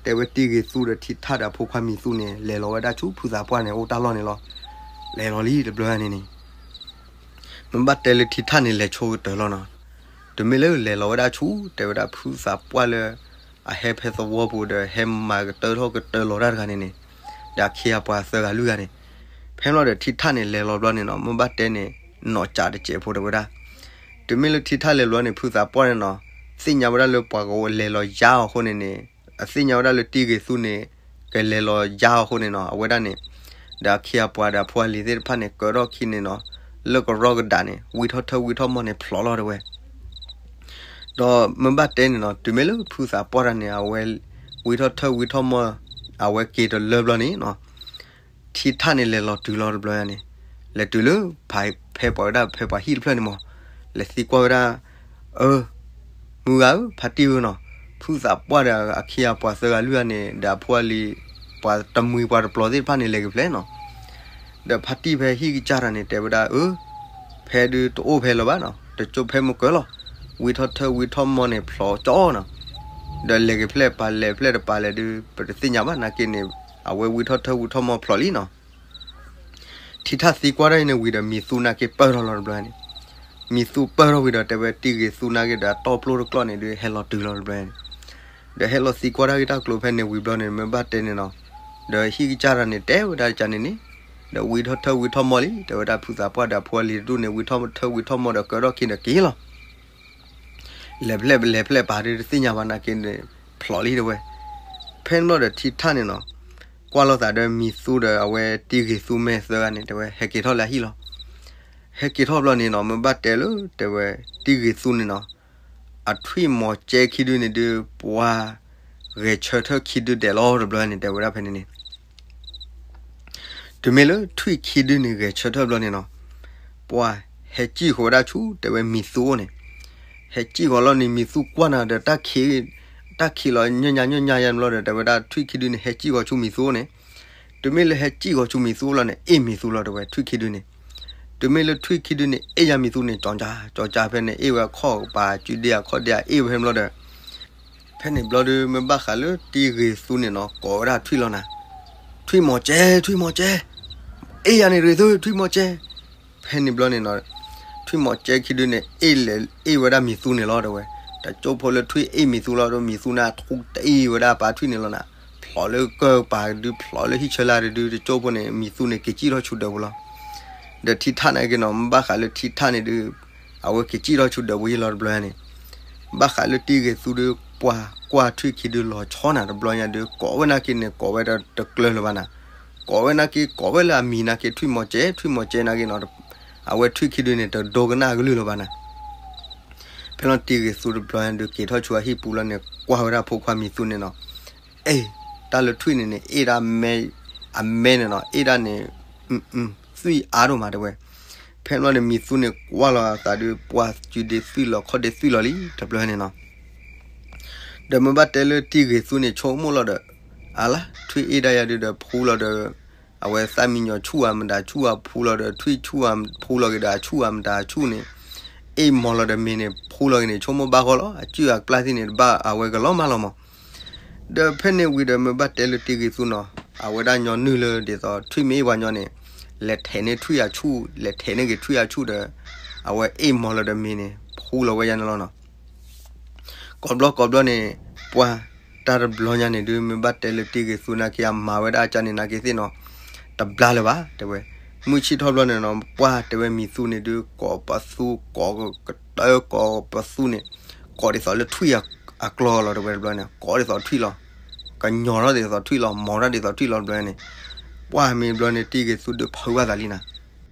တဲဝဲတံဂ့ၤသူဒီးထံထၣ်ဒီးအဖိခွါမံၤသူန့ၣ် လဲၤလီၤဝဲဒၣ်ဆူဖုသးပှၢ်န့ၣ် အိၣ်တၢ်လီၢ်န့ၣ်လီၤ, လဲၤလီၤလံတဘျီန့ၣ်န့ၣ်, မ့ၢ်ဘၣ်တဲလၢထံထၣ်န့ၣ် လဲၤဆိကတၢၢ်လီၤနီၤ, တမ့ၢ်လၢလဲၤလီၤဝဲဒၣ်ဆူ တဲဝဲဒၣ်ဖုသးပှၢ်လၢ အဟဲဖဲသဝီပူၤဒီး ဟဲမၤကတၢၢ်ထီၣ်ကတၢၢ်လီၤတၢ်တဂၤန့ၣ်န့ၣ်, ဒီးအခ့အပှၤသၢဂၤလွံၢ်ဂၤန့ၣ်, ဖဲမ့ၢ်ဒီးထံထၣ်န့ၣ် လဲၤလီၤဘျီန့ၣ်နီၤ မ့ၢ်ဘၣ်တဲန့ၣ် နီၢ်ကၠးတစဲးဖိတဲဝဲဒၣ်, တမ့ၢ်လၢထံထၣ်လဲၤဘျီန့ၣ် ဖုသးပှၢ်န့ၣ်နီၤ, သ့ၣ်ညါဝဲဒၣ်လၢပှၤကလဲၤလီၤယါအီၤအဃိန့ၣ်န့ၣ်, အသ့ၣ်ညါဝဲဒၣ်လၢတံဂ့ၤသူန့ၣ် ကလဲၤလီၤယါအီၤအဃိန့ၣ်နီၤ, အဝဲဒၣ်န့ၣ် ဒီးအခ့အပှၤဒီးအဖိအလံၤသ့ၣ်တဖၣ်န့ၣ် ကၢထီၣ်ခံန့ၣ်နီၤ, လၢကရီကဒးန့ၣ် ဝံထီၣ်ထၢၣ်ဝံထီၣ်မီၢ်န့ၣ်ဖျိးလီၤတဲဝဲ. ဒီးမ့ၢ်ဘၣ်တဲန့ၣ်နီၤ, တုၤမ့ၢ်လၢဖုသးပှၢ်တၢ်န့ၣ် အဝဲ ဝံထီၣ်ထၢၣ်ဝံထီၣ်မီၢ် အဝဲက့ၤတလၢဘျီန့ၣ်နီၤ, ထံထၣ်န့ၣ်လဲၤလီၤတုၤလီၤတဘျီန့ၣ်, လဲၤတုၤလၢ ဖဲပှၤဝဲဒၣ်ဖဲပှၤဟံၣ်တဖျၢၣ်န့ၣ်မီၢ်, လဲၤသံကွၢ်ဝဲဒၣ်, အၢ, မုၢ်ဂၤဧၢ ဖါတံၢ်ဧၢနီၤ, ဖုသးပှၢ်ဒီးအခ့အပှၤသၢဂၤလွံၢ်ဂၤန့ၣ် ဒီးအဖိအလံၤ ပှၤတမှံၤပှၤတပျီၤသ့ၣ်တဖၣ်န့ၣ် လဲၤက့ၤဖဲလဲၣ်နီၤ. ဒီးဖါတံၢ်ဖဲဟံၣ်ကစၢ်တၢ်န့ၣ် တဲဝဲဒၣ်, အၢ, ဖဲဒုးတအိၣ်ဖဲလၢၤဘၣ်နီၤ, တကၠိဖဲမုၢ်ကၢလီၤ, ဝံထီၣ်ထၢၣ်ဝံထီၣ်မီၢ်န့ၣ်ဖျိးကၠီနီၤ, ဒီးလဲၤက့ၤဖဲလဲၣ် ပာ်လဲၤဖဲလဲၣ်တပာ်လဲၤဒုး ပတသ့ၣ်ညါဘၣ်နာ်က့န့ၣ်, အဝဲဝံထီၣ်ထၢၣ်ဝံထီၣ်မီၢ်ဖျိးလံနီၤ. ထံထၣ်သံကွၢ်ထီၣ်အံၤန့ၣ်ဝံၤဒီး မံၤသူနာ်က့ပၢၢ်ထီၣ်လီၤတဘျီန့ၣ်, မံၤသူပၢၢ်ထီၣ်ဝံၤဒီး တဲဝဲတံဂ့ၤသူနာ်က့ဒီးအတီၢ်ပျိၢ်တကျီၢ်န့ၣ်ဒုး ဟဲလီၤတုၤလီၤတဘျီန့ၣ်, ဒီးဟဲလီၤသံကွၢ်တၢ်ဂ့ၢ်တၢ်ကျိၤဖဲန့ၣ်ဝံၤဘျီန့ၣ် မ့ၢ်ဘၣ်တဲန့ၣ်နီၤ, ဒီးဟံၣ်ကစၢ်တၢ်န့ၣ် တဲဝဲဒၣ်ကန့ၣ်န့ၣ်, ဒီးဝံထီၣ်ထၢၣ်ဝံထီၣ်မီၢ်လံ တဲဝဲဒၣ်ဖုသးပှၢ်ဒီးအဖိအလံၤတဒူၣ်န့ၣ် ဝံထီၣ်ထၢၣ်ဝံထီၣ်မီၢ်ဒီးကၢထီၣ်ခံဒီးက့ၤလီၤ လဲၤဖဲလဲၣ်လဲၤဖဲလဲၣ်ပာ်ဒုးတသ့ၣ်ညါဘၣ်နာ်က့န့ၣ် ဖျိးလံတဲဝဲ. ဖဲန့ၣ်ဘျီဒီးထံထၣ်န့ၣ်နီၤ, ကွၢ်လိာ်သးဒီးမံၤသူဒီးအဝဲတံဂ့ၤသူမဲာ်သၢဂၤန့ၣ် တဲဝဲဟဲက့ၤထီၣ်လၢအဟံၣ်လီၤ. ဟဲက့ၤထီၣ်ဘျီန့ၣ်နီၤ မ့ၢ်ဘၣ်တဲလၢတဲဝဲတံဂ့ၤသူန့ၣ်နီၤ, အထွံၣ်မီၤကဲခံဒုန့ၣ်ဒုး ပှၤဂဲၤဆၢထၢၣ်ခံဒုဒဲးလီၤတဘျီန့ၣ် တဲဝဲဒၣ်ဖဲန့ၣ်န့ၣ် တုၤမ့ၢ်လၢထွံၣ်ခံဒုန့ၣ်ဂဲၤဆၢထၢၣ်ဘျီန့ၣ်နီၤ, ပှၤဟဲစံၣ်ဃီၤဝဲဒၣ်ဆူတဲဝဲမံၤသူအိၣ်န့ၣ်, ဟဲစံၣ်ဃီၤလီၤန့ၣ် မံၤသူကွၢ်နၤဒီး တၢ်ခံးလီၤညၣ်ညါညၣ်ညါယါန့ၣ်ဘျီဒီး တဲဝဲဒၣ်ထွံၣ်ခံဒုန့ၣ် ဟဲစံၣ်ဃီၤဆူမံၤသူအိၣ်န့ၣ်, တုၤမ့ၢ်လၢဟဲစံၣ်ဃီၤဆူမံၤသူအိၣ်လီၤန့ၣ် အ့ၣ်မံၤသူလီၤတဲဝဲ ထွံၣ်ခံဒုန့ၣ်, တုၤမ့ၢ်လၢထွံၣ်ခံဒုန့ၣ် အ့ၣ်ယါမံၤသူန့ၣ် ကၠီကၠါ ကၠီကၠါဖဲန့ၣ် အ့ၣ်ဝဲအခီၣ်ပၤ ကုဒ့အခီၣ်ဒ့အ့ၣ်ဝဲဖဲန့ၣ်ဘျီဒီး ဖဲန့ၣ်ဘျီဒီး မ့ၢ်ဘၣ်ဃးလၢတံဂ့ၤသူန့ၣ်နီၤ ကိးဝဲဒၣ်ထွံၣ်လီၤနၤ, ထွံၣ်မီၤကဲ ထွံၣ်မီၤကဲ, အ့ၣ်ယၤန့ၣ်ရ့ၣ်သု ထွံၣ်မီၤကဲ. ဖဲန့ၣ်ဘျီန့ၣ်နီၤ, ထွံၣ်မီၤကဲခံဒုန့ၣ် အ့ၣ်လဲၤအ့ၣ်ဝဲဒၣ်မံၤသူန့ၣ်လီၤတဲဝဲ, တကၠိဖိလၢထွံၣ်အ့ၣ်မံၤသူလီၤဒီး မံၤသူန့ၣ်ထူတအ့ၣ်ဝဲဒၣ်ပၢ်ထွံၣ်န့ၣ်လီၤနၤ, ဖျိးလၢကၢၢ်ပၤဒုး ဖျိးလၢဟံၣ်ဆၢလာ်တဒု တကၠိဖိန့ၣ် မံၤသူန့ၣ် က့ၤစံၣ်ထီၣ်ဆူဒၢးပူၤလီၤ. ဒီးထံထၣ်နာ်က့နီၤ မ့ၢ်ဘၣ်ဃးလၢထံထၣ်န့ၣ်ဒုး အဝဲက့ၤစံၣ်ထီၣ်ဆူဒၢးပူၤယံလီၤတဘျီန့ၣ်, ဘၣ်ဃးလၢတံဂ့ၤသူဒုး ပှၤကွၢ်ထွံၣ်ခံဒုးလီၤဆီနၤတဘျီညါဒုး ကိးဝဲနာ်က့န့ၣ် ကိးဝဲတကျၢၤလၢၤဘၣ်နၤ, ကိးဝဲနာ်က့ ကိးဝဲလၢအမံၤနာ်က့ ထွံၣ်မီၤကဲ ထွံၣ်မီၤကဲနာ်က့နီၤ, အဝဲထွံၣ်ခံဒုန့ၣ် တဒိကနၣ်အကလုၢ်လၢၤဘၣ်နၤ. ဖဲလီၤတံဂ့ၤသူတဘျီညါဒုး က့ၤထီၣ်ဆူအဟံၣ်ပူၤလီၤန့ၣ် ကွၢ်ဝဲဒၣ်ဖိခွါမံၤသူန့ၣ်နီၤ, အ့ၣ်, တၢ်လၢထွံၣ်န့ၣ်န့ၣ် အ့ၣ်ဒၣ်မဲ, အမဲန့ၣ်နီၤ အ့ၣ်ဒၣ်န့ၣ် သွံၣ်အါဒိၣ်မးတဲဝဲ. ဖဲန့ၣ်ဘျီန့ၣ် မံၤသူန့ၣ်ကွၢ်လီၤအသးဒုး ပှၤစုဒ့သွံၣ်လီၤ ခီၣ်ဒ့သွံၣ်လီၤလံ တဘျီန့ၣ်နီၤ. ဒီးမ့ၢ်ဘၣ်တဲလၢတံဂ့ၤသူန့ၣ် ဆိကမိၣ်လီၤဒီး အလါ ထွံၣ်အ့ၣ်ဒၣ်ယၤဒုးဒီးဖှူလီၤဒီး အဝဲသၣ်မံညီၤဆူၣ်ဧါ မတၤဆူၣ်ဧါဖှူလီၤဒီး ထွံၣ်ဆူၣ်ဧါဖှူလီၤက့ၤဒီး အဆူၣ်ဧါမတၤအဆူၣ်န့ၣ် အ့ၣ်မီၤလီၤဒီးမ့ၤန့ၣ် ဖှူလီၤက့ၤန့ၣ် ဆိကမိၣ်ဘၣ်ဃီလီၤ အစုၣ်အကျၢ်သ့ၣ်န့ၣ် တဘၣ်အဝဲကလီၤမၢ်လီၤမး. ဒီးဖဲန့ၣ်ဝံၤဒီးမ့ၢ်ဘၣ်တဲလၢတံဂ့ၤသူနီၤ အဝဲဒၣ်ညီနုၢ်လၢဒ်သိးထွံၣ်မ့ၢ်အ့ၣ်ပှၤညီန့ၣ် လဲၤထဲးန့ၢ်ထွံၣ်အဆူၣ် လဲၤထဲးန့ၢ်က့ၤထွံၣ်အဆူၣ်ဒီး အဝဲအ့ၣ်မီၤလီၤဒီးမ့ၤန့ၣ် ဖှူလီၤဝဲယါန့ၣ်လီၤနီၤ. ကိးဘျီကိးဘျီန့ၣ် ပှၢ်တၢ်တဘျီညါန့ၣ်ဒုး မ့ၢ်ဘၣ်တဲလၢတံဂ့ၤသူနာ်က့ အမၤဝဲဒၣ်အကၢ်န့ၣ်နာ်က့သ့ၣ်နီၤ တဘျါလၢၤဘၣ်တဲဝဲ. မုၢ်ဆ့ၣ်ထီၣ်ဘျီန့ၣ်နီၤ ပှၢ်တဲဝဲမံၤသူန့ၣ်ဒုး ကိးပသူ ကိးကတၢၢ် ကိးပသူန့ၣ် ကိးဒ်သိးလၢထွံၣ်အကျီလီၤတဲဝဲတဘျီန့ၣ် ကိးဒ်သိးထွံၣ်လီၤ. ကညီၤထီၣ်ဒ်သိးထွံၣ်လီၤ မီၤထီၣ်ဒ်သိးထွံၣ်လီၤတဘျီန့ၣ် ပှၢ်မ့ၢ်ဘျီန့ၣ် တံဂ့ၤသူဒုးဖုးဘၣ်သးလံနၤ.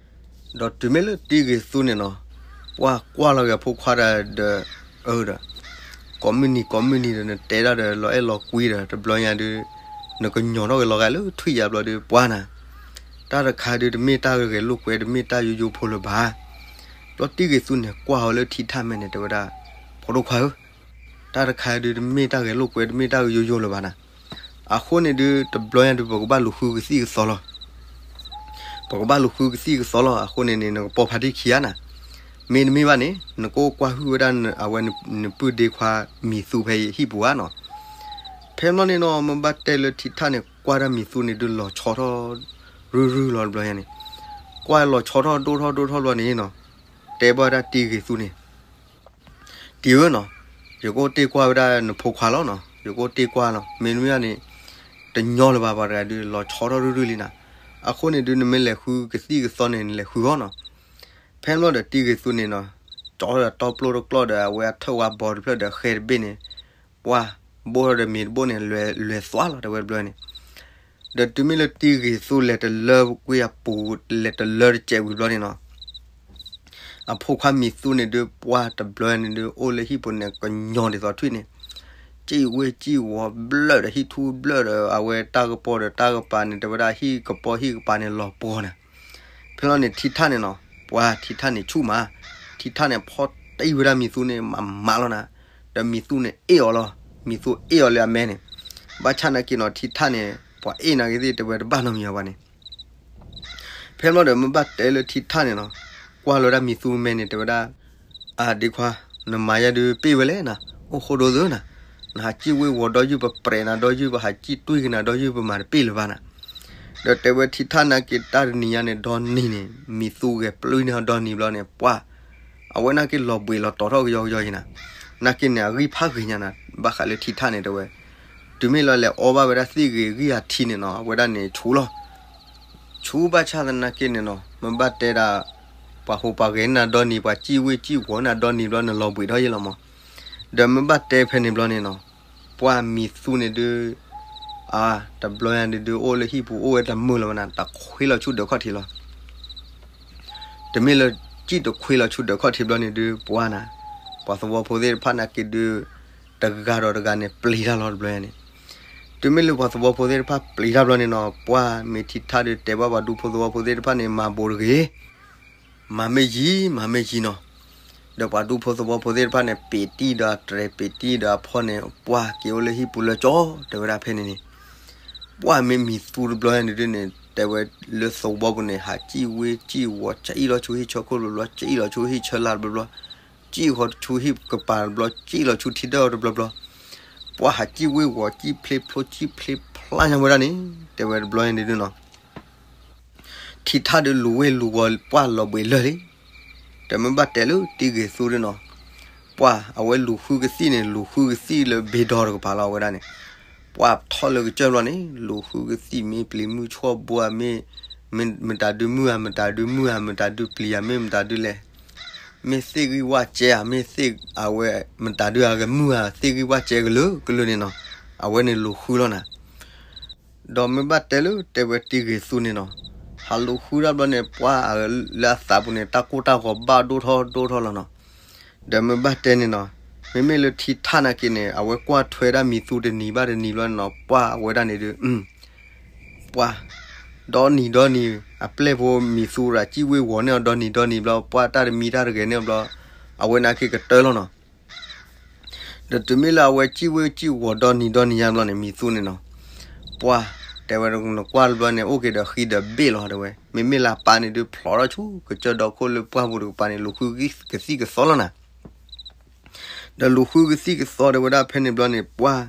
ဒီးတုၤမ့ၢ်လၢတံဂ့ၤသူန့ၣ်နီၤ ပှၢ်ကွၢ်လီၤက့ၤအဖိခွါဒီး အၢဒီး ကိးမုၢ်နံၤကိးမုၢ်နံၤဒီး နတဲဒၣ်ဒီးလီၤအဲၣ်လီၤကွံဒီး တဘျီညါဒုး နကညီၤထီၣ်က့ၤလီၤဂာ်လၢထွံၣ်ယါဘျီဒုး ပှၢ်နၤ တၢ်တခါဒုး တမ့ၢ်တၢ်ဂဲၤလိာ်ကွဲ တမ့ၢ်တၢ်ယိယိဖိလၢၤဘၣ်. ဘျီတံဂ့ၤသူန့ၣ် ကွၢ်အီၤလၢထံထၣ်မဲာ်န့ၣ် တဲဝဲဒၣ် ဖိဒိၣ်ခွါဧၢ တၢ်တခါဒုး တမ့ၢ်တၢ်ဂဲၤလိာ်ကွဲ တမ့ၢ်တၢ်ယိယိလၢၤဘၣ်နၤ. အဃိန့ၣ်ဒုး တဘျီညါဒုး ပကဘၣ်လူၤဃုကသံၣ်ကသီလီၤ. ပကဘၣ်လူၤဃုကသံၣ်ကသီလီၤ. အဃိန့ၣ်န့ၣ် နကပိာ်ဖးတံၢ်ခံဂၤနၤ. မ့တမ့ၢ်ဘၣ်န့ၣ် နကအိၣ်ကွၢ်ဟုၣ်ဝဲဒၣ် အဝဲနပုၢ်ဒ့ခွါမံၤသူဖဲအံၤဟံၣ်ပူၤဧါနီၤ. ဖဲဘျီန့ၣ်နီၤ မ့ၢ်ဘၣ်တဲလၢထံထၣ်န့ၣ် ကွၢ်တၢ်မံၤသူန့ၣ်ဒုးလီၤဆီထီၣ် ရုၢ်ရုၢ်လီၤတဘျီညါန့ၣ်. ကွၢ်လီၤဆီထီၣ်ဒိၣ်ထီၣ်ဒိၣ်ထီၣ်ဘျီန့ၣ်နီၤ တဲဘၣ်ဝဲဒၣ်တံဂ့ၤသူန့ၣ် တံၤဧၢနီၤ, ယကအိၣ်တ့ၢ်ကွၢ်ဝဲဒၣ်နဖိခွါလီၤနီၤ, ယကအိၣ်တ့ၢ်ကွၢ်လီၤ. မ့တမ့ၢ်ဘၣ်န့ၣ် တညီလၢၤဘၣ် ပှၤတဂၤဒုး လီၤဆီထီၣ်ရုၢ်ရုၢ်လံနၤ. အဃိန့ၣ်ဒုး နမ့ၢ်လဲၤဃုကသံၣ်ကသီန့ၣ် နလဲၤဃုအီၤနီၤ. ဖဲဘျီဒီးတံဂ့ၤသူန့ၣ်နီၤ ကၠီထီၣ်ဒီးတီပျိၢ်တကျီၢ်ဒီး အဝဲအထၢၣ်ဝါဘီတဖျၢၣ်ဒီး ဃဲတဘ့ၣ်န့ၣ် ပှၢ်ဘိၣ်ထီၣ်ဒီးမ့ၤတဘိၣ်န့ၣ် လဲၤသွါလီၤ တဲဝဲတဘျီန့ၣ်. ဒီးတုၤမ့ၢ်လၢတံဂ့ၤသူလဲၤတလၢကွံာ်အပူၤ လဲၤတလၢတစဲးဝံၤဘျီန့ၣ်နီၤ အဖိခွါမံၤသူန့ၣ်ဒုး ပှၢ်တဘျီန့ၣ်ဒုး အိၣ်လၢဟံၣ်ပူၤန့ၣ် ကညီၤဒ်သိးထွံၣ်န့ၣ်, စံၣ်ဝ့ၢ်စံၣ်ဝီၤဘျၢၣ်ဒီး ဟံၣ်ထူဘျၢၣ်ဒီး အဝဲတၢ်ကပီၤဒီးတၢ်ကပၤန့ၣ် တဲဝဲဒၣ် ဟံၣ်ကပီၤဟံၣ်ကပၤန့ၣ် လီၤပှီၤနၤ. ဖဲလီၤန့ၣ် ထံထၣ်န့ၣ်နီၤ ပှၢ်ထံထၣ်န့ၣ်ဆူၣ်မး, ထံထၣ်န့ၣ်ဖီၣ်တံၢ်ဝဲဒၣ်မံၤသူန့ၣ် မးမးလီၤနၤ. ဒီးမံၤသူန့ၣ်အ့ၣ်အီၤလီၤ, မံၤသူအ့ၣ်အီၤလၢအမဲန့ၣ်, ဘၣ်ဆၣ်နာ်က့နီၤ ထံထၣ်န့ၣ် ပှၤအ့ၣ်နာ်က့သ့ၣ် တဲဝဲတဘၣ်နီတမံၤဘၣ်န့ၣ်. ဖဲမ့ၢ်ဒီး မ့ၢ်ဘၣ်တဲလၢထံထၣ်န့ၣ်နီၤ, ကွၢ်လီၤဝဲဒၣ်မံၤသူမဲန့ၣ် တဲဝဲဒၣ်, အဒ့ခွါ, နမၤယဲဒုးပ့ၢ်ဝဲလဲၣ်နၤ, အိၣ်ဃိဒိသုနၤ, နဟးစံၣ်ဝ့ၢ်ဝီၤဒီယုၢ် ပပြဲးနၤဒီယုၢ် ပဟးစံၣ်တွံၢ်က့ၤနၤဒီယုၢ် ပမၤတပ့ၢ်လၢၤဘၣ်နၤ. ဒီးတဲဝဲထံထၣ်နာ်က့တၢ်တနံၤညါန့ၣ် ဒီနံၤန့ၣ် မံၤသူဂဲၤပျုၢ်န့ၢ်အီၤဒီနံၤဘျီန့ၣ် ပှၢ် အဝဲနာ်က့လီၤဘှံးလီၤတီၤထီၣ်ကယီကယီယံၤနၤ, နာ်က့န့ၣ် အဂံၢ်ဖးဂ့ၤညါနၤ, ဘၣ်ဃးလၢထံထၣ်န့ၣ်တဲဝဲ, တုၤမ့ၢ်လၢလဲၤအီဘၣ်ဝဲဒၣ်သ့ၣ်ဂ့ၤဂံၢ်အထံန့ၣ်နီၤ အဝဲဒၣ်န့ၣ်ဆူၣ်လီၤ. ဆူၣ်ဘၣ်ဆၣ်သနာ်က့န့ၣ်နီၤ မ့ၢ်ဘၣ်တဲဒၣ်, ပှၤဟူးပှၤဂဲၤနၤဒီနံၤ ပှၤစံၣ်ဝ့ၢ်စံၣ်ဝီၤနၤဒီနံၤဘျီန့ၣ် လီၤဘှံးထီၣ်ယဲလီၤမး. ဒီးမ့ၢ်ဘၣ်တဲဖဲန့ၣ်ဘျီန့ၣ်နီၤ, ပှၢ်မံၤသူန့ၣ်ဒုး, အါ, တဘျီညါဒုးဒုး အိၣ်လၢဟံၣ်ပူၤအိၣ်ဝဲတမုာ်လၢၤဘၣ်နၤ တခွ့လီၤဆူဒၢးခီၣ်ထံးလီၤ. တမ့ၢ်လၢစံၣ်တခွ့လီၤဆူဒၢးခီၣ်ထံးဘျီန့ၣ်ဒုး ပှၢ်နၤ, ပှၤသဝီဖိသ့ၣ်တဖၣ်နာ်က့ဒုး, တဂၤဒီးတဂၤန့ၣ် ပျံၤတၢ်လီၤတဘျီညါန့ၣ်. တုၤမ့ၢ်လၢပှၤသဝီဖိသ့ၣ်တဖၣ်ပျံၤတၢ်ဘျီန့ၣ်နီၤ ပှၢ်မ့ၢ်ထံထၣ်ဒုးတဲဘၣ်ပှၤဒူဖိသဝီဖိသ့ၣ်တဖၣ်န့ၣ် မၤဘူးတဂ့ၤ မၤမ့ၢ်ယံၤ မၤမ့ၢ်ယံၤနီၤ. ဒီးပှၤဒူဖိသဝီဖိသ့ၣ်တဖၣ်န့ၣ် ပ့ၤတံၢ်ဒီးတြဲၤပ့ၤတံၢ်ဒီးအဖီန့ၣ် ပှၢ်က့ၤအိၣ်လၢဟံၣ်ပူၤလၢကၠီ တဲဝဲဒၣ်ဖဲန့ၣ်န့ၣ်. ပှၢ်မ့ၢ်မံၤသူတဘျီန့ၣ်ဒုးန့ၣ် တဲဝဲလၢသဝီပူၤန့ၣ် ဟးစံၣ်ဝ့ၢ်စံၣ်ဝီၤ စံၣ်လီၤဆူဟံၣ်ဆၢခိၣ်တဘျီဘျီ စံၣ်လီၤဆူဟံၣ်ဆၢလာ်တဘျီဘျီ, စံၣ်ဃီဆူဟံၣ်ကပၤတဘျီ စံၣ်လီၤဆူထံဒၢၣ်အီၤတဘျီဘျီ. ပှၢ်ဟးစံၣ်ဝ့ၢ်ဝီၤ စံၣ်ဖျ့ဖျိ စံၣ်ဖျ့ဖျါညါဝဲဒၣ်န့ၣ် တဲဝဲတဘျီန့ၣ်ဒုးနီၤ ထံထၣ်ဒုးလူၤဝ့ၢ်လူၤဝီၤ ပှၢ်လီၤဘှံးလၢာ်လံ. ဒီးမ့ၢ်ဘၣ်တဲလၢတံဂ့ၤသူဒုးနီၤ, ပှၢ်အဝဲလူၤဃုကသံၣ်န့ၣ် လူၤဃုကသံၣ်လၢဘ့ၣ်ဒီတကပၤလီၤ အဝဲဒၣ်န့ၣ်. ပှၢ်ထီၣ်လၢကစၢၢ်ဘျီန့ၣ် လူၤဃုကသံၣ်မ့ၢ်ပျံၤမုၢ်ဆီၣ်ဘိဧါ မ့ၢ်, မတၤဒုးမုၢ်ဧါ မတၤဒုးမုၢ်ဧါ မတၤဒုးပျံၤဧါ မ့ၢ်မတၤဒုးလဲၣ် မ့ၢ်သ့ၣ်ဂံၢ်ဝၣ်စဲဧါ မ့ၢ်သ့ၣ်အဝဲ မတၤဒုးအဂဲၤမုၢ်ဧါ သ့ၣ်ဂံၢ်ဝၣ်စဲကလုာ်ကလုာ်န့ၣ်နီၤ, အဝဲန့ၣ်လူၤဃုလီၤနၤ. ဒီးမ့ၢ်ဘၣ်တဲလၢတဲဝဲတံဂ့ၤသူန့ၣ်နီၤ, ဟးလူၤဃုတၢ်ဘျီန့ၣ် ပှၢ်လၢအသးပူၤန့ၣ် တၢ်ကိၢ်တၢ်ဂီၤဘၣ်ဒိၣ်ထီၣ်ဒိၣ်ထီၣ်လီၤနီၤ. ဒီးမ့ၢ်ဘၣ်တဲန့ၣ်နီၤ, မ့မ့ၢ်လၢထံထၣ်နာ်က့န့ၣ် အဝဲကွၢ်ထွဲဒၣ်မံၤသူတနံၤဘၣ်တနံၤဘျီန့ၣ်နီၤ, ပှၢ်အဝဲဒၣ်န့ၣ်ဒုး ပှၢ် ဒီနံၤဒီနံၤ အပျဲၢ်ဖိမံၤသူရၤစံၣ်ဝ့ၢ်ဝီၤန့ၢ်အီၤဒီနံၤဒီနံၤဘျီ ပှၢ်တၢ်တမံတၢ်တဂဲၤန့ၢ်အီၤဘျီ အဝဲနာ်က့ကတၢၢ်လီၤနီၤ. ဒီးတုၤမ့ၢ်လၢအဝဲစံၣ်ဝ့ၢ်စံၣ်ဝီၤဒီနံၤဒီနံၤညါဘျီန့ၣ် မံၤသူန့ၣ်နီၤ, ပှၢ် တဲဝဲနကွၢ်တဘျီန့ၣ် အိၣ်က့ၤဒီးဃံဒီးဘ့ၣ်လီၤတဲဝဲ, မ့မ့ၢ်လၢအပၢ်န့ၣ်ဒုးဖျိးထီၣ်ဆူ ကစၢၢ်ဒီခိၣ်လၢပှၢ်ပူၤတကပၤန့ၣ် လူၤဃုကသံၣ်ကသီလီၤနၤ. ဒီးလူၤဃုကသံၣ်ကသီတဲဝဲဒၣ်ဖဲန့ၣ်ဘျီန့ၣ် ပှၢ်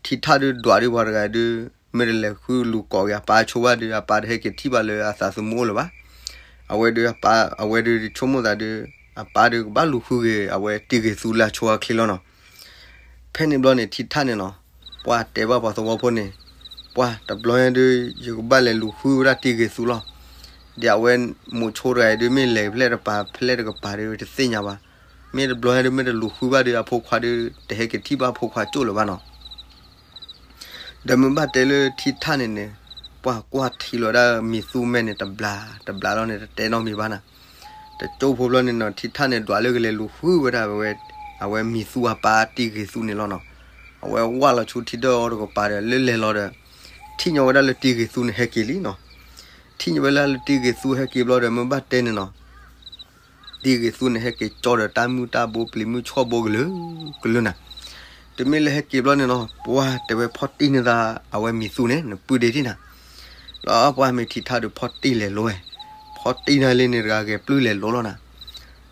ထံထၣ်ဒုးဒွးဒုးပှၤတဂၤဒုး မ့ၢ်တလဲၤဃုလူၤကိးက့ၤအပၢ်ဆိဘၣ်ဒုး အပၢ်တဟဲက့ၤထံၣ်ဘၣ်လၢအသးသမူအိၣ်လၢၤဘၣ်. အဝဲဒုးအပၢ် အဝဲဒုးဆိကမိၣ်သးဒုး အပၢ်ဒုးကဘၣ်လူၤဃုက့ၤ အဝဲတံဂ့ၤသူလၢအဆိအချ့လီၤနီၤ. ဖဲန့ၣ်ဘျီန့ၣ် ထံထၣ်န့ၣ်နီၤ, ပှၢ်တဲဘၣ်ပှၤသဝီဖိန့ၣ်, ပှၢ်တဘျီညါဒုး ယကဘၣ်လဲၤလူၤဃုဝဲဒၣ်တံဂ့ၤသူလီၤ. ဒီးအဝဲမိၤဆိတဂၤအံၤဒုး မ့ၢ်လဲၤဖဲလဲၣ်တပၤ ဖဲလဲၣ်တကပၤဒုး တသ့ၣ်ညါဘၣ်. မ့ၢ်တဘျီညါဒုး မ့ၢ်တလူၤဃုဘၣ်ဒုး အဖိခွါဒုး တဟဲက့ၤထံၣ်ဘၣ်အဖိခွါကၠိၣ်လၢၤဘၣ်နီၤ. ဒီးမ့ၢ်ဘၣ်တဲလၢထံထၣ်န့ၣ်န့ၣ်, ပှၢ်ကွၢ်ထံလီၤဒၣ်မံၤသူမဲန့ၣ် တဘျးတဘျးလီၤန့ၣ် တတဲနီတမံၤဘၣ်နၤ. တကၠိဖိဘျီန့ၣ်နီၤ ထံထၣ်န့ၣ် ဒွးလၢကလဲၤလူၤဃုဝဲဒၣ်ဝဲ အဝဲမံၤသူအပၢ်တံဂ့ၤသူန့ၣ်လီၤနီၤ. အဝဲဝၢ်လီၤဆူထံဒၢၣ်အီၤတကပၤဒီး လၢလဲၤလီၤဒီး ထံၣ်ညီဝဲဒၣ်လၢတံဂ့ၤသူန့ၣ်ဟဲက့ၤလံနီၤ. ထံၣ်ညီဝဲဒၣ်လၢတံဂ့ၤသူဟဲက့ၤဘျီဒီး မ့ၢ်ဘၣ်တဲန့ၣ်နီၤ တံဂ့ၤသူန့ၣ် ဟဲက့ၤကၠီဒီးတၢ်မုၢ်တၢ်ဘိပျံၤမုၢ်ဆီၣ်ဘိကလုာ်ကလုာ်နၤ. တမ့ၢ်လၢဟဲက့ၤဘျီန့ၣ်နီၤ ပှၢ်တဲဝဲဖီၣ်တံၢ်န့ၢ်သး အဝဲမံၤသူန့ၣ် နပုၢ်ဒ့ထံၣ်နၤ. လီၤပှၢ်မ့ၢ်ထံထၣ်ဒုးဖီၣ်တံၢ်လဲၤလိၤဝဲ, ဖီၣ်တံၢ်နၤလံန့ၣ်တဂၤဂဲၤပျုၢ်လဲၤလိၤလီၤနၤ.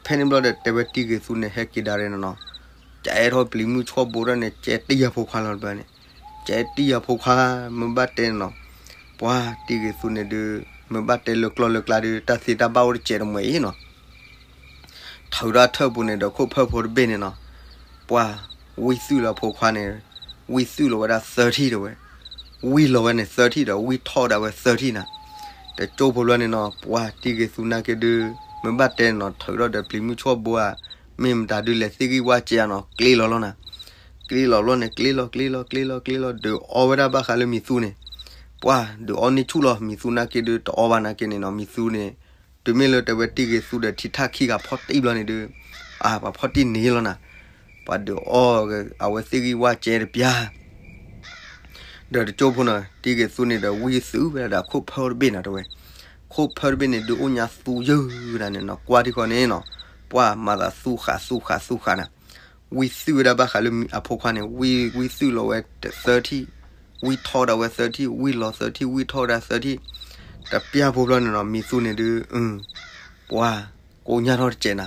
ဖဲန့ၣ်ဘျီဒီးတဲဝဲတံဂ့ၤသူန့ၣ် ဟဲက့ၤဒၣ်ရဲၣ်နီၤနီၤ, ကဲထီၣ်ပျံၤမုၢ်ဆီၣ်ဘိဒီးန့ၣ် ကဲတံၢ်အဖိခွါလီၤတဘျီန့ၣ်, ကဲတံၢ်အဖိခွါ မ့ၢ်ဘၣ်တဲန့ၣ်နီၤ, ပှၢ်တံဂ့ၤသူန့ၣ်ဒုး မ့ၢ်ဘၣ်တဲလၢကျီၢ်လၢကျါဒုး တၢ်သ့တၢ်ဘၣ်အိၣ်တစဲးတမှဲၤအံၤနီၤ ထုးထီၣ်ထၢၣ်ပူၤန့ၣ်ဒီးခိၣ်ဖၢၣ်ဖိတဘ့ၣ်န့ၣ်နီၤ, ပှၢ်ဝံၣ်သုၣ်လီၤဖိခွါန့ၣ်, ဝံၣ်သုၣ်လီၤဝဲဒၣ်သၢထံၣ်တဲဝဲ, ဝံၣ်လီၤဝဲန့ၣ်သၢထံၣ်ဒီး ဝံၣ်ထီၣ်ဒၣ်ဝဲသၢထံၣ်နၤ. တကၠိဖိဘျီန့ၣ်နီၤ ပှၢ်တံဂ့ၤသူနာ်က့ဒုး မ့ၢ်ဘၣ်တဲန့ၣ်နီၤ ထုးထီၣ်ဒီးပျံၤမုၢ်ဆီၣ်ဘိဧါ, မ့ၢ်မတၤဒုးလဲၤသ့ၣ်ဂံၢ်ဝၣ်ကဲနီၤ ကျ့လီၤလီၤနၤ. ကျ့လီၤလီၤန့ၣ် ကျ့လီၤ ကျ့လီၤ ကျ့လီၤ ကျ့လီၤ ဒုးအီဝဲဒၣ်ဘၣ်ဃးလၢမံၤသူန့ၣ်, ပှၢ်ဒုးအီန့ၢ်ဆူၣ်လီၤ မံၤသူနာ်က့ဒုး တအီဘၣ်နာ်က့န့ၣ်နီၤ မံၤသူန့ၣ်, တုၤမ့ၢ်လၢတဲဝဲတံၢ်ဂ့ၤသူဒီးထံထၣ်ခံဂၤဖီၣ်တံၢ်ဘျီန့ၣ်ဒုး, အါ ပှၤဖီၣ်တံၢ်န့ၣ်လီၤနၤ. ပှၤဒုးအီ အဝဲသ့ၣ်ဂံၢ်ဝၣ်ကဲတပျၢ် ဒီးတကၠိဖိနီၤ တံၢ်ဂ့ၤသူန့ၣ်ဒီးဝံသုးဝဲဒၣ်ဒီးခိၣ်ဖၢတဘ့ၣ်နီၤတဲဝဲ, ခိၣ်ဖၢတဘ့ၣ်န့ၣ်ဒုးအိၣ်ညါသူယုၢ်ဒၣ်န့ၣ်နီၤ ကွၢ်ထံဃီန့ၣ်နီၤ, ပှၢ်မၤသးသူဃာ်သူဃာ်သူဃာ်နၤ, ဝံသုးဝဲဒၣ်ဘၣ်ဃးလၢအဖိခွါန့ၣ် ဝံ ဝံသုးလီၤဝဲသၢထံၣ်, ဝံထီၣ်ဝဲဒၣ်ဝဲသၢထံၣ်, ဝံလီၤသၢထံၣ်, ဝံထီၣ်ဝဲဒၣ်သၢထံၣ်, တပျၢ်ဖိဘျီန့ၣ်နီၤ မံၤသူန့ၣ်ဒုး ပှၢ်ကိးညၣ်ထီၣ်တစဲးနၤ,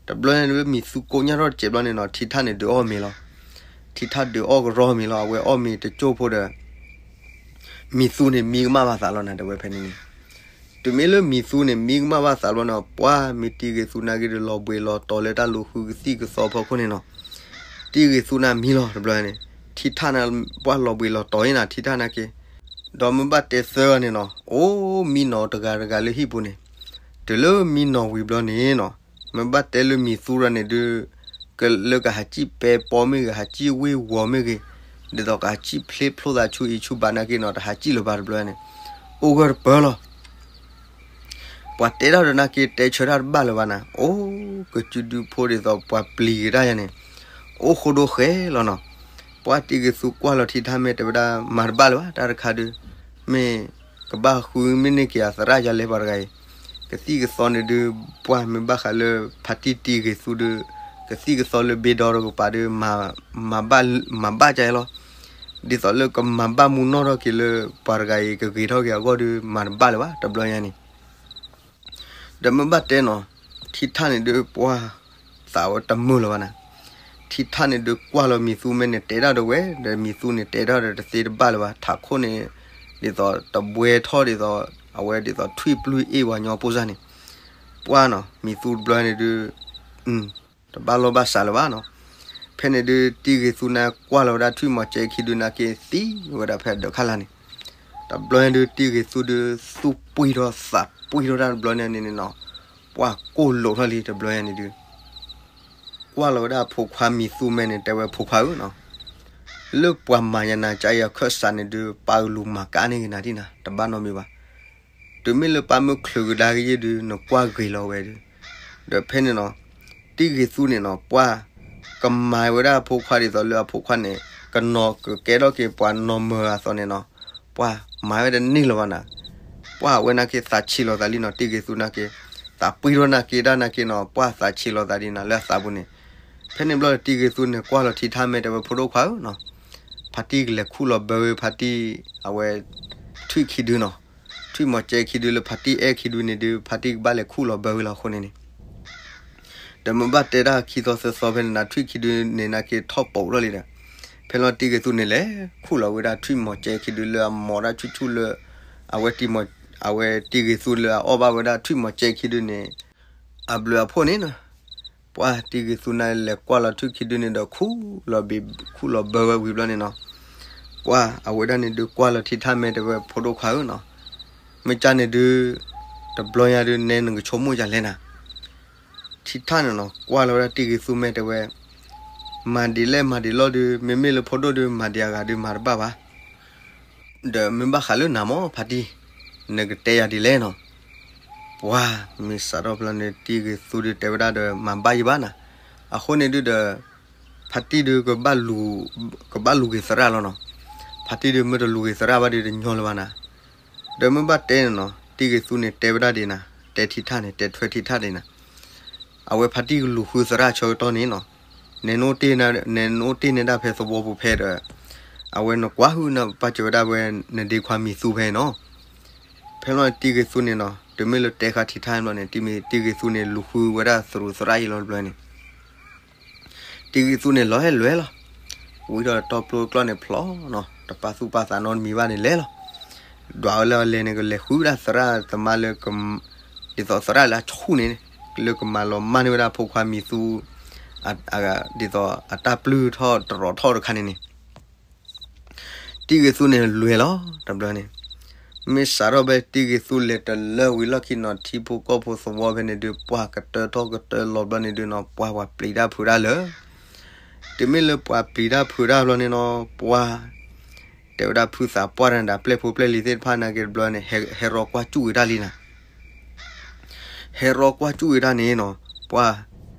တဘျီန့ၣ်ဒုး မံၤသူကိးညၣ်ထီၣ်တစဲးဘျီန့ၣ်နီၤ ထံထၣ်န့ၣ်ဒုးအီၣ်မ့ၤလီၤ. ထံထၣ်ဒုးအီၣ်ကရီမ့ၤလီၤ အဝဲအီၣ်မ့ၤတကၠိဖိဒီး မံၤသူန့ၣ်မံကမၣ်ဘၣ်သးလီၤနၤ တဲဝဲဖဲန့ၣ်န့ၣ်, တုၤမ့ၢ်လၢမံၤသူန့ၣ် မံကမၣ်ဘၣ်သးဘျီန့ၣ် ပှၢ်မ့ၢ်တံၢ်ဂ့ၤသူနာ်က့ဒီး လီၤဘှံးလီၤတီၤလၢတၢ်လူၤဃုကသံၣ်ကသီဖီခိၣ်န့ၣ်နီၤ, တံၢ်ဂ့ၤသူန့ၣ်မံလီၤတဘျီန့ၣ်, ထံထၣ်န့ၣ် ပှၢ်လီၤဘှံးလီၤတီၤအံၤနၤ ထံထၣ်နာ်က့, ဒီးမ့ၢ်ဘၣ်တဲသၢဂၤန့ၣ်နီၤ အိၣ်မံနီၤတဂၤတဂၤလၢဟံၣ်ပူၤန့ၣ်, တုၤလၢမံနီၤဝံၤဘျီန့ၣ်နီၤ, မ့ၢ်ဘၣ်တဲလၢမံၤသူရၤန့ၣ်ဒုး ကလၢကဟးစံၣ်ပဲပီမ့ၢ်ဂ့ၤ ဟးစံၣ်ဝ့ၢ်ဝီၤမ့ၢ်ဂ့ၤ, ဒ်သိးကဟးစံၣ်ဖျ့ဖျိသးဆူအံၤဆူဘၣ်နာ်က့နီၤ တဟးစံၣ်လၢၤဘၣ်တဘျီန့ၣ်, အိၣ်ဂၢၢ်တပၢၢ်လီၤ. ပှၤတဲထီၣ်ဒီးနာ်က့ တဲဆၢတၢ်တဘၣ်လၢၤဘၣ်နၤ, အိၣ်ကစုဒုဖိဒ်သိးပှၤပျံၤကဒါယၤန့ၣ်, အိၣ်ဃိဒိၣ်ဃဲလီၤနီၤ. ပှၢ်တံၢ်ဂ့ၤသူကွၢ်လီၤထံထၣ်မ့ၢ်တဲဝဲဒၣ် မၤတဘၣ်လၢၤဘၣ် တၢ်တခါဒုး, မ့ၢ်ကဘၣ်ဃုမ့ၢ်န့ၢ်က့ၤအသရၣ်ယၤလဲၣ်ပှၤတဂၤအံၤ, ကသံၣ်ကသီန့ၣ်ဒုး ပှၢ်မ့ၢ်ဘၣ်ဃးလၢ ဖါတံၢ်တံၢ်ဂ့ၤသူဒုး, ကသံၣ်ကသီလၢဘ့ဒီတကပၤဒုး မၤဘၣ်ကၢလီၤ. ဒ်သိးလၢကမၤဘၣ်မူနီၢ်ထီၣ်က့ၤလၢ ပှၤတဂၤအံၤကဂ့ၤထီၣ်က့ၤအဂီၢ်ဒုး မၤတဘၣ်လၢၤဘၣ် တဘျီညါန့ၣ်. ဒီးမ့ၢ်ဘၣ်တဲနီၤ, ထံထၣ်န့ၣ်ဒုး ပှၢ်သးဝဲတမုာ်လၢၤဘၣ်နၤ. ထံထၣ်န့ၣ်ဒုးကွၢ်လီၤမံၤသူမ့ၢ်န့ၣ် တဲဒၣ်ဒီးဝဲ, ဒီးမံၤသူန့ၣ်တဲဒၣ်ဒီးတသ့တဘၣ်လၢၤဘၣ်, ထးခိၣ်န့ၣ် ဒ်သိးတဘှဲထီၣ်ဒ်သိး အဝဲဒ်သိးထွံၣ်ပျုၢ်အ့ၣ်ဝဲညီပိၢ်စၢ်န့ၣ်, ပှၢ်နီၤ မံၤသူတဘျီန့ၣ်ဒုး တဘၣ်လိာ်ဘၣ်စးလၢၤဘၣ်နီၤ. ဖဲန့ၣ်ဒုး တံၢ်ဂ့ၤသူန့ၣ်ကွၢ်လီၤဝဲဒၣ်ထွံၣ်မီၤကဲခံဒုးနာ်က့သံဝဲဒၣ်ဖဲဒၢးခါလာ်န့ၣ်, တဘျီညါဒုး တံၢ်ဂ့ၤသူဒုး သူၣ်ပှံၢ်ထီၣ်သးပှံၢ်ထီၣ်တၢ်တဘျီညါန့ၣ်နီၤ, ပှၢ်ကိၢ်လိာ်ထီၣ်လံတဘျီညါန့ၣ်ဒုး ကွၢ်လီၤဝဲဒၣ်အဖိခွါမံၤသူမ့ၢ်န့ၣ် တဲဝဲဖိခွါဧၢနီၤ, လၢပှၤမၤညါနၤကအံၤအခၢၣ်စးန့ၣ်ဒုး ပာ်ကလူၤမၤကါန့ၢ်ဂ့ၤနၤဒံးနၤ တဘၣ်နီတမံၤဘၣ်. တုၤမ့ၢ်လၢပၢ်မုၢ်ချုးကဒါကယဲၢ်ဒုး နကွၢ်ဂ့ၤလီၤဝဲဒုး, ဒီးဖဲန့ၣ်နီၤ, တံၢ်ဂ့ၤသူန့ၣ်နီၤ ပှၢ်ကမၤဝဲဒၣ်အဖိခွါဒ်သိးလၢအဖိခွါန့ၣ် ကနီၤကကဲထီၣ်က့ၤပှၤနီၢ်မၢၤအသိးန့ၣ်နီၤ, ပှၢ်မၤဝဲတန့ၢ်လၢၤဘၣ်နၤ. ပှၢ်အဝဲနာ်က့သးဆံးလီၤသးလံနီၤ တံၢ်ဂ့ၤသူနာ်က့, သးပှံၢ်ထီၣ်နာ်က့ဒၣ်နာ်က့နီၤ ပှၢ်သးဆံးလီၤသးဒ်နၤလၢအသးပူၤန့ၣ်. ဖဲန့ၣ်ဘျီတံၢ်ဂ့ၤသူန့ၣ်ကွၢ်လီၤထံထၣ်မ့ၢ်တဲဝဲဖိဒိၣ်ခွါဧၢနီၤ, ဖါတံၢ်ကလဲၤခူၣ်လီၤဘၢဝဲဖါတံၢ် အဝဲ ထွံၣ်ခံဒုနီၤ, ထွံၣ်မီၤကဲခံဒုလၢဖါတံၢ်အဲၣ်ခံဒုန့ၣ်ဒုး ဖါတံၢ်ကဘၣ်လဲၤခူၣ်လီၤဘၢဝဲလီၤအဃိန့ၣ်န့ၣ် ဒီးမ့ၢ်ဘၣ်တဲဒၣ်ခံသီသၢသီဖဲန့ၣ်နၤ ထွံၣ်ခံဒုန့ၣ်နာ်က့ထီၣ်ပိာ်ထီၣ်လံဒီး, ဖဲလီၤတံၢ်ဂ့ၤသူန့ၣ်လဲၤခူၣ်လီၤဝဲဒၣ်ထွံၣ်မီၤကဲခံဒုလၢအမီၤဒၣ်ဆူၣ်ဆူၣ်လၢ အဝဲတံၢ်မီၤ အဝဲတံၢ်ဂ့ၤသူလၢအအီၣ်ဘၣ်ဝဲဒၣ်ထွံၣ်မီၤကဲခံဒုန့ၣ် အဘျုးအဖှိၣ်န့ၣ်နီၤ, ပှၢ်တံၢ်ဂ့ၤသူန့ၣ်လဲၤကွၢ်လီၤထွံၣ်ခံဒုန့ၣ်ဒီးခူၣ်လီၤဘ့ၣ် ခူၣ်လီၤဘၢဝဲဝံၤဘျီန့ၣ်နီၤ, ပှၢ်အဝဲဒၣ်န့ၣ်ဒုးကွၢ်လီၤထံထၣ်မ့ၢ်တဲဝဲဖိဒိၣ်ခွါဧၢနီၤ, မ့ၢ်ကၢ်န့ၣ်ဒုး တဘျီညါဒုးနဲနကဆိကမိၣ်ယၤလဲၣ်နၤ ထံထၣ်န့ၣ်နီၤ ကွၢ်လီၤဝဲဒၣ်တံၢ်ဂ့ၤသူမ့ၢ်တဲဝဲ, မၤဒံးလဲၣ်မၤဒံးလီၤဒုး မ့မ့ၢ်လၢဖိဒိၣ်ဒုး မၤဒံးအဂၤဒုးမၤတဘၣ်ဘၣ်, ဒီးမ့ၢ်ဘၣ်ဃးလၢနၤမ့ၢ်ဖါတံၢ်, နကတဲယၤဒ်လဲၣ်နီၤ, ပှၢ်မ့ၢ်စးထီၣ်ဖျီန့ၣ် တံၢ်ဂ့ၤသူဒုးတဲဝဲဒၣ်ဒီး မၤဘၣ်ယဘၣ်နၤ, အဃိန့ၣ်ဒုးဒီး ဖါတံၢ်ဒုး ကဘၣ်လူၤက့ၤသရၣ်လီၤနီၤ, ဖါတံၢ်ဒုးမ့ၢ်တလူၤက့ၤသရၣ်ဘၣ်ဒုးတညီလၢၤဘၣ်နၤ, ဒီးမ့ၢ်ဘၣ်တဲန့ၣ်နီၤ တံၢ်ဂ့ၤသူန့ၣ်တဲဝဲဒၣ်ဒ်နၤ, တဲထံထၣ်န့ၣ် တဲထွဲထံထၣ်ဒ်နၤ, အဝဲဖါတံၢ်ကလူၤဃုသရၣ်ဆၢကတီၢ်န့ၣ်နီၤ, နဲနအိၣ်တ့ၢ်န့ၢ်ဒၣ်ဖဲသဝီပူၤဖဲဒီး, အဝဲနကွၢ်ဟုၣ်နပာ်စၢၤဝဲဒၣ်ဝဲ နဒ့ခွါမံၤသူဖဲနီၤ, ဖဲလီၤတံၢ်ဂ့ၤသူန့ၣ်နီၤ တုၤမ့ၢ်လၢတဲဃာ်ထံထၣ်ဘျီန့ၣ် တံၢ်မ့ၢ်တံၢ်ဂ့ၤသူန့ၣ် လူၤဃုဝဲဒၣ်သရူးသရၣ်အံၤလီၤတဘျီန့ၣ် တံၢ်ဂ့ၤသူန့ၣ်လီၤဟဲလွဲၢ်လီၤ, ဝံထီၣ်တီပျိကျီၢ်န့ၣ်ဖျီနီၤ တပာ်သူၣ်ပာ်သးနီတမံၤဘၣ်န့ၣ်လဲၤလီၤ, ဒွးဝဲလၢအလဲၤန့ၣ် ကလဲၤဃုဒၣ်သရၣ်သမါလၢ ဒ်သိးသရၣ်လၢအဆူၣ်န့ၣ် လၢကမၤလီၤမၢ်န့ၢ်ဝဲဒၣ်ဖိခွါမံၤသူ ဒ်သိးအတၢ်ပျုၢ်ထီၣ်တရီးထီၣ်တခါန့ၣ်န့ၣ် တံၢ်ဂ့ၤသူန့ၣ်လွဲၢ်လီၤ တဘျီန့ၣ်, မ့ၢ်စးထီၣ်ဖဲတံဂ့ၤသူလဲၤတလၢဝံၤလီၢ်ခံနီၤ ထံဖိကီၢ်ဖိသဝီဖဲန့ၣ်ဒုး ပှၤကတၢထီၣ်ကတၢလီၤဘျီန့ၣ်ဒုးနီၤ ပှၤပှၤပျံၤတၢ်ဖုးတၢ်လၢ တုၤမ့ၢ်လၢပှၤပျံၤတၢ်ဖုးတၢ်ဘျီန့ၣ်နီၤ ပှၤ တဲဝဲဒၣ်ဖုသးပှၢ်တဂၤဒီးပျဲၢ်ဖိပျဲၢ်လံၤသ့ၣ်တဖၣ်နာ်က့တဘျီန့ၣ် ဟဲ ဟဲရီကွၢ်စူၣ်ဝဲဒၣ်လံနၤ ဟဲရီကွၢ်စူၣ်ဝဲဒၣ်န့ၣ်နီၤ ပှၤ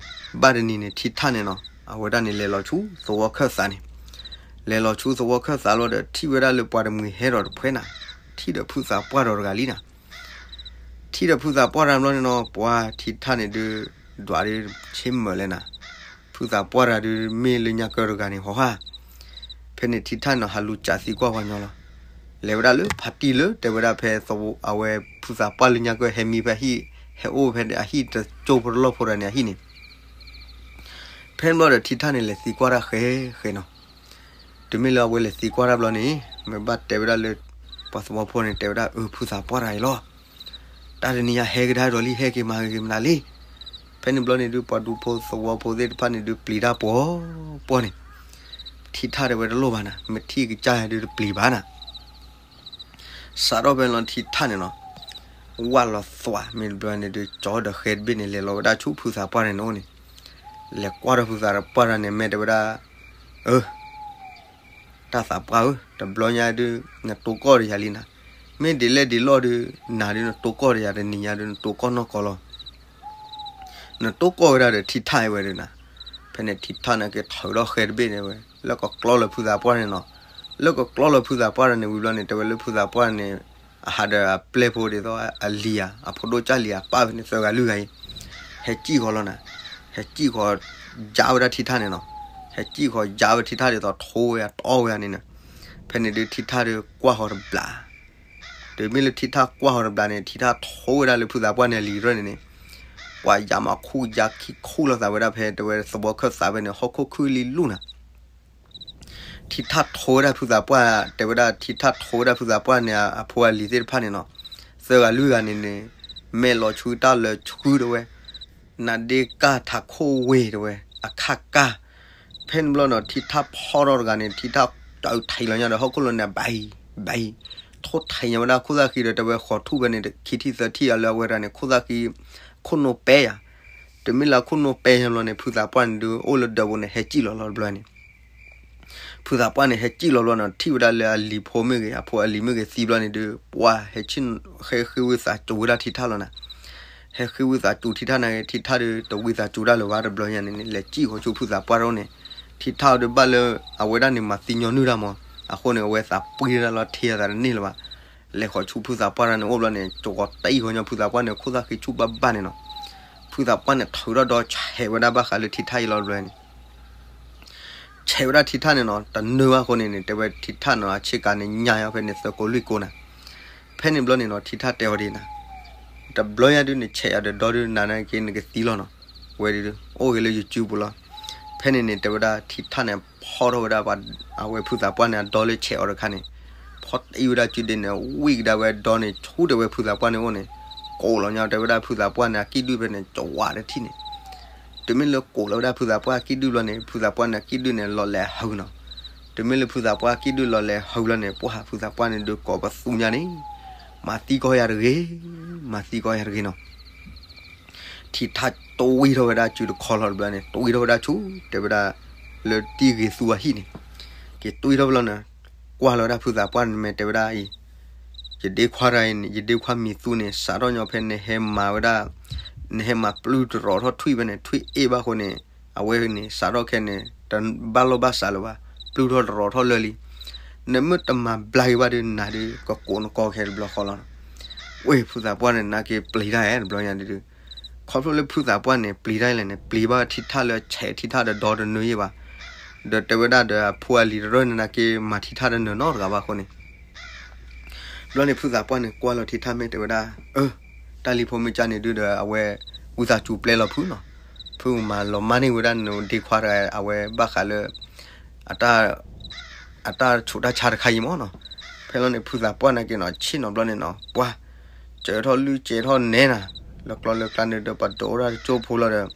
ဘၣ်တနံၤန့ၣ် ထံထၣ်န့ၣ်နီၤ အဝဲဒၣ်န့ၣ် လဲၤလီၤဆူသဝီခၢၣ်သးန့ၣ် လဲၤလီၤဆူသဝီခၢၣ်သးလီၤဒီး ထံၣ်ဝဲဒၣ်လၢပှၤတမှံၤဟဲဒီးတဖှဲနၤ ထံၣ်ဒီးဖုသးပှၢ်ဒီးတဂၤလံနၤ ထံၣ်ဒီးဖုသးပှၢ်တဂၤဘျီန့ၣ်နီၤ ပှၤထံထၣ်န့ၣ်ဒုး ဒွးဒုးဆ့မၢၢ်လဲၣ်နၤ ဖုသးပှၢ်တဂၤဒုးမ့ၢ်လၢညါကၢတဂၤန့ၣ် ဟီဟၣ် ဖဲန့ၣ်ထံထၣ်န့ၣ်နီၤ ဟးလူၤစးသံကွၢ်ပှၤညီလီၤ လဲၤဝဲဒၣ်လၢဖးတံၢ်လၢတဲဝဲဒၣ်ဖဲသဝီ အဝဲဖုသးပှၢ်လၢညါကၢဟဲမံဖဲဟံၣ် ဟဲအိၣ်ဖဲအဟံၣ်တကၠိဖိတလီၢ်ဖိတဂၤန့ၣ်အဟံၣ်န့ၣ် ဖဲန့ၣ်ဘျီဒီးထံထၣ်န့ၣ်လဲၤသံကွၢ်တၢ်ဃဲဃဲနီၤ တုၤမ့ၢ်လၢအဝဲလဲၤသံကွၢ်တၢ်ဘျီန့ၣ် မ့ၢ်ဘၣ်တဲဝဲဒၣ်လၢ ပှၤသဝီဖိန့ၣ် တဲဝဲဒၣ်အၢ ဖုသးပှၢ်တဂၤအံၤလီၤ တၢ်တနံၤညါဟဲကဒါဒီးလံ ဟဲက့ၤမၤဂ့ၤမနုၤလံ ဖဲန့ၣ်ဘျီန့ၣ်ဒုး ပှၤဒူဖိသဝီဖိသ့ၣ်တဖၣ်န့ၣ်ဒုး ပျံၤတၢ်ပှီၤပှီၤန့ၣ် ထံထၣ်တဲဝဲတလိၣ်ဘၣ်နၤ မ့ၢ်ထံၣ်ကစၢ်ယၤဒုးတပျံၤဘၣ်နၤ စးထီၣ်ဖဲလီၤထံထၣ်န့ၣ်နီၤ ဝၣ်လီၤသွးမ့ၢ်တဘျီန့ၣ်ဒုး ကၠီဒီးဃဲတဘ့ၣ်န့ၣ် လဲၤလီၤဝဲဒၣ်ဆူဖုသးပှၢ်န့ၣ်န့ၣ် လဲၤကွၢ်ဒီးဖုသးပှၢ်တဂၤန့ၣ် မ့ၢ်တဲဝဲဒၣ် အၢ တၢ်သးပှၢ်ဧၢ, တဘျီညါဒုး နတိၢ်ကီၢ်ဒီးယၤလံနၤ, မ့ၢ်ဒ်လဲၣ်ဒ်လဲၣ်ဒုး နၤဒုးနတိၢ်ကီၢ်ဒီးယၤတနံၤညါဒုး နတိၢ်ကီၢ်နီၢ်ကီၢ်လီၤ. နတိၢ်ကီၢ်ဝဲဒၣ်ဒီးထံထၣ်အံၤဝဲဒုးနၤ, ဖဲန့ၣ်ထံထၣ်န့ၣ်က့ၤထုးထီၣ်ဃဲတဘ့ၣ်န့ၣ်ဝဲ လၢကကျီလၢဖုသးပှၢ်န့ၣ်နီၤ, လၢကကျီလၢဖုသးပှၢ်န့ၣ်ဝံၤဘျီန့ၣ် တဲဝဲလၢဖုသးပှၢ်န့ၣ် အဟးဒီးအပျဲၢ်ဖိဒ်သိးအလံၤဧါ အဖိဒိၣ်ကၢ်လံၤဧါ ပၢ်ဖဲန့ၣ်သၢဂၤလွံၢ်ဂၤအံၤ ဟဲစံၣ်ဃီၤလီၤနၤ, ဟဲစံၣ်ဃီၤယါဝဲဒၣ်ထံထၣ်န့ၣ်နီၤ, ဟဲစံၣ်ဃီၤယါဝဲထံထၣ်ဒ်သိးထိဝဲယါတီဝဲယါန့ၣ်နၤ, ဖဲန့ၣ်ဒုးထံထၣ်ဒုးကွၢ်ဃီၤတဘျး, တုၤမ့ၢ်လၢထံထၣ်ကွၢ်ဃီၤတဘျးန့ၣ် ထံထၣ်ထိဝဲဒၣ်လၢဖုသးပှၢ်န့ၣ်အလံၤရၢၢ်န့ၣ်န့ၣ်, ပှၤယါမၤခူၣ်ယါခံခူၣ်လိာ်သးဝဲဒၣ်ဖဲတဲဝဲသဝီခၢၣ်သးဖဲန့ၣ် ဟီၣ်ခိၣ်ခုၣ်လံလူၢ်နၤ ထံထၣ်ထိဝဲဒၣ်ဖုသးပှၢ်, တဲဝဲဒၣ်ထံထၣ်ထိဝဲဒၣ်ဖုသးပှၢ်န့ၣ် အဖိအလံၤသ့ၣ်တဖၣ်န့ၣ်နီၤ, သၢဂၤလွံၢ်ဂၤန့ၣ်န့ၣ်, မဲာ်လီၤဆှုတၢ်လၢဆှုတဝဲ, နဒ့ကၢ်ထးခိၣ်ဝ့ၢ်တဝဲ, အခၣ်ကၢ်, ဖဲန့ၣ်ဘျီနီၤ ထံထၣ်ဖီထီၣ်တဂၤန့ၣ် ထံထၣ်တၢ်ထံးလီၤညါဒီးဟီၣ်ခိၣ်လိၤန့ၣ် ဘံ, ဘံ, ထိၣ်ထံးညါဝဲဒၣ်ခိၣ်သၣ်ဃံဒီးတဲဝဲဃီၤထူၣ်ဖဲန့ၣ် ခံထံၣ်သၢထံၣ်အလၢအဝဲဒၣ်န့ၣ် ခိၣ်သၣ်ဃံ, ခိၣ်နိပၢ်ယါ တုၤမ့ၢ်လၢခိၣ်နိပၢ်ယါဘျီန့ၣ် ဖုသးပှၢ်န့ၣ်ဒုးအိၣ်လၢဒၢးပူၤန့ၣ် ဟဲစံၣ်လီၤလီၤတဘျီန့ၣ်, ဖုသးပှၢ်န့ၣ် ဟဲစံၣ်လီၤဘျီန့ၣ် ထံၣ်ဝဲဒၣ်လၢအလံၤဖိမ့ၢ်ဂ့ၤ အဖိအလံၤမ့ၢ်ဂ့ၤသံဘျီန့ၣ်ဒုး ပှၤဟဲ ဟဲဃ့ဝံသးစူၤဝဲဒၣ်ထံထၣ်လီၤနၤ, ဟဲဃ့ဝံသးစူၤထံထၣ်န့ၣ် ထံထၣ်ဒုးတဝံသးစူၤတၢ်လၢၤဘၣ်တဘျီညါန့ၣ်န့ၣ် လဲၤစံၣ်ဃီၤဆူဖုသးပှၢ်တအိၣ်န့ၣ်, ထံထၣ်ဒုးဘၣ်လၢ အဝဲဒၣ်န့ၣ်မၤသံညီနုၢ်တၢ်မး, အဃိန့ၣ် အဝဲသးပှံၢ်တၢ်လီၤထံအသးတန့ၢ်လၢၤဘၣ် လဲၤဃီၤဆူဖုသးပှၢ်တၢ်န့ၣ်အိၣ်ဘျီန့ၣ် ကဝီၤတအံၣ်ဃီညီဖုသးပှၢ်န့ၣ် ခိၣ်သၣ်ဃံဆူၣ်ဘၣ်ဘၣ်န့ၣ်နီၤ, ဖုသးပှၢ်န့ၣ်ထုးထီၣ်ဒီးဆဲးဝဲဒၣ်ဘၣ်ဃးလၢထံထၣ်အံၤလီၤတဘျီန့ၣ်, ဆဲးဝဲဒၣ်ထံထၣ်န့ၣ်နီၤ တနၢဘၣ်အဃိန့ၣ်န့ၣ် တဲဝဲထံထၣ်နီၤ အဆ့ကၤန့ၣ်ညါအီၤဖဲန့ၣ်သၢကိးလွံၢ်ကိးနၤ, ဖဲန့ၣ်ဘျီန့ၣ်နီၤ ထံထၣ်တဲအီၤဒ်နၤ, တဘျီညါဒုးနဆဲးအီၤဒီးဒီဒုးနၤန့ၣ်က့ နကသံလီၤနီၤ, ဝဲဒုး အိၣ်ဂ့ၤလၢယစုပူၤလီၤ, ဖဲန့ၣ်န့ၣ် တဲဝဲဒၣ်ထံထၣ်န့ၣ် ဖီထီၣ်ဝဲဒၣ် အဝဲဖုသးပှၢ်န့ၣ် အဒီလၢဆဲးအီၤတခါန့ၣ်, ဖီတအံၣ်ဝဲဒၣ်စုဒ့န့ၣ် ဝံၣ်ကဒါဝဲဒီန့ၣ် ဆူတဲဝဲဖုသးပှၢ်န့ၣ်အိၣ်န့ၣ်, ကိးလီၤညါတဲဝဲဒၣ်ဖုသးပှၢ်န့ၣ် အကံၣ်ဒုၣ်ဖဲန့ၣ် ကဝးတထံၣ်န့ၣ်, တုၤမ့ၢ်လၢကိးလီၤဝဲဒၣ်ဖုသးပှၢ်အကံၣ်ဒုၣ်ဘျီန့ၣ် ဖုသးပှၢ်န့ၣ် အကံၣ်ဒုၣ်န့ၣ် လီၤလဲၤဟုနီၤ, တုၤမ့ၢ်လၢဖုသးပှၢ်အကံၣ်ဒုၣ်လီၤလဲၤဟုဘျီန့ၣ် ပှၢ်ဖုသးပှၢ်န့ၣ်ဒုးကိးပသူညါန့ၣ်, မၤသံကီၢ်ယၤတဂ့ၤ, မၤသံကီၢ်ယၤတဂ့ၤနီၤ ထံထၣ်တွံၢ်ထီၣ်ဝဲဒၣ်စုတခီလီၤတဘျီန့ၣ် တွံၢ်ထီၣ်ဝဲဒၣ်ဆူ တဲဝဲဒၣ် လၢတံၢ်ဂ့ၤသူအဟံၣ်န့ၣ်, က့ၤတွံၢ်ထီၣ်ဝဲလီၤန့ၣ်, ကွၢ်လီၤဝဲဒၣ်ဖုသးပှၢ်န့ၣ်မ့ၢ်တဲဝဲဒၣ်အံၤ, ယဒ့ခွါတဂၤအံၤန့ၣ် ယဒ့ခွါမံၤသူန့ၣ် စးထီၣ်ညီဖဲနဟဲမၤဝဲဒၣ်, နဟဲမၤပျုၢ်တရီးထီၣ်ထွံၣ်ဖဲန့ၣ် ထွံၣ်အ့ၣ်ဘၣ်အဃိန့ၣ်, အဝဲန့ၣ် စးထီၣ်ခဲန့ၣ် တဘၣ်လိာ်ဘၣ်စးလၢၤဘၣ်, ပျုၢ်ထီၣ်တရီးထီၣ်လၢာ်လံ, နမ့ၢ်တမၤဘျါက့ၤဘၣ်ဒုးနၤဒုး ကကိးနကီၢ်ခဲတဘျီဃီလီၤ ဝဲဖုသးပှၢ်န့ၣ် နာ်က့ပျံၤတၢ်ဧဲ တဘျီညါဒုး, ခီဖျိလၢဖုသးပှၢ်န့ၣ် ပျံၤတၢ်လဲၣ်န့ၣ် ပျံၤဘၣ်ထံထၣ်လၢဆဲးထံထၣ်ဒီးဒီတနၢယဲၢ်ဘၣ်, ဒီးတဲဝဲဒၣ်ဒီးအဖိအလံၤတရၢၢ်န့ၣ် နာ်က့မၤထံထၣ်တနၢၤနီတဂၤဘၣ်အဃိန့ၣ်, ဘျီန့ၣ်ဖုသးပှၢ်န့ၣ် ကွၢ်လီၤထံထၣ်မ့ၢ်တဲဝဲဒၣ်, အၢ, တၢ်လံၤဖိမ့ၢ်ကၢ်န့ၣ်ဒုးဒီး အဝဲဝံသးစူၤပျဲလီၤဖုနီၤ, ဖုမၤလီၤမၢ်န့ၢ်ဝဲဒၣ်နဒ့ခွါတဂၤ အဝဲဘၣ်ဃးလၢ အတၢ် အတၢ်ဆူးတၢ်ဆါတခါအံၤမ့ၢ်နီၤ, ဖဲလီၤန့ၣ် ဖုသးပှၢ်နာ်က့နီၤ ဆ့ၣ်နီၤဘျီန့ၣ်နီၤ ပှၤ စၢထီၣ်လုၢ်စဲထီၣ်နဲနၤ, လၢကျီလၢကျါန့ၣ်ဒီးပှၤဒိးဝဲဒၣ်တကၠိဖိလီၤဒီး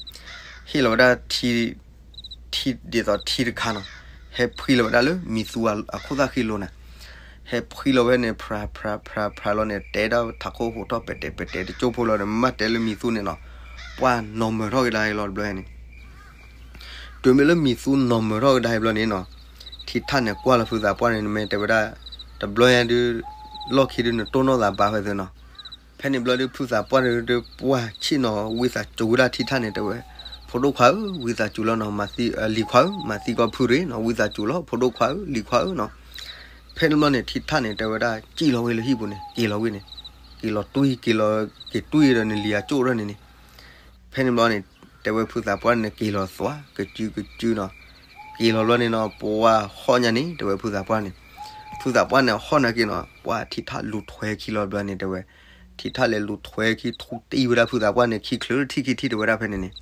ဟ့ၣ်လီၤဝဲဒၣ်ထံ ထံဒ်သိးထံတခါနီၤ, ဟဲဖှံလီၤဝဲဒၣ်လၢမံၤသူအခိၣ်သၣ်ဃံလိၤနၤ, ဟဲဖှံလီၤဝဲန့ၣ် ဖြးဖြးဖြးဖြးလီၤန့ၣ် တဲဒၣ်ထးခိၣ်ဟိးထီၣ်ပဲာ်တဲာ်ပဲာ်တဲာ်တကၠိဖိလီၤဒီး မ့ၢ်ဘၣ်တဲလၢမံၤသူန့ၣ်နီၤ, ပှၢ်နီၤမုာ်ထီၣ်ကဒါအံၤလီၤတဘျီန့ၣ်. တုၤမ့ၢ်လၢမံၤသူနီၤမုာ်ထီၣ်ကဒါအံၤဘျီန့ၣ်နီၤ, ထံထၣ်န့ၣ်ကွၢ်လီၤဖုသးပှၢ်န့ၣ် မ့ၢ်တဲဝဲဒၣ်, တဘျီညါဒုး, လီၢ်ခံဒုးနတိၢ်နီၣ်သးဘၣ်ဝဲသ့နီၤ. ဖဲန့ၣ်ဘျီဒုး ဖုသးပှၢ်န့ၣ်ဒုး ပှၢ်ဆ့ၣ်နီၤ ဝံသးစူၤဝဲဒၣ်ထံထၣ်န့ၣ် တဲဝဲ, ဖိဒိၣ်ခွါဧၢ, ဝံသးစူၤလီၤနီၤ, မၤသံ, လံၤခွါဧၢ, မၤသံကီးဖုရ့ၣ်နီၤ, ဝံသးစူၤလီၤ ဖိဒိၣ်ခွါဧၢ, လံၤခွါဧၢနီၤ. ဖဲန့ၣ်ဘျီန့ၣ် ထံထၣ်န့ၣ် တဲဝဲဒၣ် စံၣ်လီၤဝဲလၢဟံၣ်ပူၤန့ၣ် က့ၤလီၤဝဲန့ၣ်, က့ၤလီၤတွံၢ်, က့ၤလီၤ, က့ၤတွံၢ်ဒီးနလံၤအကၠိၣ်ထီၣ်န့ၣ်န့ၣ်. ဖဲန့ၣ်ဘျီန့ၣ် တဲဝဲဖုသးပှၢ်န့ၣ် က့ၤလီၤသွါ ကစုကစုနီၤ. က့ၤလီၤဘျီန့ၣ်နီၤ ပှၢ်ဟီၣ်ညါန့ၣ် တဲဝဲဖုသးပှၢ်န့ၣ်, ဖုသးပှၢ်န့ၣ်ဟီၣ်နာ်က့နီၤ ပှၢ်ထံထၣ်လူၤထွဲခံလီၤဘျီန့ၣ် တဲဝဲ, ထံထၣ်လဲၤလူၤထွဲခံ ထူတံၢ်ဝဲဒၣ်ဖုသးပှၢ်န့ၣ် ခံချုးထံၣ်ခံထံၣ် တဲဝဲဒၣ်ဖဲန့ၣ်န့ၣ်.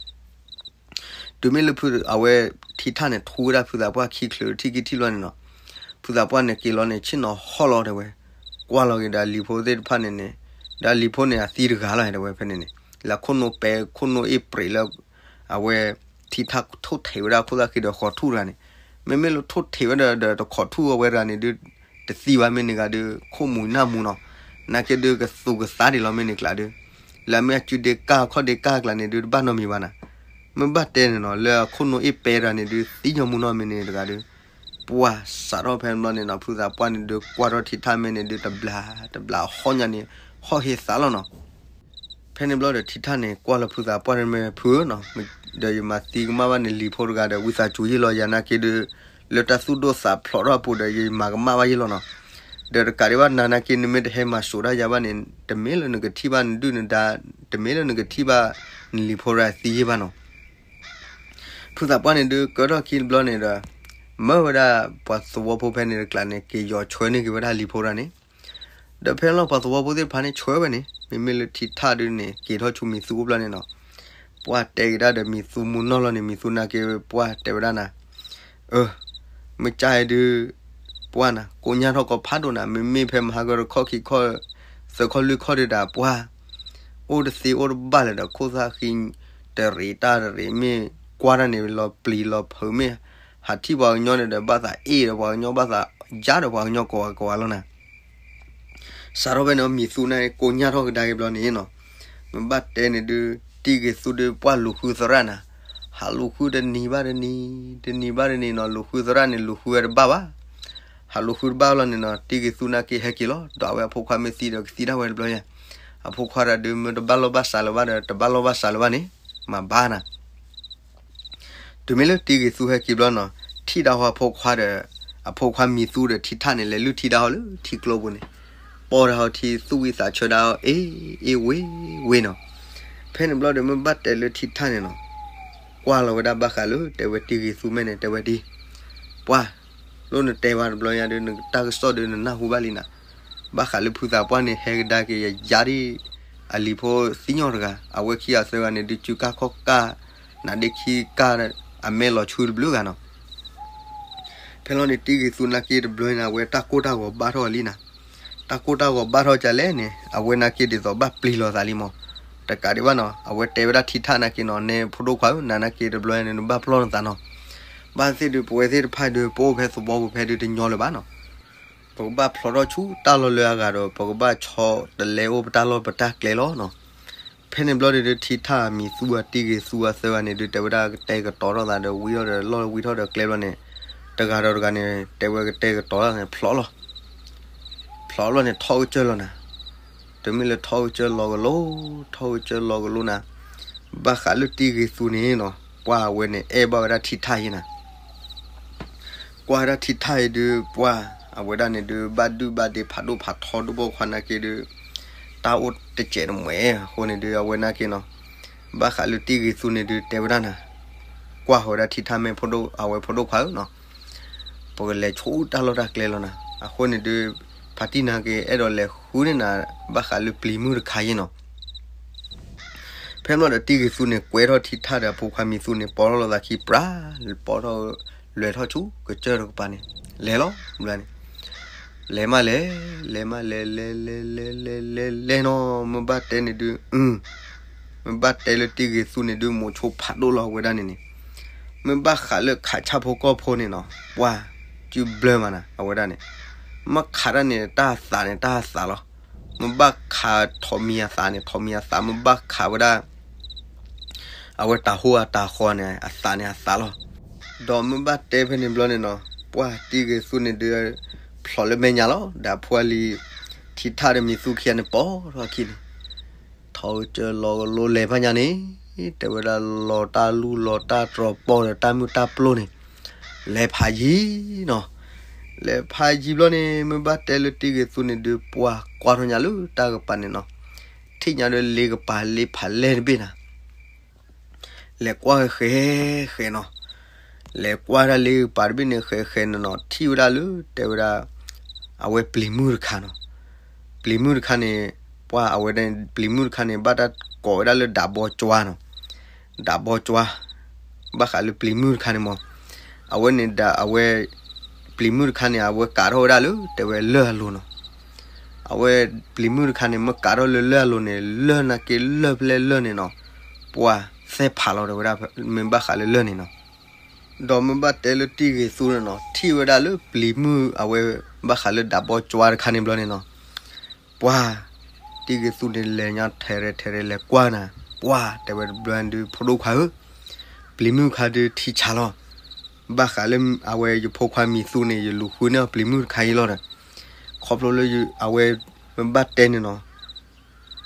တုၤမ့ၢ်လၢဖုအဝဲ ထံထၣ်န့ၣ် ထူဝဲဒၣ်ဖုသးပှၢ်ခံချုးထံၣ်ခံထံၣ်လီၤန့ၣ်နီၤ, ဖုသးပှၢ်န့ၣ်က့ၤလီၤန့ၣ် ဆ့ၣ်နီၤဟီၣ်လီၤတဲဝဲ, ကွၢ်လီၤက့ၤဒီးလံၤဖိသ့ၣ်တဖၣ်န့ၣ်န့ၣ်, ဒီးလံၤဖိန့ၣ်အသံတဂၤလီၤတဲဝဲဖဲန့ၣ်န့ၣ်, လၢခိၣ်နူာ်ပဲ ခိၣ်နူာ်အ့ၣ်ပြံးလၢ အဝဲ ထံထၣ်ထိၣ်ထံးဝဲဒၣ်ခိၣ်သၣ်ခံဒီးဃီၤထူၣ်တဂၤန့ၣ်, မ့မ့ၢ်လၢထိၣ်ထံးဝဲဒီး ဒီးတခီးထူၣ်အဝဲတဂၤန့ၣ်ဒုး တသံဘၣ်မ့ၢ်န့ၣ်ဂၤဒုး ခိၣ်မူၤနၢ်မူၤနီၤ, နာ်က့ဒုးကသူၣ်ကသးဒံးလီၤမ့ၢ်န့ၣ်ကျးဒုး, လၢအမ့ၢ်အစုဒ့ကၢ်ခီၣ်ဒ့ကၢ်ကျးန့ၣ်ဒုး တဘၣ်နီတမံၤဘၣ်နၤ, မ့ၢ်ဘၣ်တဲန့ၣ်နီၤ လၢအခိၣ်နူာ်အ့ၣ်ပဲတဂၤန့ၣ်ဒုး သံညီမူၤနီၤမ့ၢ်န့ၣ်တဂၤဒုး, ပှၢ်စးထီၣ်ဖဲန့ၣ်ဘျီန့ၣ်နီၤ ဖုသးပှၢ်န့ၣ်ဒုးကွၢ်ထီၣ်ထံထၣ်မ့ၢ်န့ၣ်ဒုး တဘျီတဘျီဟီၣ်ညါန့ၣ် ဟီၣ်ဟ့သးလီၤနီၤ. ဖဲန့ၣ်ဘျီဒီးထံထၣ်န့ၣ် ကွၢ်လၢဖုသးပှၢ်န့ၣ်မ့ၢ်ဖုဧၢနီၤ, ဒီးယမၤသံကမၣ်ဘၣ်န့ၣ်လံၤဖိတဂၤဒီး ဝံသးစူၤယ့ၢ်လီၤ ယၤနာ်က့ဒုး, လၢတၢ်သူၣ်ဒိၣ်သးဖျိးထီၣ်အပူၤဒီး ယမၤကမၣ်ဘၣ်ယ့ၢ်လီၤနီၤ. ဒီးတကးဒံးဘၣ်နၤနာ်က့ နမ့ၢ်တဟဲမၤစိာ်ဒၣ်ယၤဘၣ်န့ၣ် တမ့ၢ်လၢနကထံၣ်ဘၣ်နဒုၣ်နဒါ, တမ့ၢ်လၢနကထံၣ်ဘၣ်နလံၤဖိတဂၤသံယ့ၢ်ဘၣ်နီၤ. ဖုသးပှၢ်န့ၣ်ဒုး ကၢထီၣ်ခံတဘျီန့ၣ်ဒီး မၢဝဲဒၣ်ပှၤသဝီဖိဖဲန့ၣ်တကျးန့ၣ် က့ၤယီၤဆှၢန့ၢ်က့ၤဝဲဒၣ်လံၤဖိတဂၤန့ၣ်, ဒီးဖဲလီၤပှၤသဝီဖိသ့ၣ်တဖၣ်န့ၣ် ဆှၢဝဲန့ၣ် မ့မ့ၢ်လၢထံထၣ်ဒုးန့ၣ် က့ၤထီၣ်ဆူမံၤသူအိၣ်ဘျီန့ၣ်နီၤ, ပှၢ်တဲက့ၤဒၣ်ဒီးမံၤသူမူနီၢ်လီၤန့ၣ် မံၤသူနာ်က့ ပှၢ်တဲဝဲဒၣ်နၤ, အၢ, မ့ၢ်ကၢ်အံၤဒုး ပှၢ်နၤ ကိညၢ်ထီၣ်ကီးဖးဒိၣ်နၤ မ့မ့ၢ်ဖဲမဟါကတခီၣ်ခံခီၣ် သၢခီၣ်လွံၢ်ခီၣ်ဒုးဒၣ် ပှၢ် အိၣ်တသ့အိၣ်တဘၣ်လၢၤဒီး ခိၣ်သၣ်ဃံ တရံးတၢ်တရံး မ့ၢ်ကွၢ်တၢ်န့ၣ် လီၤပျံၤလီၤဖုး မ့ၢ်ဟးထံၣ်ပှၤကညီန့ၣ်ဒီး ဘၣ်သးအ့ၣ်ဒီးပှၤကညီ ဘၣ်သးယါဒီးပှၤကညီကိးဂၤကိးဂၤလီၤနၤ. စးထီၣ်ဖဲန့ၣ် မံၤသူန့ၣ် ကိညၢ်ထီၣ်ကဒါက့ၤဘျီန့ၣ်နီၤ, မ့ၢ်ဘၣ်တဲန့ၣ်ဒုး တံၤဂ့ၤသူဒုး ပှၢ်လူၤဃုသရၣ်နၤ, ဟးလူၤဃုတနံၤဘၣ်တနံၤ တနံၤဘၣ်တနံၤနီၤ လူၤဃုသရၣ်န့ၣ် လူၤဃုဝဲတဘၣ်ဘၣ်. ဟးလူၤဃုတဘၣ်လီၤန့ၣ်နီၤ တံၤဂ့ၤသူနာ်က့ဟဲက့ၤလီၤ ဒီးအဝဲအဖိခွါမ့ၢ်သံဒီးကသံဒၣ်ဝဲတဘျီယါ, အဖိခွါတဂၤဒုး မ့ၢ်တဘၣ်လီၢ်ဘၣ်စးလၢၤဘၣ်ဒီး တဘၣ်လီၢ်ဘၣ်စးလၢၤဘၣ်န့ၣ် မၤဘၣ်နၤ တုၤမ့ၢ်လၢတံၤဂ့ၤသူဟဲက့ၤဘျီနီၤ, ထံၣ်ဒၣ်ဟီအဖိခွါဒီး အဖိခွါမံၤသူဒီးထံထၣ်န့ၣ် လဲၤလုၢ်ထံဒၣ်ဟီလၢထံကျိပူၤန့ၣ်, ပီၢ်ဒၣ်ဟီထံ သူၣ်ဝံသးဆၢဒၣ်အီၤ အ့ၣ်အ့ၣ်ဝ့ဝ့နီၤ. ဖဲန့ၣ်ဘျီဒီး မ့ၢ်ဘၣ်တဲလၢထံထၣ်န့ၣ်နီၤ, ကွၢ်လီၤဝဲဒၣ်ဘၣ်ဃးလၢ တဲဝဲတံၤဂ့ၤသူမဲာ်န့ၣ် တဲဝဲဒ် ပှၢ်, လိၣ်နတဲဘၣ်တဘျီညါဒီး နတၢ်ကစီၣ်ဒီးနနၢ်ဟူဘၣ်လံနၤ, ဘၣ်ဃးလၢဖုသးပှၢ်န့ၣ် ဟဲကဒါက့ၤယၤဒ် အလံၤဖိသံညီတဂၤ အဝဲခံဂၤသၢဂၤန့ၣ် ဒုးစုကၢ်ခီၣ်ကၢ် နးဒ့ခံကၢ် အမဲာ်လီၤဆူတဘျုးဂၤနီၤ. ဖဲလီၤန့ၣ် တံၤဂ့ၤသူနာ်က့တဘျီန့ၣ် အဝဲတၢ်ကိၢ်တၢ်ဂီၤဘၣ်ထီၣ်လံနၤ, တၢ်ကိၢ်တၢ်ဂီၤဘၣ်ထီၣ်ကလဲၣ်န့ၣ် အဝဲနာ်က့ဒ်သိးဘၣ်ပျံၤလီၤသးလံမး, တကးဒံးဘၣ်နီၤ အဝဲတဲဝဲဒၣ်ထံထၣ်နာ်က့နီၤ နဲဖိဒိၣ်ခွါဧၢ နၤနာ်က့တဘျီန့ၣ် နဘၣ်ပျီၢ်နသးနီၤ, ဘၣ်သ့ၣ်ဒုး ပဝဲသ့ၣ်တဖၣ်ဒုး ပအိၣ်ဖဲသဝီပူၤဖဲဒုးတညီလၢၤဘၣ်နီၤ ပကဘၣ်ဖျိးထီၣ်ဆူတၢ်လီၢ်လၢအဂၤဒီး ပကဘၣ်ဆီတလဲအိၣ်ပတၢ်လီၢ်ပတၢ်ကျဲလီၤနီၤ. ဖဲန့ၣ်ဘျီဒုး ထံထၣ်မံၤသူအတံၤဂ့ၤသူအသၢဂၤန့ၣ်ဒုး တဲဝဲဒၣ်ကတဲာ်ကတီၤထီၣ်သးဒီး ဝံထီၣ်ဒီးလီၢ်ဝံထီၣ်ဒီးကျဲဘျီန့ၣ်, တဂၤဒီးတဂၤန့ၣ် တဲဝဲကတဲာ်ကတီၤထီၣ်န့ၣ် ဖျိးလီၤ ဖျိးလီၤန့ၣ် ထီၣ်ကစၢၢ်လီၤနၤ, တမ့ၢ်လၢထီၣ်ကစၢၢ်လီၤကလိ, ထီၣ်ကစၢၢ်လီၤကလိနၤ, ဘၣ်ဃးလၢတံၤဂ့ၤသူန့ၣ်နီၤ ပှၢ်အဝဲန့ၣ် အဲၣ်ဘၣ်ဝဲဒၣ်ထံထၣ်အံၤနၤ ကွၢ်ဝဲဒၣ်ထံထၣ်အံၤဒုး ပှၢ်အဝဲဒၣ်န့ၣ်ဒုး ဘၣ်ဒုၣ်ဘၣ်ဒ့ဖးဒိၣ်ဖးထီဒိၣ်ဘီခွါနာ်က့ဒုး တၢ်အိၣ်တစဲးတမှဲၤအဃိန့ၣ်ဒုး အဝဲနာ်က့နီၤ, ဘၣ်ဃးလၢတံၤဂ့ၤသူန့ၣ်ဒုး တဲဝဲဒၣ်နၤ, ကွၢ်ဝဲဒၣ်ထံထၣ်မ့ၢ်အဝဲဖိဒိၣ်ခွါဧၢနီၤ, ပကလဲၤဆိတၢ်လီၢ်တၢ်ကျဲလီၤနၤ, အဃိန့ၣ်ဒုး ဖါတံၢ်နာ်က့ အဲၣ်ဒိးလဲၤဃုန့ၢ်နၤ ဘၣ်ဃးလၢပျံၤမုၢ်တခါအံၤနီၤ ဖဲမ့ၢ်ဒီးတံၤဂ့ၤသူန့ၣ် ကွဲထီၣ်ထံထၣ်ဒီးအဖိခွါမံၤသူန့ၣ် ပီၢ်ထီၣ်လိာ်သးခံပြး, ပီၢ်ထီၣ်လဲၤထီၣ်ဆူကစၢၢ်တကပၤန့ၣ်, လဲၤလီၤဘျီန့ၣ်, လဲၤမးလဲၤ, လဲၤမးလဲၤ လဲၤလဲၤလဲၤလဲၤလဲၤလဲၤနီၤ, မ့ၢ်ဘၣ်တဲန့ၣ်ဒုး, မ့ၢ်ဘၣ်တဲလၢတံၤဂ့ၤသူန့ၣ်ဒုး မိၤဆိဖးဒိၣ်လီၤအဝဲဒၣ်န့ၣ်န့ၣ်, မ့ၢ်ဘၣ်ဃးလၢခးဆၣ်ဖိကီၢ်ဖိန့ၣ်နီၤ, ပှၢ်စုဘျၢမးနၤ အဝဲဒၣ်န့ၣ် မ့ၢ်ခးတၢ်န့ၣ် တၢ်အသးန့ၣ် တၢ်အသးလီၤ. မ့ၢ်ဘၣ်ခးထိးမံၤအသးန့ၣ် ထိးမံၤအသး, မ့ၢ်ဘၣ်ခးဝဲဒၣ် အဝဲတၤဟူအတၤဃီန့ၣ် အသးန့ၣ်အသးလီၤ. ဒီးမ့ၢ်ဘၣ်တဲဖဲန့ၣ်ဘျီန့ၣ်နီၤ, ပှၢ်တံဂ့ၤသူန့ၣ်ဒုး ဖျိးလၢမဲာ်ညါလီၤ. ဒီးအဖိအလံၤ ထံထၣ်ဒီးမံၤသူခံဂၤန့ၣ် ပိာ်ထီၣ်အခံန့ၣ် ထီၣ်ကစၢၢ်လီၤကလိလဲၤဖးညါန့ၣ်, တဲဝဲဒၣ်လီၤတၢ်လူၢ်လီၤတၢ်တြီၤပီၢ်ဒီးတၢ်မုၢ်တၢ်ပျိန့ၣ် လဲၤဖးယံၤနီၤ. လဲၤဖးယံၤဘျီန့ၣ် မ့ၢ်ဘၣ်တဲလၢတံဂ့ၤသူန့ၣ်ဒုး ပှၢ်ကွၢ်ထီၣ်ညါလၢတၢ်ကပၤန့ၣ်နီၤ, ထံၣ်ညါဒီးလ့ကပၤလ့ဖးလဲၢ်တဘ့ၣ်နၤ လဲၤကွၢ်ဃဲဃဲနီၤ. လဲၤကွၢ်ဒၣ်လ့ကပၤတဘ့ၣ်န့ၣ် ဃဲဃဲနီၤနီၤ ထံၣ်ဝဲဒၣ်လၢ တဲဝဲဒၣ် အဝဲပျံၤမုၢ်တခါနီၤ. ပျံၤမုၢ်တခါန့ၣ် ပှၢ်အဝဲဒၣ် ပျံၤမုၢ်တခါန့ၣ် ဘၣ်တၢ်ကိးဝဲဒၣ်လၢဒးဘီကၠွါနီၤ. ဒးဘီကၠွါ ဘၣ်ဃးလၢပျံၤမုၢ်တခါန့ၣ်မး, အဝဲန့ၣ်ဒးအဝဲ ပျံၤမုၢ်တခါန့ၣ် အဝဲကးထီၣ်ဝဲဒၣ်လၢ တဲဝဲလၢၢ်အလိၤနီၤ. အဝဲပျံၤမုၢ်တခါန့ၣ် မ့ၢ်ကးထီၣ်လၢလၢၢ်အလိၤန့ၣ် လၢၢ်နာ်က့လၢၢ်ဖဲလဲၣ်လၢၢ်န့ၣ်နီၤ, ပှၢ်သဲၣ်ဖးလီၤတဲဝဲဒၣ် မ့ၢ်ဘၣ်ဃးလၢလၢၢ်န့ၣ်နီၤ. ဒီးမ့ၢ်ဘၣ်တဲလၢတံဂ့ၤသူန့ၣ်နီၤ ထံၣ်ဝဲဒၣ်လၢပျံၤမုၢ်အဝဲ ဘၣ်ဃးလၢဒးဘီကၠွါတခါန့ၣ်ဘျီန့ၣ်နီၤ, ပှၢ် တံဂ့ၤသူန့ၣ်လဲၤညါထဲးရဲၣ်ထဲးရဲၣ်လဲၤကွၢ်နၤ, ပှၢ်တဲဝဲတဘျီဒုး ဖိဒိၣ်ခွါဧၢ, ပျံၤမုၢ်တခါဒုးထံဆးလီၤ. ဘၣ်ဃးလၢအဝဲယဖိခွါမံၤသူန့ၣ် ယလူၤဃုန့ၢ်အီၤပျံၤမုၢ်တခါအံၤလီၤဒီး, ခီဖျိလၢအဝဲ မ့ၢ်ဘၣ်တဲန့ၣ်နီၤ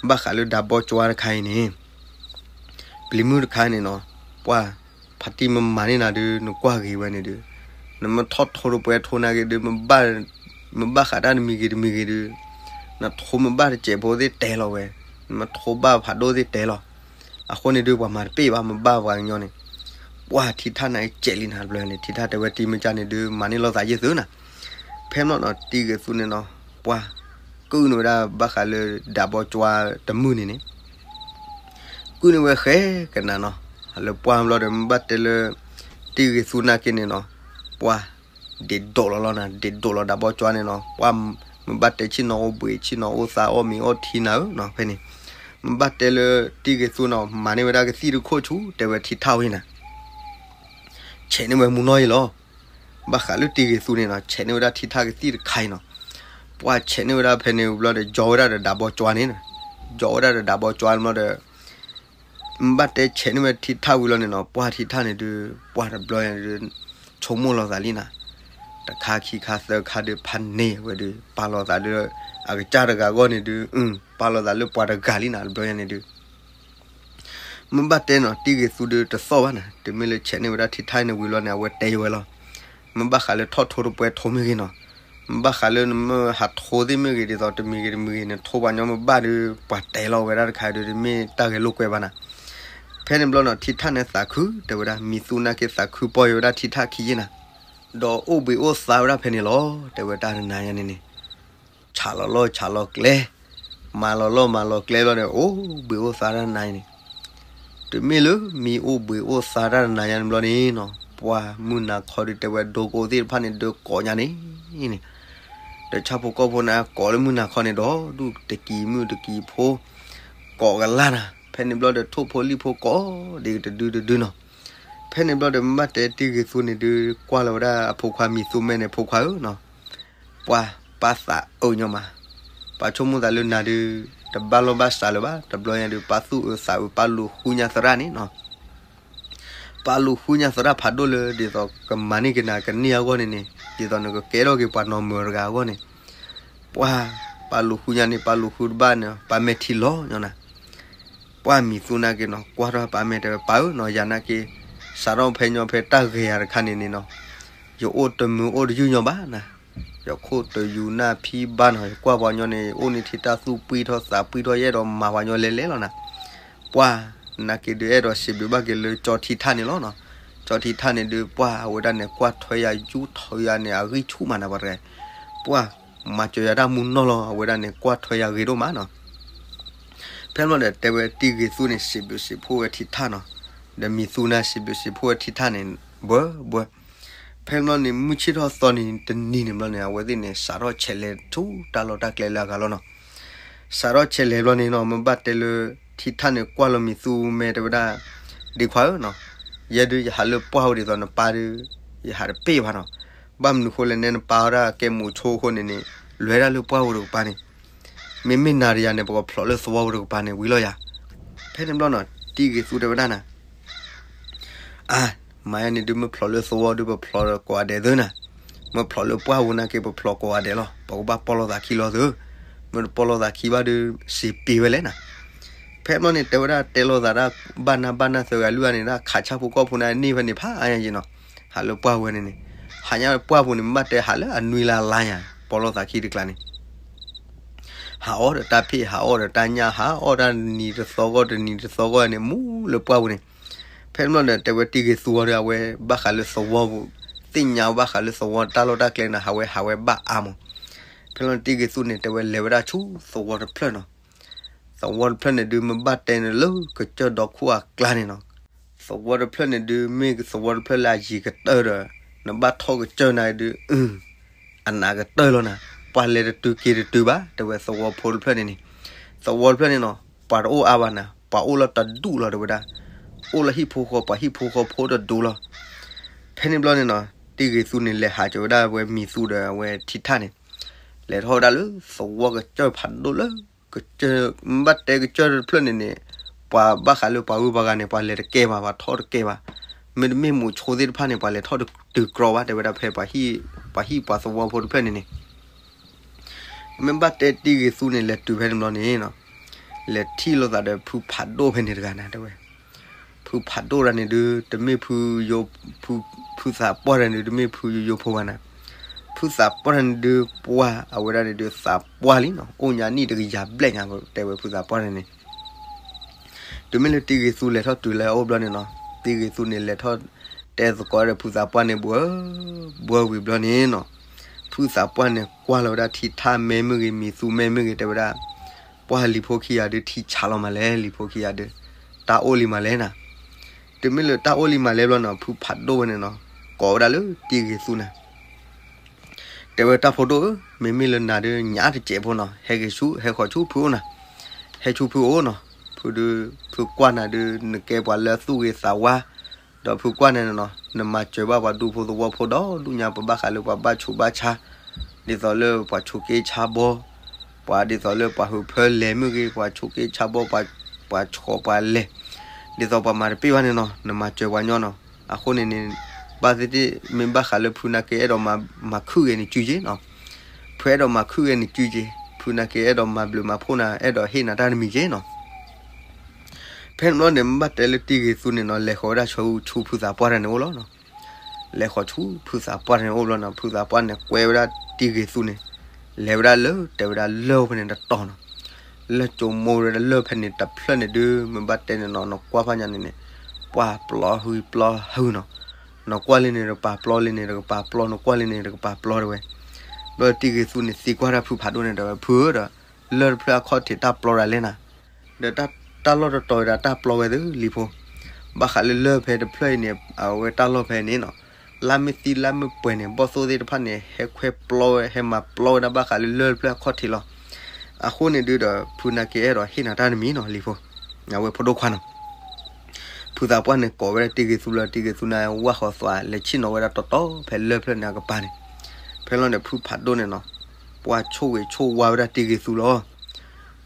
ဘၣ်ဃးလၢဒးဘီကၠွါတခါအံၤန့ၣ် ပျံၤမုၢ်တခါန့ၣ်နီၤ, ပှၢ် ဖါတံၢ်မ့ၢ်မၤန့ၢ်နၤဒုး နကွၢ်ဂ့ၤဝဲန့ၣ်ဒုး, နမ့ၢ်ထီၣ်ထိတပှဲၤထိနာ်က့ဒုး မ့ၢ်ဘၣ်ဃးတၢ်တမံၤဂ့ၤတမံၤဂ့ၤဒုး, နထိမ့ၢ်ဘၣ်တစဲးဖိသ့ၣ်တဲလီၤဝဲ, နမ့ၢ်ထိဘၣ်ဖးဒိၣ်သ့ၣ်တဲလီၤ. အဃိန့ၣ်ဒုး ပှၤမၤတပ့ၢ်ဘၣ် မ့ၢ်ဘၣ်ပှၤကညီန့ၣ်, ပှၢ်ထံထၣ်န့ၣ်ကဲးလံနၤတဘျီန့ၣ် ထံထၣ်တဲဝဲတံၤမ့ၢ်ကၢ်န့ၣ်ဒုး မၤန့ၢ်လိာ်သးယ့ၢ်သုနၤ. ဖဲမ့ၢ်နီၤ တံဂ့ၤသူန့ၣ်နီၤ, ပှၢ် ကုၢ်န့ၢ်ဝဲဒၣ်ဘၣ်ဃးလၢဒးဘီကၠွါတမုၢ်န့ၣ်န့ၣ် ကုၢ်န့ၢ်ဝဲဃဲကနၤနီၤ, လၢပှၢ်ဘျီဒီး မ့ၢ်ဘၣ်တဲလၢ တံဂ့ၤသူနာ်က့န့ၣ်နီၤ, ပှၢ် ဒ့းဒိးလီၤလီၤနၤ, ဒ့းဒိးလီၤဒးဘီကၠွါန့ၣ်နီၤ, ပှၢ် မ့ၢ်ဘၣ်တဲဆ့ၣ်နီၤအိၣ်ဘှံး ဆ့ၣ်နီၤအိၣ်သးအီၣ်မ့ၤအီထံနၤဧၢနီၤ ဖဲန့ၣ်, မ့ၢ်ဘၣ်တဲလၢတံဂ့ၤသူနီၤ မၤန့ၢ်ဝဲဒၣ်ကသံၣ်တခိၣ်ဆူ တဲဝဲထံထၣ်ဝဲနၤ ဆဲးန့ၢ်ဝဲမူနီၢ်အံၤလီၤ. ဘၣ်ဃးလၢတံဂ့ၤသူန့ၣ်နီၤ ဆဲးန့ၢ်ဝဲဒၣ်ထံထၣ်ကသံၣ်တခါအံၤနီၤ, ပှၢ်ဆဲးန့ၢ်ဝဲဒၣ်ဖဲန့ၣ်ဘျီဒီး ယီၤဝဲဒၣ်ဒီးဒးဘီကၠွါန့ၣ်, ယီၤဝဲဒၣ်ဒီးဒးဘီကၠွါန့ၣ်ဘျီဒီး မ့ၢ်ဘၣ်တဲဆဲးန့ၢ်ဝဲထံထၣ်ဝံၤလီၤန့ၣ်နီၤ, ပှၢ်ထံထၣ်န့ၣ်ဒုး ပှၢ်တဘျီညါဒုး ဆိကမိၣ်လီၤသးလံနၤ, တခါခံခါသၢခါဒုး ဖးန့ၢ်ဝဲဒုး ပာ်လီၤသးလၢ အကစၢ်တဂၤအဂီၢ်န့ၣ်ဒုး ပာ်လီၤသးလၢပှၤတဂၤလံနၤ တဘျီညါန့ၣ်ဒုး မ့ၢ်ဘၣ်တဲနီၤ တံဂ့ၤသူဒုးတသီၣ်ဘၣ်နၤ, တုၤမ့ၢ်လၢဆဲးန့ၢ်ဝဲဒၣ်ထံထၣ်န့ၣ်ဝံၤလီၤန့ၣ် အဝဲတဲဝဲလီၤ. မ့ၢ်ဘၣ်ဃးလၢထီၣ်ထိတပှဲၤထိမ့ၢ်ဂ့ၤနီၤ, မ့ၢ်ဘၣ်ဃးလၢနမ့ၢ်ဟးထိသ့ၣ်မ့ၢ်ဂ့ၤ ဒ်သိးတမံၤဂ့ၤတမံၤဂ့ၤ နထိပှၤညီမ့ၢ်ဘၣ်ဒုး ပှၤတဲလီၤဝဲဒၣ်တခါဒုး တမ့ၢ်တၢ်ဂဲၤလိာ်ကွဲဘၣ်နၤ. ဖဲန့ၣ်ဘျီနီၤ ထံထၣ်န့ၣ်သးခု တဲဝဲဒၣ် မံၤသူနာ်က့သးခုပီၢ်ယံၤဝဲဒၣ်ထံထၣ်ခံယ့ၢ်နၤ, ဒီးအိၣ်ဘှံးအိၣ်သါဝဲဒၣ်ဖဲန့ၣ်လီၤ. တဲဝဲတၢ်တနၤညါန့ၣ်န့ၣ် ဆးလီၤလီၢ်ဆးလီၤကျဲ, မၤလီၤလီၢ်မၤလီၤကျဲလီၤဒီး အိၣ်ဘှံးအိၣ်သါတၢ်တနၤအံၤန့ၣ်, တုၤမ့ၢ်လၢမံၤအိၣ်ဘှံးအိၣ်သါတၢ်တနၤညါန့ၣ်ဘျီန့ၣ်နီၤ ပှၢ်မုၢ်နၤခီဒုးတဲဝဲဒိကအိၣ်သ့ၣ်တဖၣ်န့ၣ် ဒုးကိးညါန့ၣ်န့ၣ်, ဒီးဆၣ်ဖိကီၢ်ဖိန့ၣ် ကိးလၢမုၢ်နၤခီန့ၣ်ဒီး ဒူၣ်တကံၤမုၢ်တကံၤဖိ ကိးကလၢ်နၤ, ဖဲန့ၣ်ဘျီဒီးထိၣ်ဖိလံၣ်ဖိကိးဒ်တဒုတဒုနီၤ. ဖဲန့ၣ်ဘျီဒီးမ့ၢ်ဘၣ်တဲတံဂ့ၤသူန့ၣ်ဒုး ကွၢ်လီၤဝဲဒၣ်အဖိခွါမံၤသူမဲန့ၣ် ဖိခွါဧၢနီၤ ပှၢ်ပၢ်သးအုးညီမး, ပှၤဆိကမိၣ်သးလၢနၤဒုး တဘၣ်လိာ်ဘၣ်စးလၢၤဘၣ်, တဘျီညါဒုး ပၢ်သူၣ်အုးသးအုး ပၢ်လူၤဃုညါသရၣ်န့ၣ်နီၤ, ပၢ်လူၤဃုညါသရၣ်ဖးဒိၣ်လၢ ဒ်သိးကမၤန့ၢ်က့ၤနၤကန့ၢ်အဂီၢ်န့ၣ်န့ၣ်, ဒ်သိးနကကဲထီၣ်က့ၤပှၤနီၢ်မုာ်တဂၤအဂီၢ်န့ၣ်, ပှၢ်ပၢ်လူၤဃုညါန့ၣ် ပၢ်လူၤဃုတဘၣ်န့ၣ် ပၢ်မဲာ်ထံလီၤညီနၤ ပှၢ်မံၤသူနာ်က့နီၤ ကွၢ်ထီၣ်ပၢ်မဲာ်တဲဝဲ ပၢ်ဧၢနီၤ ယၤနာ်က့ စးထီၣ်ဖဲညီဖဲတၢ်ဂ့ၤယၤတခါန့ၣ်န့ၣ်နီၤ, ယအိၣ်တမုာ်အိၣ်တယုၢ်ညီဘၣ်နၤ, ယခိၣ်တယူၤနၢ်ဖံးဘၣ်နီၤ, ယကွၢ်ပှၤညီန့ၣ် အိၣ်န့ၣ်ထံတၢ်သူၣ်ပှံၢ်ထီၣ်သးပှံၢ်ထီၣ် ယအဲၣ်ဒိးမၤပှၤညီလဲၤလဲၤလီၤနၤ, ပှၢ်နာ်က့ဒုးအဲၣ်ဒိးစံးဘျုးဘၣ်က့ၤလၢကၠီထံထၣ်န့ၣ်လီၤနီၤ, ကၠီထံထၣ်န့ၣ်ဒုး ပှၢ်အဝဲဒၣ်န့ၣ် ကွၢ်ထွဲယၤယူထီၣ်ယၤန့ၣ် အဂံၢ်ဆူၣ်မးနၤပှၤတဂၤ, ပှၢ်မၤစၢၤယၤတၢ်မူနီၢ်လီၤ အဝဲဒၣ်န့ၣ် ကွၢ်ထွဲယၤဂ့ၤဒိၣ်မးနီၤ. ဖဲမ့ၢ်ဒီးတဲဝဲတံဂ့ၤသူန့ၣ် စံးဘျုးစံးဖှိၣ်ဝဲထံထၣ်နီၤ, ဒီးမံၤသူန့ၣ်စံးဘျုးစံးဖှိၣ်ဝဲထံထၣ်န့ၣ် ဘှဲဘှဲ. ဖဲမ့ၢ်န့ၣ် မုၢ်ဆ့ၣ်ထီၣ်သီန့ၣ် တနံၤန့ၣ်ဘျီန့ၣ် အဝဲသ့ၣ်န့ၣ် စးထီၣ်ဆဲးလဲၤဆူတၢ်လီၢ်တၢ်ကျဲလၢအဂၤလီၤနီၤ. စးထီၣ်ဆဲးလဲၤဘျီန့ၣ်နီၤ မ့ၢ်ဘၣ်တဲလၢ ထံထၣ်န့ၣ်ကွၢ်လီၤမံၤသူမဲတဲဝဲဒၣ်, ဒ့ခွါဧၢနီၤ, ယဲဒုးယဟးလၢပှၢ်ဝဲဒ်သိးနပၢ်ဒုး ယဟးတပ့ၢ်ဘၣ်နီၤ. ဘၣ်မနုၤဃိလဲၣ် နဲနပာ်ဝဲဒၣ်ကဲမူးဆိအဃိန့ၣ်န့ၣ် လဲၤဒၣ်လၢပှၢ်ပူၤတကပၤန့ၣ်, မ့မ့ၢ်နၤဒီးယၤန့ၣ် ပကဖျိးလၢသဝီပူၤတကပၤန့ၣ် ဝံၤလီၤယၤ. ဖဲန့ၣ်ဘျီနီၤ တံၢ်ဂ့ၤသူတဲဝဲဒၣ်နၤ အါ, မၤယါန့ၣ်ဒုး မ့ၢ်ဖျိးလၢသဝီဒုး ပဖျိးကိးဂၤဒဲးသုနၤ, မ့ၢ်ဖျိးလၢပှၢ်ပူၤနာ်က့ ပဖျိးကိးဂၤဒဲးလီၤ, ပကဘၣ်ပီၣ်လိာ်သးခံလီၤသု, မ့ၢ်တပီၣ်လိာ်သးခံဘၣ်ဒုး စံးပ့ၤဝဲလဲၣ်နၤ. ဖဲဘျီန့ၣ် တဲဝဲဒၣ်တဲလိာ်သးဒၣ် ဘၣ်နၢ်ဘၣ်နၢ်သၢဂၤလွံၢ်ဂၤန့ၣ် ဒၣ်ခးဆၣ်ဖိကီၢ်ဖိန့ၣ် န့ၢ်ဖဲန့ၣ်ဖးအါညါယံၤနီၤ, ဟးလၢပှၢ်ဝဲန့ၣ်န့ၣ်, ဟးညါပှၢ်ပူၤန့ၣ် မ့ၢ်ဘၣ်တဲဟးလၢအနွံလါလါညါ ပီၣ်လိာ်သးခံတကျါန့ၣ် ဟးအီၣ်ဒီးတၢ်ဖ့ၣ် ဟးအီၣ်ဒီးတၢ်ညၣ် ဟးအီၣ်တၢ်နံၤတသီဂီၢ်တနံၤတသီဂီၢ်န့ၣ် မူလၢပှၢ်ပူၤန့ၣ်. ဖဲန့ၣ်ဘျီန့ၣ် တဲဝဲတံၢ်ဂ့ၤသူဝဲဒီး အဝဲဘၣ်ဃးလၢသဝီပူၤ, သ့ၣ်ညါဘၣ်ဃးလၢသဝီတၢ်လီၢ်တၢ်ကျဲန့ၣ် ဟးဝဲဟးဝဲဘၣ်အါမး. ဖဲန့ၣ်တံၢ်ဂ့ၤသူန့ၣ် တဲဝဲလဲၤဝဲဒၣ်ဆူသဝီတဖျၢၣ်နီၤ. သဝီတဖျၢၣ်န့ၣ်ဒုး မ့ၢ်ဘၣ်တဲန့ၣ်လၢကစၢၢ်ဒီခိၣ်အကျါန့ၣ်နီၤ. သဝီတဖျၢၣ်န့ၣ်ဒုး မ့ၢ်သဝီတဖျၢၣ်လၢအယံၤကတၢၢ်ဒီး နဘၣ်ထီၣ်ကစၢၢ်နၤဒုး အနးကတၢၢ်လီၤနၤ, ပှၤလဲၤတတုၤက့ၤတတုၤဘၣ် တဲဝဲသဝီဖိတဖျၢၣ်န့ၣ်န့ၣ်, သဝီတဖျၢၣ်န့ၣ်နီၤ ပှၤတအိၣ်အါဘၣ်နၤ, ပှၤအိၣ်လီၤတဒူၣ်လီၤတဲဝဲဒၣ်, အိၣ်လၢဟံၣ်ဖိဃီ ပှၤဟံၣ်ဖိဃီဖိတဒူၣ်လီၤ. ဖဲန့ၣ်ဘျီန့ၣ်နီၤ တံၢ်ဂ့ၤသူန့ၣ် လဲၤဟးကၠီၤဝဲဒၣ်ဝဲမံၤသူဒီးအဝဲထံထၣ်န့ၣ်, လဲၤထီၣ်ဝဲဒၣ်လၢသဝီကစၢၢ်ဖးဒိၣ်လၢ ကစၢၢ်, ဘၣ်တဲကစၢၢ်တဖျၢၣ်န့ၣ်န့ၣ်, ပှၤဘၣ်ဃးလၢပှၤဂုၤပှၤဂၤန့ၣ် ပှၤလဲၤတကဲဘၣ် ပှၤထီၣ်တကဲဘၣ်, မ့တမ့ၢ်မူးဆိသ့ၣ်တဖၣ်န့ၣ် ပှၤလဲၤထီၣ်တတုၤကြီဘၣ် တဲဝဲဒၣ်ဖဲပှၤဟံၣ်ပှၤသဝီဖိတဖျၢၣ်န့ၣ်န့ၣ် မ့ၢ်ဘၣ်တဲတံၢ်ဂ့ၤသူန့ၣ် လဲၤတုၤဖဲန့ၣ်ဘျီန့ၣ်နီၤ, လဲၤထံၣ်လိာ်သးဒီးဖုဖးဒိၣ်ဖဲန့ၣ်တဂၤနၤ တဲဝဲ, ဖုဖးဒိၣ်တဂၤန့ၣ်ဒုး တမ့ၢ်ဖုယိ, ဖုသးပှၢ်တဂၤန့ၣ်ဒုး တမ့ၢ်ဖုယိယိဖိဘၣ်နၤ, ဖုသးပှၢ်တဂၤန့ၣ်ဒုး ပှၢ်အဝဲဒၣ်န့ၣ်ဒုး သးပှၢ်လံနီၤ, အိၣ်ညါနံၣ်တကယၤဘျဲၣ်ညါ တဲဝဲဖုသးပှၢ်တဂၤန့ၣ် တုၤမ့ၢ်လၢတံၢ်ဂ့ၤသူလဲၤထီၣ်တုၤလၢအအိၣ်ဘျီန့ၣ်နီၤ, တံၢ်ဂ့ၤသူန့ၣ်လဲၤထီၣ်တဲသကိးဒီးဖုသးပှၢ်န့ၣ်ဘှၢ, ဘှၢဝံၤဘျီန့ၣ်နီၤ, ဖုသးပှၢ်န့ၣ်ကွၢ်လီၤဝဲဒၣ်ထံထၣ်မဲမ့ၢ်ဂ့ၤ မံၤသူမဲမ့ၢ်ဂ့ၤ တဲဝဲဒၣ်, ပှၢ်လံၤဖိခံဂၤဒုးထံဆးလီၤမးလဲၣ် လံၤဖိခံဂၤဒုး, တၢ်အိၣ်လံမးလဲၣ်နၤ, တုၤမ့ၢ်လၢတၢ်အိၣ်လံမးလဲၣ်ဘျီနီၤ ဖုဖးဒိၣ်ဝဲန့ၣ်နီၤ, ကိးဝဲဒၣ်လၢတံၢ်ဂ့ၤသူန့ၣ် တဲဝဲတၢ်ဖိဒိၣ်ဧၢ, မ့မ့ၢ်လၢနၤဒုးညါတစဲးဖိနီၤ, ဟဲဂ့ၤဆူ ဟဲဃီၤဆူဖုအိၣ်နၤ, ဟဲဆူဖုအိၣ်နီၤ, ဖုဒုး, ဖုကွၢ်နၤဒုး နကဲပှၤလၢသူၣ်ဂ့ၤသးဝါ, ဒီးဖုကွၢ်နၤန့ၣ်နီၤ နမၤစၢၤဘၣ်ပှၤဒူဖိသဝီဖိဒီဒူၣ်ညါ ပှၤဘၣ်ဃးလၢပှၤဘၣ်ဆူးဘၣ်ဆါ, ဒ်သိးလၢပှၤဆိးက့ဆါဘီ, ပှၤဒ်သိးလၢပှၤဟုးဖၢလဲၤမ့ၢ်ဂ့ၤ ပှၤဆိးက့ဆါဘီ, ပှၤ, ပှၤဆှီပှၤလဲၤ, ဒ်သိးပှၤမၤတပ့ၢ်ဘၣ်န့ၣ်နီၤ နမၤစၢၤပှၤညီနီၤ, အဃိန့ၣ်န့ၣ် ဘၣ်သ့ၣ်သ့ၣ် မ့ၢ်ဘၣ်ဃးလၢဖုနာ်က့အဲၣ်ဒိးမၤခုၣ်ဂဲၤန့ၣ်စုက့နီၤ, ဖုအဲၣ်ဒိးမၤခုၣ်ဂဲၤန့ၣ်စုက့, ဖုနာ်က့အဲၣ်ဒိးမၤဘျုးမၤဖှိၣ်နၤ အဲၣ်ဒိးဟ့ၣ်နၤတၢ်တမံၤက့နီၤ. ဖဲန့ၣ်ဘျီန့ၣ် မ့ၢ်ဘၣ်တဲလၢတံၢ်ဂ့ၤသူန့ၣ်နီၤ လဲၤဃီၤဝဲဒၣ်ဆူဖုသးပှၢ်တဂၤန့ၣ်အိၣ်လီၤနီၤ, လဲၤဃီၤဆူဖုသးပှၢ်တဂၤန့ၣ်အိၣ်ဘျီနီၤ ဖုသးပှၢ်န့ၣ်ကွဲဝဲဒၣ်တံၢ်ဂ့ၤသူန့ၣ်, လဲၤဝဲဒၣ်လၢတဲဝဲဒၣ်လၢၢ်ဖဲန့ၣ်တတီၤနီၤ, လၢၢ်ကၠိမိၢ်ဝဲဒၣ်လၢၢ်ဖဲန့ၣ်တဖျၢၣ်န့ၣ်ဒုး မ့ၢ်ဘၣ်တဲန့ၣ်နီၤ နကွၢ်ဖးညါန့ၣ်န့ၣ်, ပှၤပျီဟုပျီဟုနီၤ, နကွၢ်လံန့ၣ်တကပၤပျီလံန့ၣ်တကပၤပျီ နကွၢ်လံန့ၣ်တကပၤပျီတဲဝဲ, ဘျီတံၢ်ဂ့ၤသူန့ၣ်သံကွၢ်တၢ်ဖုဖးဒိၣ်န့ၣ်တဲဝဲ ဖုဧၢဒီး, လၢၢ်တဖျၢၣ်အခီၣ်ထံးတၢ်ပျီဒၣ်လဲၣ်နၤ, ဒီးတၢ်လီၢ်တတီၤဝဲဒၣ်တၢ်ပျီဝဲသ့လံၤဖိ, ဘၣ်ဃးလၢလၢၢ်ဖဲတဖျၢၣ်အံၤန့ၣ် အဝဲတၢ်လီၢ်ဖဲန့ၣ်နီၤ, လါမ့ၢ်သံလါမ့ၢ်ပှဲၤန့ၣ် ဘီၣ်သိၣ်သ့ၣ်တဖၣ်န့ၣ် ဟဲခွဲပျီဝဲ ဟဲမၤပျီဝဲဒၣ်ဘၣ်ဃးလၢလၢၢ်တဖျၢၣ်အခီၣ်ထံးလီၤ. အဃိန့ၣ်ဒုးဒီး ဖုနာ်က့အဲၣ်ဒိးဟ့ၣ်နၤတၢ်တမံၤနီၤ လံၤဖိ, အဝဲဖိဒိၣ်ခွါနီၤ ဖုသးပှၢ်န့ၣ်ကိးဝဲဒၣ်တံၢ်ဂ့ၤသူလီၤ တံၢ်ဂ့ၤသူန့ၣ် ဝၢ်ဃီၤသွးလဲၤဆ့ၣ်နီၤဝဲဒၣ်တီတီဖဲလၢၢ်ဖျၢၣ်န့ၣ်အကပၤန့ၣ်, ဖဲလီၤန့ၣ် ဖုဖးဒိၣ်န့ၣ်နီၤ, ပှၤဆိၣ်ဂ့ၤဆိၣ်ဝါဝဲဒၣ်တံၢ်ဂ့ၤသူလီၤ.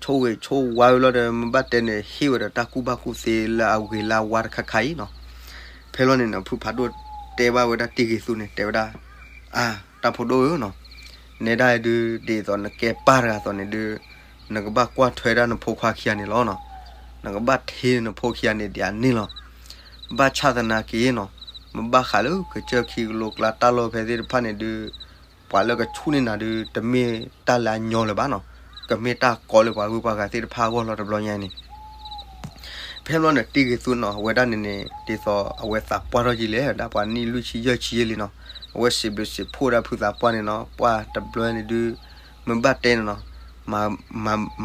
ဆိၣ်ဂ့ၤဆိၣ်ဝါဝဲလီၤဒီး မ့ၢ်ဘၣ်တဲန့ၣ် ဟ့ၣ်ဝဲဒီးတၢ်ကူၣ်ဘၣ်ကူၣ်သ့လၢအဂ့ၤလၢအဝါတခါခါအံၤနီၤ. ဖဲလီၤန့ၣ်နီၤ ဖုဖးဒိၣ်တဲဘၣ်ဝဲဒၣ်တံၢ်ဂ့ၤသူန့ၣ် တဲဝဲဒၣ်, အါ, တၢ်ဖိဒိၣ်ဧၢနီၤ, နဲဒၣ်ဒုး ဒ်သိးနကဲပၢ်တဂၤအသိးန့ၣ်ဒုး နကဘၣ်ကွၢ်ထွဲဒၣ်နဖိခွါခံဂၤန့ၣ်လီၤနီၤ. နကဘၣ်ထံၣ်နဖိခံဂၤန့ၣ် ဒ်အန့ၣ်လီၤ. ဘၣ်ဆၣ်သနာ်က့နီၤ, မ့ၢ်ဘၣ်ဃးလၢကစၢၢ်ခံကလိကျါတၢ်လီၢ်ဖဲသ့ၣ်တဖၣ်န့ၣ်ဒုး ပှၤလၢကဆူၣ်န့ၢ်နၤဒုး တမ့ၢ်တၢ်လၢအညီလၢၤဘၣ်နီၤ, ကမ့ၢ်တၢ်ကီလၢပှၤဂုၤပှၤဂၤသ့ၣ်တဖၣ်အဂီၢ်လီၤတဘျီညါန့ၣ် ဖဲဘျီန့ၣ် တံၢ်ဂ့ၤသူနီၤ အဝဲဒၣ်န့ၣ်န့ၣ် ဒ်သိးအဝဲသးပှၢ်ထီၣ်ကံလဲၣ် ဒၣ်ပှၤနံၣ်လွံၢ်ဆံယဲၢ်ဆံယဲၢ်လံနီၤ, အဝဲစံးဘျုးစံးဖှိၣ်ဒၣ်ဖုသးပှၢ်န့ၣ်နီၤ, ပှၢ်တဘျီန့ၣ်ဒုး မ့ၢ်ဘၣ်တဲန့ၣ်နီၤ,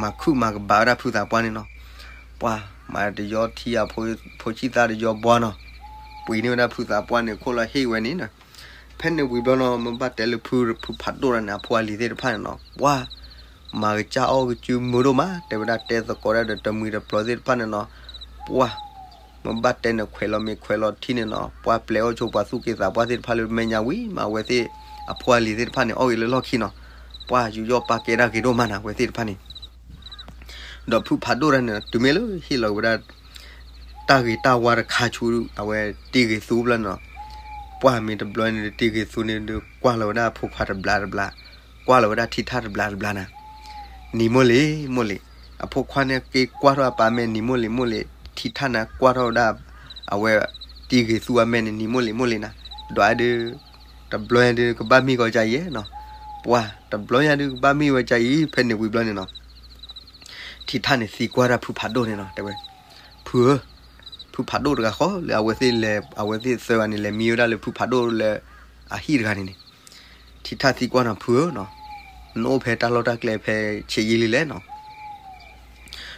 မၤခုၣ်မၤကဘၣ်ဝဲဒၣ်ဖုသးပှၢ်န့ၣ်နီၤ, ပှၢ်မၤတယီထံအဖိ, ဖိဆံၣ်သၣ်တယီဘှါနီၤ, ပှ့ၤန့ၢ်ဝဲဒၣ်ဖုသးပှၢ်န့ၣ် ခိၣ်လီၤဟ့ၣ်ဝဲန့ၣ်နီၤ, ဖဲန့ၣ်ဝံၤဘျီနီၤ မ့ၢ်ဘၣ်တဲလၢဖု, ဖုဖးဒိၣ်တဂၤန့ၣ် အဖိအလံၤသ့ၣ်တဖၣ်န့ၣ်နီၤ, ပှၢ် မၤကစၢ်အီၣ်ကစုမုာ်ဒိၣ်မး တဲဝဲဒၣ်တဲသကိးဒၣ်ဒီးတမှံၤတပျီၤသ့ၣ်တဖၣ်န့ၣ်နီၤ, ပှၢ် မ့ၢ်ဘၣ်တဲန့ၣ် ခွဲးလီၤမ့ၤခွဲးလီၤထံန့ၣ်နီၤ, ပှၢ်ပျဲအီၣ်ဆိပှၤသူၣ်က့သးပှၢ်သ့ၣ်တဖၣ်လၢမဲာ်ညါဝံၤမး အဝဲသ့ၣ် အဖိအလံၤသ့ၣ်တဖၣ်န့ၣ် အီၣ်ဂ့ၤလၢလီၢ်ခံနီၤ, ပှၢ်ယူးယီၣ်ပာ်ကဲဒၣ်ဂ့ၤဒိၣ်မးနၤ အဝဲသ့ၣ်တဖၣ်န့ၣ် ဒီးဖုဖးဒိၣ်တဂၤန့ၣ် တုၤမ့ၢ်လၢဟ့ၣ်လီၤက့ၤဝဲဒၣ် တၢ်ဂ့ၤတၢ်ဝါတခါဆူ အဝဲတံၤဂ့ၤသူဘျီန့ၣ်နီၤ, ပှၢ်မ့ၢ်တဘျီန့ၣ်ဒီး တံၤဂ့ၤသူန့ၣ်ဒီး ကွၢ်လီၤဝဲဒၣ်အဖိခွါတဘျီတဘျီ, ကွၢ်လီၤဝဲဒၣ်ထံထၣ်တဘျီတဘျီနၤ, နံၤမိၢ်လံၤမိၢ်လံၤ, အဖိခွါန့ၣ်က့ၤကွၢ်ထီၣ်အပၢ်မဲာ်နံၤမိၢ်လံၤမိၢ်လံၤ, ထံထၣ်န့ၣ်ကွၢ်ထီၣ်ဝဲဒၣ် အဝဲတံၤဂ့ၤသူအမဲာ်န့ၣ် နံၤမိၢ်လံၤမိၢ်လံၤနၤ, ဒီးအဒုး တဘျီညါဒုးကဘၣ်မ့ၢ်ဂီၤကါအံၤနီၤ, ပှၢ်တဘျီညါဒုးကဘၣ်မ့ၢ်ဝဲကါအံၤ ဖဲန့ၣ်ဝံၤဘျီန့ၣ်နီၤ ထံထၣ်န့ၣ်သံကွၢ်တၢ်ဖုဖးဒိၣ်န့ၣ်နီၤ, တဲဝဲ, ဖုဧၢ, ဖုဖးဒိၣ်တဂၤဃီလၢအဝဲသ့ၣ်လဲၤ အဝဲသ့ၣ်သၢဂၤန့ၣ် လဲၤမံဝဲဒၣ်လၢဖုဖးဒိၣ်လၢအဟံၣ်တဂၤန့ၣ်န့ၣ်, ထံထၣ်သံကွၢ်နီၤ ဖုဧၢနီၤ, နအိၣ်ဖဲတၢ်လီၢ်တၢ်ကျဲဖဲဆံးယံာ်လံလဲၣ်နီၤ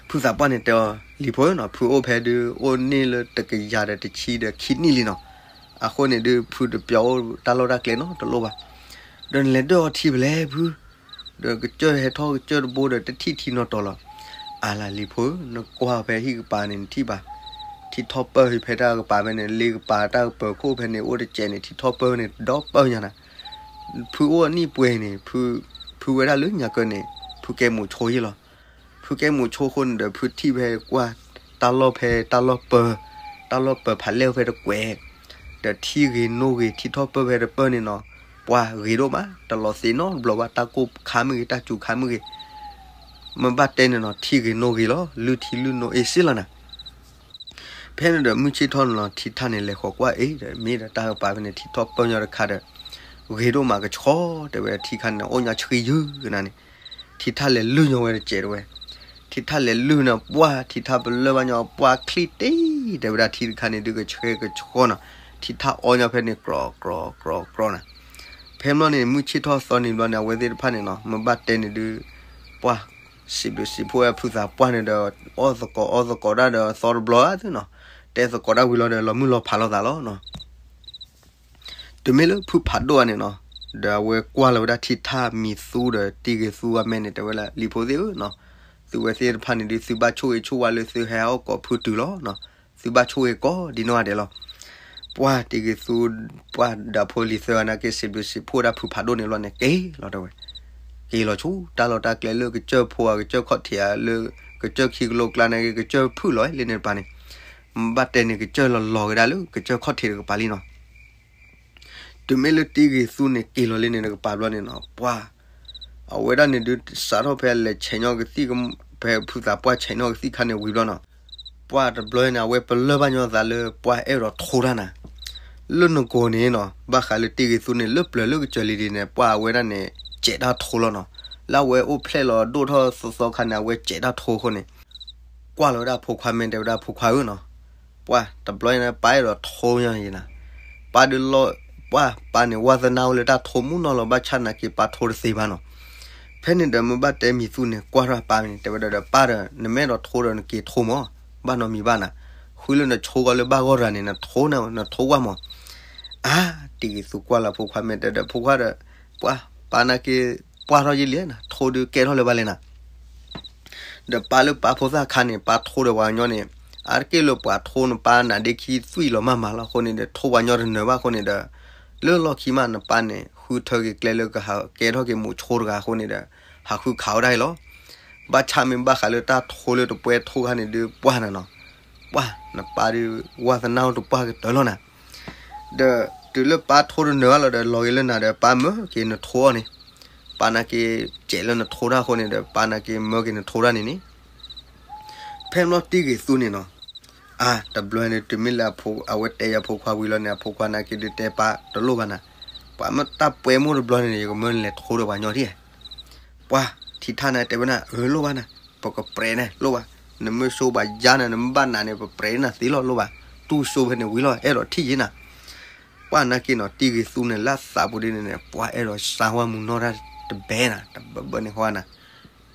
ဖုသးပှၢ်န့ၣ်တဲအီၤ လံၤဖိဧၢနီၤ, ဖုအိၣ်ဖဲဒုးအိၣ်န့ၢ်လၢတကယၤဒီးတဆံဒီးခံနံၣ်လံနီၤ, အဃိန့ၣ်ဒုး ဖုတပျီအိၣ်တၢ်လီၢ်တၢ်ကျဲနီတလိၣ်ဘၣ်, ဒီးနလဲၤဒၢၣ်အီထံဖဲလဲၣ်ဖု, ဒီးကစၢၢ်ဟဲထီၣ်ကစၢၢ်တဘိဒီးတထံၣ်ထံနီတတီၤလီၤ, အါလၢလံၤဖိဧၢ, နကွၢ်ဖဲဟံၣ်ကပၤန့ၣ်နထံၣ်ဘၣ်, ထံထီၣ်ပၢၢ်ဖဲတၢ်ကပၤဖဲန့ၣ် လ့ကပၤတၢ်ကပၢၤခိၣ်ဖဲန့ၣ် အိၣ်တစဲးန့ၣ် ထံထီၣ်ပၢၢ်န့ၣ် ဒီပၢၢ်ညါနၤ ဖုအိၣ်အနံၣ်ပှဲၤန့ၣ် ဖုဝဲဒၣ်လၢညါကၢန့ၣ် ဖုကဲမိၤဆိယ့ၢ်လီၤ, ဖုကဲမိၤဆိအဃိန့ၣ်ဒီး ဖုထံၣ်ဖဲကွၢ် တၢ်လီၢ်ဖဲတၢ်လီၢ်ပၢၤ, တၢ်လီၢ်ပၢၤဖးလဲၢ်ဖဲတကွဲး, ဒီးထံဂ့ၤနိဂ့ၤ ထံထီၣ်ပၢၢ်ဖဲတပၢၢ်န့ၣ်နီၤ, ပှၢ်ဂ့ၤဒိၣ်မး တလီၤသ့ၣ်နီတဘျီဘၣ်, တၢ်ကိၢ်ခါမ့ၢ်ဂ့ၤ တၢ်စူၤခါမ့ၢ်ဂ့ၤ, မ့ၢ်ဘၣ်တဲန့ၣ်နီၤ ထံဂ့ၤနိဂ့ၤလီၤ, လုၢ်ထံလုၢ်နိအ့ၣ်စ့ၢ်လီၤနၤ ဖဲန့ၣ်ဒီးမုၢ်ဆ့ၣ်ထီၣ်န့ၣ်လီၤ ထံထၣ်န့ၣ်လဲၤဃီၤကွၢ်အ့ၣ်ဒီး မ့ၢ်ဒီးတၢ်ကပၤဖဲန့ၣ် ထံထီၣ်ပၢၢ်ညီတခါဒီး ဂ့ၤဒိၣ်မးကဆှီ တဲဝဲထံခါန့ၣ် အိၣ်ညါဆှံယုၢ်ကနၤန့ၣ်, ထံထၣ်လဲၤလုၢ်ညီဝဲတစဲးတဝဲ, ထံထၣ်လဲၤလုၢ်န့ၣ် ပှၢ်ထံထၣ်ပလၢၢ်ဘၣ်ညီ ပှၢ်ချံတ့ၢ် တဲဝဲဒၣ်ထံတခါန့ၣ်ဒုးကဆှဲကဆှီနီၤ, ထံထၣ်အီညီဖဲန့ၣ် ကြီကြီကြီကြီနၤ ဖဲဘျီန့ၣ် မုၢ်ဆ့ၣ်ထီၣ်သီန့ၣ်ဘျီန့ၣ် အဝဲသ့ၣ်တဖၣ်န့ၣ်နီၤ မ့ၢ်ဘၣ်တဲန့ၣ်ဒုး ပှၢ် စံးဘျုးစံးဖှိၣ်ဝဲဖုသးပှၢ်န့ၣ်ဒီး အီၣ်သကိးအီသကိးတၢ်ဒီးသီတဘျီသ့နီၤ, တဲသကိးတၢ်ဝံၤလီၤဒီး လီၤမုၢ်လီၤဖးလိာ်သးလီၤနီၤ. တုၤမ့ၢ်လၢဖုဖးဒိၣ်အန့ၣ်နီၤ, ဒီးအဝဲကွၢ်လီၤဝဲဒၣ်ထံထၣ်မံၤသူဒီးတံၤဂ့ၤသူအမဲာ်န့ၣ် တဲဝဲလၢ လံၤဖိသ့ၣ်ဧၢနီၤ, သုဝဲသ့ၣ်တဖၣ်န့ၣ်ဒုး သုဘၣ်ဆိၣ်ဂ့ၤဆိၣ်ဝါလၢသုဟဲအီၣ်ကိးဖုတုၤလီၤနီၤ, သုဘၣ်ဆိၣ်ဂ့ၤကိးဒ်နီၢ်ဂၤဒဲးလီၤ. ပှၢ်တံၤဂ့ၤသူ ပှၢ်ဒီးဖိလံၤသၢဂၤန့ၣ်က့ၤ စံးဘျုးစံးဖှိၣ်ဒၣ်ဖုဖးဒိၣ်န့ၣ်ဘျီန့ၣ် က့ၤလီၤတဲဝဲ, က့ၤလီၤဆူတၢ်လီၢ်တၢ်ကျဲလၢကစၢၢ်ဖိဧါ ကစၢၢ်ခီၣ်ထံးဧါ လၢကစၢၢ်ခံကလိကျါန့ၣ်က့ၤ ကစၢၢ်ဖုၣ်လီၤလၢန့ၣ်တပၤန့ၣ်, မ့ၢ်ဘၣ်တဲန့ၣ် ကစၢၢ်လီၤလီၤက့ၤဒၣ်လၢကစၢၢ်ခီၣ်ထံးတကပၤလံနီၤ. တုၤမ့ၢ်လၢတံၤဂ့ၤသူန့ၣ် က့ၤလီၤလၢန့ၣ်တကပၤဘျီန့ၣ်နီၤ, ပှၢ် အဝဲဒၣ်န့ၣ်ဒုး စးထီၣ်ဖဲလဲၤဆဲးနီၣ်ကသံၣ် ဖဲဖုသးပှၢ်ဆဲးနီၣ်ကသံၣ်ခါန့ၣ်ဝံၤဘျီနီၤ, ပှၢ်တဘျီန့ၣ် အဝဲပလၢၢ်ဘၣ်ညီသးလၢပှၢ်အဲၣ်ဒိးထိတၢ်နၤ, လၢနကိာ်န့ၣ်နီၤ ဘၣ်ဃးလၢတံၤဂ့ၤသူန့ၣ် လၢပျၢၤလၢကစၢၢ်လံၤဒ်န့ၣ် ပှၢ်အဝဲဒၣ်န့ၣ် စဲးတၢ်ထိလီၤနီၤ, လၢအဝဲအိၣ်ဖျဲၣ်လီၤဒိၣ်ထီၣ်သီသီခါန့ၣ် အဝဲစဲးတၢ်ထိအဃိန့ၣ် ကွၢ်လီၤဝဲဒၣ်ဖိခွါမဲာ် တဲဝဲဒၣ်ဖိခွါဧၢနီၤ, ပှၢ်တဘျီန့ၣ် ပၢ်အဲၣ်ဒိးထိညါယံၤနၤ, ပၢ်ဒုးလီၤ ပှၢ်ပၢ်န့ၣ် ဝါသနာအိၣ်လၢတၢ်ထိမူနီၤလီၤ ဘၣ်ဆၣ်နာ်က့ၤပၢ်ထိတသ့ဘၣ်နီၤ. ဖဲန့ၣ်ဒီးမ့ၢ်ဘၣ်တဲမံၤသူန့ၣ် ကွၢ်ထီၣ်ပၢ်န့ၣ် တဲဝဲဒၣ်ဒီး ပၢ်ဒီး နမ့ၢ်အဲၣ်ဒိးထိဒီးနက့ၤထိမး, ဘၣ်နီတမံၤဘၣ်နၤ, ဃုလၢနဆိကီးလၢဘၣ်ဂီၢ်တဂၤန့ၣ် နထိန့ၣ် နထိကွၢ်မး. အါ တံၤဂ့ၤသူကွၢ်လီၤဖိခွါမဲာ် တဲဒီးဖိခွါဒီး ပှၢ်ပၢ်နာ်က့ၤ ပှၢ်ထီၣ်ယံာ်လံနၤ ထိဒုးကဲထီၣ်လၢၤဘၣ်လဲၣ်နၤ ဒီးပၢ်လၢပၢ်ဖိသၣ်ခါန့ၣ် ပၢ်ထိဒီးပှၤကညီန့ၣ် အါတက့ၢ်လၢပှၤထိနပၢ်နးဒ့ခံသွံၣ်လီၤမးမးလီၤအဃိန့ၣ်ဒီး ထိပှၤကညီတနၢၤဘၣ်အဃိန့ၣ်ဒီး လၢလီၢ်ခံမး နပၢ်န့ၣ် ဃုထၢက့ၤကျဲလၢကဟးကဲထီၣ်က့ၤမိၤဆိတဂၤအဃိန့ၣ်ဒီး ဟးဃုခးဝဲဒၣ်အံၤလီၤ. ဘၣ်ဆၣ်မ့ၢ်ဘၣ်ဃးလၢတၢ်ထိလၢတပှဲထိခါန့ၣ်ဒုး ပှၢ်နၤနီၤ ပှၢ်နပၢ်ဒုး ဝါသနာအိၣ်တပှၢ်ကတၢၢ်လီၤနၤ ဒီးတုၤလၢပၢ်ထိတနၢၤဘၣ်လီၤဒီး လီၤဂ့ၤလၢနၤဒီး ပၢ်မၢက့ၤနထိအီၤန့ၣ်, ပၢ်နာ်က့ၤ စဲးလၢနထိတၢ်အဃိန့ၣ်ဒီး ပၢ်နာ်က့ၤမၢက့ၤနထိတၢ်န့ၣ်န့ၣ်, ဖဲဘျီတံၤဂ့ၤသူန့ၣ်နီၤ, အါ တဘျီန့ၣ် တုၤမ့ၢ်လၢအဝဲတဲယၤဖိခွါဝံၤလီၤန့ၣ် အဖိခွါနာ်က့ၤဒုးတဲပၢ်တလိၣ်ဘၣ်နၤ, ပှၤမ့ၢ်တၢ်ပှဲမိၢ်တဘျီန့ၣ် ယကမၢနလဲၤထိဒီးပှၤညီထံၣ် ပှၢ်ထံထၣ်န့ၣ် တဲဝဲနၤ အၢလိၣ်ဘၣ်နၤ, ပကပြဲးန့ၣ်လိၣ်ဘၣ်, နမ့ၢ်ဆိဘၣ်ယါန့ၣ် နမ့ၢ်ဘၣ်နးန့ၣ် ပပြဲးနၤသ့လီၤလိၣ်ဘၣ်, တူၢ်ဆိဖဲန့ၣ်ဝံၤလီၤ အဲၣ်ဒိးထံၣ်ယံၤနၤ, ပှၢ်နာ်က့ၤနီၤ တံၤဂ့ၤသူန့ၣ် လၢသးပူၤဒ်န့ၣ်န့ၣ် ပှၢ်အဲၣ်ဒိးစါဝါမုၢ်နီၢ်တၢ်တဘဲနၤ တဘၢဘၢန့ၣ်ဃီနၤ,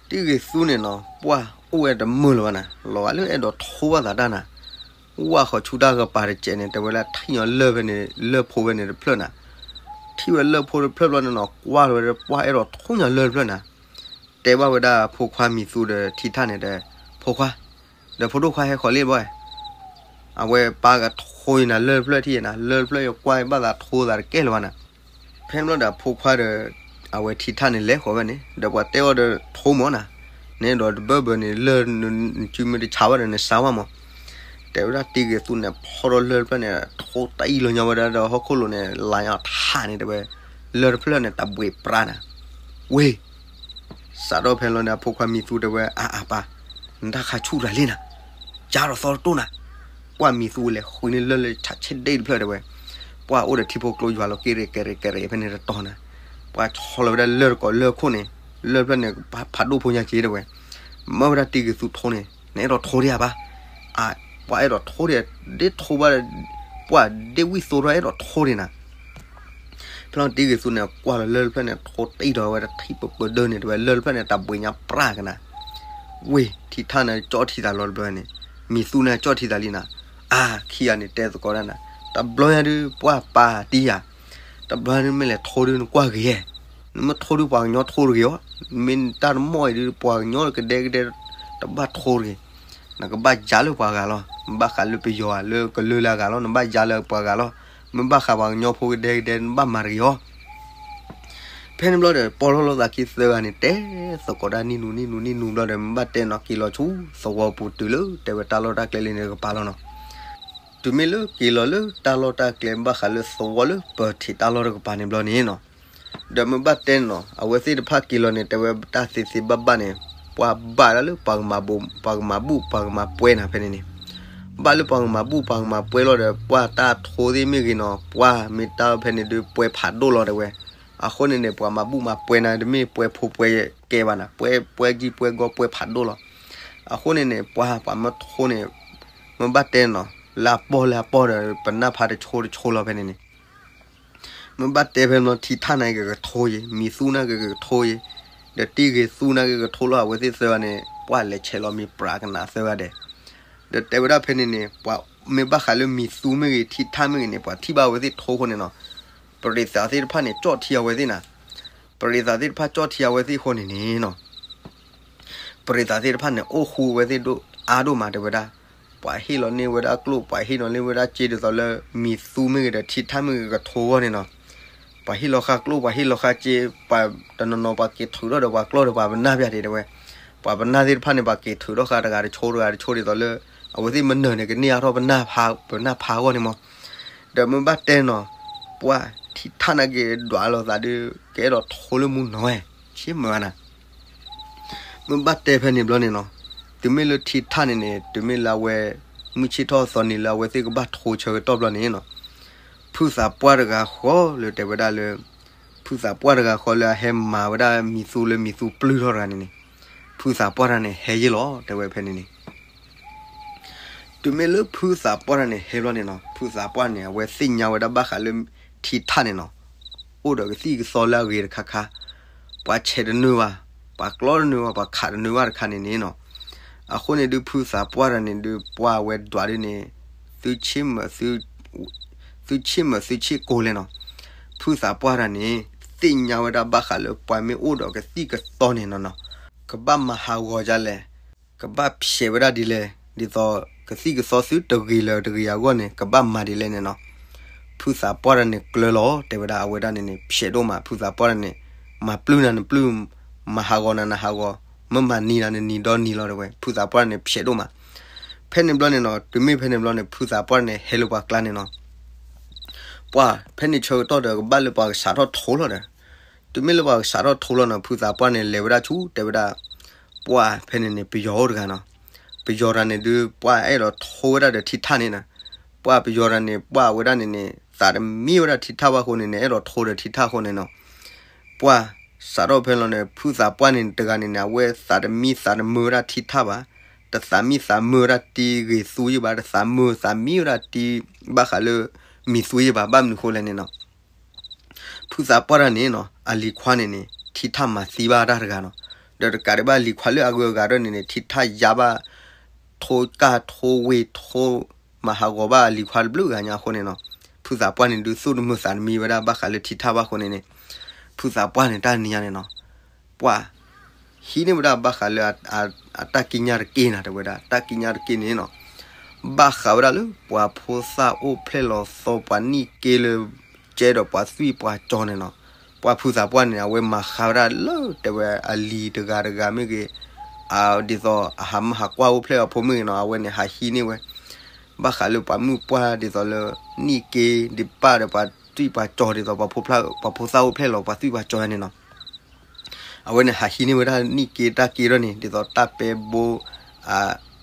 တံၤဂ့ၤသူန့ၣ်နီၤ ပှၢ်အိၣ်ဝဲတမုာ်လၢၤဘၣ်နၤ လီၤဂာ်လၢအဲၣ်ဒိးထိဘၣ်သးတၢ်နၤ ဝၢ်ဃီၤဆူတၢ်ကပၤတစဲးန့ၣ် တဲဝဲလၢထံၣ်ညီလၢၢ်ဖဲန့ၣ် လၢၢ်ဖိဖဲန့ၣ်တဖျၢၣ်နၤ, ထံၣ်ဝဲလၢၢ်ဖိတဖျၢၣ်ဘျီန့ၣ်နီၤ ကွၢ်လီၤဝဲ ပှၢ်အဲၣ်ဒိးထိညီလၢၢ်တဖျၢၣ်နၤ, တဲဘၣ်ဝဲဒၣ်ဖိခွါမံၤသူဒီးထံထၣ်န့ၣ်ဒီး ဖိခွါ, ဒီးဖိဒိၣ်ခွါဟဲဃီၤလံဘၣ်, အဝဲပၢ်ကထိယနၤလၢၢ်တဖျၢၣ်ထံၣ်ယနၤ လၢၢ်တဖျၢၣ်ယကွၢ်ဘၣ်သးထိသးတကဲလၢၤဘၣ်နၤ ဖဲန့ၣ်ဘျီဒီးအဖိခွါဒီး အဝဲထံထၣ်န့ၣ်လဲၤဃီၤဝဲန့ၣ် ဒီးပှၤတဲအီၤဒီးထိမၢ်နၤ, နဲဒီးတဘၢဘၢန့ၣ် လၢၢ်နစုမ့ၢ်တဆါဘၣ်ဒီးနစါဝဲမၢ်. တဲဝဲဒၣ်တံဂ့ၤသူန့ၣ် ဖီထီၣ်လၢၢ်တဖျၢၣ်န့ၣ် ထိတအံၣ်လီၤညီဝဲဒၣ်ဒီးဟီၣ်ခိၣ်လိၤန့ၣ် လါညီထးန့ၣ်တဲဝဲ, လၢၢ်တဖျၢၣ်န့ၣ် တၢ်ဘှံးပြါနၤ, ဝ့ၢ် စးထီၣ်ဖဲလီၤန့ၣ် အဖိခွါမံၤသူတဲဝဲ အါအါပၢ်, နတၢ်ခါဆူၣ်တဂၤလံနၤ, ကၢ်ဒီးသီတတိၢ်နၤ, ပှၢ်မံၤသူလဲၤဃုန့ၢ်လၢၢ်လၢဆးဆ့ဒ့ၣ်တဖျၢၣ်တဲဝဲ, ပှၢ်အိၣ်ဒီးထံဖိကျိယွၤလီၤက့ၤရဲၣ်ကဲရဲၣ်ကဲရဲၣ်ဖဲန့ၣ်တတီၤနၤ, ပှၢ်ဆီလီၤဝဲဒၣ်လၢၢ်တကိးလၢၢ်ခိၣ်န့ၣ်, လၢၢ်ဖျၢၣ်န့ၣ် ဖးဒိၣ်ဖိညါက့ၤတဲဝဲ, မၢဝဲဒၣ်တံဂ့ၤသူထိန့ၣ် နအဲၣ်ဒိးထိဒံးဧါပၢ်, ပှၢ်အဲၣ်ဒိးထိဒံး, ဒ်ထိဘၣ်, ပှၢ်ဒ့ဝံၣ်သိထီၣ်အဲၣ်ဒိးထိဒံးနၤ ဖဲလီၤတံဂ့ၤသူန့ၣ် ကွၢ်လီၤလၢၢ်တဖျၢၣ်န့ၣ် ထိတအံၣ်ထီၣ်ဝဲတထံၣ်ပပၢၢ်ဒၢန့ၣ်တဲဝဲ, လၢၢ်တဖျၢၣ်န့ၣ် တၢ်ဘှံးညါပြါကနၤ, ဝ့ၢ်ထံထၣ်န့ၣ်ကၠီၣ်ထံသးလီၤတဘျီန့ၣ်, မံၤသူန့ၣ်ကၠီၣ်ထံသးလံနၤ, အါခံဂၤန့ၣ်တဲသကိးဒၣ်နၤ, တဘျီညါဒုးပှၢ်ပၢ်တံၢ်ယၤ, တဘျီညါဒုးမ့ၢ်လဲၤထိဒုးနကွၢ်ဂ့ၤဧါ, နမ့ၢ်ထိဒုးပှၤကညီထိတဂ့ၤအီၤ, မ့ၢ်တၢ်တမီၢ်အံၤဒုးပှၤကညီကဒဲကဒဲ တဘၣ်ထိတဂ့ၤ နကဘၣ်ယါလၢပှၤဂၤလီၤ, နဘၣ်ဃးလၢပယီၤဧါ လၢကလၢလၢအဂၤလီၤ, နဘၣ်ယါလၢပှၤဂၤလီၤ, မ့ၢ်ဘၣ်ဃးပှၤကညီဖိကဒဲကဒဲ နဘၣ်မၤတဂ့ၤအီၤ. ဖဲန့ၣ်ဘျီဒီး ပီၢ်လီၢ်လီၤသးခံသၢဂၤန့ၣ် တဲသကိးတၢ်နံၣ်နူနံၣ်နူနံၣ်နူဘျီဒီး မ့ၢ်ဘၣ်တဲနီၤ က့ၤလီၤဆူသဝီပူၤတုၤလၢတဲဝဲတၢ်လီၢ်တၢ်ကျဲလၢန့ၣ်တကပၤလီၤနီၤ. တုၤမ့ၢ်လၢက့ၤလီၤလၢတၢ်လီၢ်တၢ်ကျဲ ဘၣ်ဃးလၢသဝီလၢပၢၤထံးတၢ်လီၢ်တကပၤန့ၣ်ဘျီန့ၣ်နီၤ ဒီးမ့ၢ်ဘၣ်တဲနီၤ အဝဲသ့ၣ်တဖၣ်က့ၤလီၤန့ၣ် တဲဝဲတၢ်သ့သ့ဘၣ်ဘၣ်န့ၣ် ပှၤဘၣ်ဒၣ်လၢပှၤကမၤဘူၣ် ပှၤကမၤဘူၣ် ပှၤကမၤပှဲၤနၤဖဲန့ၣ်န့ၣ်, ဘၣ်လၢပှၤကမၤဘူၣ် ပှၤကမၤပှဲၤလီၤဒီး ပှၢ်တၢ်ထိသ့ၣ်မ့ၢ်ဂ့ၤနီၤ ပှၢ်မ့ၢ်တၢ်ဖဲန့ၣ်ဒုးပှဲၤဖးဒိၣ်လီၤတဲဝဲ. အဃိန့ၣ်န့ၣ် ပှၤမၤဘူၣ်မၤပှဲၤနၤ တမ့ၢ်ပှဲၤဖိပှဲၤကဲဘၣ်နၤ ပှဲၤ ပှဲၤကံၢ်ပှဲၤဂီၢ်ပှဲၤဖးဒိၣ်လီၤ. အဃိန့ၣ်န့ၣ် ပှၤ ပှၤမၢထိန့ၣ် မ့ၢ်ဘၣ်တဲနီၤ လၢအပီၢ်လၢအပီၢ်ဒီး ပနၢ်ဖးတဆိတဆိလီၤဖဲန့ၣ်န့ၣ် မ့ၢ်ဘၣ်တဲဖဲန့ၣ် ထံထၣ်န့ၣ်ကကထိယ့ၤ မံၤသူန့ၣ်ကကထိယ့ၤ ဒီးတံၢ်ဂ့ၤသူန့ၣ်ကကထိလီၤ အဝဲသ့ၣ်သၢဂၤန့ၣ် ပှၢ်လဲၤဆဲးလီၤမ့ၤပြးကနၣ်သၢဂၤဒဲး ဒီးတဲဝဲဒၣ်ဖဲန့ၣ်န့ၣ် ပှၤမ့ၢ်ဘၣ်ဃးလၢမံၤသူမ့ၢ်ဂ့ၤ ထံထၣ်မ့ၢ်ဂ့ၤန့ၣ် ပှၤထံၣ်ဘၣ်အဝဲသ့ၣ်ထိအဃိန့ၣ်နီၤ ပရံးသးသ့ၣ်တဖၣ်န့ၣ် ကၠီၣ်ထံအဝဲသ့ၣ်နၤ ပရံးသးသ့ၣ်တဖၣ်ကၠီၣ်ထံအဝဲသ့ၣ်အဃိန့ၣ်န့ၣ်နီၤ ပရံးသးသ့ၣ်တဖၣ်န့ၣ် အိၣ်ဃူအဝဲသ့ၣ်ဒိၣ်အါဒိၣ်မးတဲဝဲဒၣ်, ပှၤဟ့ၣ်လီၤန့ၢ်ဝဲဒၣ်ကျိၣ် ပှၤဟ့ၣ်လီၤန့ၢ်ဝဲဒၣ်စ့ဒ်သိးလၢ မံၤသူမ့ၢ်ဂ့ၤဒီးထံထၣ်မ့ၢ်ဂ့ၤကထိအဂီၢ်န့ၣ်နီၤ, ပှၤဟ့ၣ်လီၤဃာ်ကျိၣ် ပှၤဟ့ၣ်လီၤဃာ်စ့ ပှၤတနီၤနီၤပှၤက့ၤထုးထီၣ်ဒီးပှၤကျီၢ်ဒီးပှၤပနၢ်ပၠးဒံးတဲဝဲ, ပှၤပနၢ်သ့ၣ်တဖၣ်န့ၣ် ပှၤက့ၤထုးထီၣ်ဃာ်တဂၤတဆိတဂၤတဆိဒ်သိးလၢ အဝဲသ့ၣ်မနုၤန့ၣ် ကန့ၢ်အါထီၣ်ပနၢ်ဖး ပနၢ်ဖးအဂီၢ်န့ၣ်မး ဒီးမ့ၢ်ဘၣ်တဲနီၤ, ပှၢ်ထံထၣ်န့ၣ်က့ၤဒွးလိာ်သးဒီး ကအဲၣ်ဒိးထိလၢမူနီၤဝဲ, ဆ့မုၢ်နၤ, မ့ၢ်ဘၣ်တဲဖဲန့ၣ်ဘျီန့ၣ်နီၤ, တုၤမ့ၢ်လၢထံထၣ်န့ၣ်န့ၣ် တုၤမ့ၢ်လၢအဝဲ မုၢ်ဆ့ၣ်ထီၣ်သီန့ၣ်လၢအဝဲသ့ၣ်ကဘၣ်ထိဆၢကတီၢ်ဘျီန့ၣ်နီၤ, ဖုသးပှၢ်တဂၤဃီလၢတဲဝဲဒၣ်လၢ ဖုသးပှၢ်တဂၤဃီလၢအဟဲမၤဝဲဒၣ်မံၤသူလၢမံၤသူပျုၢ်ထီၣ်တဂၤန့ၣ်န့ၣ်, ဖုသးပှၢ်တဂၤန့ၣ် ဟဲယ့ၢ်လီၤ တဲဝဲဖဲန့ၣ်န့ၣ် တုၤမ့ၢ်လၢဖုသးပှၢ်တဂၤန့ၣ် ဟဲဘျီန့ၣ်နီၤ, ဖုသးပှၢ်န့ၣ် အဝဲသ့ၣ်ညါဝဲဒၣ်ဘၣ်ဃးလၢထံထၣ်န့ၣ်နီၤ, အိၣ်ဒီးကသံၣ်ကသီလၢအဂ့ၤတခါခါ, ပှၤဆဲးတနုာ်ဘၣ်, ပှၤကျီတနုာ်ဘၣ်, ပှၤခးတနုာ်ဘၣ်တခါန့ၣ်န့ၣ်နီၤ, အဃိန့ၣ်ဒုးဖုသးပှၢ်တဂၤန့ၣ်ဒုး ပှၢ်ဝဲဒွးဒုးန့ၣ် သုဆ့ၣ်မုာ် သုဆ့ၣ်မုာ်သုဆ့ၣ်ကိၤလဲၣ်နီၤ, ဖုသးပှၢ်တဂၤန့ၣ် သ့ၣ်ညါဝဲဒၣ်ဘၣ်ဃးလၢပှၤမ့ၢ်အိၣ်ဒီးကသံၣ်ကသီန့ၣ်နီၤနီၤ, ကဘၣ်မၤဟးဂီၤဒ်လဲၣ် ကဘၣ်ဖျဲးဝဲဒၣ်ဒ်လဲၣ်, ဒ်သိးကသံၣ်ကသီသုတဂ့ၤလၢၤတဂ့ၤအဂီၢ်န့ၣ် ကဘၣ်မၤဒ်လဲၣ်န့ၣ်နီၤ, ဖုသးပှၢ်တဂၤန့ၣ်ကျၢၤလီၤ တဲဝဲဒၣ်အဝဲဒၣ်န့ၣ်န့ၣ် ဖျဲးဒိၣ်မး ဖုသးပှၢ်တဂၤန့ၣ်, မၤပျုၢ်နၤနပျုၢ်, မၤဟးဂီၤနၤနဟးဂီၤ, မ့ၢ်မၤနံၤနၤနနံၤဒီနံၤလီၤတဲဝဲ ဖုသးပှၢ်တဂၤန့ၣ်ဖျဲးဒိၣ်မး, ဖဲန့ၣ်ဘျီန့ၣ်နီၤ တုၤမ့ၢ်ဖဲန့ၣ်ဘျီန့ၣ် ဖုသးပှၢ်တဂၤန့ၣ် ဟဲလၢပှၤကျါန့ၣ်နီၤ ပှၢ် ဖဲန့ၣ်ဆၢကတီၢ်ဒီးကဘၣ်လၢပှၤကစးထီၣ်ထိလီၤဒီး, တုၤမ့ၢ်လၢပှၤကစးထီၣ်ထိလီၤနီၤ ဖုသးပှၢ်န့ၣ် လဲၤဝဲဒၣ်ဆူ တဲဝဲဒၣ်, ပှၢ် ဖဲန့ၣ်န့ၣ် ပယီၤအိၣ်တဂၤနီၤ, ပယီၤတဂၤန့ၣ်ဒုး ပှၢ်အဲၣ်ဒိးထိဝဲဒၣ်ဒီးထံထၣ်န့ၣ်နီၤ, ပှၢ်ပယီၤတဂၤန့ၣ် ပှၢ်ဝဲဒၣ်န့ၣ်န့ၣ် သးတမံဝဲဒၣ်ထံထၣ်ဘၣ်အဃိန့ၣ်န့ၣ် အဲၣ်ဒိးထိဒီးထံထၣ်အဃိန့ၣ်နီၤ ပှၢ်စးထီၣ်ဖဲလီၤန့ၣ် ဖုသးပှၢ်န့ၣ်တဂၤန့ၣ်န့ၣ် အဝဲသးတမံသးတမုာ်ဝဲဒၣ်ထံထၣ်ဘၣ်, တသးမံသးမုာ်ဝဲဒၣ်တံဂ့ၤသူယ့ၢ်ဘၣ်, တသးမုာ်သးမံဝဲဒၣ်တံ ဘၣ်ဃးလၢ မံၤသူယ့ၢ်ဘၣ်, ဘၣ်မနုၤဃိလဲၣ်န့ၣ်နီၤ ဖုသးပှၢ်တဂၤန့ၣ်နီၤ အလံၤခွါန့ၣ်န့ၣ် ထံထၣ်မၤသံဘၣ်တၢ်တဂၤနီၤ, ဒီးတကးဒံးဘၣ်အလံၤခွါလၢအဂုၤအဂၤဒၣ်န့ၣ်န့ၣ် ထံထၣ်ယါဘၣ်, ထိကၢ်ထိဝ့ၤထိ မၤဟးဂီၤဘၣ်အလံၤခွါတဘျုးဂၤညါအဃိန့ၣ်နီၤ, ဖုသးပှၢ်န့ၣ်ဒုးသူၣ်တမုာ်သးတမံဝဲဒၣ်ဘၣ်ဃးလၢထံထၣ်ဘၣ်အဃိန့ၣ်န့ၣ်, ဖုသးပှၢ်န့ၣ်တၢ်နံၤညါန့ၣ်နီၤ, ပှၢ် ဟံးန့ၢ်ဝဲဒၣ်ဘၣ်ဃးလၢ အတၢ်ကံးညာ်တက့ၢ်နၤ တဲဝဲဒၣ် တၢ်ကံးညာ်တက့ၢ်န့ၣ်နီၤ, ဘၣ်ဃးဝဲဒၣ်လၢပှၤဖိသၣ်အိၣ်ဖျဲၣ်လီၤသီပှၤနံၣ်က့လၢ ကဲဒီးပှၤသွံၣ်ပှၤစီၤန့ၣ်နီၤ. ပှၢ်ဖုသးပှၢ်န့ၣ် အဝဲမၤဃါဝဲဒၣ်လၢတဲဝဲအလံၤတဂၤတဂၤမ့ၢ်ဂ့ၤ, ဒ်သိးအဟးမၢဟးကွၢ်အိၣ်ဖျဲၣ်အဖိမ့ၢ်ဂ့ၤနီၤ, အဝဲန့ၣ်ဟးဟံးန့ၢ်ဝဲ ဘၣ်ဃးလၢပှၤမုၣ်ပှၢ်ဒ်သိးလၢ နံၣ်က့ဒံးပၢ်ဒီးပှၤသွံၣ်ပှၤစီၤဒ်သိး ပှၤဖိသၣ်အိၣ်ဖျဲၣ်လီၤ ပှၤသွံၣ်ပှၤစီၤန့ၣ်နီၤ. အဝဲန့ၣ်ဟးဟံးန့ၢ်ဝဲဒၣ်နံၣ်က့တၢ်က့ထီၣ်န့ၣ် ဒ်သိးတၢ်ပဲဘိ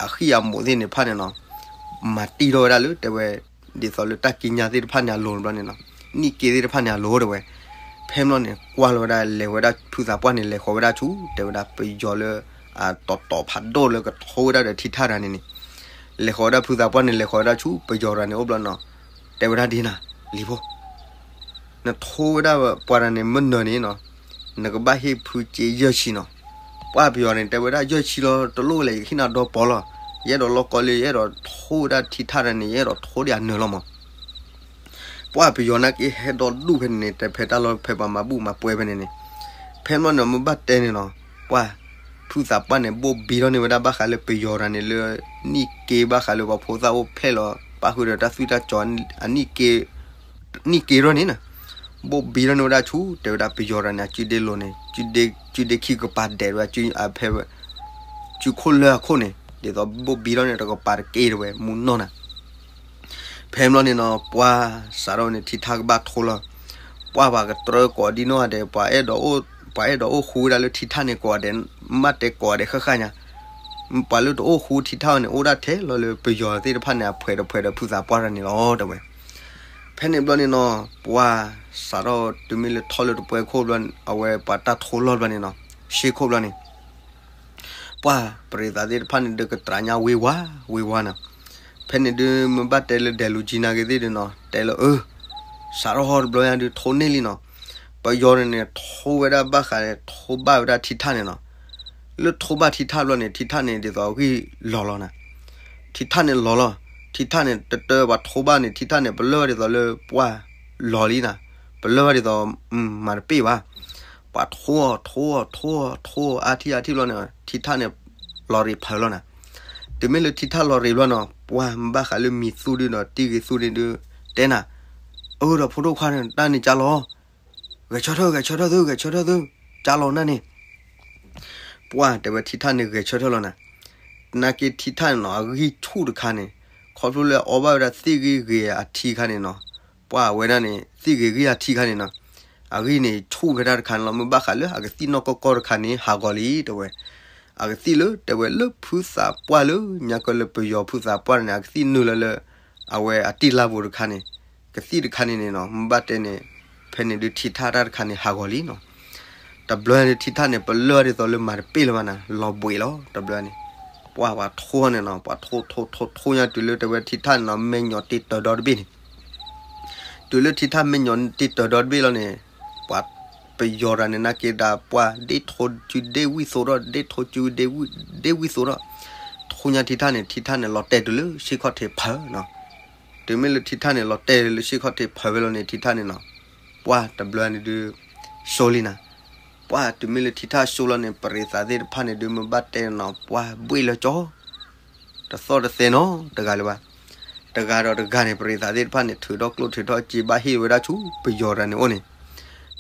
အဃံၢ်အမူးသ့ၣ်န့ၣ်တဖၣ်န့ၣ်နီၤ, မၤတံၢ်ထီၣ်ဝဲဒၣ်လၢတဲဝဲ ဒ်သိးလၢတၢ်က့ညါသ့ၣ်တဖၣ်န့ၣ်အလိၤတဘျီန့ၣ်နီၤ, နံၣ်က့သ့ၣ်တဖၣ်န့ၣ်အလိၤတဲဝဲ. ဖဲန့ၣ်ဘျီန့ၣ် ကွၢ်လီၤဝဲဒၣ် လဲၤဝဲဒၣ်ဖုသးပှၢ်န့ၣ် လဲၤဃီၤဝဲဒၣ်ဆူ တဲဝဲဒၣ်ပယီၤလၢ တီၤတီၤဖးဒိၣ်လၢကထိဝဲဒၣ်ဒီးထံထၣ်တဂၤန့ၣ်န့ၣ်, လဲၤဃီၤဝဲဒၣ်ဖုသးပှၢ်န့ၣ် လဲၤဃီၤဝဲဒၣ်ဆူပယီၤတဂၤန့ၣ်အိၣ်ဘျီနီၤ, တဲဝဲဒၣ်ဒ်နၤ လံၤဖိ နထိဝဲဒၣ်ပှၤတဂၤန့ၣ်မ့ၢ်နၢၤန့ၣ်နီၤ, နကဘၣ်ဟ့ၣ်ဖုစ့ယဲၢ်ဆံနီၤ. ပှၢ်ပယီၤန့ၣ် တဲဝဲဒၣ်ယဲၢ်ဆံလီၤ တလိၣ်လဲၣ် ယကဟ့ၣ်နၤဒီပီၤလီၤ. ယအဲၣ်ဒိးလီၢ်ကီလၢ ယအဲၣ်ဒိးထိဝဲဒၣ်ထံထၣ်တဂၤန့ၣ် ယအဲၣ်ဒိးထိဒံးအနၢၤလီၤမး. ပှၢ်ပယီၤနာ်က့ဟဲဒီဒူၣ်ဖဲန့ၣ်န့ၣ် တဖဲတၢ်လီၢ်ဖဲပှၤမၤဘူၣ်မၤပှဲၤဖဲန့ၣ်န့ၣ်, ဖဲန့ၣ်ဘျီန့ၣ် မ့ၢ်ဘၣ်တဲန့ၣ်နီၤ, ပှၢ်ဖုသးပှၢ်န့ၣ် ဘိၣ်ဘံထီၣ်န့ၢ်ဝဲဒၣ်ဘၣ်ဃးလၢပယီၤတဂၤန့ၣ်လၢ နံၣ်က့ဘၣ်ဃးလၢပှၤဖိသၣ်အိၣ်ဖျဲၣ်လီၤ ပၣ်ဃုာ်ဒီးတၢ်သွံၣ်တၢ်စီၤ နံၣ်က့ထီၣ်န့ၣ်နီၤ, ဘိၣ်ဘံထီၣ်န့ၢ်ဝဲဒၣ်ဆူ တဲဝဲဒၣ်ပယီၤတဂၤန့ၣ် အစုဒ့လိၤန့ၣ် စုဒ့ခံကပၤဒဲးဝဲ ဖဲ စုခိၣ်လၢအခိၣ်န့ၣ် ဒ်သိးဘိၣ်ဘံထီၣ်န့ၢ်တကပၤတက့ၢ်တဲဝဲ မူနီၢ်နၤ. ဖဲန့ၣ်ဘျီန့ၣ်နီၤ ပှၢ်စးထီၣ်န့ၣ် ထံထၣ်ကဘၣ်ထိလီၤ. ပှၢ်ပှၤကတြၢကိးဒံနီၢ်ဂၤဒဲး ပှၤအဲၣ်ဒိးအိၣ်ဃူဝဲဒၣ်လၢထံထၣ်န့ၣ်ကိးဂၤဒဲး, မ့ၢ်တဲကိးဂၤဒဲးဃၣ်ဃၣ်ညါ, ပှၤလၢတအိၣ်ဃူထံထၣ်န့ၣ် အိၣ်ဒၣ်ထဲလီၤလၢပယီၤသ့ၣ်တဖၣ်န့ၣ် အဖှဲးတဖှဲးဒီးဖုသးပှၢ်တဂၤန့ၣ်လီၤတဲဝဲ. ဖဲန့ၣ်ဘျီန့ၣ်နီၤ ပှၢ်စးထီၣ်တုၤမ့ၢ်လၢထီၣ်လၢတပှဲၤခိၣ်ဘျီ အဝဲပှၤတၢ်ထိလီၢ်ဘျီန့ၣ်နီၤ ရှ့ခိၣ်ဘျီန့ၣ် ပှၢ်ပရံးသးသ့ၣ်တဖၣ်န့ၣ်ဒုးကတြးညါဝ့ၤဝါ ဝ့ၤဝါနီၤ. ဖဲန့ၣ်ဒုးမ့ၢ်ဘၣ်တဲလၢဒဲးလူၤကၠံနာ်က့သ့ၣ်ဒုးနီၤ တဲလၢအၢ စးထီၣ်ဟီတဘျီညါဒုးထိန့ၢ်လံနီၤ. ပယီၤန့ၣ်န့ၣ် ထိဝဲဒၣ်ဘၣ်ဃး ထိဘၣ်ဝဲဒၣ်ထံထၣ်န့ၣ်နီၤ. လၢထိဘၣ်ထံထၣ်ဘျီန့ၣ် ထံထၣ်န့ၣ်ဒ်သိးအဂံၢ်လီၤလီၤနၤ. ထံထၣ်န့ၣ်လီၤလီၤ, ထံထၣ်န့ၣ်တတၢပှၤထိဘၣ်န့ၣ် ထံထၣ်န့ၣ် ပလၢၢ်ဝဲဒ်သိးလၢပှၢ်လီၤလံနၤ, ပလၢၢ်ဝဲဒ်သိး မၤတပ့ၢ်ဘၣ်. ပှၤထိအီၤ ထိအီၤ ထိအီၤ ထိအီၤ အါထံၣ်အါထံၣ်ဘျီန့ၣ် ထံထၣ်န့ၣ် လီၤရ့းဖးလီၤနၤ. တုၤမ့ၢ်လၢထံထၣ်လီၤရ့းဘျီနီၤ ပှၢ်မ့ၢ်ဘၣ်ဃးလၢမံၤသူဒုးဒီးတံၢ်ဂ့ၤသူန့ၣ်ဒုး တဲနၤ, အၢဒီးဖိဒိၣ်ခွါန့ၣ် တၢ်န့ၣ်ကၢ်လီၤ, ဂဲၤဆၢထၢၣ် ဂဲၤဆၢထၢၣ်သု ဂဲၤဆၢထၢၣ်သု, ကၢ်လီၤနၢ်န့ၣ် ပှၢ်တဲဝဲထံထၣ်န့ၣ်ဂဲၤဆၢထၢၣ်လီၤနၤ. နာ်က့ထံထၣ်န့ၣ်နီၤ အဂံၢ်ဆူၣ်တခါန့ၣ် ခီဖျိလၢအအီဘၣ်ဝဲဒၣ်သ့ၣ်ဂ့ၤဂ့ၤအထံခါန့ၣ်နီၤ, ပှၢ်အဝဲဒၣ်န့ၣ် သ့ၣ်ဂ့ၤဂ့ၤအထံခါန့ၣ်နီၤ, အဂံၢ်န့ၣ်ဆူၣ်ဝဲဒၣ်တခါန့ၣ်လီၤ. မ့ၢ်ဘၣ်ဃးလၢအကသံၣ်နီၢ်ကီၢ်ကီၢ်တခါန့ၣ် ဟးဂီၤလံတဲဝဲ. အကသံၣ်လၢတဲဝဲလၢဖုသးပှၢ်လၢညါကၢလၢပယီၤဖုသးပှၢ်န့ၣ် အကသံၣ်နုာ်လၢလၢ အဝဲအတံၢ်လါပူၤတခါန့ၣ်, ကသံၣ်တခါန့ၣ်န့ၣ်နီၤ မ့ၢ်ဘၣ်တဲန့ၣ် ဖဲန့ၣ်ဒုးထံထၣ်တၢ်တခါန့ၣ်ဟးဂီၤလံနီၤ. တဘျီန့ၣ်ထံထၣ်န့ၣ် ပလၢၢ်ဒ်သိးလၢမၤတပ့ၢ်လၢၤဘၣ်နၤ လီၤဘှံးလီၤ တဘျီန့ၣ်, ပှၢ်ပှၤထိန့ၣ်နီၤ ပှၤထိထိထိထိညါတုၤလၢတဲဝဲထံထၣ်န့ၣ်နီၤ မဲာ်ညီၣ်တ့ၢ်တၢၤဒီတဘ့ၣ်န့ၣ် တုၤလၢထံထၣ်မဲာ်ညီၣ်တ့ၢ်တၢၤဒီတဘ့ၣ်လီၤန့ၣ်, ပှၤပယီၤတဂၤန့ၣ် နာ်က့ဒၣ်ပှၢ် ဒ့ထိစုဒ့ဝံၣ်သိးထီၣ် ဒ့ထိစုဒ့ဝံၣ်သိးထီၣ်, ထိညါထံထၣ်န့ၣ် ထံထၣ်န့ၣ် လီၤတဲာ်တုၤလၢဆ့ခီၣ်ထံးဖၢနီၤ. တုၤမ့ၢ်လၢထံထၣ်န့ၣ် လီၤတဲာ်လၢဆ့ခီၣ်ထံးဖၢဝဲလီၤန့ၣ် ထံထၣ်န့ၣ်နီၤ, ပှၢ်တဘျီန့ၣ်ဒုး စိလံနၤ. ပှၢ်တုၤမ့ၢ်လၢထံထၣ်စိလီၤန့ၣ် ပရံးသးသ့ၣ်တဖၣ်န့ၣ်ဒုး မ့ၢ်ဘၣ်တဲနီၤ ပှၢ်ဘှ့ၣ်လၢကၠီ တသီၣ်တသဲနီတဂၤလၢၤဘၣ်. တဂၤဒီးတဂၤန့ၣ် ပရံးသးသ့ၣ်တဖၣ်န့ၣ် ထုးထီၣ်ကျိၣ်ထုးထီၣ်စ့ဘၣ်ဟ့ၣ်ဝဲဒၣ်ဆူပယီၤတဂၤန့ၣ်အိၣ်န့ၣ်,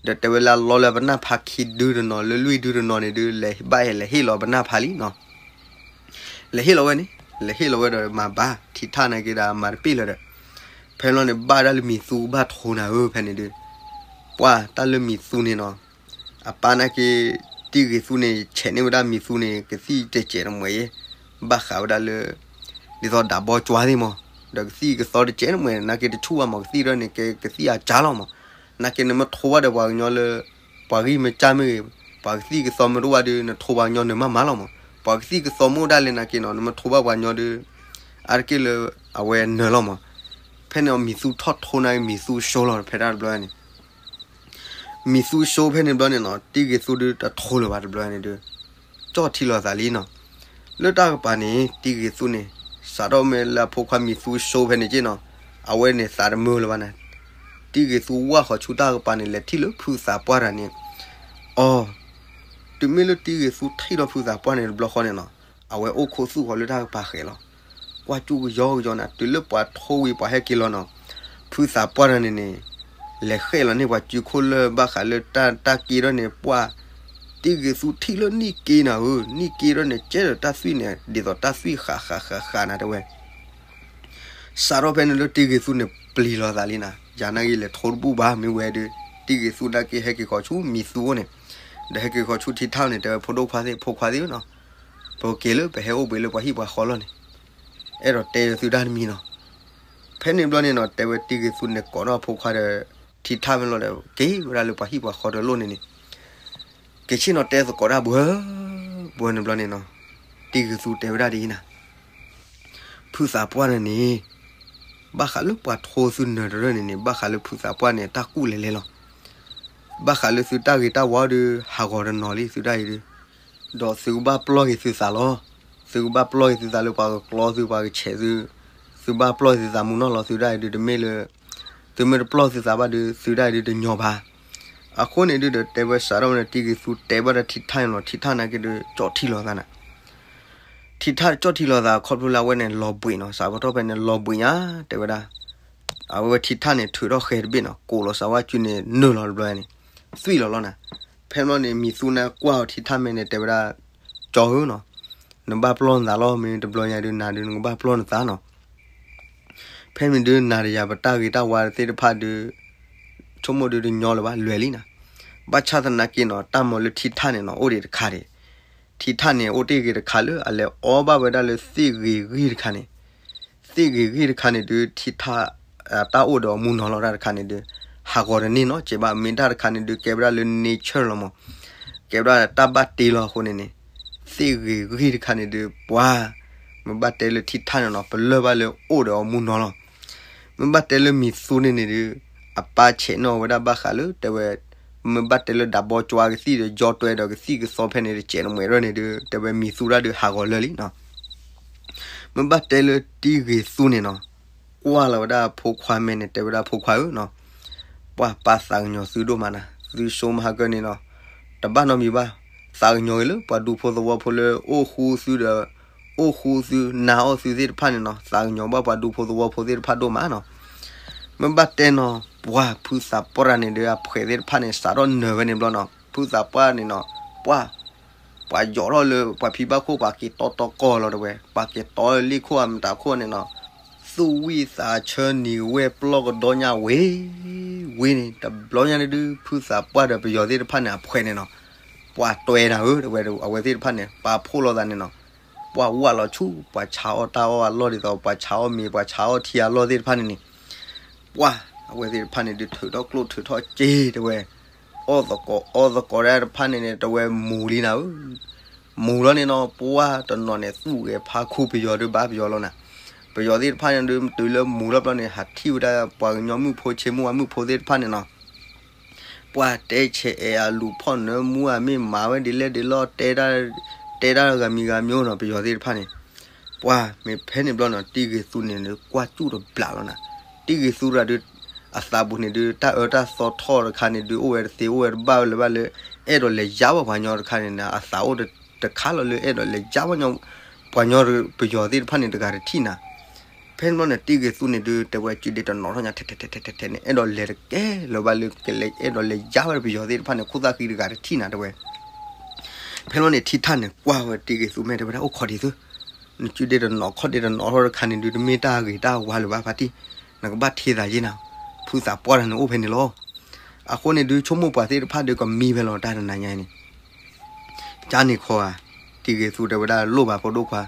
ဒီးတဲဝဲလၢအလီလၢပနၢ်ဖးခံဒုတနီၤ လၢလွံၢ်ဒုတနီၤန့ၣ်ဒုး လဲၤဘၣ်ဟဲလဲၤဟ့ၣ်လီၤပနၢ်ဖးလံနီၤ. လဲၤဟ့ၣ်လီၤဝဲန့ၣ် လဲၤဟ့ၣ်လီၤဝဲဒီးမၤဘၣ် ထံထၣ်နာ်က့ဒၣ်မၤတပ့ၢ်လၢၤဒီး, ဖဲလီၤန့ၣ် ဘၣ်ဒၣ်လၢမံၤသူဘၣ်ထိနၤဧၢ ဖဲန့ၣ်ဒုး, ပှၢ်တၢ်လၢမံၤသူန့ၣ်နီၤ အပၢ်နာ်က့ တံၢ်ဂ့ၤသူန့ၣ် ဆဲးန့ၢ်ဝဲဒၣ်မံၤသူန့ၣ် ကသံၣ်တဲာ်တဲာ်တမှဲၤအံၤ, ဘၣ်ဃးဝဲဒၣ်လၢ ဒ်သိးဒၣ်ဘီကွၢ်သ့ၣ်မး, ဒီးကသံၣ်ကသီတစဲးတမှဲၤ နာ်က့တဆူၣ်ဘၣ်မး ကသံၣ်ရဲၣ်န့ၣ် ကကသံၣ်အကၢ်လီၤမး, နာ်က့နမ့ၢ်ထိဘၣ်ဒီးပှၤကညီလၢ ပှၤဂံၢ်မ့ၢ်စၢ်မ့ၢ်ဂ့ၤ, ပှၤကသံၣ်ကသီမ့ၢ်တအိၣ်ဘၣ်ဒီး နထိဘၣ်ကညီနမၤမၤလီၤမး, ပှၤကသံၣ်ကသီမ့ၢ်အိၣ်ဒၣ်လဲာ်နာ်က့နီၤ နမ့ၢ်ထိဘၣ်ပှၤကညီဒီး အါတက့ၢ်လၢ အဝဲနၢၤလီၤမး. ဖဲန့ၣ်မံၤသူထီၣ်ထိနာ်က့ မံၤသူစိလီၤဖဲတၢ်တဘျီန့ၣ် မံၤသူစိဖဲန့ၣ်ဘျီန့ၣ်နီၤ တံၢ်ဂ့ၤသူဒုးတထိလၢၤဘၣ်တဘျီန့ၣ်ဒုး ကၠီၣ်ထံလီၤသးလံနီၤ. လၢတၢ်ကပၤန့ၣ် တံၢ်ဂ့ၤသူန့ၣ် စးထီၣ်မ့ၢ်လၢအဖိခွါမံၤသူစိဖဲန့ၣ်က့နီၤ အဝဲန့ၣ်သးတမုာ်လၢၤဘၣ်န့ၣ်, တံၢ်ဂ့ၤသူဝၢ်ဃီၤဆူတၢ်ကပၤန့ၣ် လဲၤထံၣ်လၢဖုသးပှၢ်တဂၤန့ၣ်, အီၤ တုၤမ့ၢ်လၢတံၢ်ဂ့ၤသူထံၣ်ဒီးဖုသးပှၢ်န့ၣ်တဘျီဃီန့ၣ်နီၤ အဝဲအိၣ်ခိးသူၣ်ဃီၤလၢတၢ်ကပၤဃဲၤလီၤ. ကွၢ်ကၠူၣ်ကယီကယီန့ၣ် တုၤလၢပှၤထိဝံၤပှၤဟဲက့ၤလီၤနီၤ ဖုသးပှၢ်တဂၤန့ၣ်န့ၣ် လဲၤဃဲၣ်လီၤန့ၢ်ပှၤစုခိၣ်လၢၢ် ဘၣ်ဃးလၢတၢ်တၢ်က့ထီၣ်န့ၣ် ပှၢ်, တံၢ်ဂ့ၤသူထံၣ်လၢနံၣ်က့နၤဧၢ, နံၣ်က့ထီၣ်န့ၣ် ကဲဒီးတၢ်သွံၣ်န့ၣ် ဒ်သိးတၢ်သွံၣ်ဃးဃးဃးဃးနၤတဲဝဲ စးထီၣ်ဖဲန့ၣ်လၢတံၢ်ဂ့ၤသူန့ၣ် ပျံၤလီၤသးလံနၤ, ယၤနာ်က့လဲၤထိတဘူၣ်ဘၣ် မ့ၢ်ဝဲဒုး တံၢ်ဂ့ၤသူနာ်က့ဟဲက့ၤဃီၤဆူမံၤသူအိၣ်န့ၣ်, ဒီးဟဲက့ၤဃီၤဆူထံထၣ်န့ၣ် တဲဝဲဖိဒိၣ်ခွါသ့ၣ် ဖိခွါသ့ၣ်နီၤ, ပက့ၤလၢပဟဲအိၣ်ဘှံးလၢပှၤဟံၣ်ပှၤဃီလီၢ်န့ၣ်, အဲၣ်ဒိးတဲသုဒၣ်တမံၤနီၤ. ဖဲန့ၣ်ဘျီန့ၣ်နီၤ တဲဝဲတံၢ်ဂ့ၤသူန့ၣ်ကိးထီၣ်ဖိခွါဒီး ထံထၣ်ဖဲလီၤဒီး က့ၤဝဲဒၣ်လၢပှၤဟံၣ်ပှၤဃီတလိၣ်န့ၣ်န့ၣ် က့ၤဆ့ၣ်နီၤတဲသကိးတၢ်ဘှၢ ဘှၢန့ၣ်ဘျီန့ၣ်နီၤ, တံၢ်ဂ့ၤသူတဲဝဲဒၣ်ဒ်အံၤနၤ ဖုသးပှၢ်န့ၣ်န့ၣ် ဘၣ်ဃးလၢပှၤထိသုနၢၤတရၢၢ်န့ၣ်န့ၣ် ဘၣ်ဃးလၢဖုသးပှၢ်န့ၣ် တၢ်ကူၣ်လဲၤလဲၤလီၤ. ဘၣ်ဃးလၢသုတၢ်ဂ့ၤတၢ်ဝါဒီး ဟးဂီၤတနီၤလံသုဒၣ်အံၤဒုး, ဒီးသုကဘၣ်ပလီၢ်က့ၤသုသးလီၤ. သုကဘၣ်ပလီၢ်က့ၤသုသးလၢပှၤကကျီသုပှၤကဆဲးသု, သုဘၣ်ပလီၢ်သုသးမူနီၢ်လီၤသုဒၣ်အံၤဒုး တမ့ၢ်လၢ သုမ့ၢ်တပလီၢ်သုသးဘၣ်ဒုး သုဒၣ်အံၤဒုးတညီဘၣ်. အဃိန့ၣ်ဒုးဒီးတဲဝဲစးထီၣ်ဝဲန့ၣ် တံၢ်ဂ့ၤသူတဲဘၣ်ဒီးထံထၣ်န့ၣ်လီၤ. ထံထၣ်နာ်က့ဒုး ကၠီၣ်ထံလီၤသးနၤ ထံထၣ်ကၠီၣ်ထံလီၤသးခီဖျိလၢအဝဲန့ၣ်လီၤဘှံးနီၤ, စးထီၣ်ဖဲန့ၣ်လီၤဘှံးညါ တဲဝဲဒၣ်, အဝဲဝဲထံထၣ်န့ၣ်ထုးထီၣ်ဃဲၤတဘ့ၣ်နီၤ, ကိးလီၤစးဝါစုန့ၣ်နုာ်လီၤတဘျီန့ၣ် သွံၣ်လီၤလီၤနၤ. ဖဲဘျီန့ၣ် မံၤသူန့ၣ်ကွၢ်အီၤထံထၣ်မဲန့ၣ် တဲဝဲဒၣ်, ကၠီဧၢနီၤ, နဘၣ်ပလီၢ်နသးလီၤ, မ့ၢ်တဘျီညါဒုးနၤဒုးနကဘၣ်ပလီၢ်နသးနီၤ. ဖဲမ့ၢ်ဒုးနၤဒီးယၤပတၢ်ဂ့ၤတၢ်ဝါသ့ၣ်တဖၣ်ဒုး ဆိကမိၣ်ဒုးတညီလၢၤဘၣ် လွဲၤလံနၤ. ဘၣ်ဆၣ်သနာ်က့နီၤ တၢ်မၤလၢထံထၣ်န့ၣ်နီၤ အိၣ်ဒံးတခါဒံး, ထံထၣ်န့ၣ် အိၣ်တ့ၢ်ဂ့ၤတခါလၢအလဲၤအီဘၣ်ဝဲဒၣ်လၢသ့ၣ်ဂ့ၤဂံၢ်တခါန့ၣ်, သ့ၣ်ဂ့ၤဂံၢ်တခါန့ၣ်ဒုး ထံထၣ် တၢ်အိၣ်ဒီးအမူနီၤလီၤတၢ်တခါန့ၣ်ဒုး ဟးဂီၤတန့ၢ်နီတစဲးဘၣ်. မ့ၢ်တၢ်တခါန့ၣ်ဒုး ကဲဝဲဒၣ်လၢ nature လီၤမး, ကဲဝဲဒၣ်တၢ်ဘၣ်တ့လီၤအဃိန့ၣ်န့ၣ်, သ့ၣ်ဂ့ၤဂံၢ်တခါန့ၣ်ဒုး ပှၤ မ့ၢ်ဘၣ်တဲလၢထံထၣ်န့ၣ်နီၤ ပလၢၢ်ဘၣ်လၢအိၣ်ဒီးအမူနီၤလီၤ. မ့ၢ်ဘၣ်တဲလၢမံၤသူန့ၣ်န့ၣ်ဒုး အပၢ်ဆဲးနီၣ်ဝဲဒၣ်ဘၣ်ဃးလၢ တဲဝဲ, မ့ၢ်ဘၣ်တဲလၢဒးဘီကၠွါကသံၣ်ဒီး ယီတွဲဒီးကသံၣ်ကသီဖဲန့ၣ်တစဲးနမှဲးရၢၢ်န့ၣ်ဒုး တဲဝဲမံၤသူတၢ်ဒုးဟးဂီၤလၢာ်လံနီၤ. မ့ၢ်ဘၣ်တဲလၢတံၢ်ဂ့ၤသူန့ၣ်နီၤ, ကွၢ်လီၤဝဲဒၣ်ဖိခွါမဲန့ၣ် တဲဝဲဒၣ်ဖိခွါဧၢနီၤ, ပှၤပၢ်သးကညီၤသုဒိၣ်မးနၤ, သုဆိမဟါကၢန့ၣ်နီၤ, တဘၣ်နီတမံၤဘၣ်, သးကညီၤဂ့ၤလၢပှၤဒူဖိသဝီဖိလၢအိၣ်ဃူသုဒီး အိၣ်ဃူသုနါအီၣ်သုသ့ၣ်တဖၣ်န့ၣ်နီၤ, သးကညီၤဘၣ်ပှၤဒူဖိသဝီဖိသ့ၣ်တဖၣ်ဒိၣ်မးနီၤ. မ့ၢ်ဘၣ်တဲနီၤ ပှၤဖုသးပှၢ်တဂၤန့ၣ်ဒီး အဖှဲးသ့ၣ်တဖၣ်န့ၣ် စးထီၣ်နၢၤဝဲန့ၣ်ဘျီနီၤ, ဖုသးပှၢ်န့ၣ်နီၤ, ပှၤ ပှၤယီၤထီၣ်လၢပှၤဖံဘၣ်ခိၣ် ပှၤက့ၤတီတီကီၢ်လီၤတဲဝဲ, ပှၤက့ၤတီလၢလ့ၣ်ခိၣ်အမတၤခိၣ်န့ၣ်နီၤ, သူၣ်ဝံၣ်သးဆၢနံၤဝဲပျီၢ်ကဒီညၣ်ဝ့ၤဝ့ၤန့ၣ်, တဘျီညါန့ၣ်ဒုး ဖုသးပှၢ်ဒီးပယီၤသ့ၣ်တဖၣ်န့ၣ် အဖှဲးန့ၣ်နီၤ, ပှၤတွဲဒၣ်ဧၢတဲဝဲ, အဝဲသ့ၣ်တဖၣ်န့ၣ် ပာ်ဖှိၣ်လိာ်သးန့ၣ်နီၤ, ပှၤဝၢ်လီၤဆူ ပှၤဆါအီၣ်တၢ်အီၣ်အလီၢ်ဒ်သိး ပှၤဆါအီၣ်မ့ၤ ပှၤဆါအီၣ်ထံအလီၢ်သ့ၣ်တဖၣ်န့ၣ်န့ၣ် ပှၤ အဝဲသ့ၣ်တဖၣ်န့ၣ်ဒုးထုးထီၣ်ကျိၣ်ထုးထီၣ်စ့တဲဝဲ, အီၣ်သကိးအီသကိးတၢ်တဖၣ်န့ၣ်န့ၣ် တဲဝဲမူၤလံနၤဧၢ, မူၤလီၤန့ၣ်နီၤ, ပှၤတနီၤန့ၣ် သူၣ်ဂဲၤဖးခိၣ်ပယီၤဒုးဘၣ်ပယီၤလီၤနၤ, ပယီၤသ့ၣ်တဖၣ်န့ၣ်ဒုး တုၤလၢမူၤလီၤဘျီန့ၣ် ဟးထံၣ်ဝဲဒၣ်ပှၤကညီမုၣ်ဖိဆ့မုၣ်ဝါမုၣ်ဖိသ့ၣ်တဖၣ်န့ၣ်နီၤ ပှၤတဲဆဲးအဲးအလူၤဖီၣ်နၢမူအမ့ၢ်မၤဝဲ ဒ်လဲၣ်ဒ်လဲၣ် တဲတၢ်ဂၤမံၤဂၤမံၤနီၤ ပယီၤသ့ၣ်တဖၣ်န့ၣ်, ပှၤမ့ၢ်ဖဲန့ၣ်ဘျီနီၤ တံၢ်ဂ့ၤသူန့ၣ် ကွၢ်စူၣ်တဘျးလီၤနၤ, တံၢ်ဂ့ၤသူတဂၤဒုး အသးပူၤန့ၣ်ဒုး တၢ်အၢတၢ်သီထီၣ်တခါန့ၣ်ဒုး အိၣ်ဝဲတသ့အိၣ်ဝဲတဘၣ်ဝဲလၢၤဘၣ်လၢ အဲၣ်ဒိးလဲၤယါဘၣ်ပှၤညီတခါန့ၣ် အသးအိၣ်တခါလီၤလၢအဲၣ်ဒိးလဲၤယါဘၣ်ညီ ပှၤညီ ပယီၤသ့ၣ်တဖၣ်န့ၣ်တဂၤတထံၣ်နၤ ဖဲန့ၣ်ဘျီန့ၣ် တံၢ်ဂ့ၤသူန့ၣ်ဒုး တဲဝဲစုဒ့တနီၤထီၣ်ညါ ထဲထဲထဲထဲထဲန့ၣ် အဲၣ်ဒိးလဲၤတကဲလၢၤဘၣ်လၢ ကလဲၤအဲၣ်ဒိးလဲၤယါဝဲဒၣ်ပယီၤသ့ၣ်တဖၣ်န့ၣ် ခိၣ်သၣ်ဃံတဂၤတထံၣ်နၤတဲဝဲ. ဖဲန့ၣ်ဘျီန့ၣ် ထံထၣ်န့ၣ် ကွၢ်ဝဲတံၢ်ဂ့ၤသူမဲာ်တဲဝဲဒၣ် အိၣ်ခိးဒံးသု, နစုဒ့တနီၤခီၣ်ဒ့တနီၤထီၣ်တခါန့ၣ်ဒုး တမ့ၢ်တၢ်ဂ့ၤတၢ်ဝါလၢၤဘၣ်ဖါတံၢ်, နကဘၣ်ထံသးယ့နၤ, ဖုသးပှၢ်တဂၤန့ၣ်အိၣ်ဖဲန့ၣ်လီၤ. အဃိန့ၣ်ဒုး ဆိကမိၣ်ပှၤသ့ၣ်တဖၣ်ဒုးကမံဖဲလီၤတၢ်တနၤညါအံၤန့ၣ် ကန့ၣ်ခီဧါ, တံၢ်ဂ့ၤသူတဲဝဲဒၣ်လိၣ်ဘၣ်ဖိဒိၣ်ခွါ,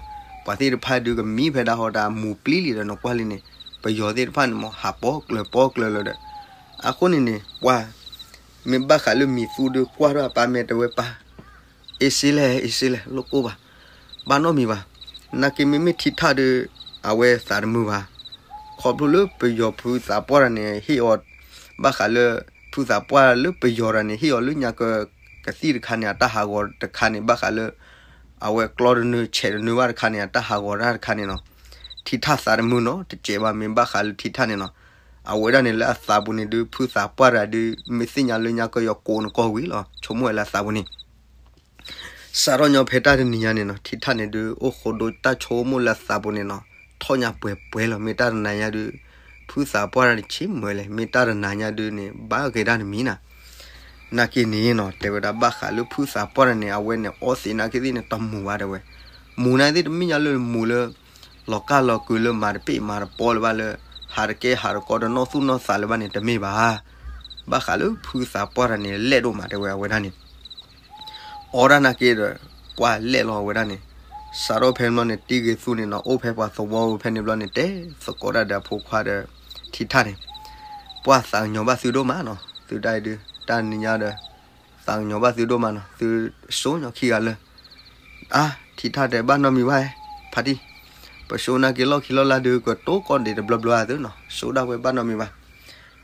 ပှၤသ့ၣ်တဖၣ်ဒုးကမံဖဲဒၣ်ဟီတၢ်မူၤပျံၤလံဒီး နကွၢ်လံန့ၣ်, ပယီၤသ့ၣ်တဖၣ်န့ၣ်မ့ၢ်ဟးပိာ်ကျၢၤပိာ်ကျၢၤလၢၤဒီး, အဃိန့ၣ်န့ၣ် ပှၤ မ့ၢ်ဘၣ်ဃးလၢမံၤသူဒုးကွၢ်ထီၣ်အပၢ်မဲာ်တဲဝဲပၢ်, အ့စ့လဲၣ် အ့စ့လဲၣ် လိၣ်ကိၢ်ဘၣ်, ဘၣ်နီတမံၤဘၣ်, နာ်က့မ့မ့ၢ်ထံထၣ်ဒုး အဝဲသးတမုာ်ဘၣ်, ခီဖျိလၢပယီၤဖုသးပှၢ်တဂၤန့ၣ် ဟ့ၣ်အီၤ ဘၣ်ဃးလၢ ဖုသးပှၢ်လၢပယီၤတဂၤန့ၣ် ဟ့ၣ်အီၤလၢညါက ကသံၣ်တခါန့ၣ် အတၢ်ဟးဂီၤတခါန့ၣ် ဘၣ်ဃးလၢ အဝဲကျီတနုၤဆဲးတနုၤဘၣ်တခါန့ၣ် အတၢ်ဟးဂီၤတၢ်တခါန့ၣ်နီၤ, ထံထၣ်သးတမုာ်နီၤ တစဲးဘၣ် မ့ၢ်ဘၣ်ဃးလၢထံထၣ်န့ၣ်နီၤ, အဝဲဒၣ်န့ၣ်လၢအသးပူၤန့ၣ်ဒုး ဖုသးပှၢ်တဂၤဒုး မ့ၢ်သ့ၣ်ညါလၢညါကယီၤကိးနကီၢ်ဝံၤလီၤ ဆိကမိၣ်ဝဲလၢအသးပူၤန့ၣ် စးထီၣ်ညီဖဲတၢ်တနံၤညါန့ၣ်နီၤ ထံထၣ်န့ၣ်ဒုး အိၣ်ဃိဒိတၢ်ဆိကမိၣ်လၢအသးပူၤန့ၣ်နီၤ, ထီၣ်ညါပှဲၤပှဲၤလီၤ မ့ၢ်တၢ်တနၤညါဒုး, ဖုသးပှၢ်တၢ်န့ၣ်ဆ့ၣ်မုၢ်လဲၣ်, မ့ၢ်တၢ်တနၤညါဒုန့ၣ် ဘၣ်ဂ့ၤတၢ်တမံၤနၤ. နာ်က့န့ၣ်နီၤ တဲဝဲဒၣ်ဘၣ်ဃးလၢဖုသးပှၢ်တၢ်န့ၣ် အဝဲန့ၣ်အီသံးနာ်က့သ့ၣ်န့ၣ် တမူၤဘၣ်တဲဝဲ. မူၤနာ်က့သ့ၣ်တမ့ၢ်ညါလၢမူၤလၢ လီၤကၢ်လီၤကုၤလၢမၤတပ့ၢ်မၤတပီလၢၤဘၣ်လၢ ဟးတကဲဟးတကီတနီၣ်သူၣ်နီၣ်သးလၢၤဘၣ်န့ၣ် တမ့ၢ်ဘၣ်. ဘၣ်ဃးလၢဖုသးပှၢ်တၢ်န့ၣ် လဲၣ်ဒိၣ်မးတဲဝဲအဝဲဒၣ်န့ၣ် အီဒၣ်နာ်က့ဒီး ပှၢ်လဲၣ်လီၤအဝဲဒၣ်န့ၣ်, စးထီၣ်ဖဲန့ၣ်ဘျီန့ၣ် တံဂ့ၤသူန့ၣ်နီၤ အိၣ်ဖဲပှၤသဝီဖဲန့ၣ်ဘျီန့ၣ် တဲသကိးတၢ်ဒီးအဖိခွါဒီး ထံထၣ်န့ၣ်, ပှၢ်သးကညီၤဘၣ်သုဒိၣ်မးနီၤ, သုတၢ်အံၤဒု တၢ်နံၤညါဒီး သးကညီၤဘၣ်သုဒိၣ်မးနီၤ, သုစိညီခံဂၤလၢ အါ ထံထၣ်တဲဘၣ်နီတမံၤဘၣ်, ဖါတံၢ်, ပစိနာ်က့လီၢ်ခံလီၢ်လၢ်ဒု ကတိၤကီၢ်ဒံးတဘျီဘျီသုနီၤ, စိဒၣ်ဝဲဘၣ်နီတမံၤဘၣ်.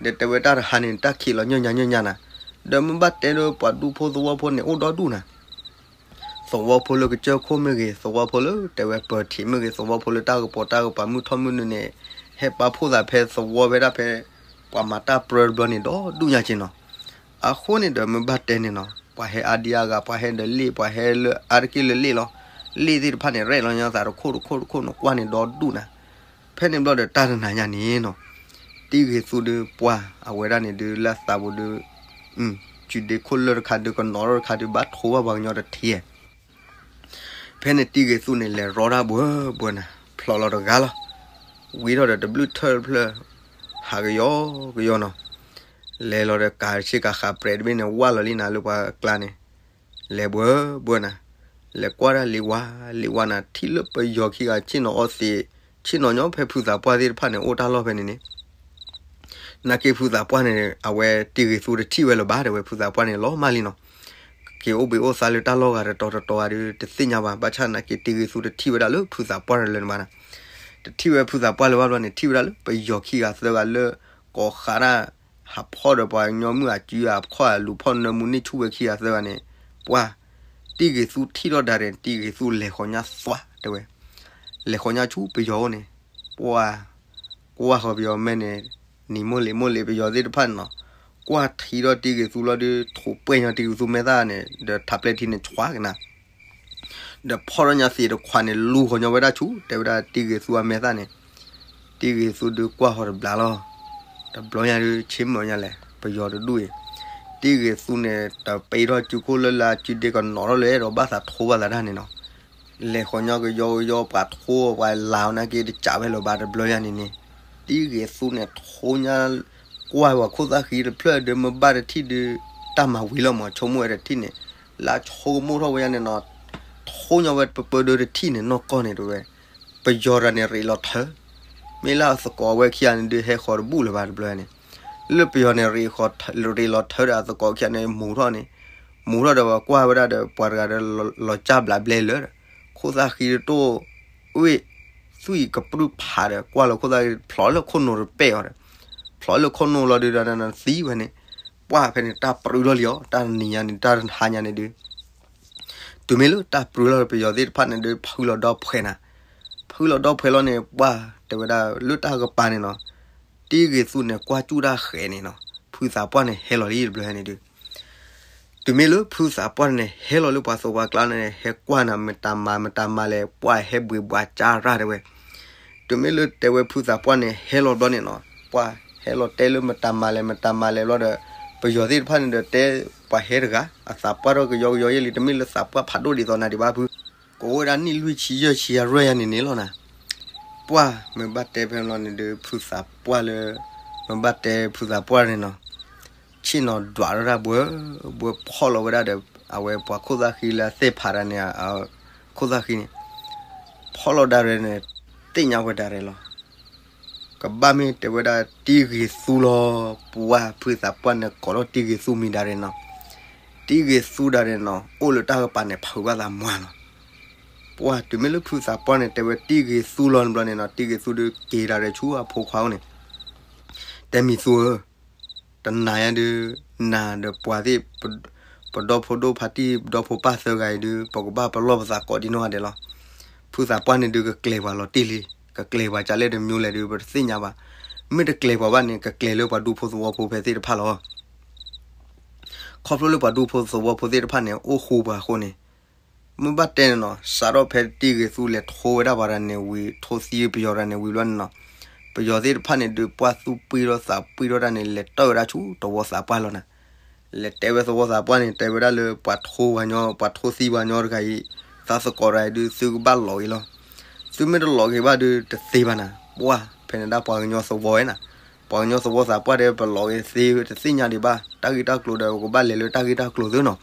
ဒီးတဲဝဲတၢ်တဟါန့ၣ် တၢ်ခံးလီၤညၢၢ်ညါညၢၢ်ညါနၤ, ဒီးမ့ၢ်ဘၣ်တဲဒီးပှၤဒူဖိသဝီဖိန့ၣ် အိၣ်ဒီဒူၣ်နၤ သဝီဖိလၢကစၢၢ်ခိၣ်မ့ၢ်ဂ့ၤ, သဝီဖိလၢတဲဝဲပၢၤထံးမ့ၢ်ဂ့ၤ, သဝီဖိလၢတၢ်ကပီၤတၢ်ကပၤမုၢ်ထီၣ်မုၢ်နုာ်န့ၣ် ဟဲပာ်ဖှိၣ်သးဖဲသဝီဖဲဒၣ်ဖဲ ပှၤမၤတၢ်ပြၢတဘျီန့ၣ် ဒီဒူၣ်ညါက့နီၤ. အဃိန့ၣ်ဒီးမ့ၢ်ဘၣ်တဲန့ၣ်နီၤ ပှၤဟဲအါဒံအါဂၤ ပှၤဟဲဒီးလ့ၣ် ပှၤဟဲလၢအါတက့ၢ်လၢလ့ၣ်လီၤ. လ့ၣ်သ့ၣ်တဖၣ်န့ၣ် ရဲၣ်လီၤညါသးတခိၣ်တခိၣ်တခိၣ်နီၤ ကွၢ်န့ၣ်ဒီဒူၣ်နၤ. ဖဲန့ၣ်ဘျီဒီးတၢ်တနၤညါန့ၣ်နီၤ တံဂ့ၤသူဒုပှၢ်အဝဲဒၣ်န့ၣ်ဒုလၢအသးပူၤဒု စုဒ့ခိၣ်လၢတခါဒု ကနီၤထီၣ်တခါဒု ဘၣ်ထိဘၣ်ပှၤကညီတထံဧဲ. ဖဲန့ၣ်တံဂ့ၤသူန့ၣ် လဲၤရီတၢ်ဘှၢဘှၢနၤ ဖျိးလီၤတဂၤလီၤ. ဝံထီၣ်ဒီးတဘျုးထၢၣ်တဖျၢၣ် ဟးကယီကယီနီၤ. လဲၤလီၤဒီးကၤဆ့ကၤဃးပြဲးတဘ့ၣ်န့ၣ် ဝၢ်လီၤလံနၤလၢပှၤကျါန့ၣ် လဲၤဘှၢဘှၢနၤ, လဲၤကွၢ်တၢ်လံၤဝါ လံၤဝါနၤ ထံၣ်လၢပယီၤခံဂၤဆ့ၣ်နီၤအီသံး, ဆ့ၣ်နီၤညီဖဲဖုသးပှၢ်သ့ၣ်တဖၣ်န့ၣ် အိၣ်တၢ်လီၢ်ဖဲန့ၣ်န့ၣ် နာ်က့ဖုသးပှၢ်န့ၣ် အဝဲတံဂ့ၤသူတထံၣ်ဝဲလၢၤဘၣ်တဲဝဲ ဖုသးပှၢ်န့ၣ် လီၤမၢ်လံနီၤ. က့ၤအိၣ်ဘှံးအိၣ်သါလၢတၢ်လီၢ်ဂၤတတီၤတတီၤဂၤဒု တသ့ၣ်ညါဘၣ်, ဘၣ်ဆၣ်နာ်က့တံဂ့ၤသူတထံၣ်ဝဲဒၣ်လၢဖုသးပှၢ်လၢၤဘၣ်နၤ. တထံၣ်ဝဲဖုသးပှၢ်လၢၤဘၣ်ဘျီန့ၣ် ထံၣ်ဝဲဒၣ်လၢပယီၤခံဂၤသၢဂၤလၢ ကိးဃးဒၣ် ဟးဖီၣ်ဒီးပှၤကညီမုၣ်အစု ဟးဖီၣ်လူၤဖီၣ်နၢမူန့ၢ်ဆူၣ်ဝဲခံဂၤသၢဂၤန့ၣ် ပှၢ် တံဂ့ၤသူထံၣ်ထီၣ်ဒၣ်ရဲၣ် တံဂ့ၤသူလဲၤဃီၤညါသွးတဲဝဲ, လဲၤဃီၤညါဆူပယီၤအိၣ်န့ၣ် ပှၢ် ကွၢ်ဃီၤပယီၤမဲာ်န့ၣ် နံၤမိၢ်လံၤမိၢ်လံၤပယီၤသ့ၣ်တဖၣ်န့ၣ်နီၤ, ကွၢ်ထံဒီးတံဂ့ၤသူလီၤဒု ထိးပှဲၢ်ညီတံဂ့ၤသူမဲာ်သၣ်န့ၣ် ဒီးထးပျဲထံန့ၣ်ဆွးကနၤ ဒီးဖီၣ်ထီၣ်ညါသံးတခွးန့ၣ် လူၤဃီၤညီဝဲဒၣ်ဆူ တဲဝဲဒၣ်တံဂ့ၤသူအမဲာ်သၣ်န့ၣ်, တံဂ့ၤသူဒုကွၢ်ဃီၤတဘျီလီၤ. တဘျီညါဒုဆ့မုၢ်ညါလဲၣ် ပယီၤတဒူၣ်အံၤ, တံဂ့ၤသူန့ၣ် တပ့ၤထီၣ်စုခိၣ်လၢလၢစုဒ့ကနီၤထီၣ်လၢအဲၣ်ဒိးဘၣ်သးထိဘၣ်သးတၢ်န့ၣ်နီၤ, လဲၤဃီၤညီကယီကယီပှၤထိပှၤလၤအီၤနာ်က့တစးဝဲလၢၤဘၣ်တဘျီညါန့ၣ်န့ၣ်, တံဂ့ၤသူန့ၣ်ထိညါ ကွၢ်ဝဲခိၣ်သၣ်ဃံတဖျၢၣ်ဒု မ့ၢ်ဘၣ်တထံၣ်ဒု တၢ်မၤဝံၤလီၤမး ဆိကမိၣ်ဝဲတထံၣ်န့ၣ်, လၢဆိကမိၣ်ထီၣ်ဝဲညါန့ၣ်နီၤ, ထိညါဝဲပပၢဒုတထံၣ်န့ၣ် နီၢ်ကီၢ်န့ၣ်တဲဝဲ, ပယီၤတဂၤန့ၣ်ရ့းလီၤထၢ, မ့ၢ်လၢအသကိးအဝဲခံဂၤန့ၣ်ဒုးဟဲဃီၤတဘူၣ်လၢၤဘၣ်တဘျီန့ၣ်, လၢပယီၤန့ၣ် ရ့းလီၤထၢဒီးအသကိးခံဂၤန့ၣ် မူၤထီၣ်န့ၣ်, မူၤထီၣ်ဒီးပှၤကွၢ်ဝဲဒၣ်ဒီးပှၤတဂၤဒီးလီၤကၢ်ဘျးဘျဲလၢာ်ဒီး, ခိၣ်သၣ်ဃံတတိၢ် ဝ့ၢ် သွံၣ်ကပြုၢ်ဖးဒီး ကွၢ်လီၤခိၣ်သၣ်ဃံ ဖျိးလၢခိၣ်နူာ်တပဲာ်အီၤဒီး, ဖျိးလၢခိၣ်နူာ်လီၤဒုးဒီးသံဝဲန့ၣ်, ပှၢ်ဖဲန့ၣ်တၢ်ပြူလီၤလံအီၤ တၢ်နံၤညါန့ၣ် တၢ်ဟါညါန့ၣ်ဒုး တုၤမ့ၢ်လၢတၢ်ပြူလီၤပယီၤသ့ၣ်တဖၣ်န့ၣ်ဒုး ဖုလီၤဒီဖှဲးနၤ, ဖုလီၤဒီဖှဲးလီၤန့ၣ် ပှၢ်တဲဝဲဒၣ်လၢတၢ်ကပၤန့ၣ်နီၤ, တံဂ့ၤသူန့ၣ်ကွၢ်စူၣ်တၢ်ဃဲးန့ၣ်နီၤ, ဖုသးပှၢ်န့ၣ်ဟဲလီၤလံတဘျီဟဲန့ၣ်ဒုး တုၤမ့ၢ်လၢဖုသးပှၢ်န့ၣ် ဟဲလီၤလၢပှၤသဝီကျါန့ၣ် ဟဲကွၢ်နၤ မတၤမၤမတၤမၤလဲၣ် ပှၢ်ဟဲဘှံးဘှးကၢ်ရၢ်တဲဝဲ, တုၤမ့ၢ်လၢတဲဝဲဖုသးပှၢ်န့ၣ် ဟဲလီၤဘျီန့ၣ်နီၤ, ပှၢ်ဟဲလီၤတဲလၢမတၤမၤလဲၣ် မတၤမၤလဲၣ်ဘျီဒီး, ပယီၤသ့ၣ်တဖၣ်န့ၣ်ဒီးတဲ, ပှၤဟဲတဂၤ အသးပှၢ်ထီၣ်ကယီကယီယဲၢ်လံ တမ့ၢ်လၢသးပှၢ်ဖးဒိၣ်ဒ်သိးနၤဒံးဘၣ်ဖု, ကအိၣ်ဝဲဒၣ်နံၣ်လွံၢ်ဆံယဲၢ်ဆံအရၢၢ်ယါန့ၣ်န့ၣ်လီၤနၤ, ပှၢ်မ့ၢ်ဘၣ်တဲဖဲန့ၣ်လီၤန့ၣ်ဒုး ဖုသးပှၢ်လၢ, မ့ၢ်ဘၣ်တဲဖုသးပှၢ်န့ၣ်နီၤ ဆ့ၣ်နီၤဒွးထီၣ်ဒၣ်ဘှၢ, ဘှၢဖီၣ်လီၤဝဲဒၣ်ဒီး, အဝဲပှၤခိၣ်သၣ်ဃံလၢအသ့ၣ်ဖးတၢ်န့ၣ်, ခိၣ်သၣ်ဃံန့ၣ်, ဖီၣ်လီၤဒၣ်ရဲၣ်န့ၣ်, သ့ၣ်ညါဝဲဒၣ်ရဲၣ်လီၤ. ကဘၣ်မ့ၢ်တဲဝဲဒၣ်တံဂ့ၤသူလီၤ, ပှၢ်ဖုသးပှၢ်န့ၣ်ကိးထီၣ်တံဂ့ၤသူမံၤဒၣ်ရဲၣ်နီၤ, တံဂ့ၤသူဒၣ်ရဲၣ်နီၤ အိၣ်လၢတၢ်ကပၤန့ၣ် ဖုးဘၣ်သးမွၤလီၤ. ပှၢ်တုၤမ့ၢ်လၢဖုသးပှၢ်န့ၣ် တဲဝဲတံဂ့ၤသူလီၤန့ၣ်ဘျီန့ၣ်နီၤ တံဂ့ၤသူဒုးက့ၤဒၣ်ရဲၣ်ဆူအဖိခွါအိၣ်န့ၣ် တဲမံၤသူဧၢ, တနၤညါဒုး, နၤဒီးပှၤသ့ၣ်, ပဒီဖိဒိၣ်ဖါတံၢ် ပဒီဖိပၢ်သၢဂၤအံၤဒုး ပကဘၣ်ပလီၢ်ပသးကိးဒံနီၢ်ဂၤဒဲးလီၤ. ဖုသးပှၢ်န့ၣ်ဒုးကကျဲၤပှၤလီၤတံၢ်လံ, ကကျဲၤပှၤကလဲၣ်တမံၤလဲၣ်ဒုး ပတသ့ၣ်ညါဘၣ်. မ့ၢ်တကျဲၤပှၤဘၣ်န့ၣ် ကကျဲၤလၢပှၤဒူဖိသဝီဖိဖဲသ့ၣ်တဖၣ်လီၤ. ခီဖျိလၢပှၤဒူဖိသဝီဖိသ့ၣ်တဖၣ်န့ၣ် အိၣ်ဃူပှၤအဃိန့ၣ် မ့ၢ်ဘၣ်တဲန့ၣ်နီၤ စးထီၣ်ဖဲတံဂ့ၤသူလဲၤထိဝဲဒၣ်ပှၤတဂၤန့ၣ်ဝံၤ ထိသံပယီၤတဂၤန့ၣ်ဝံၤဘျီန့ၣ်နီၤ, ပယီၤသ့ၣ်တဖၣ်န့ၣ်ဒုး ပှၢ်သူၣ်ပှံၢ်ထီၣ်သးပှံၢ်ထီၣ်တၢ်န့ၣ် လဲၤတၢၢ်ဝဲဒၣ်ဆူသဝီသးပှၢ်လီၤနၤ. လဲၤတဲဝဲသဝီသးပှၢ်န့ၣ် တဲဝဲဒၣ်လၢပှၤထိပှၤညီ ပှၤထိသံပှၤညီတဂၤအံၤ သးသကိးတဂၤအံၤဒုး သုကဘၣ်လီၤက့ၤလီၤ. သုမ့ၢ်တလီၤက့ၤဘၣ်ဒုးတသ့ဘၣ်နၤ. ပှၢ်ဖဲန့ၣ်ဒၣ်ပှၤကညီသဝီဝဲနၤ, ပှၤကညီသဝီသးပှၢ်တဲ ပလီၤက့ၤသ့တသ့ၣ်ညါဒံးဘၣ် တၢ်ဂ့ၢ်တၢ်ကျိၤဒီး ပကဘၣ်လဲၤလၢတၢ်ဂ့ၢ်တၢ်ကျိၤသုနီၤ.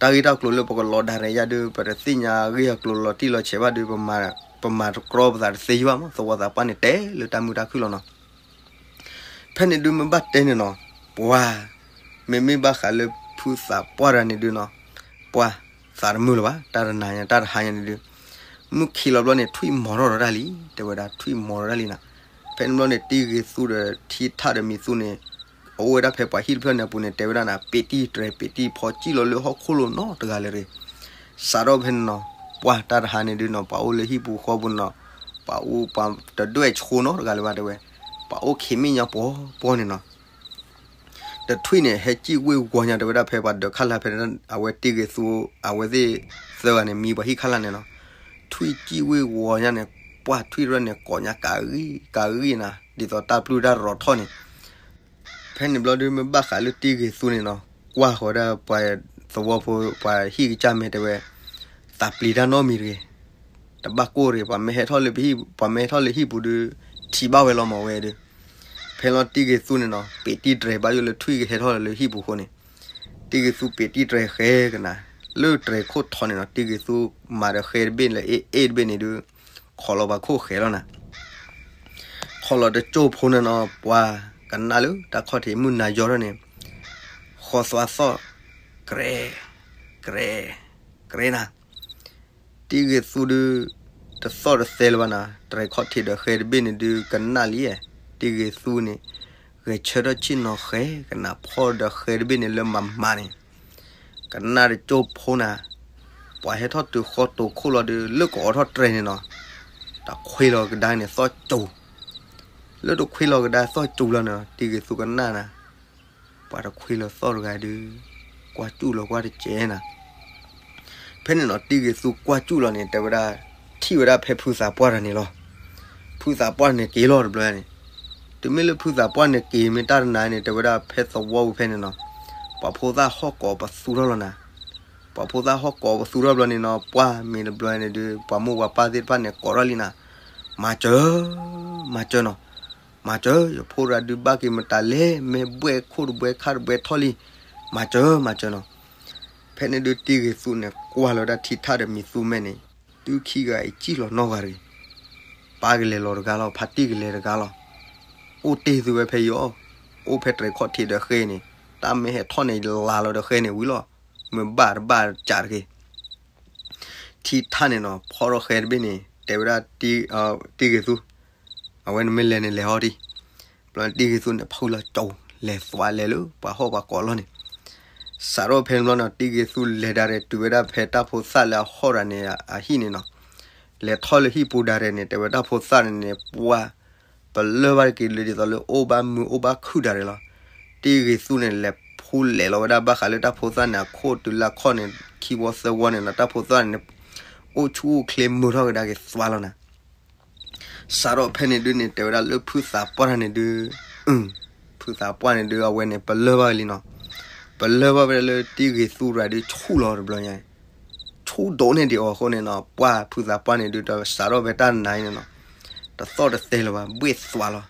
တၢ်ဂ့ၢ်တၢ်ကျိၤလၢပကလီၤဒၣ်ရဲၣ်ယါဒုး ပတသ့ၣ်ညါဂ့ၢ်အကျိၤလီၤတံၢ်လီၤဆဲးဘၣ်ဒုး ပမၤတကြၢးပသးတသ့ယဘၣ်မး သဝီသးပှၢ်န့ၣ်တဲလၢတၢ်မုာ်တၢ်ခုၣ်လီၤနီၤ. ဖဲန့ၣ်ဒုးမ့ၢ်ဘၣ်တဲန့ၣ်နီၤ, ပှၢ် မ့မ့ၢ်ဘၣ်ဃးလၢဖုသးပှၢ်တဂၤန့ၣ်ဒုးနီၤ, ပှၢ်သးတမုာ်လၢၤဘၣ် တၢ်တနၤညါတၢ်တဟါညါန့ၣ်ဒုး မုၢ်ခံးလီၤဘျီန့ၣ် ထွံၣ်မီၤထီၣ်ဒီးတၢ်လံ, တဲဝဲဒၣ်ထွံၣ်မီၤထီၣ်တၢ်လံနၤ. ဖဲန့ၣ်ဘျီန့ၣ် တံဂ့ၤသူဒီးထံထၣ်ဒီးမံၤသူန့ၣ် အအိၣ်ဝဲဒၣ်ဖဲပှၤဟံၣ်တဖျၢၣ်န့ၣ်အပူၤန့ၣ် တဲဝဲဒၣ်နၤ ပ့းတံၢ်တြဲၤပ့းတံၢ်ဖီကံၣ်လီၤလၢဟီၣ်ခိၣ်လိၤနီတဂၤလၢၤတဂ့ၤ. စးထီၣ်ဖဲန့ၣ်နီၤ, ပှၢ်တၢ်တဟါန့ၣ်ဒုးနီၤ ပှၤအိၣ်လၢဟံၣ်ပူၤဃီပူၤနီၤ, ပှၤအိၣ်ပှၤတဒွဲၣ်ဆိနီတဂၤလၢၤဘၣ်တဲဝဲ, ပှၤအိၣ်ခံမံၤညါပှီၤပှီၤန့ၣ်နီၤ. ဒီးထွံၣ်န့ၣ် ဟဲကံၣ်ဝ့ၢ်ဝီၤညါတဲဝဲဒၣ်ဖဲပှၤဒၢးခါလၢ်ဖဲန့ၣ် အဝဲတံဂ့ၤသူ အဝဲသ့ၣ်သၢဂၤန့ၣ် မံပှၤဟံၣ်ခါလၢ်န့ၣ်နီၤ. ထွံၣ်ကံၣ်ဝ့ၢ်ဝီၤညါန့ၣ် ပှၢ်ထွံၣ်ရဲၣ်န့ၣ် ကိးညါကၤဂံၢ်ကၤဂံၢ်နၤ ဒ်သိးတၢ်ပျုၢ်တၢ်ရီၤထီၣ်န့ၣ်. ဖဲန့ၣ်ဘျီဒုးမ့ၢ်ဘၣ်ဃးလၢတံဂ့ၤသူန့ၣ်နီၤ, ကွၢ်ဃီဒၣ်ပှၤသဝီဖိ ပှၤဟံၣ်ကစၢ်မဲာ်တဲဝဲ, သးပျံၤတၢ်နီတမံၤတဂ့ၤ, တဘၣ်ကိၢ်တဂ့ၤ, ပှၤမ့ၢ်ဟဲထီၣ်လၢပဟံၣ် ပှၤမ့ၢ်ဟဲထီၣ်လၢဟံၣ်ပူၤဒုး ထံၣ်ဘၣ်ဝဲလီၤမးဝဲဒုး. ဖဲလီၤတံဂ့ၤသူန့ၣ်နီၤ ပ့းတံၢ်တြဲၤဘၣ်ယိၣ်လၢထွံၣ်ကဟဲထီၣ်လၢဟံၣ်ပူၤအဃိန့ၣ်, တံဂ့ၤသူပ့းတံၢ်တြဲၤဃဲကနၤ လၢတြဲၤခိၣ်ထီန့ၣ်နီၤ တံဂ့ၤသူမၤဒီးဃဲတဘ့ၣ်လၢအ့ၣ်အ့ၣ်တဘ့ၣ်န့ၣ်ဒုး ခိးလီၤပှၤခိၣ်ဃဲလီၤနၤ. ခိးလီၤတကၠိၢ်ဖိန့ၣ်နီၤ ပှၤကနၣ်လၢတၢ်ခီၣ်ထံးမုၢ်နၤယီၤထီၣ်န့ၣ်, ဃီသွါသီၣ်, ကြဲ, ကြဲ, ကြဲနၤ. တံဂ့ၤသူဒုး တသီၣ်တသဲလၢၤဘၣ်နၤ, တြဲၤခီၣ်ထံးဒီးဃဲတဘ့ၣ်န့ၣ်ဒုး ကနၣ်လံ, တံဂ့ၤသူန့ၣ် ဂဲၤဆၢထၢၣ်ဆ့ၣ်နီၤဃဲကနၤ ဖီၣ်ဒီးဃဲတဘ့ၣ်န့ၣ်လၢမၤမၤန့ၣ်, ကနၣ်တကၠိၢ်ဖိနၤ, ပှၤဟဲထီၣ်တုၤဃီတိၤခိၣ်လီၤဒုး လၢကအိးထီၣ်တြဲၤန့ၣ်နီၤ, တခွ့လီၤကဒါန့ၣ်သီၣ်စူၤ, လၢတခွ့လီၤကဒါသီၣ်စူၤလီၤန့ၣ် တံဂ့ၤသူကနၣ်နၤ ပှၤတခွ့လီၤသီၣ်တဂၤဒုး ကွၢ်စူၣ်လီၤကွၢ်တကဲနၤ. ဖဲန့ၣ်နီၤ တံဂ့ၤသူကွၢ်စူၣ်လီၤန့ၣ် တဲဝဲဒၣ် ထံၣ်ဝဲဒၣ်ဖဲဖုသးပှၢ်တဂၤန့ၣ်လီၤ. ဖုသးပှၢ်န့ၣ်က့ၤလီၤတဘျီန့ၣ်, တုၤမ့ၢ်လၢဖုသးပှၢ်န့ၣ်က့ၤမ့ၢ်တၢ်တနၤန့ၣ် တဲဝဲဒၣ်ဖဲသဝီပူၤဖဲန့ၣ်နီၤ, ပှၤဖိသၣ်ဟီၣ်ကိးပသူထီၣ်လီၤနၤ. ပှၤဖိသၣ်ဟီၣ်ကိးပသူထီၣ်ဘျီန့ၣ်နီၤ ပှၢ်မ့ၢ်တဘျီန့ၣ်ဒုး ပှၤမိၢ်ပှၤပၢ်သ့ၣ်တဖၣ်န့ၣ် ကိးထီၣ်လံနၤ, မၤစၢၤ, မၤစၢၤနီၤ. မၤစၢၤ ယဖိတဂၤဒုးဘၣ်က့ၤမတၤလဲၣ် မ့ၢ်ဘှဲၣ်ခိၣ်တဘှဲၣ်ခါတဘှဲၣ်ထီၣ်လံ, မၤစၢၤ မၤစၢၤနီၤ. ဖဲန့ၣ်ဒုးတံဂ့ၤသူန့ၣ် ကွၢ်လီၤဝဲဒၣ်ထံထၣ်ဒီးမံၤသူမဲာ်န့ၣ်, သုခံဂၤအံၤစံၣ်လီၤနီၢ်ဂၤတဂ့ၤ, ပၢ်ကလဲၤလီၤတဂၤလီၤ ဖါတံၢ်ကလဲၤတဂၤလီၤ. အိၣ်တ့ၢ်သုဝဲဖဲယီၤ, အိၣ်ဖဲတြဲၤခီၣ်ထံးဒီးဃဲန့ၣ်, တၢ်မ့ၢ်ဟဲထီၣ်န့ၣ် လၤလီၤဒီးဃဲန့ၣ်ဝံၤလီၤ, မ့ၢ်ဘၣ်တဘၣ်ကးတဂ့ၤ. ထံထၣ်န့ၣ်နီၤ ဖီၣ်ထီၣ်ဃဲတဘ့ၣ်န့ၣ် တဲဝဲဒၣ် တံဂ့ၤသူ, အဝဲန့ၣ်မ့ၢ်လဲၤန့ၣ်လဲၤဟီၣ်ဒံး, ဘျီန့ၣ်တံဂ့ၤသူန့ၣ် ဖုလီၤကၠိ လဲၤသွးလဲၤလၢပှၤဟီၣ်ပှၤကိးလီၢ်န့ၣ်, စးထီၣ်ဖဲန့ၣ်ဘျီန့ၣ် တံဂ့ၤသူလဲၤဒၣ်ရဲၣ်တုၤဝဲဒၣ်ဖဲတၢ်ဖိသၣ်လၢအဟီၣ်တဂၤန့ၣ်အဟံၣ်န့ၣ်နီၤ, လဲၤထီၣ်လၢဟံၣ်ပူၤဒၣ်ရဲၣ်န့ၣ် တဲဝဲတၢ်ဖိသၣ်န့ၣ်န့ၣ် ပှၢ် ပလၢၢ်ဘၣ်တက့ၤလၢဒ်သိးလၢအိၣ်ဘၣ်မုာ်အိၣ်ဘၣ်ခုၣ်ဒၣ်ရဲၣ်လီၤ. တံဂ့ၤသူန့ၣ် လဲၤဖူလဲၤလီၤဝဲဒၣ်ဘၣ်ဃးလၢတၢ်ဖိသၣ်န့ၣ် အခိၣ်တုၤလၢခီၣ်န့ၣ် ခံဝီသၢဝီန့ၣ်နီၤ တၢ်ဖိသၣ်န့ၣ် အိၣ်ဆူၣ်အိၣ်ချ့မုာ်ထီၣ်ကဒါက့ၤသွါလီၤနၤ. စးထီၣ်ဖဲန့ၣ်ဒုးန့ၣ် တဲဝဲဒၣ်လၢဖုသးပှၢ်တဂၤန့ၣ်ဒုး, ဖုသးပှၢ်န့ၣ်ဒုး အဝဲန့ၣ် ပလၢၢ်ဘၣ်ဝဲလံနီၤ. ပလၢၢ်ဘၣ်ဝဲဒၣ်လၢတံဂ့ၤသူတဂၤဒုးဆူၣ်လီၤတဘျီညါ, ဆူၣ်ဒိၣ်န့ၢ်ဒံးအီၤအဃိန့ၣ်နီၤ ပှၢ်ဖုသးပှၢ်န့ၣ်ဒုး ဒီးစးထီၣ်ဖဲတၢ်နၤအံၤန့ၣ်နီၤ, တသီၣ်တသဲလၢၤဘၣ် ဘှ့ၣ်သွါလီၤ.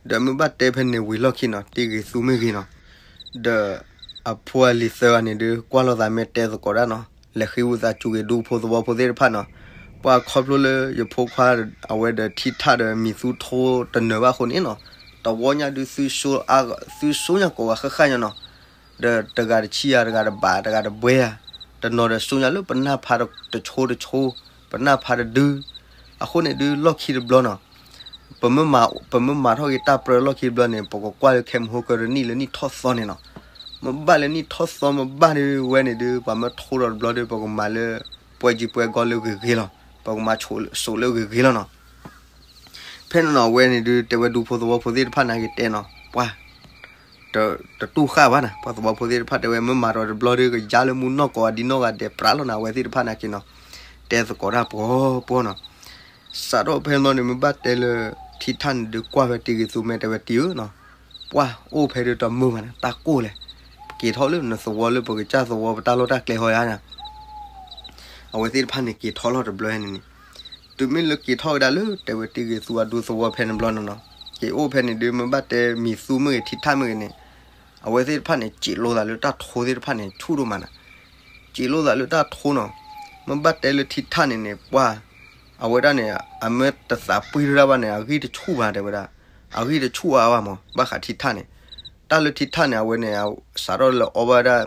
ဒီးမ့ၢ်ဘၣ်တဲဖဲန့ၣ်ဝံၤလီၢ်ခံနီၤ တံဂ့ၤသူမ့ၢ်ဂ့ၤနီၤ, ဒီးအဖိအလံၤသၢဂၤန့ၣ်ဒုး ကွၢ်လိာ်သးမ့ၢ်တဲသကိးတၢ်နီၤ, လဲၤဃ့ဝံသးစူၤက့ၤဒူဖိသဝီဖိသ့ၣ်တဖၣ်နီၤ, ပှၢ်ခီဖျိလၢယဖိခွါအဝဲဒီးထံထၣ်ဒီးမံၤသူထိတနၢၤဘၣ်အဃိန့ၣ်နီၤ, တဝီညါဒုး သုဆိညါကိးဂၤဃၣ်ဃၣ်ညါနီၤ, ဒီးတဂၤတဆံယၤ တဂၤတဘး တဂၤတဘှဲယၤ, တနီၤဒီးဆိညါလၢပနၢ်ဖးတဆိတဆိ, ပနၢ်ဖးတဒု, အဃိန့ၣ်ဒုးလီၢ်ခံတဘျီနီၤ ပမ့ၢ်မၤထီၣ်က့ၤတၢ်ပြၢလီၢ်ခံတဘျီန့ၣ် ပကကွၢ်လၢခဲမုၢ်ဟိကတနံၣ်လၢနံၣ်ထီၣ်သီန့ၣ်နီၤ, မ့ၢ်ဘၣ်လၢနံၣ်ထီၣ်သီမ့ၢ်ဘၣ်ဒုးဝဲန့ၣ်ဒုး ပှၤမ့ၢ်ထိဒီးတဘျီဒုး ပကမၤလၢ ပွဲကြီးပွဲကောင်းလၢဂ့ၤဂ့ၤလီၤ, ပကမၤဆိးလၢဂ့ၤဂ့ၤလီၤနီၤ. ဖဲန့ၣ်နီၤ အဝဲန့ၣ်ဒုး တဲဝဲဒူဖိသဝီဖိသ့ၣ်တဖၣ်နာ်က့ၤတဲနီၤ, ပှၢ် တတူၢ်ဃာ်ဘၣ်နၤ, ပှၤသဝီဖိသ့ၣ်တဖၣ်တဲဝဲ မ့ၢ်မၤဒီးတဘျီဒုး ကယါလၢမူနီၢ်ကိးဂၤဒံနီၢ်ဂၤဒဲးပြးလီၤနၤ အဝဲသ့ၣ်တဖၣ်နာ်က့ၤနီၤ, တဲသကိးတၢ်ပှီၤပှီၤနီၤ. စးထီၣ်ဖဲန့ၣ်ဘျီန့ၣ် မ့ၢ်ဘၣ်တဲလၢ ထံထၣ်န့ၣ်ဒုးကွၢ်ဝဲတံဂ့ၤသူ မ့ၢ်တဲဝဲတံဧၢနီၤ, ပှၢ်အိၣ်ဖဲဒုးတမုာ်ဘၣ်န့ၣ် တၢ်ကိၢ်လဲၣ်, ပက့ၤထီၣ်လၢနသဝီလၢပကစၢ်သဝီပတၢ်လီၢ်တၢ်ကျဲဟီယါန့ၣ်, အဝဲသ့ၣ်တဖၣ်န့ၣ်က့ၤထီၣ်လီၤတဘျီန့ၣ်န့ၣ်, တုၤမ့ၢ်လၢက့ၤထီၣ်ဝဲဒၣ်လၢတဲဝဲတံဂ့ၤသူအဒူသဝီဖဲန့ၣ်ဘျီန့ၣ်နီၤ, က့ၤအိၣ်ဖဲန့ၣ်ဒုး မ့ၢ်ဘၣ်တဲမံၤသူမ့ၢ်ဂ့ၤ ထံထၣ်မ့ၢ်ဂ့ၤန့ၣ်, အဝဲသ့ၣ်တဖၣ်န့ၣ် စံးလိာ်သးလၢတၢ်ထိသ့ၣ်တဖၣ်န့ၣ် ဆူၣ်ဒိၣ်မးနၤ, စံးလိာ်သးလၢတၢ်ထိနီၤ, မ့ၢ်ဘၣ်တဲလၢထံထၣ်န့ၣ်န့ၣ် ပှၢ်, အဝဲဒၣ်န့ၣ် အမ့ၢ်တသးပှံၢ်ထီၣ်တၢ်ဘၣ်န့ၣ် အဂံၢ်တဆူၣ်ဘၣ်တဲဝဲဒၣ်, အဂံၢ်တဆူၣ်အါဘၣ်မး ဘၣ်ဃးထံထၣ်န့ၣ်, တၢ်လၢထံထၣ်န့ၣ် အဝဲန့ၣ် စးထီၣ်လၢအီဘၣ်ဒၣ်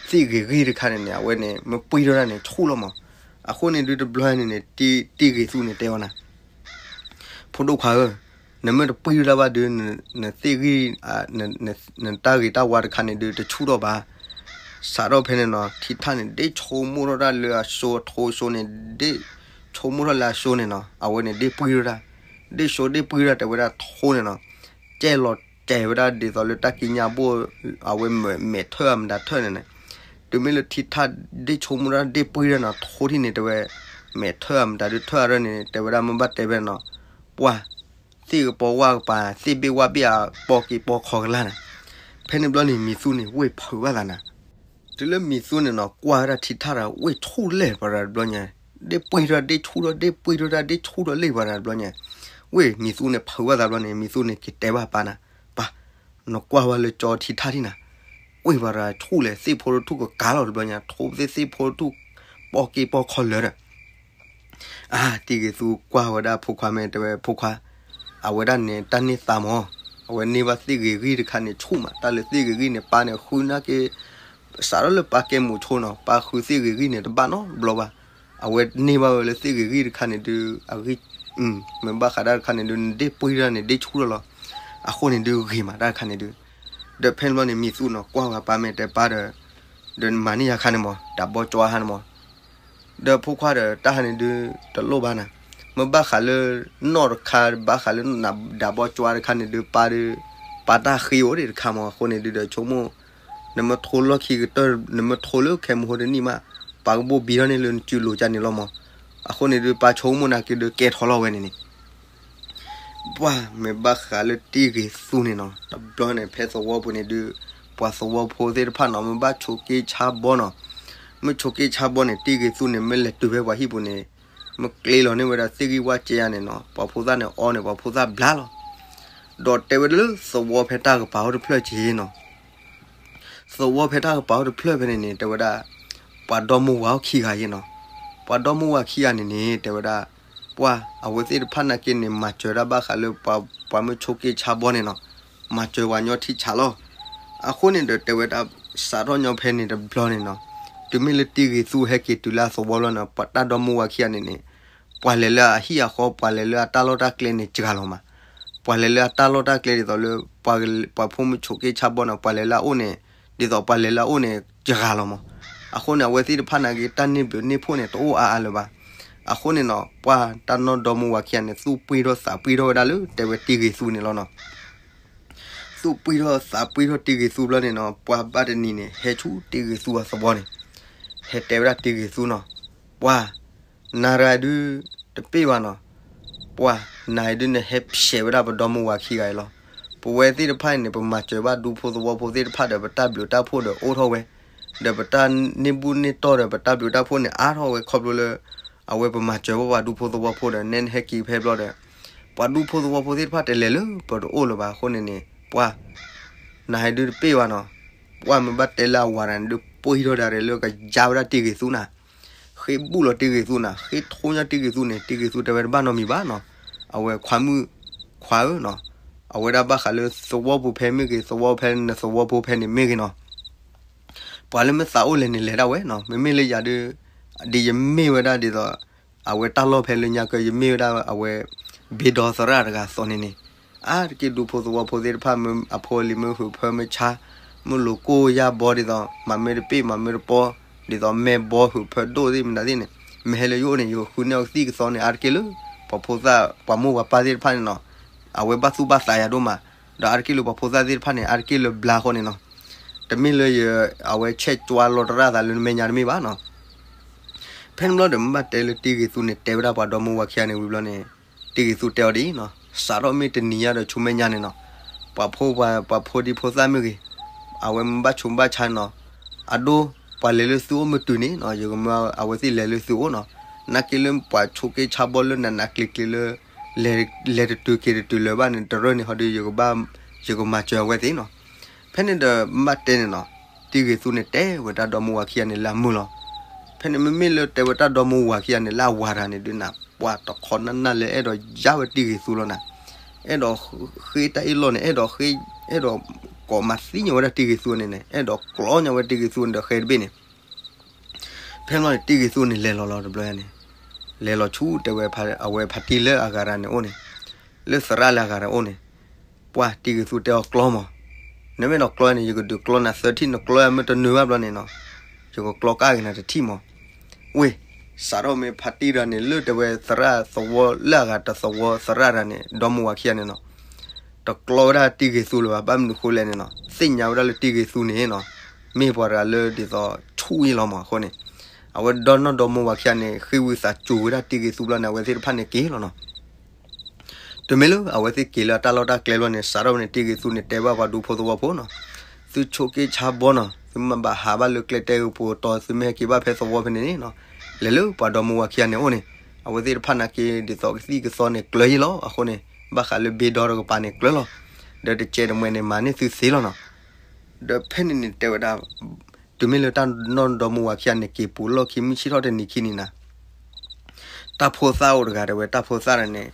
သ့ၣ်ဂ့ၤဂံၢ်တခါန့ၣ်န့ၣ် အဝဲန့ၣ် မ့ၢ်ပှံၢ်ထီၣ်တၢ်န့ၣ်ဆူၣ်လီၤမး, အဃိန့ၣ်ဒုးတဘျီန့ၣ်န့ၣ် တံဂ့ၤသူန့ၣ်တဲအီၤနၤ ဖိဒိၣ်ခွါဧၢ, နမ့ၢ်တပှံၢ်ထီၣ်တၢ်ဘၣ်ဒုး နသ့ၣ်ဂံၢ်, နတၢ်ဂ့ၤတၢ်ဝါတခါန့ၣ်ဒုး တဆူၣ်ထီၣ်ဘၣ်, စးထီၣ်ဖဲန့ၣ်နီၤ ထံထၣ်န့ၣ် ဒ့ၣ်ဆိကမိၣ်ထီၣ်တၢ်လၢအစိအထိအစိန့ၣ်, ဒ့ၣ်ဆိကမိၣ်ထီၣ်လၢအစိန့ၣ်နီၤ အဝဲန့ၣ်ဒ့ၣ်ပှံၢ်ထီၣ်တၢ်, ဒ့ၣ်ဆိဒ့ၣ်ပှံၢ်ထီၣ်တဲဝဲဒၣ်ထိန့ၣ်နီၤ, ကဲလီၤတဲာ်ဝဲဒၣ်ဒ်သိးလၢတၢ်ကံးညာ်ဘိၣ်, အဝဲမဲာ်ထၢၣ်အမတၤထၢၣ်န့ၣ်န့ၣ်, တုၤမ့ၢ်လၢထံထၣ်ဒ့ၣ်ဆိကမိၣ်ထီၣ်ဒ့ၣ်ပှံၢ်ထီၣ်နီၤ ထိထံၣ်န့ၣ်တဲဝဲ, မဲာ်ထၢၣ်အမတၤဒုးထၢၣ်အရၢၣ်န့ၣ် တဲဝဲဒၣ်မ့ၢ်ဘၣ်တဲဖဲန့ၣ်နီၤ, ပှၢ် သ့ၣ်ကပီၤဝၣ်ကပၤ သ့ၣ်ဘ့ၣ်ဝၣ်ဘ့ၣ်အပီၢ်က့ၤပီၢ်ခီကလါန့ၣ်, ဖဲန့ၣ်ဘျီန့ၣ် မံၤသူန့ၣ် ဝ့ၢ်ဖုးဘၣ်သးနၤ, တုၤလၢမံၤသူန့ၣ်နီၤ ကွၢ်ဝဲဒၣ်ထံထၣ်ဒီး ဝ့ၢ်ဆူၣ်လဲၣ်ပှၤဒီးတဘျီညါ, ဒ့ၣ်ပှံၢ်ထီၣ်ဒ့ၣ်ဆူၣ်ထီၣ် ဒ့ၣ်ပှံၢ်ထီၣ်တၢ်ဒ့ၣ်ဆူၣ်ထီၣ်လဲၣ်ပှၤဒီးတဘျီညါ, ဝ့ၢ်မံၤသူန့ၣ်ဖုးဘၣ်သးဘျီန့ၣ် မံၤသူန့ၣ်က့ၤတဲဘၣ်ပၢ်နၤ, ပၢ်, နကွၢ်ဝဲလၢကၠီထံထၣ်ထံၣ်နၤ, ဝ့ၢ်ပှၤဒီးဆူၣ်လဲၣ် သ့ၣ်ဖိတထူၣ်ကကးလီၤတဘျီညါ ထိသ့ၣ်သ့ၣ်ဖိတထူၣ် ပီၢ်က့ၤပီၢ်ခီလၢာ်ဒီး အါ တံဂ့ၤသူကွၢ်ဝဲဒၣ်ဖိခွါမ့ၢ်တဲဝဲဖိခွါ, အဝဲဒၣ်န့ၣ် တၢ်န့ၢ်သးမး, အဝဲန့ၢ်ဘၣ်သ့ၣ်ဂ့ၤဂံၢ်တခါန့ၣ်ဆူၣ်မး တၢ်လၢသ့ၣ်ဂ့ၤဂံၢ်န့ၣ် ပၢ်န့ၣ်ဃုနာ်က့, စးထီၣ်လၢပၢ်ကဲမူးဆိနီၤ ပၢ်ဃုသ့ၣ်ဂ့ၤဂံၢ်န့ၣ် တဘၣ်နီတဘျီဘၣ်, အဝဲန့ၢ်ဘၣ်ဝဲလၢသ့ၣ်ဂ့ၤဂံၢ်တခါန့ၣ်ဒုး အဂံၢ်, မ့ၢ်ဘၣ်ဃးတၢ်တခါန့ၣ်ဒုး နဒ့ၣ်ပှံၢ်တၢ်န့ၣ် ဒ့ၣ်ဆူၣ်လီၤလီၤ, အဃိန့ၣ်ဒုးဂ့ၤမးတၢ်တခါန့ၣ်ဒုး, ဒီးဖဲန့ၣ်ဘျီန့ၣ် မံၤသူနီၤ ကွၢ်ဝဲပၢ်မ့ၢ်တဲပၢ်ဒီး, ဒီးမၤန့ၢ်ယၤခါန့ၣ်မး ဒၣ်ဘီကၠွါခါန့ၣ်မး ဒီးဖိခွါဒီးတၢ်ဟါန့ၣ်ဒုး တလိၣ်ဘၣ်နၤ, မ့ၢ်ဘၣ်ဃးလၢ နီၣ်တခါ ဘၣ်ဃးလၢနဒၣ်ဘီကၠွါတခါန့ၣ်ဒုး ပၢ်ဒုး, ပၢ်တၢ်ဃ့အိၣ်ဒံးတခါမး အဃိန့ၣ်ဒုးဒီးဆိကမိၣ်, နမ့ၢ်ထိလီၢ်ခံကတၢၢ် နမ့ၢ်ထိလၢခဲမုၢ်ဟိတနံၣ်မး, ပၢ်ကဘိၣ်ဘံထီၣ်န့ၢ်လၢနစုလိၤကန့ၣ်လီၤမး, အဃိန့ၣ်ဒုး ပၢ်ဆိကမိၣ်နာ်က့ဒုးကဲထီၣ်လီၤဝဲန့ၣ်န့ၣ် ပှၢ်မ့ၢ်ဘၣ်ဃးလၢတံဂ့ၤသူန့ၣ်နီၤ တဘျီန့ၣ် ဖဲသဝီပူၤန့ၣ်ဒုး, ပှၤသဝီဖိသ့ၣ်တဖၣ်နီၤ မ့ၢ်ဘၣ်ဆိးက့ဆါဘီနီၤ, မ့ၢ်ဆိးက့ဆါဘီန့ၣ် တံဂ့ၤသူန့ၣ် မ့ၢ်လဲၤတုၤဖဲပှၤဟံၣ်ပူၤန့ၣ်, မ့ၢ်ကျ့လီၤန့ၢ်ဝဲဒၣ်သ့ၣ်ဂံၢ်ဝၣ်ကဲယါန့ၣ်နီၤ ပှၤဖိသၣ်န့ၣ်အီန့ၣ် ပှၤဖိသၣ်ဘျါလီၤ, ဒီးတဲဝဲဒၣ်လၢသဝီဖဲတၢ်ကပၤအိၣ်တဖျၢၣ်က့နီၤ သဝီဖဲတၢ်ကပၤအိၣ်တဖျၢၣ်ဖဲန့ၣ်န့ၣ် တဲဝဲဒၣ်, ပှၤဒီမါဝၤအိၣ်ခံဂၤယ့နီၤ, ပှၤဒီမါဝၤခံဂၤန့ၣ်န့ၣ် တဲဝဲဒၣ်, ပှၢ်အဝဲသ့ၣ်တဖၣ်နာ်က့န့ၣ် မၤစၢၤဒၣ်ဘၣ်ဃးလၢ ပှၤမ့ၢ်ဆိးက့ဆါဘီန့ၣ်နီၤ, မၤစၢၤပှၤညီထံဆးလီၤ, အဃိန့ၣ်ဒီးတဲဝဲဒၣ်, စးထီၣ်ညီဖဲန့ၣ်တဘျီန့ၣ်နီၤ, တုၤမ့ၢ်လၢတံဂ့ၤသူဟဲက့ၤတုၤလၢအသဝီလီၤန့ၣ် ပှၤတၢ်ဒီမါဝၤခံဂၤန့ၣ်န့ၣ် ပှၤလဲၤလၢအဟံၣ်အဃီ ပှၤလဲၤလၢအတၢ်လီၢ်တၢ်ကျဲန့ၣ် စှၤလီၤမး, ပှၤလဲၤလၢအတၢ်လီၢ်တၢ်ကျဲဒ်သိးလၢ ပှၤဖိမုၣ်ဆိးက့ဆါဘီန့ၣ် ပှၤလဲၤလၢအအိၣ်န့ၣ်, ဒ်သိးပှၤလဲၤလၢအအိၣ်န့ၣ် စှၤလီၤမး, အဃိန့ၣ် အဝဲသ့ၣ်တဖၣ်နာ်က့ တၢ်န့ၢ်ဘျုးန့ၢ်ဖှိၣ်န့ၣ် တအိၣ်အါအါလၢၤဘၣ်, အဃိန့ၣ်နီၤ ပှၤတၢ်နီၢ်ဒီမါဝၤခံဂၤန့ၣ် သူၣ်ပှံၢ်ထီၣ်သးပှံၢ်ထီၣ်ဝဲဒၣ်လၢ တဲဝဲတံဂ့ၤသူန့ၣ်လီၤနီၤ သူၣ်ပှံၢ်ထီၣ်သးပှံၢ်ထီၣ်တံဂ့ၤသူဘျီန့ၣ်နီၤ ပှၤဘၣ်တနံၤန့ၣ် ဟဲဆူတံဂ့ၤသူအသဝီန့ၣ်, ဟဲတဲဝဲဒၣ်တံဂ့ၤသူနီၤ, ပှၤ, နၤတဂၤဒုး, တပ့ၢ်ဘၣ်နီၤ, ပှၤ, နၤအံၤဒုးနဟဲဖျဲးဝဲဒၣ်ပဒီမါဝၤခံဂၤအံၤလီၤ, ပဝဲသ့ၣ်တဖၣ်အံၤန့ၣ် ပမၤစၢၤဘၣ်ဒူဖိသဝီဖိသ့ၣ်တဖၣ်ဒီး ပတၢ်ဘျုးတၢ်ဖှိၣ်ဒီးအိၣ်ထီၣ်ဝဲ, ဒီးပတၢ်န့ၢ်ဘူၣ်န့ၢ်တီၢ်ဒီး ပတၢ်ဘျုးတၢ်ဖှိၣ်န့ၣ် အါထီၣ်ဝဲခီဖျိလၢ အဝဲပမၤစၢၤဘၣ်ပှၤဒူဖိသဝီဖိဒီး နဲနဟဲက့ၤဖဲဘျီဒီး ပှၤဒူဖိသဝီဖိသ့ၣ်တဖၣ်တလဲၤလၢပတအိၣ်လၢၤဘၣ်အဃိန့ၣ်န့ၣ် ပှၤ, နၤဟဲဒုးတပ့ၢ်ဘၣ်နီၤ, ပှၢ်မ့ၢ်ဘၣ်တဲလၢအဝၤတဂၤန့ၣ်ဒုး ပှံၢ်ထီၣ်ဒၣ်ရဲၣ်လၢကယါဝဲဒၣ်တံဂ့ၤသူနၤ, ဃ့ဘူၣ်လီၤတံဂ့ၤသူနၤ ဃ့ထိညါတံဂ့ၤသူန့ၣ် တံဂ့ၤသူတဲဝဲတဘၣ်နီတမံၤဘၣ်နီၤ, အဝဲခွါမုၣ်, ခွါဧၢနီၤ, အဝဲဒၣ်ဘၣ်ဃးလၢသဝီပူၤဖဲမ့ၢ်ဂ့ၤ သဝီဖဲနသဝီဖိဖဲန့ၣ်မ့ၢ်ဂ့ၤနီၤ ပှၤလၢမ့ၢ်သးအိၣ်လဲၣ်န့ၣ် လဲၤဒၣ်ဝဲနီၤ, မ့မ့ၢ်လၢယၤဒုး, ဒ်ယမ့ၢ်ဝဲဒၣ်ဒ်သိး, အဝဲတၢ်လီၢ်ဖဲလၢညါကၢ ယမ့ၢ်ဝဲဒၣ်အဝဲ, ဘ့ဒီသရၣ်တဂၤသိးန့ၣ်န့ၣ်, အါတက့ၢ်ဒူဖိသဝီဖိသ့ၣ်တဖၣ်မ့ၢ်အဖိအလံၤမ့ၢ်ဟုးဖၢမ့ၢ်ဆါ, မ့ၢ်လိာ်ကိၢ်ယၢ်ဘီဒ်သိး မၤမ့ၢ်တပ့ၢ်မၤမ့ၢ်တပီၢ်, ဒ်သိးမဲာ်ဘီဟုးဖၢဒိၣ်သ့ၣ်မနုၤသ့ၣ်န့ၣ်, မ့ၢ်ဟဲလၢယအိၣ်န့ၣ် ယဃုန့ၢ်အီၤကသံၣ်ကသီန့ၣ် အါတက့ၢ်လၢ, ပှၤဖိသၣ်ပှၤမိၢ်ပှၤပၢ်သ့ၣ်တဖၣ်န့ၣ်နီၤ အဝဲဘၣ်သူၣ်ဘၣ်သးယၤဒိၣ်မး, ဒီးအါတက့ၢ်လၢပှၤဖိသၣ်သ့ၣ်တဖၣ်န့ၣ် အါတက့ၢ်လၢဘျါဃီန့ၣ်နီၤ, တမ့ၢ်လၢယ, အဝဲဆဲးကွၢ်လီၤတရၣ်သးလၢနမဲာ်ညါတမ့ၢ်ဘၣ်နီၤ. ဖဲန့ၣ်ဘျီဒီးမ့ၢ်ဘၣ်တဲလၢတံဂ့ၤသူန့ၣ် တဲဝဲဒၣ်ပှၤဒီမါဝၤခံဂၤန့ၣ်ဝံၤဘျီန့ၣ်, တံဂ့ၤသူတဲအီၤဒ်အံၤနီၤ, စးထီၣ်မ့ၢ်တနံၤညါဒီးဆူမဲာ်ညါန့ၣ်နီၤ, ပှၤဖိပှၤ ပှၤဖိဒံဖိသၣ်မ့ၢ်ဂ့ၤ, အဝဲမ့ၢ်ဘၣ်ဆိဘၣ်ဆါနီၤ, အဒိ ပှၤလဲၤလၢသုအိၣ်မုၢ်တုၤန့ၣ်နီၤ, ယကမၢအဝဲသ့ၣ်လဲၤလၢသုအိၣ်နီၤ, နာ်က့လၢပှၤဆိးက့ဆါဘီလၢနးနးကျံၤကျံၤလၢ လဲၤတတုၤက့ၤတတုၤလၢၤဘၣ်န့ၣ် တရၢၢ်န့ၣ်ဟီဒီး ယကဘၣ် ယကမၤစၢၤအဝဲသ့ၣ်နီၤ, ဖဲန့ၣ်ဒီးဘၣ်တဲန့ၣ်နီၤ, တံဂ့ၤသူန့ၣ်တဲဝဲတၢ်ဒီမါဝၤခံဂၤန့ၣ်လၢအမုၢ်လီၤ. ဖဲန့ၣ်မ့မ့ၢ်လၢတဲဝဲတၢ်ဒီမါဝၤခံဂၤန့ၣ်လၢအဝၤတဂၤန့ၣ်ဒုးနၤ, ပှၤတခီနၢ်နၢ်လၢအဲၣ်ဒိးယါဝဲတံဂ့ၤသူလီၤနၤ, အဲၣ်ဒိးဃ့တၢ်အ့ၣ်လိာ်န့ၣ် အဲၣ်ဒိးဃ့, အဲၣ်ဒိးကိးမၤသံညီဝဲဒၣ်တံဂ့ၤသူန့ၣ်န့ၣ် အဲၣ်ဒိးကျီညီဝဲတံဂ့ၤသူန့ၣ်ဒီးဃဲတဘ့ၣ်န့ၣ် ဖဲန့ၣ်န့ၣ် တံဂ့ၤသူန့ၣ်လဲၤလီၤလီၤတဘျီန့ၣ်, လဲၤလီၤဆူတဲဝဲအဝဲဖါတံၢ်လၢအဂၤတဂၤန့ၣ်အိၣ်န့ၣ်, လၢသရၣ်လၢအဂၤတဂၤအိၣ်န့ၣ်, ပှၢ်တံဂ့ၤသူတဲအီၤကျီမး, နမ့ၢ်အဲၣ်ဒိးကျီန့ၣ် ယကဒုးကျီနၤသၢထံၣ် နကျီမ့ၢ်တနၢၤဘၣ်ဘျီန့ၣ်နီၤ, ယကကျီကၣ်က့ၤနၤတထံၣ်မး, ဝ့ၢ် စးထီၣ်မ့ၢ်ဖါတံၢ်တဂၤန့ၣ် လၢတဲဝဲသရၣ်သဝီလၢအဂၤတသဝီသရၣ်တဂၤန့ၣ် ဒီမါဝၤခံဂၤန့ၣ်နီၤ တကျီဝဲဒၣ်တံဂ့ၤသူလၢၤဘၣ် ဘၣ်မနုၤဃိလဲၣ်န့ၣ်နီၤ သ့ၣ်ညါဝဲဒၣ်လၢတံဂ့ၤသူန့ၣ်နီၤ မ့ၢ်ပှၤတဂၤလၢဒ်သိးဆူၣ်အ့ၣ်လီၤမးအဃိန့ၣ် အဝဲဒီနီၢ်ဒီမါဝၤခံဂၤန့ၣ် ဃ့ဝံသးစူၤဝဲဒၣ်တံဂ့ၤသူဘျီန့ၣ် အဝဲသ့ၣ်တဖၣ်န့ၣ်က့ၤလီၤနီၤ တမ့ၢ်လၢအဝဲသ့ၣ်က့ၤလၢအတၢ်လီၢ်တၢ်ကျဲဘျီန့ၣ် စးထီၣ်ဝဲန့ၣ် တံဂ့ၤသူန့ၣ် တဲဘၣ်ပှၤဒူဖိသဝီဖိနီၤ သုဆိးက့ဆါဘီနီၤ သုမ့ၢ်ဘၣ်ဟးဘၣ်လၢကျဲတဲဂ့ၤပူၤတီၤ သုမ့ၢ်ဟဲက့ၤဘၣ်ဖဲသဝီဖဲန့ၣ်န့ၣ်နီၤ လဲၤလၢပှၤဒီမါဝၤခံဂၤန့ၣ်အိၣ်န့ၣ် အဝဲသ့ၣ်တဖၣ်နာ်က့ ဒ်သိးကသံၣ်ကသီန့ၣ် ကျၢၤယ့ၢ်လီၤအဃိန့ၣ် ဘၣ်ဃးလၢဘ့ဒီတကပၤန့ၣ်ကျၢၤလီၤ ဒီးတကဲတမှဲန့ၣ် မၤန့ၢ်သုသ့လီၤနီၤ ဒီးဖဲန့ၣ်န့ၣ်တဲဝဲဒၣ် တုၤမ့ၢ်လၢတၢ်နီၢ်ဒီမါဝၤခံဂၤန့ၣ် က့ၤပူၤလီၢ်ခံ မုၢ်ဆ့ၣ်ထီၣ်တနံၤခံန့ၣ်နီၤ တၢ်ဖိသၣ်အိၣ်တဂၤတဲဝဲ တၢ်ဖိသၣ်န့ၣ်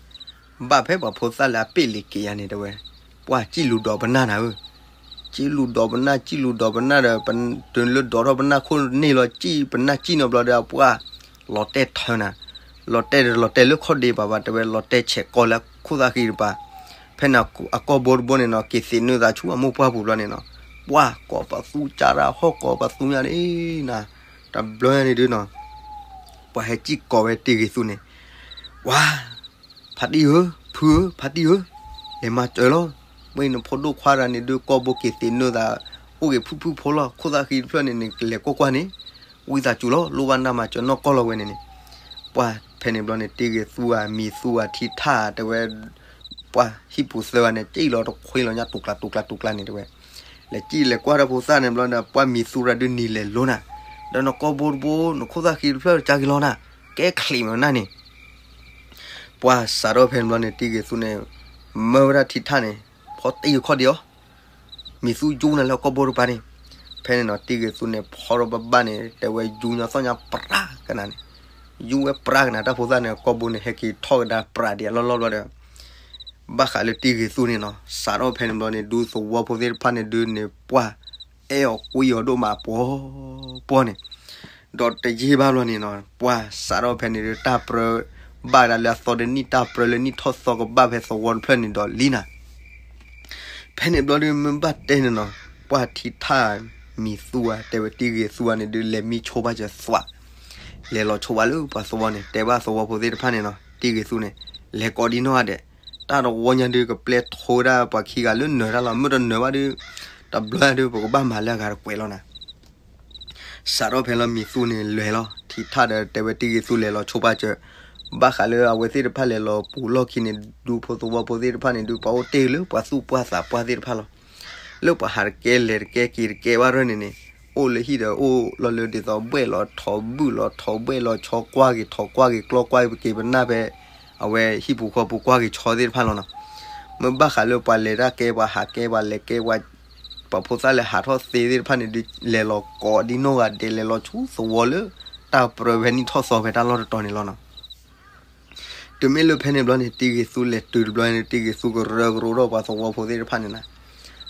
ဘၣ်ဖဲပှၤဖိသၣ်လၢအပ့ၢ်လံၤက့ၤယၤန့ၣ်တဲဝဲ ပှၢ်စံၣ်လူၤဒိးပနၢ်နၤဧၢ စံၣ်လူၤဒိးပနၢ် စံၣ်လူၤဒိးပနၢ်ဒီး တုၤလၢဒိးထီၣ်ပနၢ်ခိၣ်န့ၢ်လီၤ စံၣ်ပနၢ်စံၣ်နီတဘျီဒီး ပှၢ်လီၤတဲာ်ထၢနၤ လီၤတဲာ်ဒီးလီၤတဲာ်လၢခီၣ်ဒ့ဘၣ်ဘၣ် တဲဝဲ လီၤတဲာ်ဆဲးကီးလၢခိၣ်သၣ်ဃံတပၤ ဖဲန့ၣ်အကိာ်ဘိတဘိန့ၣ်နီၤ က့ၤသ့းနုာ်သးဆူအမိၢ်ပှၢ်ပူၤဘျီန့ၣ်နီၤ ပှၢ်ကိးပသူကၢ်တၢ်ဟီၣ်ကိးပသူညါန့ၣ်နီၤ တဘျီညါန့ၣ်ဒုးနီၤ ပှၤဟဲစံၣ်ကိးဝဲတံဂ့ၤသူန့ၣ် ပှၢ် ဖါတံၢ်ဧၢ ဖုဧၢ ဖါတံၢ်ဧၢ လဲၤမၤစၢၤလီၤ မ့ၢ်နဖိဒိၣ်ခွါတဂၤန့ၣ်ဒုး ကိာ်ဘိက့ၤသ့းနုာ်သး အိၣ်က့ၤဖုၣ်ဖုၣ်ဖိလီၤ ခိၣ်သၣ်ဃံတဖျၢၣ်န့ၣ်န့ၣ် ကလဲၤကွၢ်ကွၢ်န့ၣ် ဝံသးစူၤလီၤ လိၣ်ဘၣ်နၢ်မၤစၢၤနီၢ်ကီၢ်လီၤဝဲန့ၣ်န့ၣ် ပှၢ်ဖဲန့ၣ်ဘျီန့ၣ် တံဂ့ၤသူဧါ မံၤသူဧါ ထံထၣ်တဲဝဲ ပှၢ်ဟံၣ်ပူၤသၢဂၤန့ၣ် စံၣ်လီၤတခွ့လီၤညါ တူၤကျါတူၤကျါတူၤကျါန့ၣ်တဲဝဲ လဲၤစံၣ်လဲၤကွၢ်ဒီးဖိသၣ်န့ၣ်ဘျီဒီး ပှၢ်မံၤသူတဂၤဒုးနံၤလဲၤလိၤနၤ ဒီးနကိာ်ဘိတဘိ နခိၣ်သၣ်ဃံတဖျၢၣ်ကၢ်က့ၤလီၤနၤ ကဲချံးမးနၤန့ၣ် ပှၢ်စးထီၣ်ဖဲန့ၣ်ဘျီန့ၣ် တံဂ့ၤသူန့ၣ် မၢဝဲဒၣ်ထံထၣ်န့ၣ် ဖီတံၢ်ခီၣ်ဒံးအီၤ မံၤသူယူနၤလၢအကိာ်ဘိတပၤန့ၣ် ဖဲန့ၣ်နီၤ တံဂ့ၤသူန့ၣ် ဖီထီၣ်ဘၣ်ဘၣ်န့ၣ် တဲဝဲယူညီသီၣ်ညါပြးကနၤန့ၣ် ယူဝဲပြးကနၤ တၢ်ဖိသၣ်န့ၣ် အကိာ်ဘိန့ၣ် ဟဲက့ၤထီၣ်ကဒါပြးဒံးအလီၢ်လီၢ်ဘျီဒီး ဘၣ်ဃးလၢတံဂ့ၤသူန့ၣ်နီၤ စးထီၣ်ဖဲန့ၣ်ဘျီန့ၣ် ဒူသဝီဖိသ့ၣ်တဖၣ်န့ၣ်ဒုးန့ၣ် ပှၢ်အဲၣ်အီၤကွံအီၤဒိၣ်မးပှီၤပှီၤန့ၣ် ဒီးတယံာ်ဘၣ်ဘျီန့ၣ်နီၤ ပှၢ်စးထီၣ်ဖဲန့ၣ်ဒုး တၢ်ပြၢ ဘၣ်ဒၣ်လၢအသီတနံၣ် တၢ်ပြၢလၢနံၣ်ထီၣ်သီကဘၣ်ဖဲသဝီတဖျၢၣ်န့ၣ်ဒီးလံနၤ ဖဲန့ၣ်ဘျီဒုး မ့ၢ်ဘၣ်တဲန့ၣ်နီၤ ပှၢ်ထံထၣ်မံၤသူဧါ တဲဝဲတံဂ့ၤသူဧါန့ၣ်ဒုး လဲၤမံဆိဘၣ်စၢၤသွး လဲၤလီၤဆိဘၣ်လၢပှၤသဝီန့ၣ် တဲဘၣ်သဝီဖိသ့ၣ်တဖၣ်န့ၣ်နီၤ တံဂ့ၤသူန့ၣ် လဲၤကိးဒံနီၢ်ဂၤဒဲး တၢ်တဝီညါဒုး ကပျဲထိဒၣ်ပှၤခံဂၤလၢနၢၤတၢ်လီၤ မ့ၢ်တနၢၤဘၣ်ဒုး တဘျီညါဒုး ပကဘၣ်မၤလၢအဂၤတကွဲးလီၤနၤ စးထီၣ်ဖဲလီၤမံၤသူန့ၣ်လဲၤလီၤ ထံထၣ်ဒီးတဲဝဲတံဂ့ၤသူလဲၤလီၤဆိဘၣ်စၢၤ ဘၣ်ဃးလၢအဝဲသ့ၣ်တဖၣ်လဲၤလီၤပူၤလီၢ်ခံန့ၣ် ဒူဖိသဝီဖိသ့ၣ်တဖၣ်န့ၣ်ဒုး ပှၤအိၣ်တ့ၢ်လၢပှၤသူၣ်ပှၢ်သးပှၢ်သ့ၣ်တဖၣ်လီၤ လၢပှၤဟးတကဲလဲၤတကဲက့ၤတကဲဘၣ်ရၢၢ်န့ၣ်န့ၣ် အိၣ်လၢဟံၣ်ဒီးအိၣ်လီၤလၢဒ်သိးဘှဲၣ်လီၤထိးဘုၣ်လီၤထိးဘှဲၣ်လီၤဆီကွၢ်က့ၤထိးကွၢ်က့ၤကျီကွၢ်က့ၤပက့ၤပနၢ်ဖဲ အဝဲဟံၣ်ပူၤဃီပူၤကွၢ်က့ၤဆီသ့ၣ်တဖၣ်လီၤနီၤ မ့ၢ်ဘၣ်ဃးလၢပှၤလဲၤတၢ်ကဲပှၤဟးကဲပှၤလဲၤကဲပှၤ ပှၤဖိသၣ်လဲၤဟးထီၣ်သ့သ့ၣ်တဖၣ်န့ၣ်ဒုး လဲၤလီၤကိးဒံနီၢ်ဂၤဒဲးလဲၤလီၤဆူသဝီလၢ တၢ်ပြၢဖဲနံၣ်ထီၣ်သီဖဲတၢ်လီၢ်တတီၤန့ၣ်လီၤနီၤ တုၤမ့ၢ်လၢဖဲန့ၣ်ဘျီန့ၣ် တံဂ့ၤသူလဲၤတုၤတဘျီန့ၣ် တံဂ့ၤသူကရၢကရိထီၣ်ပှၤသဝီဖိသ့ၣ်တဖၣ်န့ၣ်နီၤ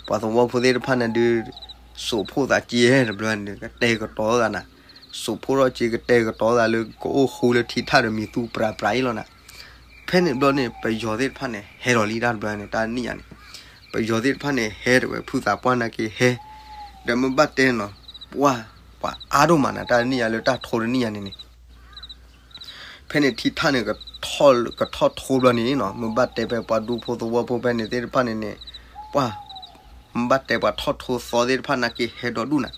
ပှၤသဝီဖိသ့ၣ်တဖၣ်န့ၣ်ဒုး စိာ်ဖိသးက့တဘျီန့ၣ် ကတဲာ်ကတီၤသးနၤ စိာ်ဖိထီၣ်က့ကတဲာ်ကတီၤသးလၢကအိၣ်ဃူလၢထံထၣ်ဒီးမံၤသူပြးပြးအံၤလီၤနၤ ဖဲန့ၣ်ဘျီန့ၣ် ပယီၤသ့ၣ်တဖၣ်န့ၣ် ဟဲလီၤလံတၢ်တဘျီန့ၣ် တၢ်တနံၣ်ညါန့ၣ် ပယီၤသ့ၣ်တဖၣ်န့ၣ် ဟဲတဲဝဲဖုသးပှၢ်နာ်က့ဟဲ ဒီးမ့ၢ်ဘၣ်တဲနီၤ ပှၢ် ပှၤအါဒိၣ်မးနၤ တၢ်တနံၣ်ညါလၢတၢ်ထိတနံၣ်ညါန့ၣ်န့ၣ် ဖဲန့ၣ်ထံထၣ်န့ၣ် ကထီၣ်ထိဘျီန့ၣ်နီၤ မ့ၢ်ဘၣ်တဲဖဲပှၤဒူဖိသဝီဖိဖဲန့ၣ်သ့ၣ်တဖၣ်န့ၣ်န့ၣ် ပှၢ် မ့ၢ်ဘၣ်တဲပှၤထီၣ်ထိသီသ့ၣ်တဖၣ်နာ်က့ဟဲဒီဒူၣ်နၤ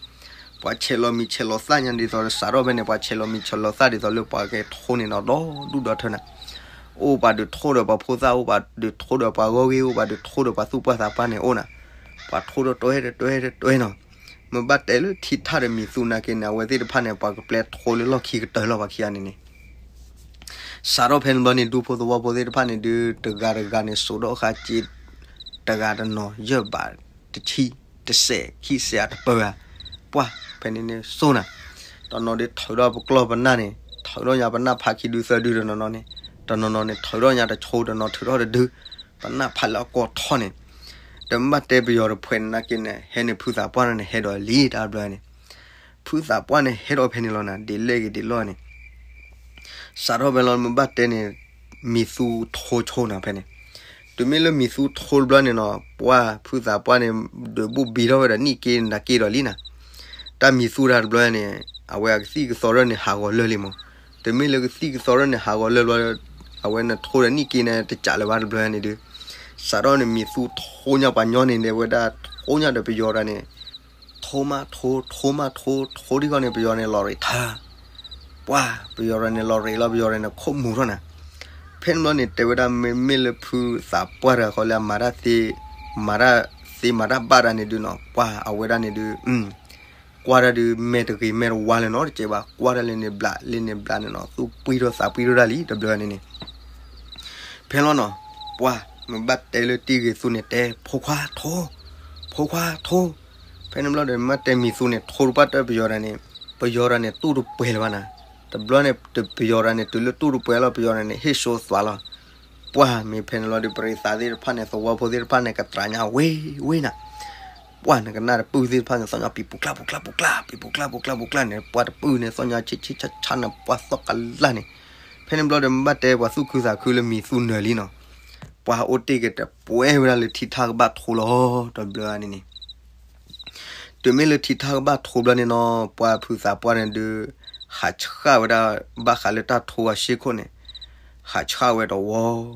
ပှၤဆဲးလီၤမံၤဆဲးလီၤသၣ်ညါဒ်သိးဒီးစးထီၣ်ဖဲန့ၣ် ပှၤဆဲးလီၤမံၤဆဲးလီၤသၣ်ဒ်သိးလၢပှၤကဲထိန့ၣ်နီၤ ဒီဒူၣ်ဒီထၢနၤ အိၣ်ပှၤဒုးထိဒီးပှၤဖိသၣ်, အိၣ်ပှၤဒုးထိဒီးပှၤဂီၢ်ဂ့ၢ်, အိၣ်ပှၤဒုးထိဒီးပှၤသူၣ်ပှၢ်သးပှၢ်န့ၣ်အိၣ်နၤ. ပှၤထိဒီးတွဲဒီးတွဲဒီးတွဲနီၤ. မ့ၢ်ဘၣ်တဲလၢထံထၣ်ဒီးမံၤသူနာ်က့န့ၣ် အဝဲသ့ၣ်တဖၣ်န့ၣ် ပှၤကပျဲထိလၢလီၢ်ခံကတၢၢ်လီၤ ပှၤခံဂၤန့ၣ်န့ၣ် စးထီၣ်ဖဲန့ၣ်ဘျီန့ၣ် ဒူဖိသဝီဖိသ့ၣ်တဖၣ်န့ၣ်ဒုး တဂၤတဂၤန့ၣ် စိာ်ထီၣ်ဃာ်စ့ တဂၤတနီၤ ယဲၢ်ဘး တဆံ တစဲး ခံစဲး အတပၢၢ်ဧါ. ပှၢ်ဖဲန့ၣ်န့ၣ်စိၢ်နၤ. တနီၤဒုးထုးထီၣ်ပကျီၢ်ပနၢ်န့ၣ် ထုးထီၣ်ညါပနၢ်ဖးခံဒုသၢဒုတနီၤနီၤန့ၣ်, တနီၤနီၤန့ၣ် ထုးထီၣ်ညါတဆိ တနီၤထုးထီၣ်တဒု, ပနၢ်ဖးလၢအကီၢ်ထီၣ်န့ၣ်. ဒီးမ့ၢ်ဘၣ်တဲပယီၤတဖုန့ၣ်နာ်က့န့ၣ် ဟဲန့ၣ်ဖုသးပှၢ်န့ၣ် ဟဲဒီးလံတၢ်ဘျီန့ၣ် ဖုသးပှၢ်န့ၣ် ဟဲဒီးဖဲန့ၣ်လီၤနၤ, ဒ်လဲၣ်ဂ့ၤဒ်လဲၣ်န့ၣ် စးထီၣ်ဖဲလီၤ မ့ၢ်ဘၣ်တဲန့ၣ် မံၤသူထိဆိနၤဖဲန့ၣ်. တုၤမ့ၢ်လၢမံၤသူထိတဘျီန့ၣ်နီၤ ပှၢ်ဖုသးပှၢ်န့ၣ် ဒုးဘိၣ်ဘံထီၣ်ဝဲဒီးနံၣ်က့နၤက့ဒီးလံနၤ. တၢ်မံၤသူတၢ်တဘျီန့ၣ် အဝဲအကသံၣ်ကသီရၢၢ်န့ၣ် ဟးဂီၤလၢာ်လံမး. တုၤမ့ၢ်လၢကသံၣ်ကသီရၢၢ်န့ၣ် ဟးဂီၤလၢာ်ဘျီ အဝဲနထိဒီးနံၣ်က့န့ၣ် တကးလၢၤဘၣ်တဘျီန့ၣ်ဒုး စးထီၣ်န့ၣ် မံၤသူထိညါပှၤညီန့ၣ် တဲဝဲဒၣ် ထိညါဒီးပယီၤတဂၤန့ၣ် ထိမးထိ ထိမးထိ ထိထံၣ်ဃီန့ၣ် ပယီၤန့ၣ်လီၤရ့းထၢ ပှၢ်ပယီၤတဂၤန့ၣ်လီၤရ့းလီၤ ပယီၤတဂၤန့ၣ်ခိၣ်မူၤထီၣ်နၤ. ဖဲန့ၣ်ဘျီန့ၣ် တဲဝဲဒၣ်မ့မ့ၢ်လၢဖုသးပှၢ်တဂၤဃီလၢအမၤတၢ်သ့ မၤတၢ်သ့မၤတၢ်ဘၣ်တၢ်န့ၣ်ဒုးနီၤ ပှၢ်အဝဲဒၣ်န့ၣ်ဒုး ကွၢ်တၢ်ဒုး မဲာ်တဂ့ၤမဲာ်တဝါလၢၤနီတစဲးဘၣ်, ကွၢ်တၢ်လၢန့ၣ်ဘျး လၢန့ၣ်ဘျးန့ၣ်နီၤ သူၣ်ပှံၢ်ထီၣ်သးပှံၢ်ထီၣ်တၢ်လံ တဘျီန့ၣ်န့ၣ်. ဖဲလီၤနီၤ ပှၢ်မ့ၢ်ဘၣ်တဲလၢတံၤဂ့ၤသူန့ၣ်တဲ ဖိခွါထိ ဖိခွါထိ. ဖဲန့ၣ်ဘျီဒီး မ့ၢ်တဲမံၤသူန့ၣ် ထိတပှၢ်တၢၢ်ပယီၤတဂၤန့ၣ် ပယီၤတဂၤန့ၣ် တူၢ်တပှဲၤလၢၤဘၣ်နၤ. တဘျီန့ၣ် ပယီၤတဂၤန့ၣ် တုၤလၢတူၢ်တပှဲၤလီၤ ပယီၤတဂၤန့ၣ် ဟ့ၣ်စိသွးလီၤ. ပှၢ်မ့ၢ်ဖဲန့ၣ်လီၤဒီး ပရံးသးသ့ၣ်တဖၣ်န့ၣ် သဝီဖိသ့ၣ်တဖၣ်န့ၣ် ကတြၤညါဝ့ဝ့နၤ ပှၢ်နကနၣ်တပုၢ်သ့ၣ်တဖၣ်န့ၣ် သီၣ်ညီပံၤပူၤကျၢ်ပူၤကျၢ်ပူၤကျၢ် ပံၤပူၤကျၢ်ပူၤကျၢ်ပူၤကျၢ်န့ၣ် ပှၢ်တပုၢ်န့ၣ် သီၣ်ညီဆံးဆံးဆါဆါန့ၣ် ပှၢ်သီၣ်ကလၢ်န့ၣ်. ဖဲန့ၣ်ဘျီဒီး မ့ၢ်ဘၣ်တဲပှၤသူၣ်ခုသးခုလၢမံၤသူနၢၤလံနီၤ ပှၢ်အိၣ်တ့ၢ်က့ၤတပှဲၤဝဲဒၣ်လၢထံထၣ်ကဘၣ်ထိလီၤ တဘျီန့ၣ်န့ၣ်. တုၤမ့ၢ်လၢထံထၣ်ကဘၣ်ထိဘျီန့ၣ်နီၤ ပှၢ်ဖုသးပှၢ်န့ၣ်ဒုး ဟးဆှၣ်ဝဲဒၣ် ဘၣ်ဃးလၢတၢ်ထိအဆ့ခိၣ်န့ၣ် ဟးဆှၣ်ဝဲတဝီ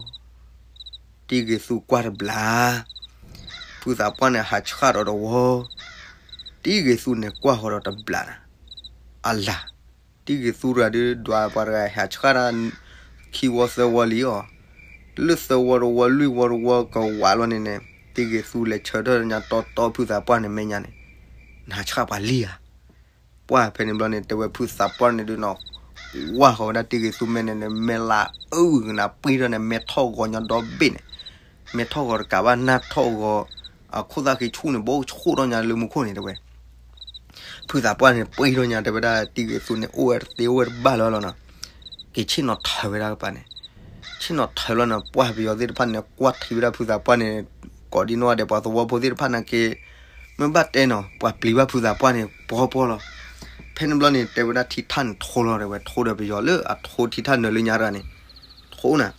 တံၤဂ့ၤသူကွၢ်တဘျး ဖုသးပှၢ်န့ၣ် ဟးဆှၣ်ဒီးတဝီ တံၤဂ့ၤသူန့ၣ် ကွၢ်ဃီၤဒီးတဘျးနၤ. အလၤ တံၤဂ့ၤသူတဂၤဒုး ဒွးပှၤတဂၤ ဟးဆှၣ်တၢ် ခံဝီသၢဝီလံအီၤ လၢသၢဝီတဝီ လွံၢ်ဝီတဝီကဝးလီၤန့ၣ်န့ၣ် တံၤဂ့ၤသူလဲၤဆၢထၢၣ်ညါတီတီဖုသးပှၢ်န့ၣ် မဲာ်ညါန့ၣ် နဟးဆှၣ်ပှၤလံဧါ. ပှၢ်ဖဲန့ၣ်ဘျီန့ၣ် တဲဝဲဖုသးပှၢ်န့ၣ်ဒုးနီၤ ကွၢ်ဃီၤဝဲဒၣ်တံၤဂ့ၤသူမဲာ်န့ၣ်န့ၣ် မဲာ်လၤအုၣ်ကနၤ ပှံၢ်ထီၣ်န့ၣ် မဲာ်ထီၣ်ဂီၤညီဒီဘ့ၣ်န့ၣ် မဲာ်ထီၣ်ဂီၤတကးဘၣ် နၢ်ထီၣ်ဂီၤ အခိၣ်သၣ်ဃံဆူၣ်န့ၣ် ဘိဆူၣ်ထီၣ်ညါလၢမူခိၣ်န့ၣ် တဲဝဲ ဖုသးပှၢ်န့ၣ် ပှံၢ်ထီၣ်ညါ တဲဝဲဒၣ်တံၤဂ့ၤသူန့ၣ် အိၣ်ဝဲတသ့ အိၣ်ဝဲတဘၣ်လၢၤလီၤနီၤ. က့ၤဆ့ၣ်နီၤထၢဝဲဒၣ်ကပၤန့ၣ် ဆ့ၣ်နီၤထၢလီၤန့ၣ် ပှၢ်ပယီၤသ့ၣ်တဖၣ်န့ၣ် ကွၢ်ထံဝဲဒၣ်ဖုသးပှၢ်န့ၣ် ကိးဒံနီၢ်ဂၤဒဲး ပှၤသဝီဖိသ့ၣ်တဖၣ်နာ်က့ မ့ၢ်ဘၣ်တဲနီၤ ပှၤပျံၤဘၣ်ဖုသးပှၢ်န့ၣ် ပီပီလီၤ. ဖဲန့ၣ်ဘျီန့ၣ် တဲဝဲဒၣ်ထံထၣ်န့ၣ်ထိလီၤ တဲဝဲ ထိဒီးပယီၤလၢအထိထံထၣ်နၢၤလၢညါတဂၤန့ၣ် ထိနၤ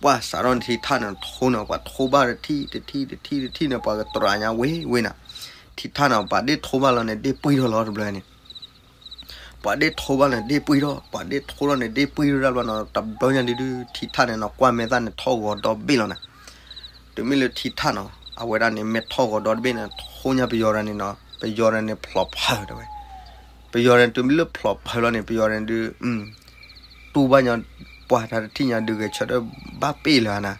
ပှၢ်စးထီၣ်န့ၣ်ထံထၣ်န့ၣ်ထိန့ၣ် ပှၤထိဘၣ်တထံၣ်တထံၣ်တထံၣ်တထံၣ်န့ၣ် ပှၤကတြၤညါဝ့ဝ့နၤ. ထံထၣ်န့ၣ် ပှၤဒ့ၣ်ထိဘၣ်လီၤန့ၣ် ဒ့ၣ်ပှံၢ်ထီၣ်လီၤ တဘျီန့ၣ် ပှၤဒ့ၣ်ထိဘၣ်န့ၣ် ဒ့ၣ်ပှံၢ်ထီၣ် ပှၤဒ့ၣ်ထိလီၤန့ၣ် ဒ့ၣ်ပှံၢ်ထီၣ်တဘျီန့ၣ် တဘျီညါဒုးဒုး ထံထၣ်န့ၣ်နီၤ ကွၢ်မဲာ်သၣ်န့ၣ်ထီၣ်ဂီၤဒီဘ့ၣ်လီၤနၤ. တုၤမ့ၢ်လၢထံထၣ်နီၤ အဝဲဒၣ်န့ၣ် မဲာ်ထီၣ်ဂီၤဒီတဘ့ၣ်န့ၣ် ထိညါပယီၤတဂၤန့ၣ်နီၤ ပယီၤတဂၤန့ၣ်ဖျိးဖၢတဲဝဲ ပယီၤန့ၣ် တုၤမ့ၢ်လၢဖျိးဖၢလီၤန့ၣ် ပယီၤန့ၣ်ဒုး တူၢ်ဘၣ်ညီ ပှၢ်တၢ်တထံၣ်ညါဒုးဂဲၤဆၢထၢၣ်ဘၣ်ပ့ၢ်လၢၤနၤ.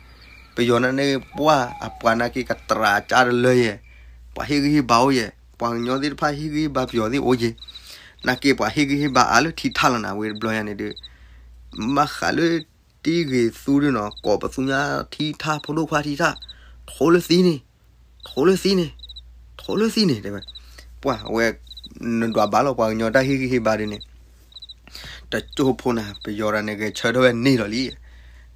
ပယီၤန့ၣ်န့ၣ် ပှၢ်အပှၤနာ်က့ ကတြၤကါတလၢယဲၢ်, ပှၤဟ့ၣ်ဂံၢ်ဟ့ၣ်ဘါအိၣ်ယဲၢ်, ပှၤကညီသ့ၣ်တဖၣ်ဟ့ၣ်ဂံၢ်ဟ့ၣ်ဘါပယီၤသ့ၣ်အိၣ်ယဲၢ်, နာ်က့ပှၤဟ့ၣ်ဂံၢ်ဟ့ၣ်ဘါအါလၢထံထၣ်လီၤနၤ ဝဲတဘျီညါန့ၣ်ဒုး ဘၣ်ဃးလၢတံၤဂ့ၤသူဒုးနီၤ ကိးပသူညါထံထၣ် ဖိဒိၣ်ခွါထံထၣ်, ထိလၢသံန့ၣ်, ထိလၢသံန့ၣ်, ထိလၢသံန့ၣ် တဲဝဲ, ပှၢ်ဝဲ နဒွးဘၣ်လီၤပှၤကညီတၢ်ဟ့ၣ်ဂံၢ်ဟ့ၣ်ဘါဒုးန့ၣ်, တကၠိဖိနၤ ပယီၤတဂၤန့ၣ် ဂဲၤဆၢထၢၣ်ဝဲန့ၢ်လီၤလံ.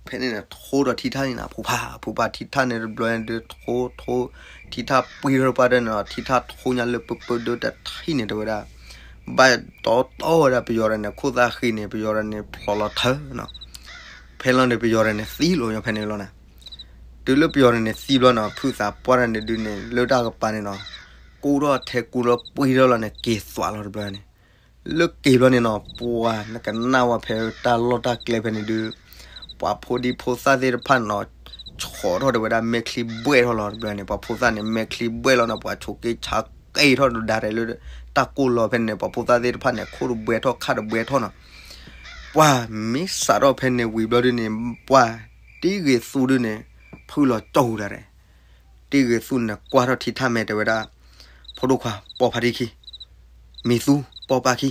ဖဲန့ၣ်န့ၣ် ထိဒီးထံထၣ်န့ၣ်နၤ ဖူဖး ဖူဖးထံထၣ်န့ၣ်တဘျီဒုး ထိ ထိ ထံထၣ်ပှံထီၣ်တပှၢ်တၢၢ်န့ၣ်ဒီး ထံထၣ်ထိညါလၢပၢပၢဒၢတထံၣ်န့ၣ် တဲဝဲဒၣ် ဘၣ်တီတီဝဲဒၣ်ပယီၤတဂၤန့ၣ် ခိၣ်သၣ်ဃံန့ၣ် ပယီၤတဂၤန့ၣ် ဖျိးလီၤထၢနီၤ. ဖဲလီၤန့ၣ် ပယီၤတဂၤန့ၣ် သံလီၤညီဖဲန့ၣ်လီၤနၤ. တုၤလၢပယီၤတဂၤန့ၣ် သံဘျီနီၤ ဖုသးပှၢ်တဂၤန့ၣ်ဒုးန့ၣ် လၢတၢ်ကပၤန့ၣ်နီၤ ကူထီၣ်ထဲကူထီၣ်ပှံထီၣ်လီၤန့ၣ် က့ၤသွးလီၤတဘျီန့ၣ် လၢက့ၤဘျီန့ၣ်နီၤ ပှၤနကနၣ်ဝဲဖဲတၢ်လီၢ်တၢ်ကျဲဖဲန့ၣ်ဒုး ပှၤဖိဒံဖိသၣ်သ့ၣ်တဖၣ်န့ၣ်နီၤ ဆှီးထီၣ်တဲဝဲဒၣ်မဲာ်ချံဘှဲၣ်ထီၣ်လီၤတဘျီန့ၣ် ပှၤဖိသၣ်န့ၣ် မဲာ်ချံဘှဲၣ်လီၤန့ၣ် ပှၤဆိးက့ဆါက့ထီၣ်ဒၣ်ရဲၣ်လၢ တၢ်ကိၢ်လီၤဖဲန့ၣ် ပှၤဖိသၣ်သ့ၣ်တဖၣ်န့ၣ် ခိၣ်တဘှဲထီၣ်ခါတဘှဲထီၣ်နီၤ. ပှၢ်မ့ၢ်စးထီၣ်ဖဲန့ၣ်ဝံၤဘျီဒုးန့ၣ် ပှၢ် တံၤဂ့ၤသူဒုန့ၣ် ဖုလီၤကၠီၣ်ဟူတၢ်ရဲၣ်. တံၤဂ့ၤသူန့ၣ်ကွၢ်ထီၣ်ထံထၣ်မဲာ်တဲဝဲဒၣ်, ဖိဒိၣ်ခွါ ပိာ်ဖးထံခံ, မံၤသူ ပိာ်ပာ်ခံ,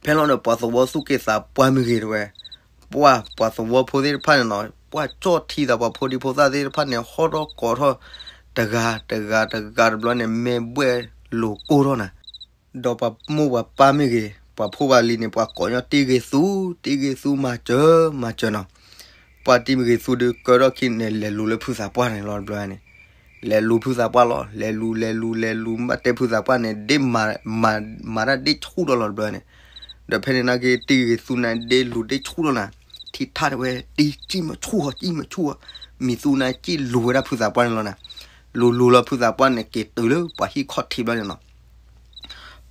ဖဲလီၤဒီးပှၤသဝီသူၣ်က့သးပှၢ်မ့ၢ်ဂ့ၤတဲဝဲ, ပှၢ်ပှၤသဝီဖိသ့ၣ်တဖၣ်န့ၣ်နီၤ ပှၢ်ကၠီၣ်ထံသးပှၤဖိဒံဖိသၣ်သ့ၣ်တဖၣ်န့ၣ် ဟီၣ်ထီၣ်ကိးထီၣ် တဂၤတဂၤတဂၤတဘျီန့ၣ် မ့ၢ်ဘှဲၣ်လိၤကိၢ်ထီၣ်နၤ ဒီးပှၤမိၢ်ပှၤပၢ်မ့ၢ်ဂ့ၤ ပှၤဖိပှၤလံၤန့ၣ် ပှၤကိးညီတံၤဂ့ၤသူ, တံၤဂ့ၤသူမၤစၢၤ မၤစၢၤနီၤ. ပှၢ်တံၤဂ့ၤသူဒုးကၢထီၣ်ခံန့ၣ် လဲၤလူၤလၢဖုသးပှၢ်န့ၣ်လီၤတဘျီန့ၣ်, လဲၤလူၤဖုသးပှၢ်လီၤ လဲၤလူၤ လဲၤလူၤ လဲၤလူၤ မ့ၢ်တဲဖုသးပှၢ်န့ၣ် ဒ့မၤ မၤတၢ်ဒ့ဆူၣ်ထီၣ်လီၤတဘျီန့ၣ်, ဒီးဖဲန့ၣ်နာ်က့ တံၤဂ့ၤသူန့ၣ် ဒ့လူၤဒ့ဆူၣ်ထီၣ်နၤ, ထံထၣ်တဲဝဲ တံၤစံၣ်မဆူၣ်ဟီ စံၣ်မဆူၣ်ဟီ, မံၤသူန့ၣ်စံၣ်လူၤဝဲဒၣ်ဖုသးပှၢ်န့ၣ်လီၤနၤ, လူၤလူၤလီၤဖုသးပှၢ်န့ၣ် က့ၤတုၤလၢပှၤဟံၣ်ခီၣ်ထံးဘျီန့ၣ်နီၤ.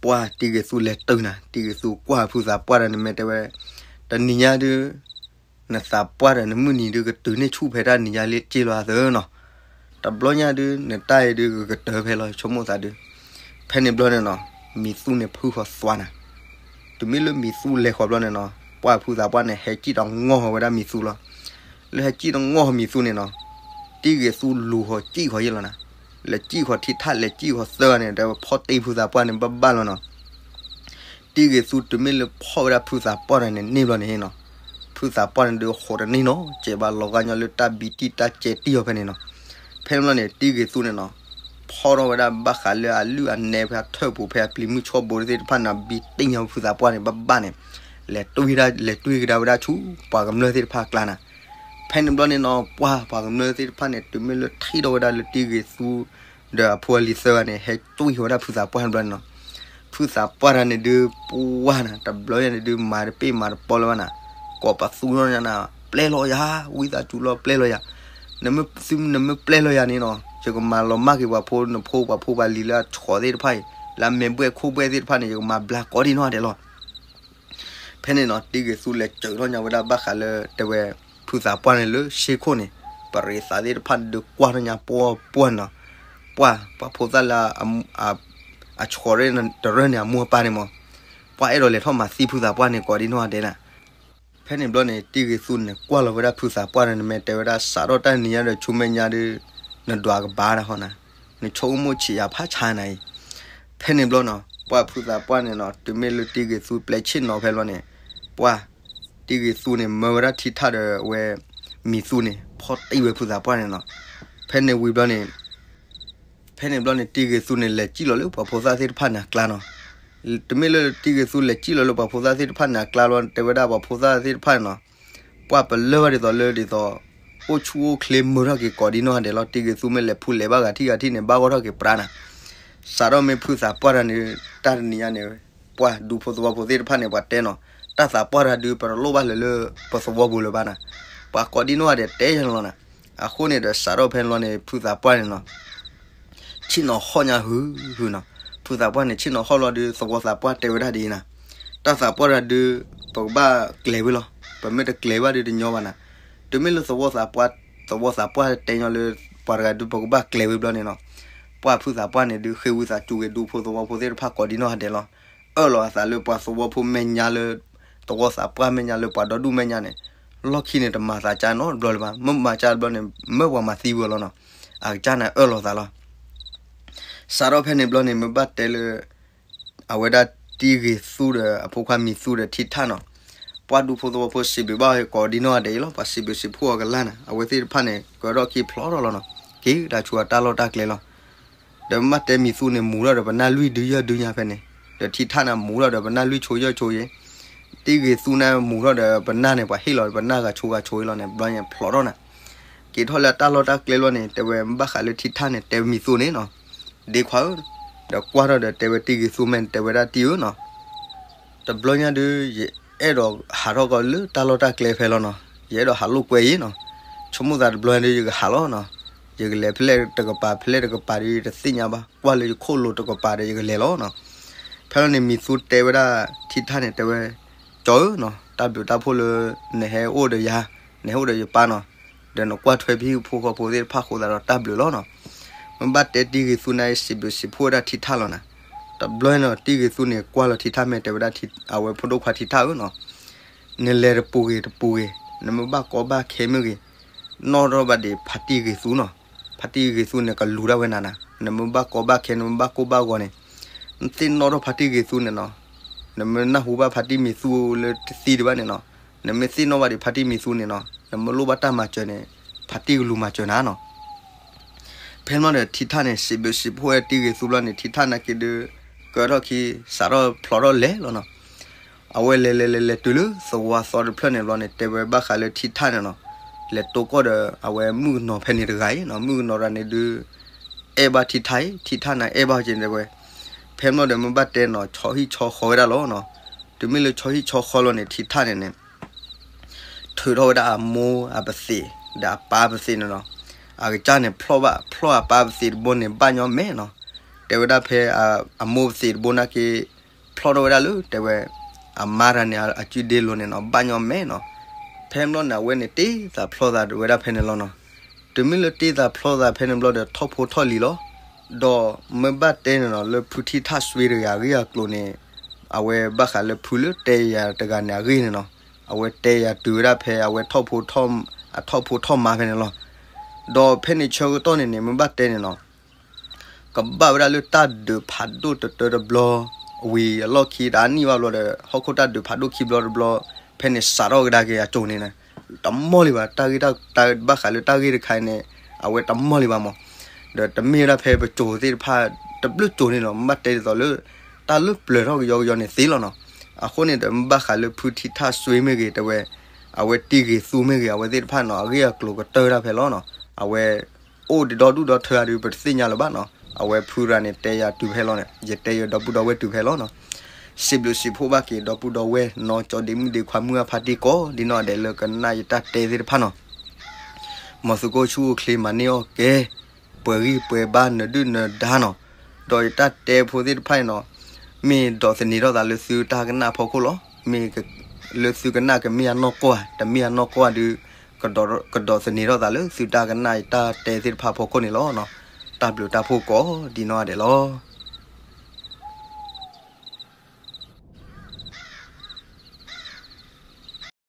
ပှၢ်တံၤဂ့ၤသူလဲၤတုၤနၤ တံၤဂ့ၤသူကွၢ်ဖုသးပှၢ်ဒီးန့ၣ် မ့ၢ်တဲဝဲ, တနံၤညါဒုး နသးပှၢ်ဒီးနမုၢ်နံၤဒုးကတုၤန့ၢ်ဆူၣ်ဖဲတၢ်နံၤညါလံက့ၢ်လီၤအသၢနီၤ, တဘျီညါဒုး နတၢ်အံၤဒုးကကတၢၢ်ဖဲလီၤ ဆိကမိၣ်သးဒုး. ဖဲန့ၣ်ဘျီန့ၣ်နီၤ မံၤသူန့ၣ်ဖုဃီၤသွါနၤ, တုၤမ့ၢ်လၢမံၤသူလဲၤဃီၤဘျီန့ၣ်နီၤ ပှၢ်ဖုသးပှၢ်န့ၣ် ဟဲစံၣ်တငီၢ်ဃီၤဝဲဒၣ်မံၤသူလီၤ. လၢဟဲစံၣ်တငီၢ်ဃီၤမံၤသူန့ၣ်နီၤ တံၤဂ့ၤသူလူၤဃီၤစံၣ်ဃီၤယဲၢ်လီၤနၤ, လဲၤစံၣ်ဃီၤထံထၣ် လဲၤစံၣ်ဃီၤသၢဂၤန့ၣ် တဲဝဲဖီၣ်တ့ၢ်ဖုသးပှၢ်န့ၣ် ဘၣ်ဘၣ်လီၤနီၤ. တံၤဂ့ၤသူတုၤမ့ၢ်လၢဖီၣ်ဝဲဒၣ်ဖုသးပှၢ်န့ၣ်န့ၣ်ဘျီန့ၣ်နီၤ, ဖုသးပှၢ်န့ၣ်ဒုးဃိးတန့ၢ်နီၤ စဲးဘၣ်လီၤဂာ်ညီလၢတၢ်ဘံတံၢ်တၢ်ကဲတံၢ်အီၤဖဲန့ၣ်နီၤ. ဖဲန့ၣ်ဘျီန့ၣ် တံၤဂ့ၤသူန့ၣ်နီၤ ဖီၣ်ထီၣ်ဝဲဒၣ်ဘၣ်ဃးလၢအလုၢ်အနဲဖဲအထၢၣ်ပူၤဖဲအပျံၤမုၢ်ဆီဘိသ့ၣ်တဖၣ်န့ၣ် ဘံတ့ၢ်ညီဖုသးပှၢ်န့ၣ် ဘၣ်ဘၣ်န့ၣ် လဲၤတွံၢ်ဒၣ် လဲၤတွံၢ်ကဒါဝဲဒၣ်ဆူပှၤကမျၢၢ်သ့ၣ်တဖၣ်အကျါနၤ. ဖဲန့ၣ်ဘျီန့ၣ်နီၤ ပှၢ်ပှၤကမျၢၢ်သ့ၣ်တဖၣ်န့ၣ် တုၤမ့ၢ်လၢထံၣ်ထီၣ်ဝဲဒၣ်လၢတံၤဂ့ၤသူ ဒီးအဖိအလံၤသၢဂၤန့ၣ် ဟဲတွံၢ်ဃီၤဝဲဒၣ်ဖုသးပှၢ်တဘျီန့ၣ်နီၤ, ဖုသးပှၢ်တဂၤန့ၣ်ဒုးပှၢ်နၤ တဘျီညါန့ၣ်ဒုး မၤတပ့ၢ်မၤတပီလၢၤဘၣ်နၤ, ကိးပသူထီၣ်ညါနၤ, ပျဲလီၤယၤ ဝံသးစူၤလီၤ ပျဲလီၤယၤ, နမ့ၢ်ပျဲလီၤယၤန့ၣ်နီၤ ယကမၤလီၤမၢ်က့ၤပှၤဖိနဖိပှၤဖိပှၤလံၤလၢအဆှီသ့ၣ်တဖၣ်အံၤ လၢအမဲာ်ဘှဲၣ်ခိၣ်ဘှဲၣ်သ့ၣ်တဖၣ်န့ၣ် ယကမၤဘျါကိးဒံနီၢ်ဒဲးလီၤ. ဖဲန့ၣ်နီၤ တံၤဂ့ၤသူလဲၤစၢၤထီၣ်ညါဝဲဒၣ်ဘၣ်ဃးလၢတဲဝဲ ဖုသးပှၢ်န့ၣ်လၢရှ့ခိၣ်န့ၣ် ပရံးသးသ့ၣ်တဖၣ်န့ၣ်ဒုးကွၢ်ထီၣ်ညါပှၢ်ပှၢ်နီၤ, ပှၢ်ပှၤဖိသၣ်လၢ အဆှီတရၢၢ်န့ၣ်အမိၢ်အပၢ်န့ၣ်မး, ပှၢ်အဲၣ်ဒိးလဲၤထီၣ်မၤသံဖုသးပှၢ်န့ၣ်ကိးဒံနီၢ်ဒဲးနၤ. ဖဲန့ၣ်ဘျီန့ၣ် တံၤဂ့ၤသူန့ၣ် ကွၢ်လီၤဝဲဒၣ်ဖုသးပှၢ်န့ၣ် မ့ၢ်တဲဝဲဒၣ် စးထီၣ်တၢ်နံၤညါဒီးဆူမဲာ်ညါဒီး နဒွးကဘၣ်တၢ်ဃီနၤ, နဆိကမိၣ်ဆံးယၤဖးဆါနၤအံၤ. ဖဲန့ၣ်ဘျီနီၤ ပှၢ်ဖုသးပှၢ်န့ၣ်နီၤ တုၤမ့ၢ်လၢတံၤဂ့ၤသူပျဲဆ့ၣ်နီၤဖဲဘျီန့ၣ် ပှၢ်တံၤဂ့ၤသူန့ၣ် မၢဝဲဒၣ်ထံထၣ်ဒီးဝဲ မံၤသူန့ၣ် ဖီၣ်တံၢ်ဝဲဖုသးပှၢ်န့ၣ်နီၤ. ဖဲန့ၣ်ဝံၤဘျီန့ၣ် ဖဲန့ၣ်ဘျီန့ၣ် တံၤဂ့ၤသူန့ၣ် လဲၤစံၣ်လီၤလၢပှၤဖိသၣ်သ့ၣ်တဖၣ်န့ၣ်အကျါနီၤ. တုၤမ့ၢ်လၢတံၤဂ့ၤသူလဲၤစံၣ်လီၤလၢပှၤဖိသၣ်သ့ၣ်တဖၣ်န့ၣ်အကျါလီၤ တဲဝဲဒၣ်ပှၤဖိသၣ်သ့ၣ်တဖၣ်န့ၣ်နီၤ, ပှၢ်ပလၢၢ်ဘၣ်ဒ်သိးလၢဒ်သိး အိၣ်ဆူၣ်အိၣ်ချ့မုာ်ထီၣ်က့ၤကိးဒံနီၢ်ဒဲးလီၤ. တံၤဂ့ၤသူမ့ၢ်လဲၤဖူလဲၤဘၣ်ဂၤထံၣ်ဂၤထံၣ်န့ၣ် ဘၣ်ဂီၢ်ထီၣ်က့ၤပြါနၤ. စးထီၣ်မ့ၢ်ဖုသးပှၢ်တဂၤန့ၣ် တၢ်တနံၤညါန့ၣ် ပှၢ်ဒူဖိသဝီဖိသ့ၣ်တဖၣ်န့ၣ် ပှၤတဲနီၤ, တၢ်သးပှၢ်တဂၤဒုး ပတလိၣ်ဘၣ်လၢၤလၢပသဝီပူၤလၢၤဘၣ်နၤ. ပှၤကိးဒံနီၢ်ဒဲးတဲယၤန့ၣ်လီၤနၤ. အဃိန့ၣ်ဒီးစးထီၣ်ဖဲန့ၣ်လီၤန့ၣ် ဖုသးပှၢ်န့ၣ်နီၤ ဆ့ၣ်နီၤဟီၣ်ညါဟုၣ်ဟုၣ်နီၤ. ဖုသးပှၢ်န့ၣ် ဆ့ၣ်နီၤဟီၣ်လီၤဒုး သဝီသးပှၢ်တဲဝဲဒၣ်ဒ်အံၤနၤ, တၢ်သးပှၢ်တဂၤဒုး ပကဘၣ်ကျဲၤဝဲလီၤ. ပမ့ၢ်တကျဲၤဘၣ်ဒုးတညီဘၣ်နၤ. တုၤမ့ၢ်လၢသဝီသးပှၢ် သဝီသးပှၢ်တဲညီလၢ ပှၤတဂၤဒုး ပကဘၣ်ကျဲၤဝဲဘျီန့ၣ်နီၤ, ပှၢ်ဖုသးပှၢ်န့ၣ်ဒုး ဃ့ဝံသးစူၤက့ၤဒူဖိသဝီဖိသ့ၣ်တဖၣ်ကိးဒံနီၢ်ဒဲးလီၤ. အၢၣ်လီၤအသးလၢပှၤသဝီဖိမဲာ်ညါလၢ သဝီသးပှၢ်မဲာ်ညါလၢပှၤဒီဒူၣ်မဲာ်ညါန့ၣ် လီၢ်ခံန့ၣ် တမၤသးကါနီတဘျီလၢၤဘၣ်. မ့ၢ်မၤကါတဘျီန့ၣ် မ့ၢ်ပှၤမၤသံဝဲလီၤနီၤ. အကစၢ်န့ၣ်အၢၣ်လီၤသးလီၤ. စးထီၣ်ဖဲန့ၣ်ဘျီန့ၣ် မ့ၢ်ဘၣ်တဲလၢ အဝဲဒၣ်တံၤဂ့ၤသူဒီးအဖိခွါမံၤသူဒီးထံထၣ်နီၤ, ပှၢ်ဒူဖိသဝီဖိစံးဘျုးဘၣ်ကိးဒံနီၢ်ဒဲးအံၤလီၤ. ပှၤစံးဘျုးစံးဖှိၣ်အကလၢ်န့ၣ် အဝဲသ့ၣ်တဖၣ်န့ၣ် ကၢထီၣ်ခံဖျိးထီၣ်လီၤနီၤ. က့ၤတၢ်ဆူးအတၢ်လီၢ်တၢ်ကျဲလီၤ. ဒီးမ့ၢ်ဘၣ်တဲမံၤသူန့ၣ် မူထီၣ်ဒီးပနၢ်လွံၢ်ဒုယဲၢ်ဒုညါဖဲန့ၣ်, ဒီးထံထၣ်န့ၣ် မူထီၣ်ဒီးပနၢ်လွံၢ်ဆိယဲၢ်ဆိအံၤ, တံၤဂ့ၤသူန့ၣ် မူထီၣ်ဒီးပနၢ်န့ၣ် ပှၤဟ့ၣ်လီၤပနၢ်ဂၤဆိဂၤဆိအံၤလီၤန့ၣ် ဘျီန့ၣ်ဖျိးထီၣ်နၤ. က့ၤထီၣ်လၢတၢ်လီၢ်တၢ်ကျဲလီၤန့ၣ် တဲဝဲဘၣ်ဃးလၢထံထၣ်န့ၣ် တဲဝဲမံၤသူန့ၣ်နီၤ, ဒ့ခွါဧၢ, ဒီးကွၢ်ထီၣ်ဒီးတဲဝဲတံၤဂ့ၤသူမဲာ်န့ၣ် တဲဝဲဒၣ်တံၤဧၢနီၤ, တဘျီညါဒုး ယအဲၣ်ဒိးဟးထီၣ်ကီးလၢတၢ်လီၢ်တၢ်ကျဲဖဲလီၤနီၤ. ယအဲၣ်ဒိးဟးလိာ်ကွဲယံၤနီၤ. ဆိကမိၣ်သးတဘျီညါဒုး ယကဟးလီၤနီၤ. ယကလဲၤဖဲလဲၣ်တကပၤ ဖဲလဲၣ်တကပၤဒီး ယတသ့ၣ်ညါဘၣ်. ကွၢ်လၢယခိၣ်လိၤတကပၤဒီး ယကလဲၤလီၤနီၤ. ဖဲလီၤန့ၣ် မံၤသူတဲဝဲဒၣ်ထံထၣ်န့ၣ် တဲဝဲ, ကၠီဧၢနီၤ, တၢ်ဘျုးတၢ်ဖှိၣ်လၢ နဟဲအိၣ်ဒီးယၤ, နဟဲအိၣ်ဒီးယပၢ်နီၤ, ဒီးနကွၢ်ထွဲဖံဖိဃီဖိသ့ၣ်တဖၣ်အဃိသတးဒီးတၢ်ဘျုးလီၤနီၤ. မ့ၢ်ဘၣ်တဲတံၤဂ့ၤသူန့ၣ် စံးဘျုးစံးဖှိၣ်ဝဲဒၣ်ထံထၣ်လီၤနၤ. တဘျီန့ၣ် တံၤဂ့ၤသူန့ၣ် ကွၢ်လီၤထံထၣ်မဲာ်တဲဝဲဒၣ် အဝဲဖိဒိၣ်ခွါထံထၣ်ဧၢနီၤ, နလဲၤတပူၤဂ့ၤတပူၤဂ့ၤ, နမ့ၢ်ဘၣ်ကီဘၣ်ခဲမ့ၢ်ဂ့ၤ, နီၣ်ထီၣ်ဘၣ်ဒံးဖါတံၢ်ဂ့ၤသူနီၤ. ဖါတံၢ်ဂ့ၤသူန့ၣ် ကလူၤဒၣ်ဝဲနၤနၤ, နမ့ၢ်ဘၣ်ကီဘၣ်ခဲ နမ့ၢ်ဘၣ်ကိၢ်ဘၣ်ဂီၤန့ၣ်, နသ့ၣ်နီၣ်ထီၣ်ဖါတံၢ်ဂ့ၤသူန့ၣ်နီၤ. နမ့ၢ်နၢ်ဟူဘၣ်ဖါတံၢ်မံၤသူလၢတသံဒံးဘၣ်န့ၣ်နီၤ, နမ့ၢ်သ့ၣ်နီၣ်ဘၣ်ဒံးဖါတံၢ်မံၤသူန့ၣ်နီၤ, နမ့ၢ်လိၣ်ဘၣ်တၢ်မၤစၢၤန့ၣ်, ဖါတံၢ်ကလူၤမၤစၢၤနၤနီၤ. ဖဲမ့ၢ်ဒီးထံထၣ်န့ၣ် စံးဘျုးစံးဖှိၣ်ဝဲတံၢ်ဂ့ၤသူဘျီန့ၣ် ထံထၣ်နာ်က့ဒုး ကၢထီၣ်ခံ စးထီၣ်ဖျိးထီၣ်လဲၤလီၤနီၤ. အဝဲလဲၤလဲၤလဲၤလဲၤတုၤလၢသဝီသီတဖျၢၣ်န့ၣ်ဘျီန့ၣ် တဲဝဲဘၣ်ဃးလၢထံထၣ်န့ၣ်နီၤ, လဲၤတိၢ်ကီၢ်ဒီးအဝဲမုၣ်ကနီၤဖဲန့ၣ်တဂၤအံၤနီၤ, မုၣ်ကနီၤတဂၤန့ၣ်ဒုး အဲၣ်ဘၣ်ထံထၣ်အံၤ, ထံထၣ်န့ၣ်အဲၣ်ဘၣ်က့ၤတဲဝဲ. ဖဲမ့ၢ်ဒီးမ့ၢ်ဘၣ်တဲနီၤ ဆီဟံၣ်ဆီဃီဝဲဒၣ်လီၤနီၤ. တုၤမ့ၢ်လၢဆီဟံၣ်ဆီဃီလီၤန့ၣ် ထံထၣ်န့ၣ်န့ၣ် ထုးထီၣ်ဝဲဒၣ်အမိၢ်အပသံး ဒီးအပၢ်ပသံးန့ၣ်နီၤ. အကစၢ်န့ၣ်ဖျီၣ်ဘၣ် ဖျီၣ်အပၢ်ပသံးတဘိန့ၣ် ဘၣ်ညီမဲာ်နီၤ. တဲဝဲဒၣ်ဖဲ အမိၢ်ပသံးတဘိနာ်က့ ဖျီၣ်ထီၣ်ဝဲဒၣ်လၢ တဲဝဲ အမါတဂၤန့ၣ် အစုဒ့လိၤန့ၣ်နီၤ ဘၣ်ညီမဲာ်နီၤ. ဖဲမ့ၢ်လီၤန့ၣ် အဝဲန့ၣ်တ့သးဖျီသးဝဲဒၣ်ဖဲန့ၣ်လီၤနီၤ. တုၤမ့ၢ်လၢတ့သးဖျီသးဖဲန့ၣ်ဘျီဒီး ထီၣ်ဖိထီၣ်လံၤလီၤ. ဒီးမ့ၢ်ဘၣ်တဲန့ၣ်နီၤ လၢဖုထံထၣ်စွ့တဂၤအဂ့ၢ်အကျိၤန့ၣ် အဝဲဘၣ်ဃးလၢဖုလၢတဲယၤတဂၤန့ၣ်အဂ့ၢ်န့ၣ်နီၤ, အဝဲတဲယၤတုၤဝဲဒၣ်ဖဲအဝဲထီၣ်ဖိထီၣ် အထီၣ်ဖိထီၣ်မါဖဲန့ၣ်လီၤ. ဒီးဖဲန့ၣ်ဆၢကတီၢ်န့ၣ်န့ၣ် မ့ၢ်ဘၣ်တဲန့ၣ်နီၤ ကဘၣ်ဝဲဒၣ်လၢတၢ်ဒုးဖးဒိၣ်တတၢတဘျီ, ဝံၤအလီၢ်ခံတၢ်နံၣ်ဘၣ်ဘျီဒီး ဟီၣ်ခိၣ်တၢ်ဒုးဖးဒိၣ်ခံဘျီတဘျီ, ဖဲန့ၣ်စးထီၣ်ကဒါက့ၤအစိၤန့ၣ်နီၤ, တမီၢ်လံဘၣ်, တၢ်ဂ့ၢ်တၢ် တၢ်ဘၣ်ဃးလၢတၢ်ဂ့ၢ်တခါအံၤန့ၣ် အဝဲတမီၢ်လံဘၣ်မး. ဒီးတမ့ၢ်ဝဲဒၣ်ဖဲပစိၤသ့ၣ်တဖၣ် တဘျုးစိၤန့ၣ်လီၤ, မ့ၢ်ဘၣ်တဲဒ်သိးလၢ တၢ်လၢပျၢၤထီၣ်ကယီကယီန့ၣ်သ့လီၤနီၤ. အဃိန့ၣ်ဒီး မ့ၢ်ဘၣ်ဃးလၢဖုထံထၣ်စွ့မ့ၢ်ဂ့ၤ တဲဝဲ အဝဲတံၢ်ဂ့ၤသူမ့ၢ်ဂ့ၤ အဝဲသ့ၣ်တဖၣ်နီၤ အဂ့ၢ်အကျိၤကတၢၢ်ဒၣ်ဖဲလီၤနီၤ. အဝဲ အိၣ်ဒံးဒီဒူၣ်ဒီထၢအဒုး ပတသ့ၣ်ညါလၢၤဘၣ်နီၤ. အဝဲဖုရၤန့ၣ် တဲယၤတုၤဖဲလီၤန့ၣ် ယတဲယဒီပုၢ်ဒီဝဲၢ်တုၤဖဲလီၤနီၤ. စံးဘျုးစံးဖှိၣ်ဘၣ်က့ၤ ဒီပုၢ်ဒီဝဲၢ်နီၤ ကၠီဒ့မုၣ်ဒ့ခွါ မုၢ်အဖါတံၢ်ကိး ဒ်နီၢ်ဒဲးလၢကနၣ်ယတၢ်တဲသ့ၣ်တဖၣ်နီၤ. မ်သုကအိၣ်ဆူၣ်အိၣ်ချ့ မၤန့ၢ်အီၣ်ကဲ ပှဲၤဂံၢ်ပှဲၤဘါ နဒုၣ်နဒါနီၤ. ဒီးယတၢ်တဲဖိသ့ၣ်တဖၣ်အံၤနီၤ မ့ၢ်ဒိးသန့ၤထီၣ်သးလၢသုတၢ်ကနၣ်အဖီခိၣ်လီၤ. မ့ၢ်လၢသုကနၣ်ကမ့ၢ်အနီၢ်ကီၢ်ဧါ တမ့ၢ်အနီၢ်ကီၢ်ဧါဒုး ကဒိးသန့ၤထီၣ်သးလၢသုတၢ်ကနၣ်ယတၢ်တဲသ့ၣ်တဖၣ်အဖီခိၣ်န့ၣ်လီၤ. တၢ်ဘျုးတၢ်ဖှိၣ်ကိးဒ်နီၢ်ဒဲးလီၤ.